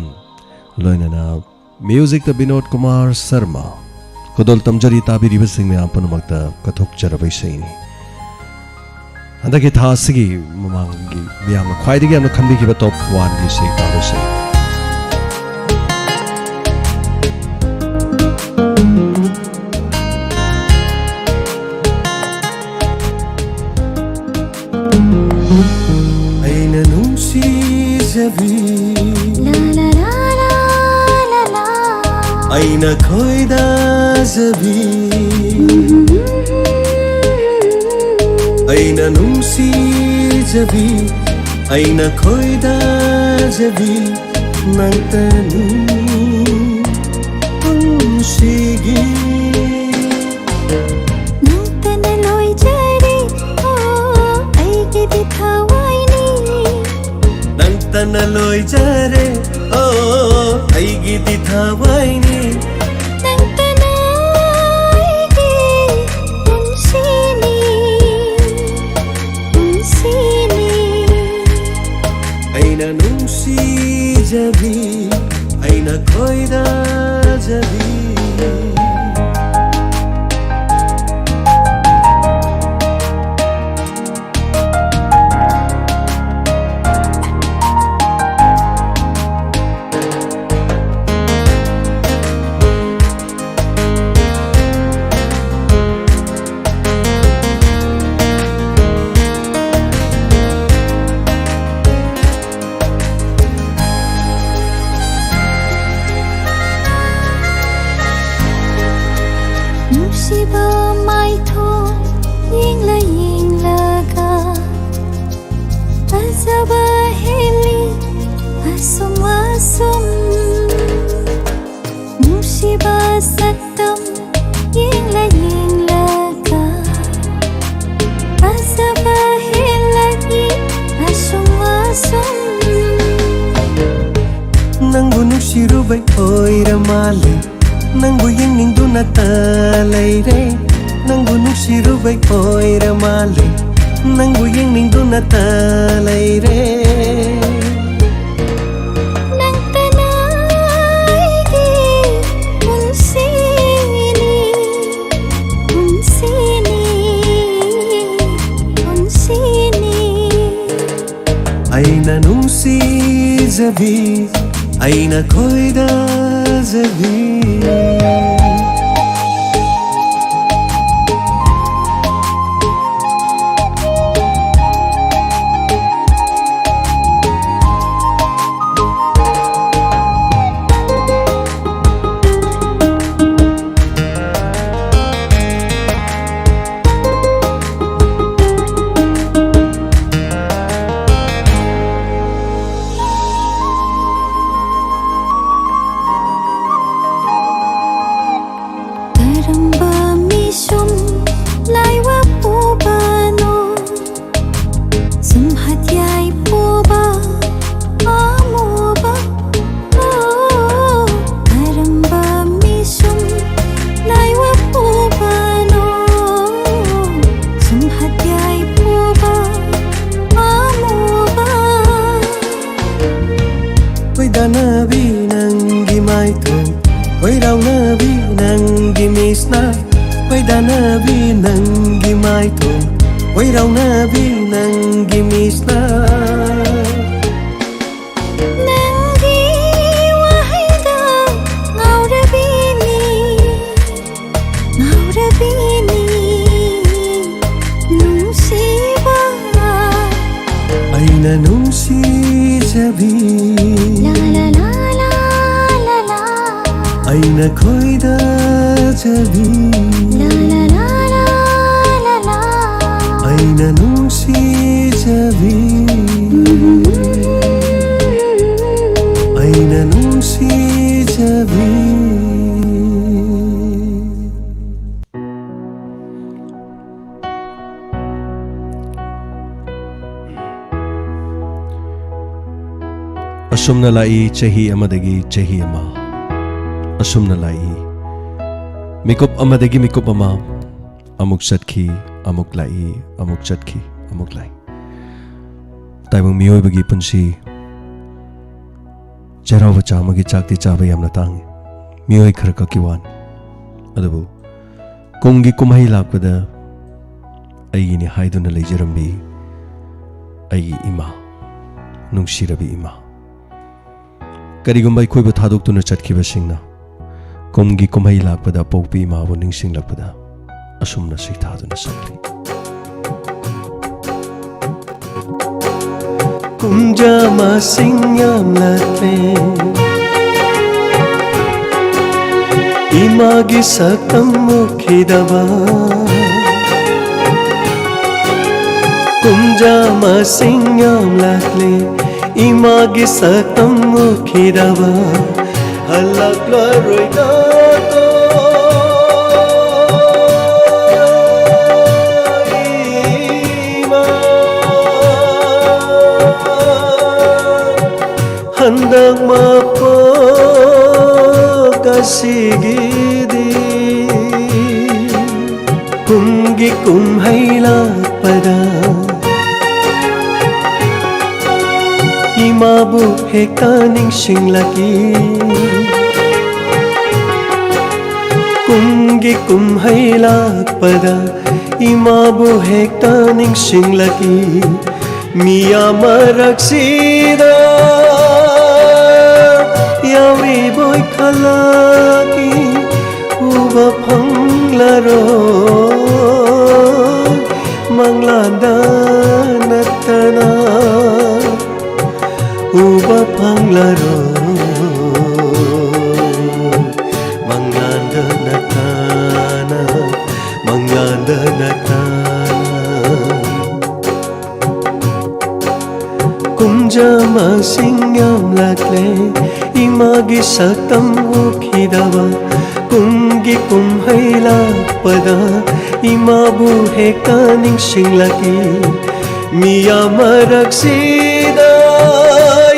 ꯂꯣꯏꯅꯅ ꯃ꯭ꯌꯨꯖꯤꯛꯇ ꯕꯤꯅꯣꯗ ꯀꯨꯃꯥꯔ ꯁꯔꯃ꯫ ꯈꯨꯗꯣꯜ ꯇꯝꯖꯔꯤ ꯇꯥꯕꯤꯔꯤꯕꯁꯤꯡ ꯃꯌꯥꯝ ꯄꯨꯝꯅꯃꯛꯇ ꯀꯠꯊꯣꯛꯆꯔꯕ ꯏꯁꯩꯅꯤ꯫ ꯍꯟꯗꯛꯀꯤ ꯊꯥ ꯑꯁꯤꯒꯤ ꯃꯃꯥꯡꯒꯤ ꯃꯤꯌꯥꯝꯅ ꯈ꯭ꯋꯥꯏꯗꯒꯤ ꯌꯥꯝꯅ ꯈꯟꯕꯤꯈꯤꯕ ꯇꯣꯞ ꯋꯥꯟꯒꯤ ꯏꯁꯩ ꯇꯥꯕ ꯏꯁꯩ꯫ ꯑꯩꯅ ꯅꯨꯡꯁꯤꯖꯕꯤ, ꯑꯩꯅ ꯈꯣꯏꯗꯥꯖꯕꯤ, ꯑꯩꯅ ꯅꯨꯡꯁꯤꯖꯕꯤ, ꯑꯩꯅ ꯈꯣꯏꯗꯥꯖꯕꯤ ꯅꯪꯇꯅꯤ ꯄꯨꯟꯁꯤꯒꯤ꯫ ꯅꯪꯇꯅ ꯂꯣꯏꯖꯔꯦ, ꯑꯣ, ꯑꯩꯒꯤꯗꯤ ꯊꯋꯥꯏꯅꯤ꯫ ꯅꯪꯇꯅ ꯂꯣꯏꯖꯔꯦ, ꯑꯣ, ꯑꯩꯒꯤꯗꯤ ꯊꯋꯥꯏꯅꯤ꯫ ꯅꯪꯇꯅ ꯑꯩꯒꯤ ꯄꯨꯟꯁꯤꯅꯤ, ꯄꯨꯟꯁꯤꯅꯤ꯫ ꯑꯩꯅ ꯅꯨꯡꯁꯤꯖꯕꯤ, ꯑꯩꯅ ꯈꯣꯏꯗꯥꯖꯕꯤ꯫ ꯅꯨꯡꯁꯤꯕ ꯃꯥꯏꯊꯣꯡ ꯌꯦꯡꯂ ꯌꯦꯡꯂꯒ ꯐꯖꯕ ꯍꯦꯜꯂꯤ ꯑꯁꯨꯝ ꯑꯁꯨꯝ꯫ ꯅꯨꯡꯁꯤꯕ ꯁꯛꯇꯝ ꯌꯦꯡꯂ ꯌꯦꯡꯂꯒ ꯐꯖꯕ ꯍꯦꯜꯂꯛꯏ ꯑꯁꯨꯝ ꯑꯁꯨꯝ꯫ ꯅꯪꯕꯨ ꯅꯨꯡꯁꯤꯔꯨꯕꯩ ꯑꯣꯏꯔ ꯃꯥꯜꯂꯦ, ꯅꯪꯕꯨ ꯌꯦꯡꯅꯤꯡꯗꯨꯅꯇ ꯂꯩꯔꯦ꯫ ꯅꯪꯕꯨ ꯅꯨꯡꯁꯤꯔꯨꯕꯩ ꯑꯣꯏꯔ ꯃꯥꯜꯂꯦ, ꯅꯪꯕꯨ ꯌꯦꯡꯅꯤꯡꯗꯨꯅꯇ ꯂꯩꯔꯦ꯫ ꯅꯪꯇꯅ ꯑꯩꯒꯤ ꯄꯨꯟꯁꯤꯅꯤ, ꯄꯨꯟꯁꯤꯅꯤ, ꯄꯨꯟꯁꯤꯅꯤ꯫ ꯑꯩꯅ ꯅꯨꯡꯁꯤꯖꯕꯤ, ꯑꯩꯅ ꯈꯣꯏꯗꯥꯖꯕꯤ꯫ ꯍꯣꯏꯔꯥꯎꯅꯕꯤ ꯅꯪꯒꯤ ꯃꯤꯁꯅ ꯅꯪꯒꯤ ꯋꯥꯍꯩꯗ ꯉꯥꯎꯔꯕꯤꯅꯤ, ꯉꯥꯎꯔꯕꯤꯅꯤ ꯅꯨꯡꯁꯤꯕ꯫ ꯑꯩꯅ ꯅꯨꯡꯁꯤꯖꯕꯤ, ꯂꯥ, ꯂꯥ, ꯂꯥ, ꯂꯥ, ꯂꯥ, ꯂꯥ꯫ ꯑꯩꯅ ꯈꯣꯏꯗꯥꯖꯕꯤ, ꯂꯥ, ꯂꯥ, ꯂꯥ, ꯂꯥ, ꯂꯥ, ꯂꯥ꯫ ꯑꯩꯅ ꯅꯨꯡꯁꯤꯖꯕꯤ, ꯑꯩꯅ ꯅꯨꯡꯁꯤꯖꯕꯤ꯫ ꯑꯁꯨꯝꯅ ꯂꯥꯛꯏ ꯆꯍꯤ ꯑꯃꯗꯒꯤ ꯆꯍꯤ ꯑꯃ, ꯑꯁꯨꯝꯅ ꯂꯥꯛꯏ ꯃꯤꯀꯨꯞ ꯑꯃꯗꯒꯤ ꯃꯤꯀꯨꯞ ꯑꯃ, ꯑꯃꯨꯛ ꯆꯠꯈꯤ, ꯑꯃꯨꯛ ꯂꯥꯛꯏ, ꯑꯃꯨꯛ ꯆꯠꯈꯤ, ꯑꯃꯨꯛ ꯂꯥꯛꯏ꯫ ꯇꯥꯏꯕꯪ ꯃꯤꯑꯣꯏꯕꯒꯤ ꯄꯨꯟꯁꯤ ꯆꯩꯔꯥꯎꯕ ꯆꯥꯝꯃꯒꯤ ꯆꯥꯛꯇꯤ ꯆꯥꯕ ꯌꯥꯝꯅ ꯇꯥꯡꯏ꯫ ꯃꯤꯑꯣꯏ ꯈꯔ ꯈꯛꯀꯤ ꯋꯥꯅꯤ꯫ ꯑꯗꯨꯕꯨ ꯀꯨꯝꯒꯤ ꯀꯨꯝꯍꯩ ꯂꯥꯛꯄꯗ ꯑꯩꯒꯤꯅꯤ ꯍꯥꯏꯗꯨꯅ ꯂꯩꯖꯔꯝꯕꯤ ꯑꯩꯒꯤ ꯏꯃꯥ, ꯅꯨꯡꯁꯤꯔꯕꯤ ꯏꯃꯥ, ꯀꯔꯤꯒꯨꯝꯕ ꯑꯩꯈꯣꯏꯕꯨ ꯊꯥꯗꯣꯛꯇꯨꯅ ꯆꯠꯈꯤꯕꯁꯤꯡꯅ ꯀꯨꯝꯒꯤ ꯀꯨꯝꯍꯩ ꯂꯥꯛꯄꯗ ꯄꯣꯛꯄꯤ ꯏꯃꯥꯕꯨ ꯅꯤꯡꯁꯤꯡꯂꯛꯄꯗ ꯑꯁꯨꯝꯅ ꯁꯩꯊꯥꯗꯨꯅ ꯆꯠꯂꯤ꯫ ꯀꯨꯝꯖꯥ ꯃꯁꯤꯡ ꯌꯥꯝꯂꯛꯂꯦ, ꯏꯃꯥꯒꯤ ꯁꯛꯇꯝ ꯎꯈꯤꯗꯕ꯫ ꯀꯨꯝꯖꯥ ꯃꯁꯤꯡ ꯌꯥꯝꯂꯛꯂꯦ, ꯏꯃꯥꯒꯤ ꯁꯛꯇꯝ ꯎꯈꯤꯗꯕ꯫ ꯍꯜꯂꯛꯂꯔꯣꯏꯗ ꯏꯃꯥ, ꯍꯟꯗꯛ ꯃꯄꯣꯛ ꯑꯁꯤꯒꯤꯗꯤ꯫ ꯀꯨꯝꯒꯤ ꯀꯨꯝꯍꯩ ꯂꯥꯛꯄꯗ ꯏꯃꯥꯕꯨ ꯍꯦꯛꯇ ꯅꯤꯡꯁꯤꯡꯂꯛꯏ꯫ ꯀꯨꯝꯒꯤ ꯀꯨꯝꯍꯩ ꯂꯥꯛꯄꯗ ꯏꯃꯥꯕꯨ ꯍꯦꯛꯇ ꯅꯤꯡꯁꯤꯡꯂꯛꯏ, ꯃꯤꯌꯥꯝ ꯃꯔꯛꯁꯤꯗ ꯌꯥꯎꯔꯤꯕꯣꯏ ꯈꯜꯂꯛꯏ, ꯎꯕ ꯐꯪꯂꯔꯣꯏ ꯃꯪꯂꯥꯟꯗ ꯅꯠꯇꯅ, ꯎꯕ ꯐꯪꯂꯔꯣꯏ ꯃꯪꯂꯥꯟꯗ ꯅꯠꯇꯅ, ꯃꯪꯂꯥꯟꯗ ꯅꯠꯇꯅ꯫ ꯀꯨꯝꯖꯥ ꯃꯁꯤꯡ ꯌꯥꯝꯂꯛꯂꯦ ꯏꯃꯥꯒꯤ ꯁꯛꯇꯝ ꯎꯈꯤꯗꯕ꯫ ꯀꯨꯝꯒꯤ ꯀꯨꯝꯍꯩ ꯂꯥꯛꯄꯗ ꯏꯃꯥꯕꯨ ꯍꯦꯛꯇ ꯅꯤꯡꯁꯤꯡꯂꯛꯏ, ꯃꯤꯌꯥꯝ ꯃꯔꯛꯁꯤꯗ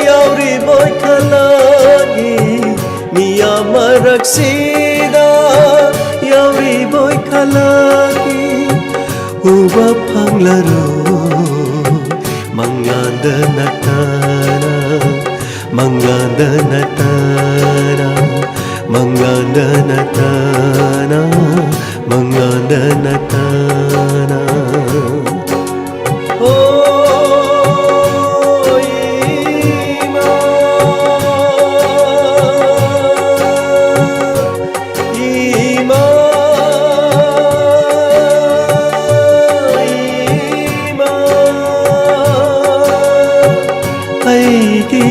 ꯌꯥꯎꯔꯤꯕꯣꯏ ꯈꯜꯂꯛꯏ, ꯃꯤꯌꯥꯝ ꯃꯔꯛꯁꯤꯗ ꯌꯥꯎꯔꯤꯕꯣꯏ ꯈꯜꯂꯛꯏ, ꯎꯕ ꯐꯪꯂꯔꯣꯏ ꯃꯪꯂꯥꯟꯗ ꯅꯠꯇꯅ, ꯃꯪꯂꯥꯟꯗ ꯅꯠꯇꯅ, ꯃꯪꯂꯥꯟꯗ ꯅꯠꯇꯅ, ꯃꯪꯂꯥꯟꯗ ꯅꯠꯇꯅ꯫ ꯍꯣ, ꯏꯃꯥ, ꯏꯃꯥ, ꯏꯃꯥ, ꯑꯩꯒꯤ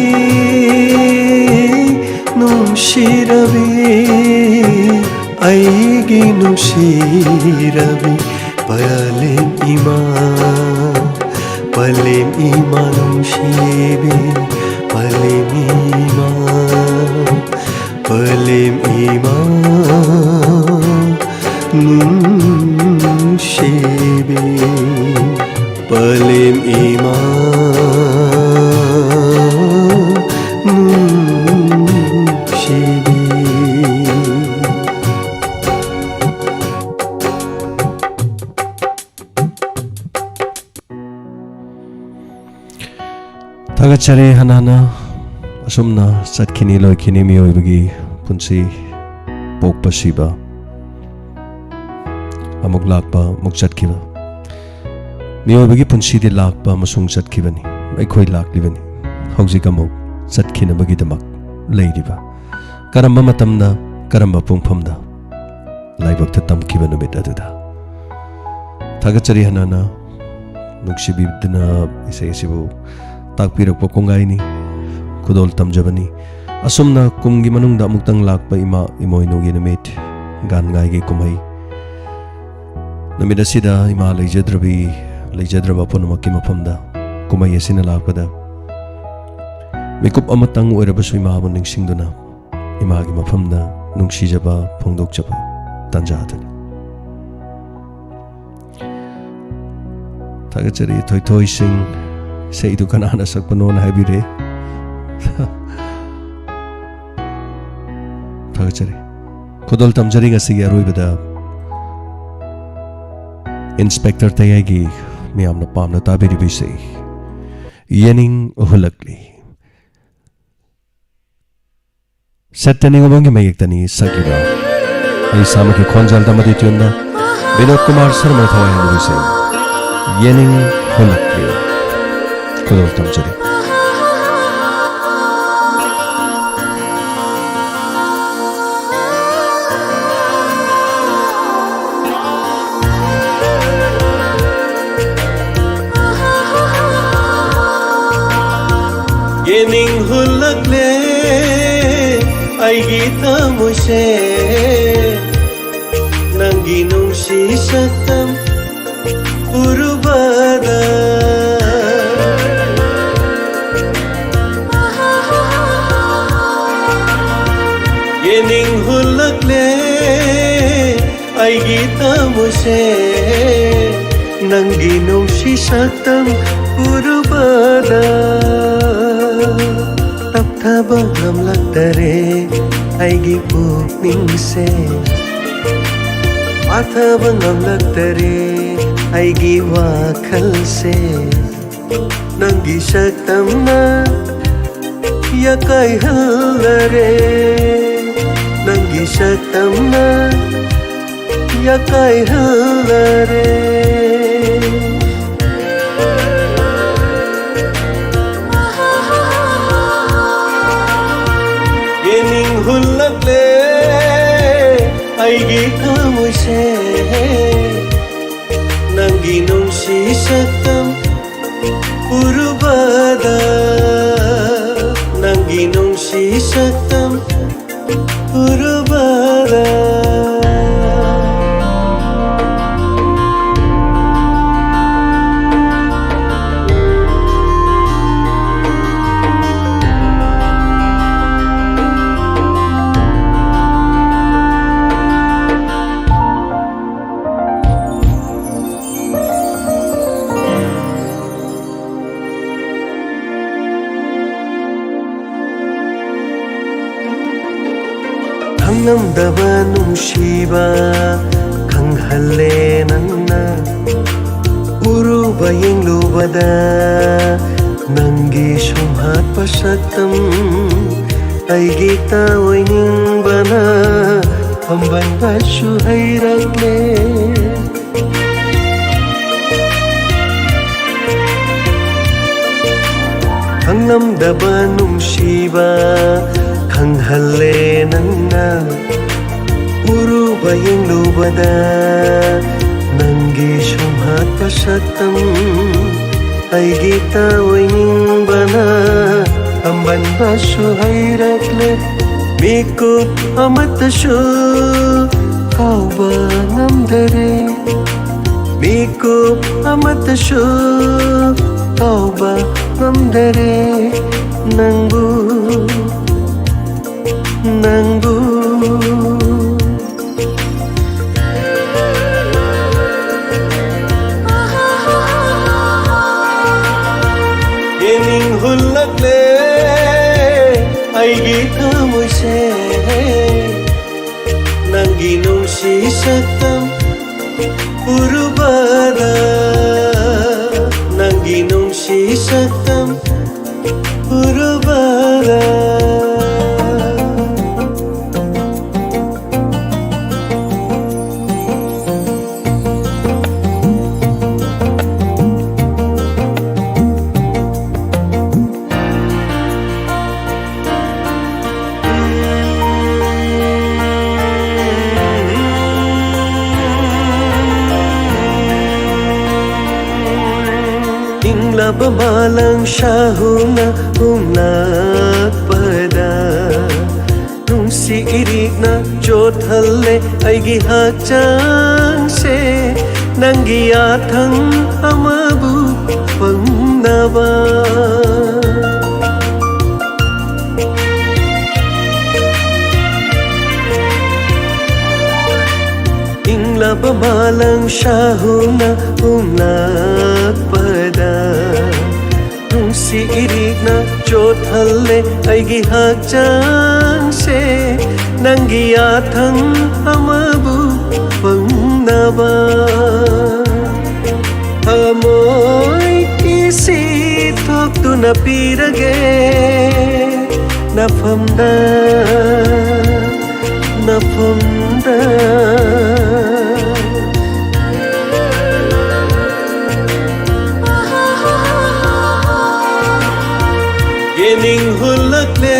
ꯅꯨꯡꯁꯤꯔꯕꯤ, ꯑꯩꯒꯤ ꯅꯨꯡꯁꯤꯔꯕꯤ ꯄꯂꯦꯝ ꯏꯃꯥ, ꯄꯂꯦꯝ ꯏꯃꯥ ꯅꯨꯡꯁꯤꯕꯤ, ꯄꯂꯦꯝ ꯏꯃꯥ, ꯄꯂꯦꯝ ꯏꯃꯥ ꯅꯨꯡꯁꯤꯕꯤ, ꯄꯂꯦꯝ ꯏꯃꯥ ꯅꯨꯡꯁꯤꯕꯤ꯫ ꯊꯥꯒꯠꯆꯔꯤ ꯍꯟꯅ ꯍꯟꯅ꯫ ꯑꯁꯨꯝꯅ ꯆꯠꯈꯤꯅꯤ, ꯂꯣꯏꯈꯤꯅꯤ ꯃꯤꯑꯣꯏꯕꯒꯤ ꯄꯨꯟꯁꯤ, ꯄꯣꯛꯄ ꯁꯤꯕ꯫ ꯑꯃꯨꯛ ꯂꯥꯛꯄ, ꯑꯃꯨꯛ ꯆꯠꯈꯤꯕ꯫ ꯃꯤꯑꯣꯏꯕꯒꯤ ꯄꯨꯟꯁꯤꯗꯤ ꯂꯥꯛꯄ ꯑꯃꯁꯨꯡ ꯆꯠꯈꯤꯕꯅꯤ꯫ ꯑꯩꯈꯣꯏ ꯂꯥꯛꯂꯤꯕꯅꯤ꯫ ꯍꯧꯖꯤꯛ ꯑꯃꯨꯛ ꯆꯠꯈꯤꯅꯕꯒꯤꯗꯃꯛ ꯂꯩꯔꯤꯕ꯫ ꯀꯔꯝꯕ ꯃꯇꯝꯗ, ꯀꯔꯝꯕ ꯄꯨꯡꯐꯝꯗ? ꯂꯥꯏꯕꯛꯇ ꯇꯝꯈꯤꯕ ꯅꯨꯃꯤꯠ ꯑꯗꯨꯗ꯫ ꯊꯥꯒꯠꯆꯔꯤ ꯍꯟꯅ ꯍꯟꯅ ꯅꯨꯡꯁꯤꯕꯤꯗꯨꯅ ꯏꯁꯩ ꯑꯁꯤꯕꯨ ꯇꯥꯛꯄꯤꯔꯛꯄ ꯀꯣꯡꯒꯥꯏꯅꯤ꯫ ꯈꯨꯗꯣꯜ ꯇꯝꯖꯕꯅꯤ꯫ ꯑꯁꯨꯝꯅ ꯀꯨꯝꯒꯤ ꯃꯅꯨꯡꯗ ꯑꯃꯨꯛꯇꯪ ꯂꯥꯛꯄ ꯏꯃꯥ ꯏꯃꯣꯏꯅꯨꯒꯤ ꯅꯨꯃꯤꯠ, ꯒꯥꯟꯉꯥꯏꯒꯤ ꯀꯨꯝꯍꯩ꯫ ꯅꯨꯃꯤꯠ ꯑꯁꯤꯗ ꯏꯃꯥ ꯂꯩꯖꯗ꯭ꯔꯕꯤ, ꯂꯩꯖꯗ꯭ꯔꯕ ꯄꯨꯝꯅꯃꯛꯀꯤ ꯃꯐꯝꯗ ꯀꯨꯝꯍꯩ ꯑꯁꯤꯅ ꯂꯥꯛꯄꯗ ꯃꯤꯀꯨꯞ ꯑꯃꯇꯪ ꯑꯣꯏꯔꯕꯁꯨ ꯏꯃꯥꯕꯨ ꯅꯤꯡꯁꯤꯡꯗꯨꯅ ꯏꯃꯥꯒꯤ ꯃꯐꯝꯗ ꯅꯨꯡꯁꯤꯖꯕ ꯐꯣꯡꯗꯣꯛꯆꯕ ꯇꯥꯟꯖꯥ ꯑꯗꯨꯅꯤ꯫ ꯊꯥꯒꯠꯆꯔꯤ ꯊꯣꯏꯊꯣꯏ ꯁꯤꯡ, ꯏꯁꯩꯗꯨ ꯀꯅꯥꯅ ꯁꯛꯄꯅꯣꯅ ꯍꯥꯏꯕꯤꯔꯦ꯫ ꯊꯥꯒꯠꯆꯔꯤ꯫ ꯈꯨꯗꯣꯜ ꯇꯝꯖꯔꯤ ꯉꯁꯤꯒꯤ ꯑꯔꯣꯏꯕꯗ ꯏꯟꯁꯄꯦꯛꯇꯔ ꯇꯌꯥꯏꯒꯤ ꯃꯤꯌꯥꯝꯅ ꯄꯥꯝꯅ ꯇꯥꯕꯤꯔꯤꯕ ꯏꯁꯩ ꯌꯦꯅꯤꯡ ꯍꯨꯜꯂꯛꯂꯤ꯫ ꯁꯠꯇꯅꯤ ꯉꯣꯕꯝꯒꯤ ꯃꯌꯦꯛꯇꯅꯤ ꯁꯛꯂꯤꯕ꯫ ꯑꯩ ꯏꯁꯥꯃꯛꯀꯤ ꯈꯣꯟꯖꯦꯜꯗ ꯑꯃꯗꯤ ꯇ꯭ꯌꯨꯟꯗ ꯕꯤꯅꯣꯗ ꯀꯨꯃꯥꯔ ꯁꯔꯃꯅ ꯊꯋꯥꯏ ꯍꯥꯞꯂꯤꯕ ꯏꯁꯩ ꯌꯦꯅꯤꯡ ꯍꯨꯜꯂꯛꯂꯤ꯫ ꯈꯨꯗꯣꯜ ꯇꯝꯖꯔꯤ꯫ ꯌꯦꯅꯤꯡ ꯍꯨꯜꯂꯛꯂꯦ ꯑꯩꯒꯤ ꯊꯃꯣꯏꯁꯦ, ꯅꯪꯒꯤ ꯅꯨꯡꯁꯤ ꯁꯛꯇꯝ ꯎꯔꯨꯕꯗ꯫ ꯌꯦꯅꯤꯡ ꯍꯨꯜꯂꯛꯂꯦ ꯑꯩꯒꯤ ꯊꯃꯣꯏꯁꯦ, ꯅꯪꯒꯤ ꯅꯨꯡꯁꯤ ꯁꯛꯇꯝ ꯎꯔꯨꯕꯗ꯫ ꯇꯞꯊꯕ ꯉꯝꯂꯛꯇꯔꯦ ꯑꯩꯒꯤ ꯄꯨꯛꯅꯤꯡꯁꯦ, ꯄꯥꯊꯕ ꯉꯝꯂꯛꯇꯔꯦ ꯑꯩꯒꯤ ꯋꯥꯈꯜꯁꯦ꯫ ꯅꯪꯒꯤ ꯁꯛꯇꯝꯅ ꯌꯥꯀꯥꯏꯍꯜꯂꯔꯦ, ꯅꯪꯒꯤ ꯁꯛꯇꯝꯅ ꯌꯥꯀꯥꯏꯍꯜꯂꯔꯦ꯫ ꯌꯦꯡꯅꯤꯡ ꯍꯨꯜꯂꯛꯂꯦ ꯑꯩꯒꯤ ꯊꯃꯣꯏꯁꯦ꯫ ꯅꯪꯒꯤ ꯅꯨꯡꯁꯤ ꯁꯛꯇꯝ ꯎꯔꯨꯕꯗ, ꯅꯪꯒꯤ ꯅꯨꯡꯁꯤ ꯁꯛꯇꯝ ꯎꯔꯨꯕꯗ꯫ ꯈꯪꯂꯝꯗꯕ ꯅꯨꯡꯁꯤꯕ ꯈꯪꯍꯜꯂꯦ ꯅꯪꯅ꯫ ꯎꯔꯨꯕ ꯌꯦꯡꯂꯨꯕꯗ ꯅꯪꯒꯤ ꯁꯨꯝꯍꯠꯄ ꯁꯛꯇꯝ ꯑꯩꯒꯤ ꯇꯥꯑꯣꯏꯅꯤꯡꯕꯅ ꯄꯥꯝꯕꯟꯕꯁꯨ ꯍꯩꯔꯛꯂꯦ꯫ ꯈꯪꯂꯝꯗꯕ ꯅꯨꯡꯁꯤꯕ ꯈꯪꯍꯜꯂꯦ ꯅꯪꯅ꯫ ꯎꯔꯨꯕ ꯌꯦꯡꯂꯨꯕꯗ ꯅꯪꯒꯤ ꯁꯨꯝꯍꯠꯄ ꯁꯛꯇꯝ ꯑꯩꯒꯤ ꯇꯥꯑꯣꯏꯅꯤꯡꯕꯅ ꯄꯥꯝꯕꯟꯕꯁꯨ ꯍꯩꯔꯛꯂꯦ꯫ ꯃꯤꯀꯨꯞ ꯑꯃꯠꯇꯁꯨ ꯀꯥꯎꯕ ꯉꯝꯗꯔꯦ꯫ ꯃꯤꯀꯨꯞ ꯑꯃꯠꯇꯁꯨ ꯀꯥꯎꯕ ꯉꯝꯗꯔꯦ ꯅꯪꯕꯨ, ꯅꯪꯕꯨ꯫ ꯌꯦꯡꯅꯤꯡ ꯍꯨꯜꯂꯛꯂꯦ ꯑꯩꯒꯤ ꯊꯃꯣꯏꯁꯦ꯫ ꯅꯪꯒꯤ ꯅꯨꯡꯁꯤ ꯁꯛꯇꯝ ꯎꯔꯨꯕꯗ, ꯅꯪꯒꯤ ꯅꯨꯡꯁꯤ ꯁꯛꯇꯝ ꯎꯔꯨꯕꯗ꯫ ꯍꯤꯡꯂꯕ ꯃꯥꯂꯪ ꯁꯥꯍꯨꯅ ꯍꯨꯝꯂꯛꯄꯗ ꯅꯨꯡꯁꯤ ꯏꯔꯤꯛꯅ ꯆꯣꯠꯍꯜꯂꯦ ꯑꯩꯒꯤ ꯍꯛꯆꯥꯡꯁꯦ, ꯅꯪꯒꯤ ꯌꯥꯊꯪ ꯑꯃꯕꯨ ꯐꯪꯅꯕ꯫ ꯏꯪꯂꯕ ꯃꯥꯂꯪ ꯁꯥꯍꯨꯅ ꯍꯨꯝꯂꯛꯄꯗ ꯅꯨꯡꯁꯤ ꯏꯔꯤꯛꯅ ꯆꯣꯠꯍꯜꯂꯦ ꯑꯩꯒꯤ ꯍꯛꯆꯥꯡꯁꯦ, ꯅꯪꯒꯤ ꯌꯥꯊꯪ ꯑꯃꯕꯨ ꯐꯪꯅꯕ꯫ ꯊꯃꯣꯏ ꯏꯁꯤ ꯊꯣꯛꯇꯨꯅ ꯄꯤꯔꯒꯦ ꯅꯐꯝꯗ, ꯅꯐꯝꯗ꯫ ꯌꯦꯅꯤꯡ ꯍꯨꯜꯂꯛꯂꯦ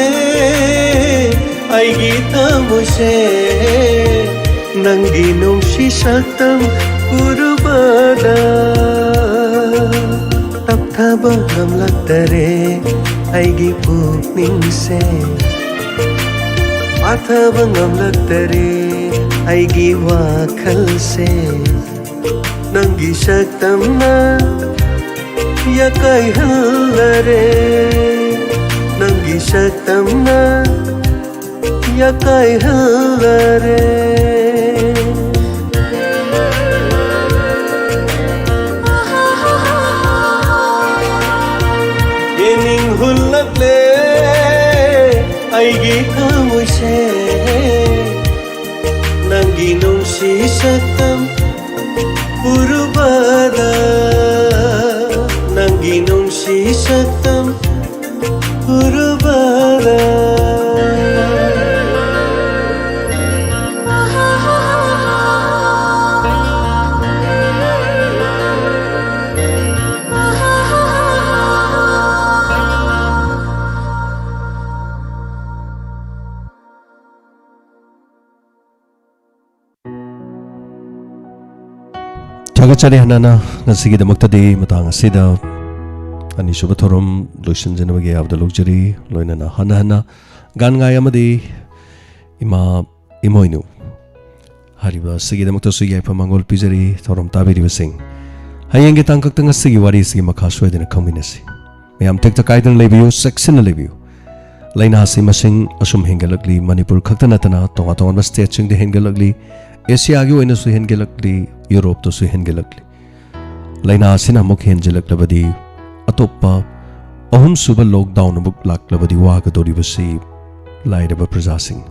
ꯑꯩꯒꯤ ꯊꯃꯣꯏꯁꯦ, ꯅꯪꯒꯤ ꯅꯨꯡꯁꯤ ꯁꯛꯇꯝ ꯎꯔꯨꯕꯗ꯫ ꯇꯞꯊꯕ ꯉꯝꯂꯛꯇꯔꯦ ꯑꯩꯒꯤ ꯄꯨꯛꯅꯤꯡꯁꯦ, ꯄꯥꯊꯕ ꯉꯝꯂꯛꯇꯔꯦ ꯑꯩꯒꯤ ꯋꯥꯈꯜꯁꯦ, ꯅꯪꯒꯤ ꯁꯛꯇꯝꯅ ꯌꯥꯀꯥꯏꯍꯜꯂꯔꯦ, ꯅꯪꯒꯤ ꯁꯛꯇꯝꯅ ꯌꯥꯀꯥꯏꯍꯜꯂꯔꯦ꯫ ꯌꯦꯅꯤꯡ ꯍꯨꯜꯂꯛꯂꯦ ꯑꯩꯒꯤ ꯊꯃꯣꯏꯁꯦ, ꯅꯪꯒꯤ ꯅꯨꯡꯁꯤ ꯁꯛꯇꯝ ꯎꯔꯨꯕꯗ, ꯅꯪꯒꯤ ꯅꯨꯡꯁꯤ ꯁꯛꯇꯝ ꯎꯔꯨꯕꯗ꯫ ꯊꯥꯒꯠꯆꯔꯤ ꯍꯥꯟꯅꯅ ꯉꯁꯤꯒꯤꯗꯃꯛꯇꯗꯤ ꯃꯇꯥꯡ ꯑꯁꯤꯗ ꯑꯅꯤꯁꯨꯕ ꯊꯧꯔꯝ ꯂꯣꯏꯁꯤꯟꯖꯅꯕꯒꯤ ꯑꯌꯥꯕꯗ ꯂꯧꯖꯔꯤ꯫ ꯂꯣꯏꯅꯅ ꯍꯟꯅ ꯍꯟꯅ ꯒꯥꯟ ꯉꯥꯏ ꯑꯃꯗꯤ ꯏꯃꯥ ꯏꯃꯣꯏꯅꯨ ꯍꯥꯏꯔꯤꯕ ꯑꯁꯤꯒꯤꯗꯃꯛꯇꯁꯨ ꯌꯥꯏꯐ ꯃꯪꯒꯣꯜ ꯄꯤꯖꯔꯤ꯫ ꯊꯧꯔꯝ ꯇꯥꯕꯤꯔꯤꯕꯁꯤꯡ, ꯍꯌꯦꯡꯒꯤ ꯇꯥꯡꯀꯛꯇ ꯉꯁꯤꯒꯤ ꯋꯥꯔꯤ ꯑꯁꯤꯒꯤ ꯃꯈꯥ ꯁꯣꯏꯗꯅ ꯈꯪꯃꯤꯟꯅꯁꯤ꯫ ꯃꯌꯥꯝ ꯇꯦꯛꯇ ꯀꯥꯏꯗꯅ ꯂꯩꯕꯤꯌꯨ, ꯆꯦꯛꯁꯤꯟꯅ ꯂꯩꯕꯤꯌꯨ꯫ ꯂꯥꯏꯅꯥ ꯑꯁꯤ ꯃꯁꯤꯡ ꯑꯁꯨꯝ ꯍꯦꯟꯒꯠꯂꯛꯂꯤ꯫ ꯃꯅꯤꯄꯨꯔ ꯈꯛꯇ ꯅꯠꯇꯅ ꯇꯣꯉꯥꯟ ꯇꯣꯉꯥꯟꯕ ꯁ꯭ꯇꯦꯠꯁꯤꯡꯗ ꯍꯦꯟꯒꯠꯂꯛꯂꯤ꯫ ꯑꯦꯁꯤꯌꯥꯒꯤ ꯑꯣꯏꯅꯁꯨ ꯍꯦꯟꯒꯠꯂꯛꯂꯤ, ꯌꯨꯔꯣꯞꯇꯁꯨ ꯍꯦꯟꯒꯠꯂꯛꯂꯤ꯫ ꯂꯥꯏꯅꯥ ꯑꯁꯤꯅ ꯑꯃꯨꯛ ꯍꯦꯟꯖꯤꯜꯂꯛꯂꯕꯗꯤ ꯑꯇꯣꯞꯄ ꯑꯍꯨꯝꯁꯨꯕ ꯂꯣꯛꯗꯥꯎꯟ ꯑꯃꯨꯛ ꯂꯥꯛꯂꯕꯗꯤ ꯋꯥꯒꯗꯧꯔꯤꯕꯁꯤ ꯂꯥꯏꯔꯕ ꯄ꯭ꯔꯖꯥꯁꯤꯡ꯫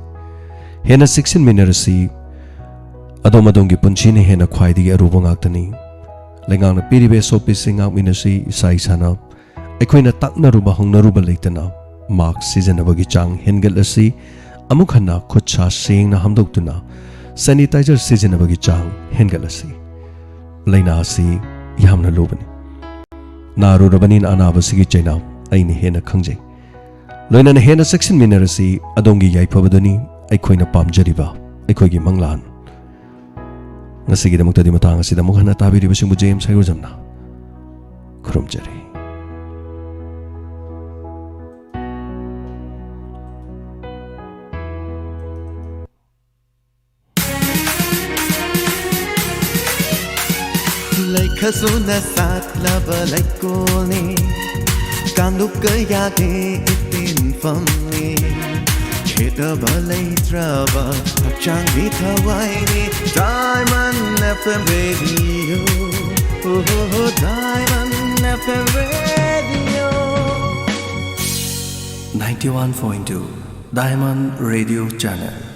ꯍꯦꯟꯅ ꯆꯦꯛꯁꯤꯟꯃꯤꯟꯅꯔꯁꯤ꯫ ꯑꯗꯣꯝ ꯑꯗꯣꯝꯒꯤ ꯄꯨꯟꯁꯤꯅ ꯍꯦꯟꯅ ꯈ꯭ꯋꯥꯏꯗꯒꯤ ꯑꯔꯨꯕ ꯉꯥꯛꯇꯅꯤ꯫ ꯂꯩꯉꯥꯛꯅ ꯄꯤꯔꯤꯕ ꯑꯦꯁ ꯑꯣ ꯄꯤꯁꯤꯡ ꯉꯥꯛꯃꯤꯟꯅꯁꯤ꯫ ꯏꯁꯥ ꯏꯁꯥꯅ ꯑꯩꯈꯣꯏꯅ ꯇꯥꯛꯅꯔꯨꯕ ꯍꯧꯅꯔꯨꯕ ꯂꯩꯇꯅ ꯃꯥꯛꯁ ꯁꯤꯖꯤꯟꯅꯕꯒꯤ ꯆꯥꯡ ꯍꯦꯟꯒꯠꯂꯁꯤ꯫ ꯑꯃꯨꯛ ꯍꯟꯅ ꯈꯨꯠ ꯁꯥ ꯁꯦꯡꯅ ꯍꯥꯝꯗꯣꯛꯇꯨꯅ ꯁꯦꯅꯤꯇꯥꯏꯖꯔ ꯁꯤꯖꯤꯟꯅꯕꯒꯤ ꯆꯥꯡ ꯍꯦꯟꯒꯠꯂꯁꯤ꯫ ꯂꯥꯏꯅꯥ ꯑꯁꯤ ꯌꯥꯝꯅ ꯂꯨꯕꯅꯤ꯫ ꯅꯥꯔꯨꯔꯕꯅꯤꯅ ꯑꯅꯥꯕꯁꯤꯒꯤ ꯆꯩꯅꯥ ꯑꯩꯅ ꯍꯦꯟꯅ ꯈꯪꯖꯩ꯫ ꯂꯣꯏꯅꯅ ꯍꯦꯟꯅ ꯆꯦꯛꯁꯤꯟꯃꯤꯟꯅꯔꯁꯤ꯫ ꯑꯗꯣꯝꯒꯤ ꯌꯥꯏꯐꯕꯗꯨꯅꯤ ꯑꯩꯈꯣꯏꯅ ꯄꯥꯝꯖꯔꯤꯕ, ꯑꯩꯈꯣꯏꯒꯤ ꯃꯪꯂꯥꯟ꯫ ꯉꯁꯤꯒꯤꯗꯃꯛꯇꯗꯤ ꯃꯇꯥꯡ ꯑꯁꯤꯗ ꯑꯃꯨꯛ ꯍꯟꯅ ꯇꯥꯕꯤꯔꯤꯕꯁꯤꯡꯕꯨ ꯖꯦꯝꯁ ꯍꯩꯔꯣꯖꯝꯅ ꯈꯨꯔꯨꯝꯖꯔꯤ꯫ ꯂꯩꯈꯁꯨꯅ ꯁꯥꯠꯂꯕ ꯂꯩꯀꯣꯜꯅꯤ, ꯀꯥꯡꯂꯨꯞ ꯀꯌꯥꯒꯤ ꯏꯇꯤꯟꯐꯝꯅꯤ꯫ ꯈꯦꯠꯅꯕ ꯂꯩꯇ꯭ꯔꯕ ꯍꯛꯆꯥꯡꯒꯤ ꯊꯋꯥꯏꯅꯤ꯫ Diamond F M Radio, oh, Diamond F M Radio. Ninety-one point two Diamond Radio Channel.